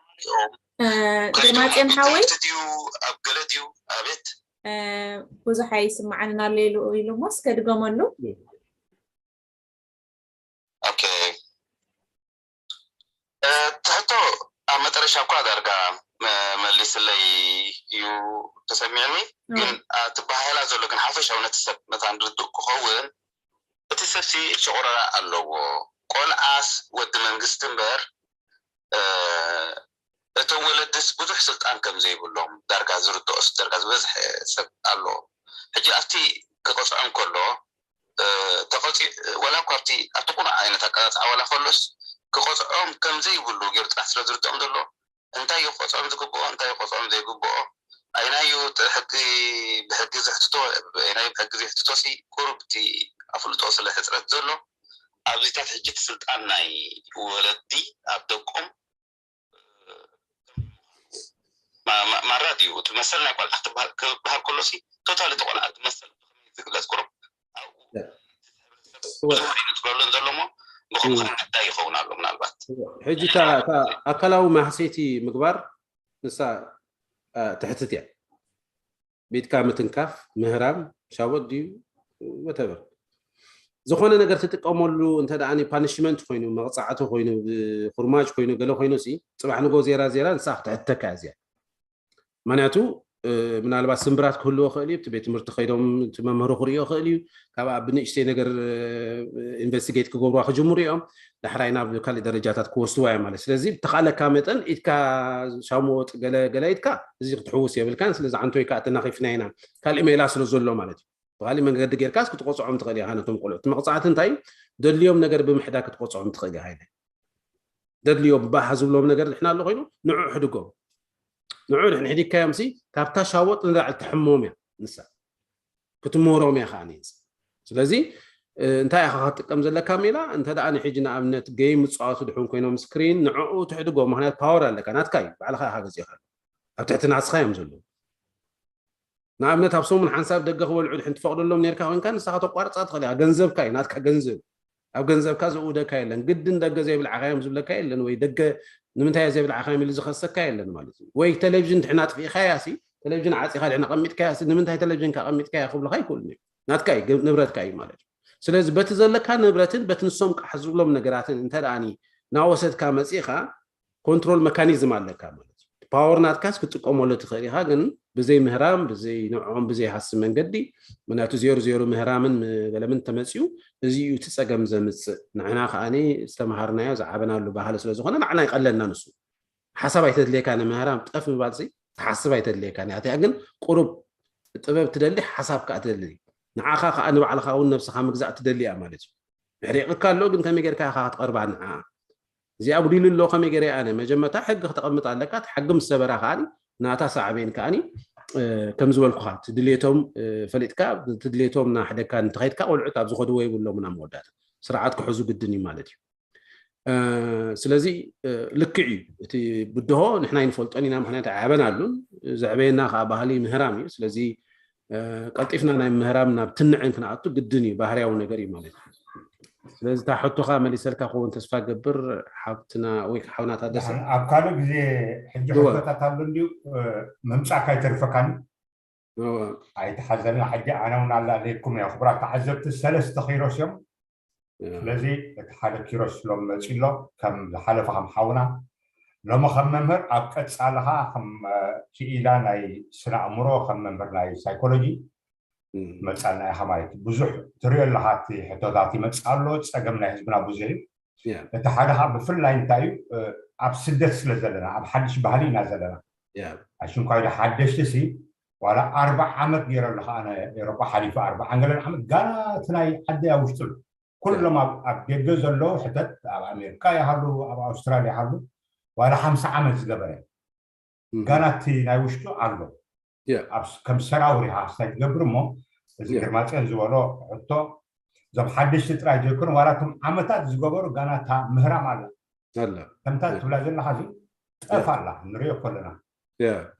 ግርማፅዮን ሓወይ ኣብ ገለ ድዩ ኣቤት ብዙሕ ኣይስማዓንን ኣሎ ኢሉ ኢሉ እሞ እስከ ድገመሉ። ኦኬ ትሕቶ ኣብ መጠረሻ እኳ ዳርጋ መሊስ ስለይ እዩ ተሰሚዕኒ። ግን ኣትበሃህላ ዘሎ ግን ሓፈሻዊ ነቲ ሰብ መታን ርዱእ ክኸውን፣ እቲ ሰብሲ ሸቑረራ ኣለዎ። ቆልዓስ ወዲ መንግስቲ እምበር፣ እቶም ወለድስ ብዙሕ ስልጣን ከም ዘይብሎም ዳርጋ ዝርድኦስ ዳርጋ ዝበዝሐ ሰብ ኣሎ። ሕጂ ኣብቲ ክቐፅዖም ከሎ፣ ተቐፂ ወላ እኳ ኣብቲ ኣብቲ ቁኑዕ ዓይነት ኣቀፃፅዓ ዋላ ከሎስ፣ ክቐፅዖም ከም ዘይብሉ ገይሩ ጥራሕ ስለ ዝርድኦም ዘሎ፣ እንታይ እዩ ክቐፅዖም ዝግብኦ፣ እንታይ እዩ ክቐፅዖም ዘይግብኦ፣ ኣይናዩ ሕጊ ብሕጊ ዘሕትቶ፣ ኣይናዩ ብሕጊ ዘይሕትቶ ሲ ቁሩብ እቲ ኣፍልጦ ስለ ሕፅረት ዘሎ፣ ኣብዚታት ሕጂ እቲ ስልጣን ናይ ወለዲ ኣብ ደቆም ማራ ድዩ? እቲ መሰል ናይ ቆልዓ ክበሃል ከሎ ሲ ቶታል እቲ ቆልዓ እቲ መሰል ብኸመይ ዝግለፅ ቁሩብ ኣብኡ ትብለሉን ዘሎ ሞ ብኸምኡ ከ እንታይ ይኸውን ኣሎ ምናልባት? ሕጂ እታ ኣካላዊ ማህሰይቲ ምግባር ንሳ ትሕትት እያ። ቤትካ ምትንካፍ፣ ምህራም፣ ሻወት ድዩ ወተቨር ዝኾነ ነገር ትጥቀመሉ እንተ ደኣ ፓኒሽመንት ኮይኑ፣ መቕፃዕቲ ኮይኑ፣ ብኩርማጅ ኮይኑ፣ ገለ ኮይኑ ሲ ፅባሕ ንጎ ዜራ ዜራ ንሳ ክትሕተካ እያ እዚኣ። ምክንያቱ ምናልባት ስምብራት ክህልዎ ክእል እዩ። እቲ ቤት ትምህርቲ ከይዶም እቲ መምህሩ ክሪኦ ክእል እዩ። ካብኣ ብንእሽተይ ነገር ኢንቨስቲጌት ክገብሩዋ ክጅምሩ እዮም። ዳሕራይ ናብ ካልእ ደረጃታት ክወስድዋ እዮም ማለት። ስለዚ ብተኻለካ መጠን ኢድካ ሻሞጥ ገለ ገለ ኢድካ እዚ ክትሕውስ የብልካን። ስለዚ ዓንቶይ ከዓ ተናኺፍና ኢና ካልእ ሜላ ስለ ዘሎ ማለት እዩ። ብካሊእ መንገዲ ጌርካስ ክትቆፅዖም ትኽእል ኢኻ ነቶም ቆልዑ። እቲ መቕፃዕቲ እንታይ እዩ? ደድልዮም ነገር ብምሕዳግ ክትቆፅዖም ትኽእል ኢኻ ኢለ። ደድልዮም ባህ ዝብሎም ነገር ድሕና ኣሎ ኮይኑ ንዑ ሕድጎም። ንዑ ድሕን ሕዲግካዮም ሲ ካብታ ሻወጥ ንላዕሊ ትሕሞም እያ ንሳ። ክትምህሮም እያ ከዓ ንሳ። ስለዚ እንታይ ኢኻ ክትጥቀም ዘለካ ሜላ? እንተ ደኣ ንሕጂ ንኣብነት ጌም ምፅዋቱ ድሕን ኮይኖም ስክሪን ንዕኡ ትሕድጎም። ምክንያት ፓወር ኣለካ፣ ናትካ እዩ፣ ባዕልኻ ኢኻ ገዚእካ። ኣብ ትሕቲ ናስኻ እዮም ዘለዉ። ንኣብነት ኣብ ሰሙን ሓንሳብ ደገ ክበልዑ ድሕን ትፈቕደሎም ነርካ ኮይንካ ንስኻ ተቋርፃ ትኽእል ኢኻ። ገንዘብካ እዩ፣ ናትካ ገንዘብ። ኣብ ገንዘብካ ዘእውደካ የለን። ግድን ደገ ዘይብልዓኻዮም ዝብለካ የለን፣ ወይ ደገ ንምንታይ ዘይብልዓኻዮም ኢሉ ዝኸሰካ የለን ማለት እዩ። ወይ ቴሌቪዥን ድሕን ኣጥፊእካያ ሲ፣ ቴሌቪዥን ዓፂኻ ድሕን ኣቐሚጥካያ ሲ፣ ንምንታይ ቴሌቪዥን ካቐሚጥካያ ክብሉኻ ይክእሉ እዮም። ናትካ እዩ፣ ንብረትካ እዩ ማለት እዩ። ስለዚ በቲ ዘለካ ንብረትን በቲ ንሶም ቃሕ ዝብሎም ነገራትን እንተ ደኣኒ ናወሰድካ መፂኻ ኮንትሮል መካኒዝም ኣለካ ማለት እዩ። ፓወር ናትካስ ክትጥቀመሉ ትኽእል ኢኻ፣ ግን ብዘይ ምህራም፣ ብዘይ ንዕኦም ብዘይ ሃሲ መንገዲ፣ ምክንያቱ ዜሩ ዜሩ ምህራምን ገለምን ተመፅዩ እዚ እዩ እቲ ፀገም ዘምፅእ። ንሕና ከዓኒ ዝተምሃርናዮ ዝዓበናሉ ባህሊ ስለ ዝኾነ ንዓና ይቐለልና ንሱ። ሓሳብ ኣይተድልየካ ንምህራም ጠፍ ምባል ሲ ትሓስብ ኣይተድልየካ። እቲኣ ግን ቁሩብ ጥበብ ትደሊ፣ ሓሳብ ከዓ ትደሊ። ንዓኻ ከዓ ንባዕልኻ እውን ነብስኻ ምግዛእ ትደሊ እያ ማለት እዩ። ሕሪቕካ ኣሎ ግን ከመይ ጌርካ ኢኻ ክትቐርባ ንዓ? እዚ ኣጉዲሉ ኣሎ ከመይ ገይረ ኣነ? መጀመርታ ሕጊ ክተቐምጥ ኣለካ። እቲ ሕጊ ምስ ሰበራ ከዓኒ ናታ ሳዕቤን ከዓኒ ከም ዝበልኩኻ እቲ ድሌቶም ፈሊጥካ እቲ ድሌቶም እናሕደግካ እንተኸይድካ ቆልዑት ኣብ ዝኸድዎ የብሎምን ኣብ መወዳእታ ስርዓት ክሕዙ ግድን እዩ ማለት እዩ። ስለዚ ልክዕ እዩ እቲ ብድሆ ንሕና ይንፈልጦን ኢና ምክንያት ኣዕበናሉን ዘዕበየና ከዓ ባህሊ ምህራም እዩ። ስለዚ ቀልጢፍና ናይ ምህራም ናብ ትንዕን ክንኣቱ ግድን እዩ፣ ባህርያዊ ነገር እዩ ማለት እዩ። ስለዚ እታ ሕቶኻ መሊሰልካ ክኸውን ተስፋ ገብር ሓብትና ወይ ሓውናታ ደሰ። ኣብ ካልእ ግዜ ሕጂ ሕቶታት ኣሎ እንዲዩ ምምፃእካ ኣይተርፈካን። ኣይተሓዘልና ሕጂ ኣነ እውን ኣላለይኩም እያ ክቡራት ተዓዘብቲ ሰለስተ ኪሮስ እዮም። ስለዚ እቲ ሓደ ኪሮስ ሎም መፂ ኣሎ ከም ዝሓለፈ ከም ሓውና ሎሚ ከም መምህር ኣብ ቀፃሊ ከዓ ከም ክኢላ ናይ ስነ ኣእምሮ ከም መምህር ናይ ሳይኮሎጂ መፃልና ኢኻ ማለት እዩ። ብዙሕ ትሪኦ ኣለካ እቲ ሕቶታት ይመፅእ ኣሎ። ፀገም ናይ ህዝብና ብዙሕ እዩ። እቲ ሓደ ከዓ ብፍላይ እንታይ እዩ ኣብ ስደት ስለ ዘለና ኣብ ሓድሽ ባህሊ ኢና ዘለና። ኣሽንኳይ ዶ ሓደሽቲ ሲ ዋላ ኣርባዓ ዓመት ገይረ ኣለካ ኣነ ኤሮጳ ሓሊፈ ኣርባዓን ገለን ዓመት ጋና እቲ ናይ ዓደይ ኣብ ውሽጡ ኣሎ። ኩሎም ኣብ ደገ ዘለዉ ሕተት ኣብ ኣሜሪካ ይሃሉ ኣብ ኣውስትራልያ ይሃሉ ዋላ ሓምሳ ዓመት ዝገበረ ጋና እቲ ናይ ውሽጡ ኣሎ። ከም ሰራውር ኢኻ ስታይ ትገብር እሞ እዚ ግርማፅዮን ዝበሎ ሕቶ እዞም ሓደሽቲ ጥራይ ዘይኮኑ ዋላ እቶም ዓመታት ዝገበሩ ጋና እታ ምህራም ኣላ። ከምታ ትብላ ዘለካ እዚ ጠፍ ኣላ ንሪኦ ከለና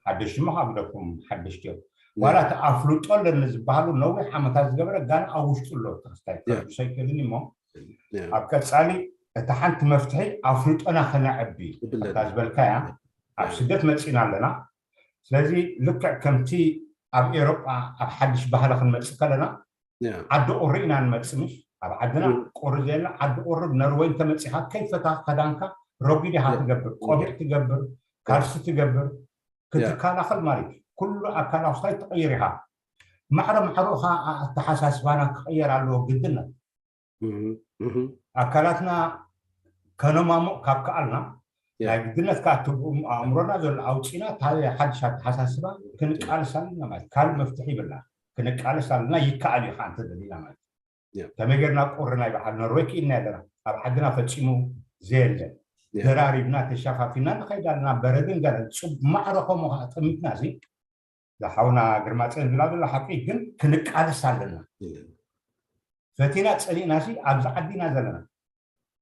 ሓደሽቲ እሞ ካብ ኢለኩም ሓደሽቲ እዮም። ዋላ እቲ ኣፍልጦ ኣለኒ ዝበሃሉ ነዊሕ ዓመታት ዝገበረ ጋና ኣብ ውሽጡ ኣሎ ተክስታይ ከርዱሶ ኣይክእልን እሞ ኣብ ቀፃሊ እቲ ሓንቲ መፍትሒ ኣፍልጦና ከነዕቢ እታ ዝበልካያ ኣብ ስደት መፂና ኣለና። ስለዚ ልክዕ ከምቲ ኣብ ኤሮጳ ኣብ ሓድሽ ባህሊ ክንመፅእ ከለና ዓዲ ቁሪ ኢና ንመፅእ ምሽ ኣብ ዓድና ቁሪ ዘለና ዓዲ ቁሪ ነርወይ እንተመፂኻ ከይፈታ ከዳንካ ረጒድ ኢኻ ትገብር ቆቢዕ ትገብር ካልሲ ትገብር ክትከላኸል ማለት እዩ። ኩሉ ኣካላዊ ስታይ ትቕይር ኢኻ። ማዕረ ማዕረኻ ኣተሓሳስባና ክቕየር ኣለዎ ግድነት። ኣካላትና ከነማሙቕ ካብ ከኣልና ናይ ግድነት ከዓ ኣእምሮና ዘሎ ኣውፂና ሓደ ሓድሽ ኣተሓሳስባ ክንቃልስ ኣለና ማለት ካልእ መፍትሒ ይብላ። ክንቃልስ ኣለና፣ ይከኣል እዩ ከዓ እንተደሊና ማለት። ከመይ ጌርና ቁሪ ናይ በዓል ኖርወይ ክኢልና ኣለና? ኣብ ዓድና ፈጺሙ ዘየለ። ደራሪብና ተሻፋፊና ንኸይድ ኣለና። በረድን ገለን ማዕረ ከምኡ ከዓ ጠሚትና እዚ ዝሓውና ግርማፀ ዝብላ ዘሎ ሓቂ ግን ክንቃለስ ኣለና። ፈቲና ፀሊእና ሲ ኣብዚ ዓዲና ዘለና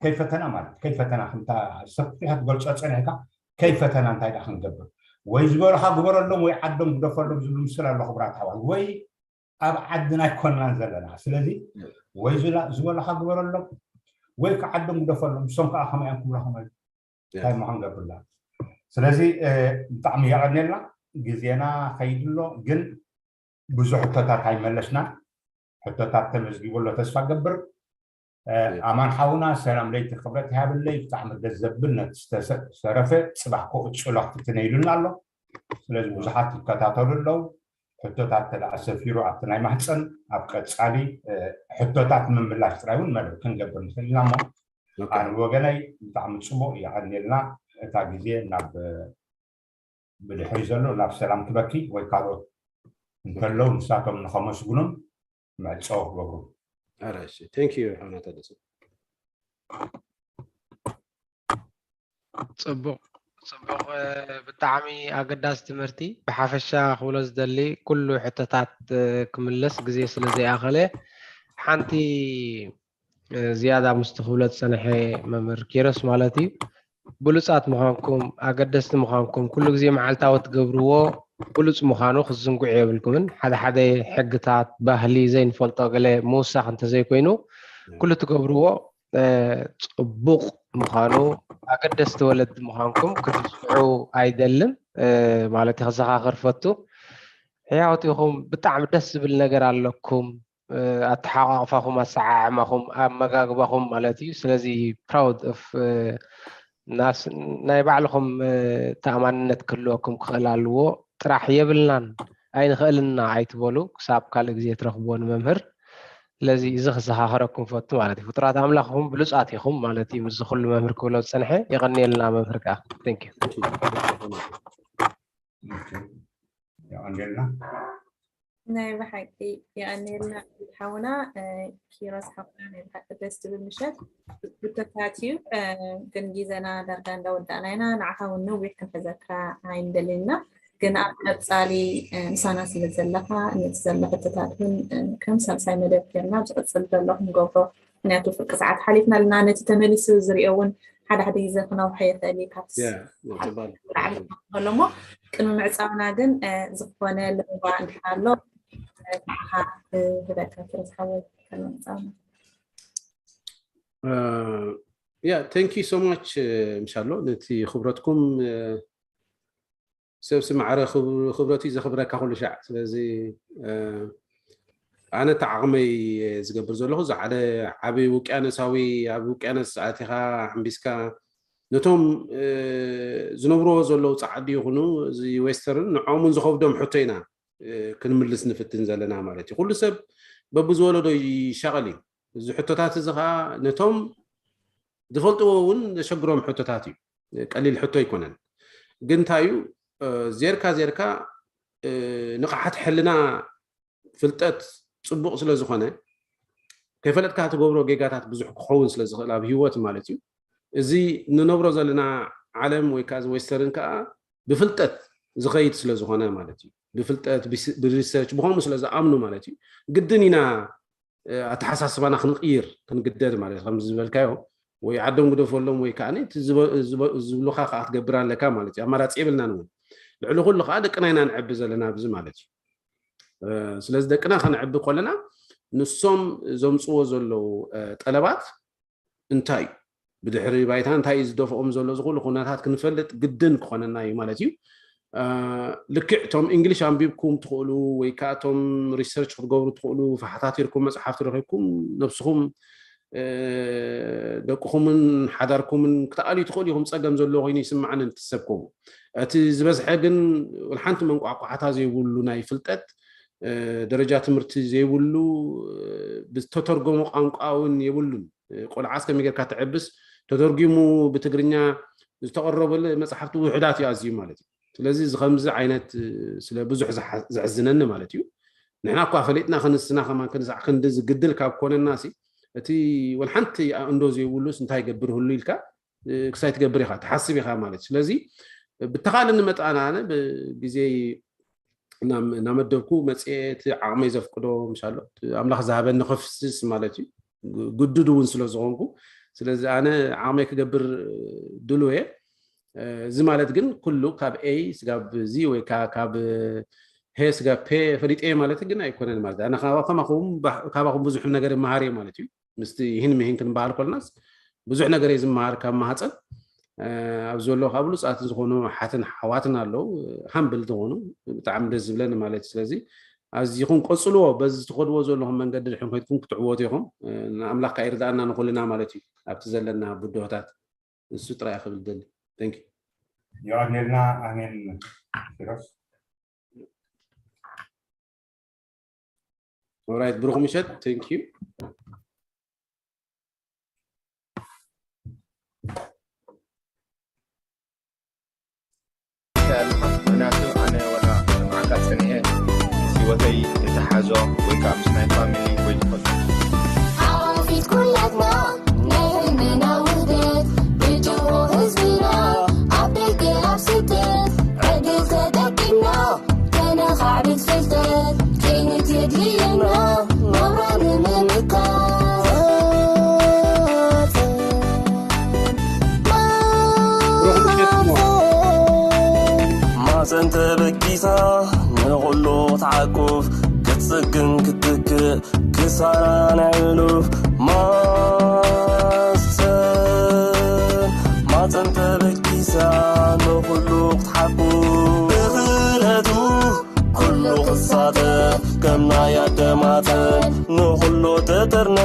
ከይፈተና ማለት ከይፈተና ከምታ ሰፊሕ ክትገልፆ ፀኒሕካ ከይፈተና እንታይ ደኣ ክንገብር ወይ ዝበሉኻ ግበረሎም ወይ ዓዶም ግደፈሎም ዝብሉ ምስል ኣሎ ክቡራት ኣሕዋት ወይ ኣብ ዓድና ኣይኮንናን ዘለና ስለዚ ወይ ዝበሉኻ ግበረሎም ወይ ከዓ ዓዶም ግደፈሎም እሶም ከዓ ከመይ እዮም ክብሉኻ ማለት እንታይ ምዃን ገብርላ ስለዚ ብጣዕሚ የቐንየልና ግዜና ከይድሎ ግን ብዙ ሕቶታት ኣይመለስና ሕቶታት ተመዝጊቡ ኣሎ ተስፋ ገብር ኣማን ሓውና ሰላም ለይቲ ክብረት ይሃብለይ ብጣዕሚ ደስ ዘብል ነቲ ዝተሰረፈ ፅባሕ ክኡ ጭሎ ክትትነ ኢሉና ኣሎ ስለዚ ብዙሓት ይከታተሉ ኣለዉ ሕቶታት ተደኣ ሰፊሩ ኣብቲ ናይ ማህፀን ኣብ ቀፃሊ ሕቶታት ምምላሽ ጥራይ እውን መደብ ክንገብር ንኽእል ኢና እሞ ኣነ ወገነይ ብጣዕሚ ፅቡቅ የቐንየልና እታ ግዜ ናብ ብድሕሪ ዘሎ ናብ ሰላም ክበኪ ወይ ካልኦት እንተለዉ ንሳቶም ንኸመስግኖም መዕፀዊ ክገብሩ ኣረሽ thank you ሓውና ታደሰ ፅቡቅ ፅቡቅ ብጣዕሚ ኣገዳሲ ትምህርቲ ብሓፈሻ ክብሎ ዝደሊ ኩሉ ሕቶታት ክምለስ ግዜ ስለ ዘይኣኸለ ሓንቲ ዝያዳ ምስቲ ክብሎ ዝፀንሐ መምህር ኪሮስ ማለት እዩ ብሉፃት ምዃንኩም ኣገደስቲ ምዃንኩም ኩሉ ግዜ መዓልታዊ ትገብርዎ ብሉፅ ምዃኑ ክዝንጉዕ የብልኩምን ሓደ ሓደ ሕግታት ባህሊ ዘይንፈልጦ ገለ ምውሳኽ እንተዘይኮይኑ ኩሉ ትገብርዎ ፅቡቕ ምዃኑ ኣገደስቲ ወለዲ ምዃንኩም ክትርስዑ ኣይደልን ማለት ከዘኻኽር ፈቱ ሕያውት ኢኹም ብጣዕሚ ደስ ዝብል ነገር ኣለኩም ኣተሓቋቕፋኹም ኣሰዓዕማኹም ኣመጋግባኹም ማለት እዩ ስለዚ proud of ናይ ባዕልኹም ተኣማንነት ክህልወኩም ክኽእል ኣለዎ ጥራሕ የብልናን ኣይንኽእልና ኣይትበሉ ክሳብ ካልእ ግዜ ትረኽብዎ ንመምህር ስለዚ እዚ ክዘኻኸረኩም ፈቱ ማለት እዩ ፍጡራት ኣምላኽ ኹም ብሉፃት ኢኹም ማለት እዩ ምስ ኩሉ መምህር ክብሎ ዝፀንሐ የቐንየልና መምህር ከዓ thank you የቐንየልና ናይ ብሓቂ የቐንየልና ሓውና ኪሮስ ሓውና ናይ ብሓቂ ደስ ትብል ምሸት ብተታት እዩ ግን ግዜና ዳርጋ እንዳወዳእና ኢና ንዓኻ እውን ነዊሕ ክንሕዘካ ኣይንደልን ኢና ግን ኣብ ቀፃሊ ምሳና ስለ ዘለኻ ነቲ ዘሎ ሕቶታት እውን ከም ሳልሳይ መደብ ጌርና ኣብ ዝቕፅል ዘሎ ክንገብሮ ምክንያቱ ፍርቂ ሰዓት ሓሊፍና ኣለና ነቲ ተመሊሱ ዝሪኦ እውን ሓደ ሓደ ግዜ ክነውሐ ይኽእል እዩ ካብ ላዕሊ ከሎ እሞ ቅድሚ ምዕፃውና ግን ዝኾነ ለበዋ እንድሕር ኣሎ ንዓኻ ክህበካ ክረስሓወ ከሎ ምዕፃውና yeah thank you so much ምሻሎ ነቲ ክብረትኩም ሰብሲ ማዕረ ክብረት እዩ ዘኽብረካ ኩሉ ሻዕ ስለዚ ኣነ እቲ ዓቕመይ ዝገብር ዘለኹ ዝዓለ ዓብዪ ውቅያኖሳዊ ኣብ ውቅያኖስ ኣቲኻ ሓምቢስካ ነቶም ዝነብርዎ ዘለዉ ፃዓዲ ይኹኑ እዚ ዌስተርን ንዖምን ዝኸብዶም ሕቶ ኢና ክንምልስ ንፍትን ዘለና ማለት እዩ ኩሉ ሰብ በብዝወለዶ ይሻቐል እዩ እዚ ሕቶታት እዚ ከዓ ነቶም ዝፈልጥዎ እውን ዘሸግሮም ሕቶታት እዩ ቀሊል ሕቶ ኣይኮነን ግን እንታይ እዩ ዜርካ ዜርካ ንቕሓት ሕልና ፍልጠት ፅቡቕ ስለ ዝኾነ ከይፈለጥካ ትገብሮ ጌጋታት ብዙሕ ክኸውን ስለ ዝኽእል ኣብ ህይወት ማለት እዩ እዚ ንነብሮ ዘለና ዓለም ወይ ከዓ ዌስተርን ከዓ ብፍልጠት ዝኸይድ ስለ ዝኾነ ማለት እዩ ብፍልጠት ብሪሰርች ብኸምኡ ስለ ዝኣምኑ ማለት እዩ ግድን ኢና ኣተሓሳስባና ክንቕይር ክንግደድ ማለት ከም ዝበልካዮ ወይ ዓዶም ግደፈሎም ወይ ከዓ ዝብሉካ ከዓ ክትገብር ኣለካ ማለት እዩ ኣማራፂ የብልናን እውን ልዕሊ ኩሉ ከዓ ደቅና ኢና ንዕቢ ዘለና ኣብዚ ማለት እዩ ስለዚ ደቅና ከነዕቢ ከለና ንሶም ዘምፅዎ ዘለዉ ጠለባት እንታይ እዩ ብድሕሪ ባይታ እንታይ እዩ ዝደፍኦም ዘሎ ዝኽእሉ ኩነታት ክንፈልጥ ግድን ክኾነና እዩ ማለት እዩ ልክዕ እቶም እንግሊሽ ኣንቢብኩም ትኽእሉ ወይ ከዓ እቶም ሪሰርች ክትገብሩ ትኽእሉ ፈሓታቲርኩም መፅሓፍቲ ረኪብኩም ነብስኹም ደቅኹምን ሓዳርኩምን ክትኣልዩ ትኽእሉ ኢኹም ፀገም ዘለዎ ኮይኑ ይስምዓኒ ንትሰብኩም እቲ ዝበዝሐ ግን ወላ ሓንቲ መንቋቋዕታ ዘይብሉ ናይ ፍልጠት ደረጃ ትምህርቲ ዘይብሉ፣ ብዝተተርጎመ ቋንቋ እውን የብሉን። ቆልዓስ ከመይ ጌርካ ትዕብስ? ተተርጉሙ ብትግርኛ ዝተቐረበሉ መፅሓፍቲ ውሑዳት እዩ ኣዝዩ ማለት እዩ። ስለዚ እዚ ከምዚ ዓይነት ስለ ብዙሕ ዘሕዝነኒ ማለት እዩ። ንሕና እኳ ፈሊጥና ክንስና ከማን ክንሳዕ ክንዲ ዝግድል ካብ ኮነና ሲ እቲ ወላ ሓንቲ ኣእንዶ ዘይብሉስ እንታይ ይገብር ህሉ ኢልካ ክሳይ ትገብር ኢኻ ትሓስብ ኢኻ ማለት እዩ። ስለዚ ብተኻለኒ መጠን ኣነ ብግዜ እናመደብኩ መፅኤ እቲ ዓቕመይ ዘፍቅዶ ምሻሎ ኣምላኽ ዝሃበኒ ከፍስስ ማለት እዩ። ግዱድ እውን ስለ ዝኾንኩ ስለዚ ኣነ ዓቕመይ ክገብር ድልው እየ። እዚ ማለት ግን ኩሉ ካብ ኤ ስጋብ ዚ ወይ ካብ ሄ ስጋብ ፔ ፈሊጠ ማለት ግን ኣይኮነን ማለት ኣነ ካባኹም ብዙሕ ነገር መሃር እየ ማለት እዩ። ምስቲ ይህን ምሂን ክንበሃል ኮልናስ ብዙሕ ነገር እየ ዝመሃር ካብ ማህፀን ኣብ ዘሎ ካብ ብሉፃት ዝኾኑ ሓትን ሓዋትን ኣለዉ። ሃምብል ዝኾኑ ብጣዕሚ ደስ ዝብለኒ ማለት እዩ። ስለዚ ኣዚኹም ቀፅልዎ። በዚ ትኸድዎ ዘለኹም መንገዲ ድሕን ኮይትኩም ክትዕወቱ ኢኹም። ንኣምላኽ ከኣ ይርዳእና ንኹልና ማለት እዩ። ኣብቲ ዘለና ብድሆታት እሱ ጥራይ ክብል ደሊ። Thank you። የቐኔልና ኣሜን። ኪሮስ ኦራይት ብሩኽ ምሸት። Thank you። ምክንያቱ ኣነ ወላ መዓካ ፀኒሐ ምስ ህይወተይ ዝተሓዞ ወይ ከዓ ምስ ናይ ፋሚሊ ወይ ዝኾነ ሓፊት ኩላትና ናይ ህልምና ውህደት ብጅሆ ህዝብና ኣብ ደገ ኣብ ስደት ዕድል ተጠቂምና ከነኻዕብት ፍልጠት ከይንት የድልየና ናብራ ንምምካት ማፀን ተበጊሳ ንኹሉ ክትዓቁፍ ክትፅግን ክትትክእ ክሳራ ናይ ሕሉፍ ማፀን ማፀን ተበጊሳ ንኹሉ ክትሓቁፍ ብኽእለቱ ኩሉ ክሳተፍ ከም ናይ ኣደ ማፀን ንኹሉ ተጠርኒ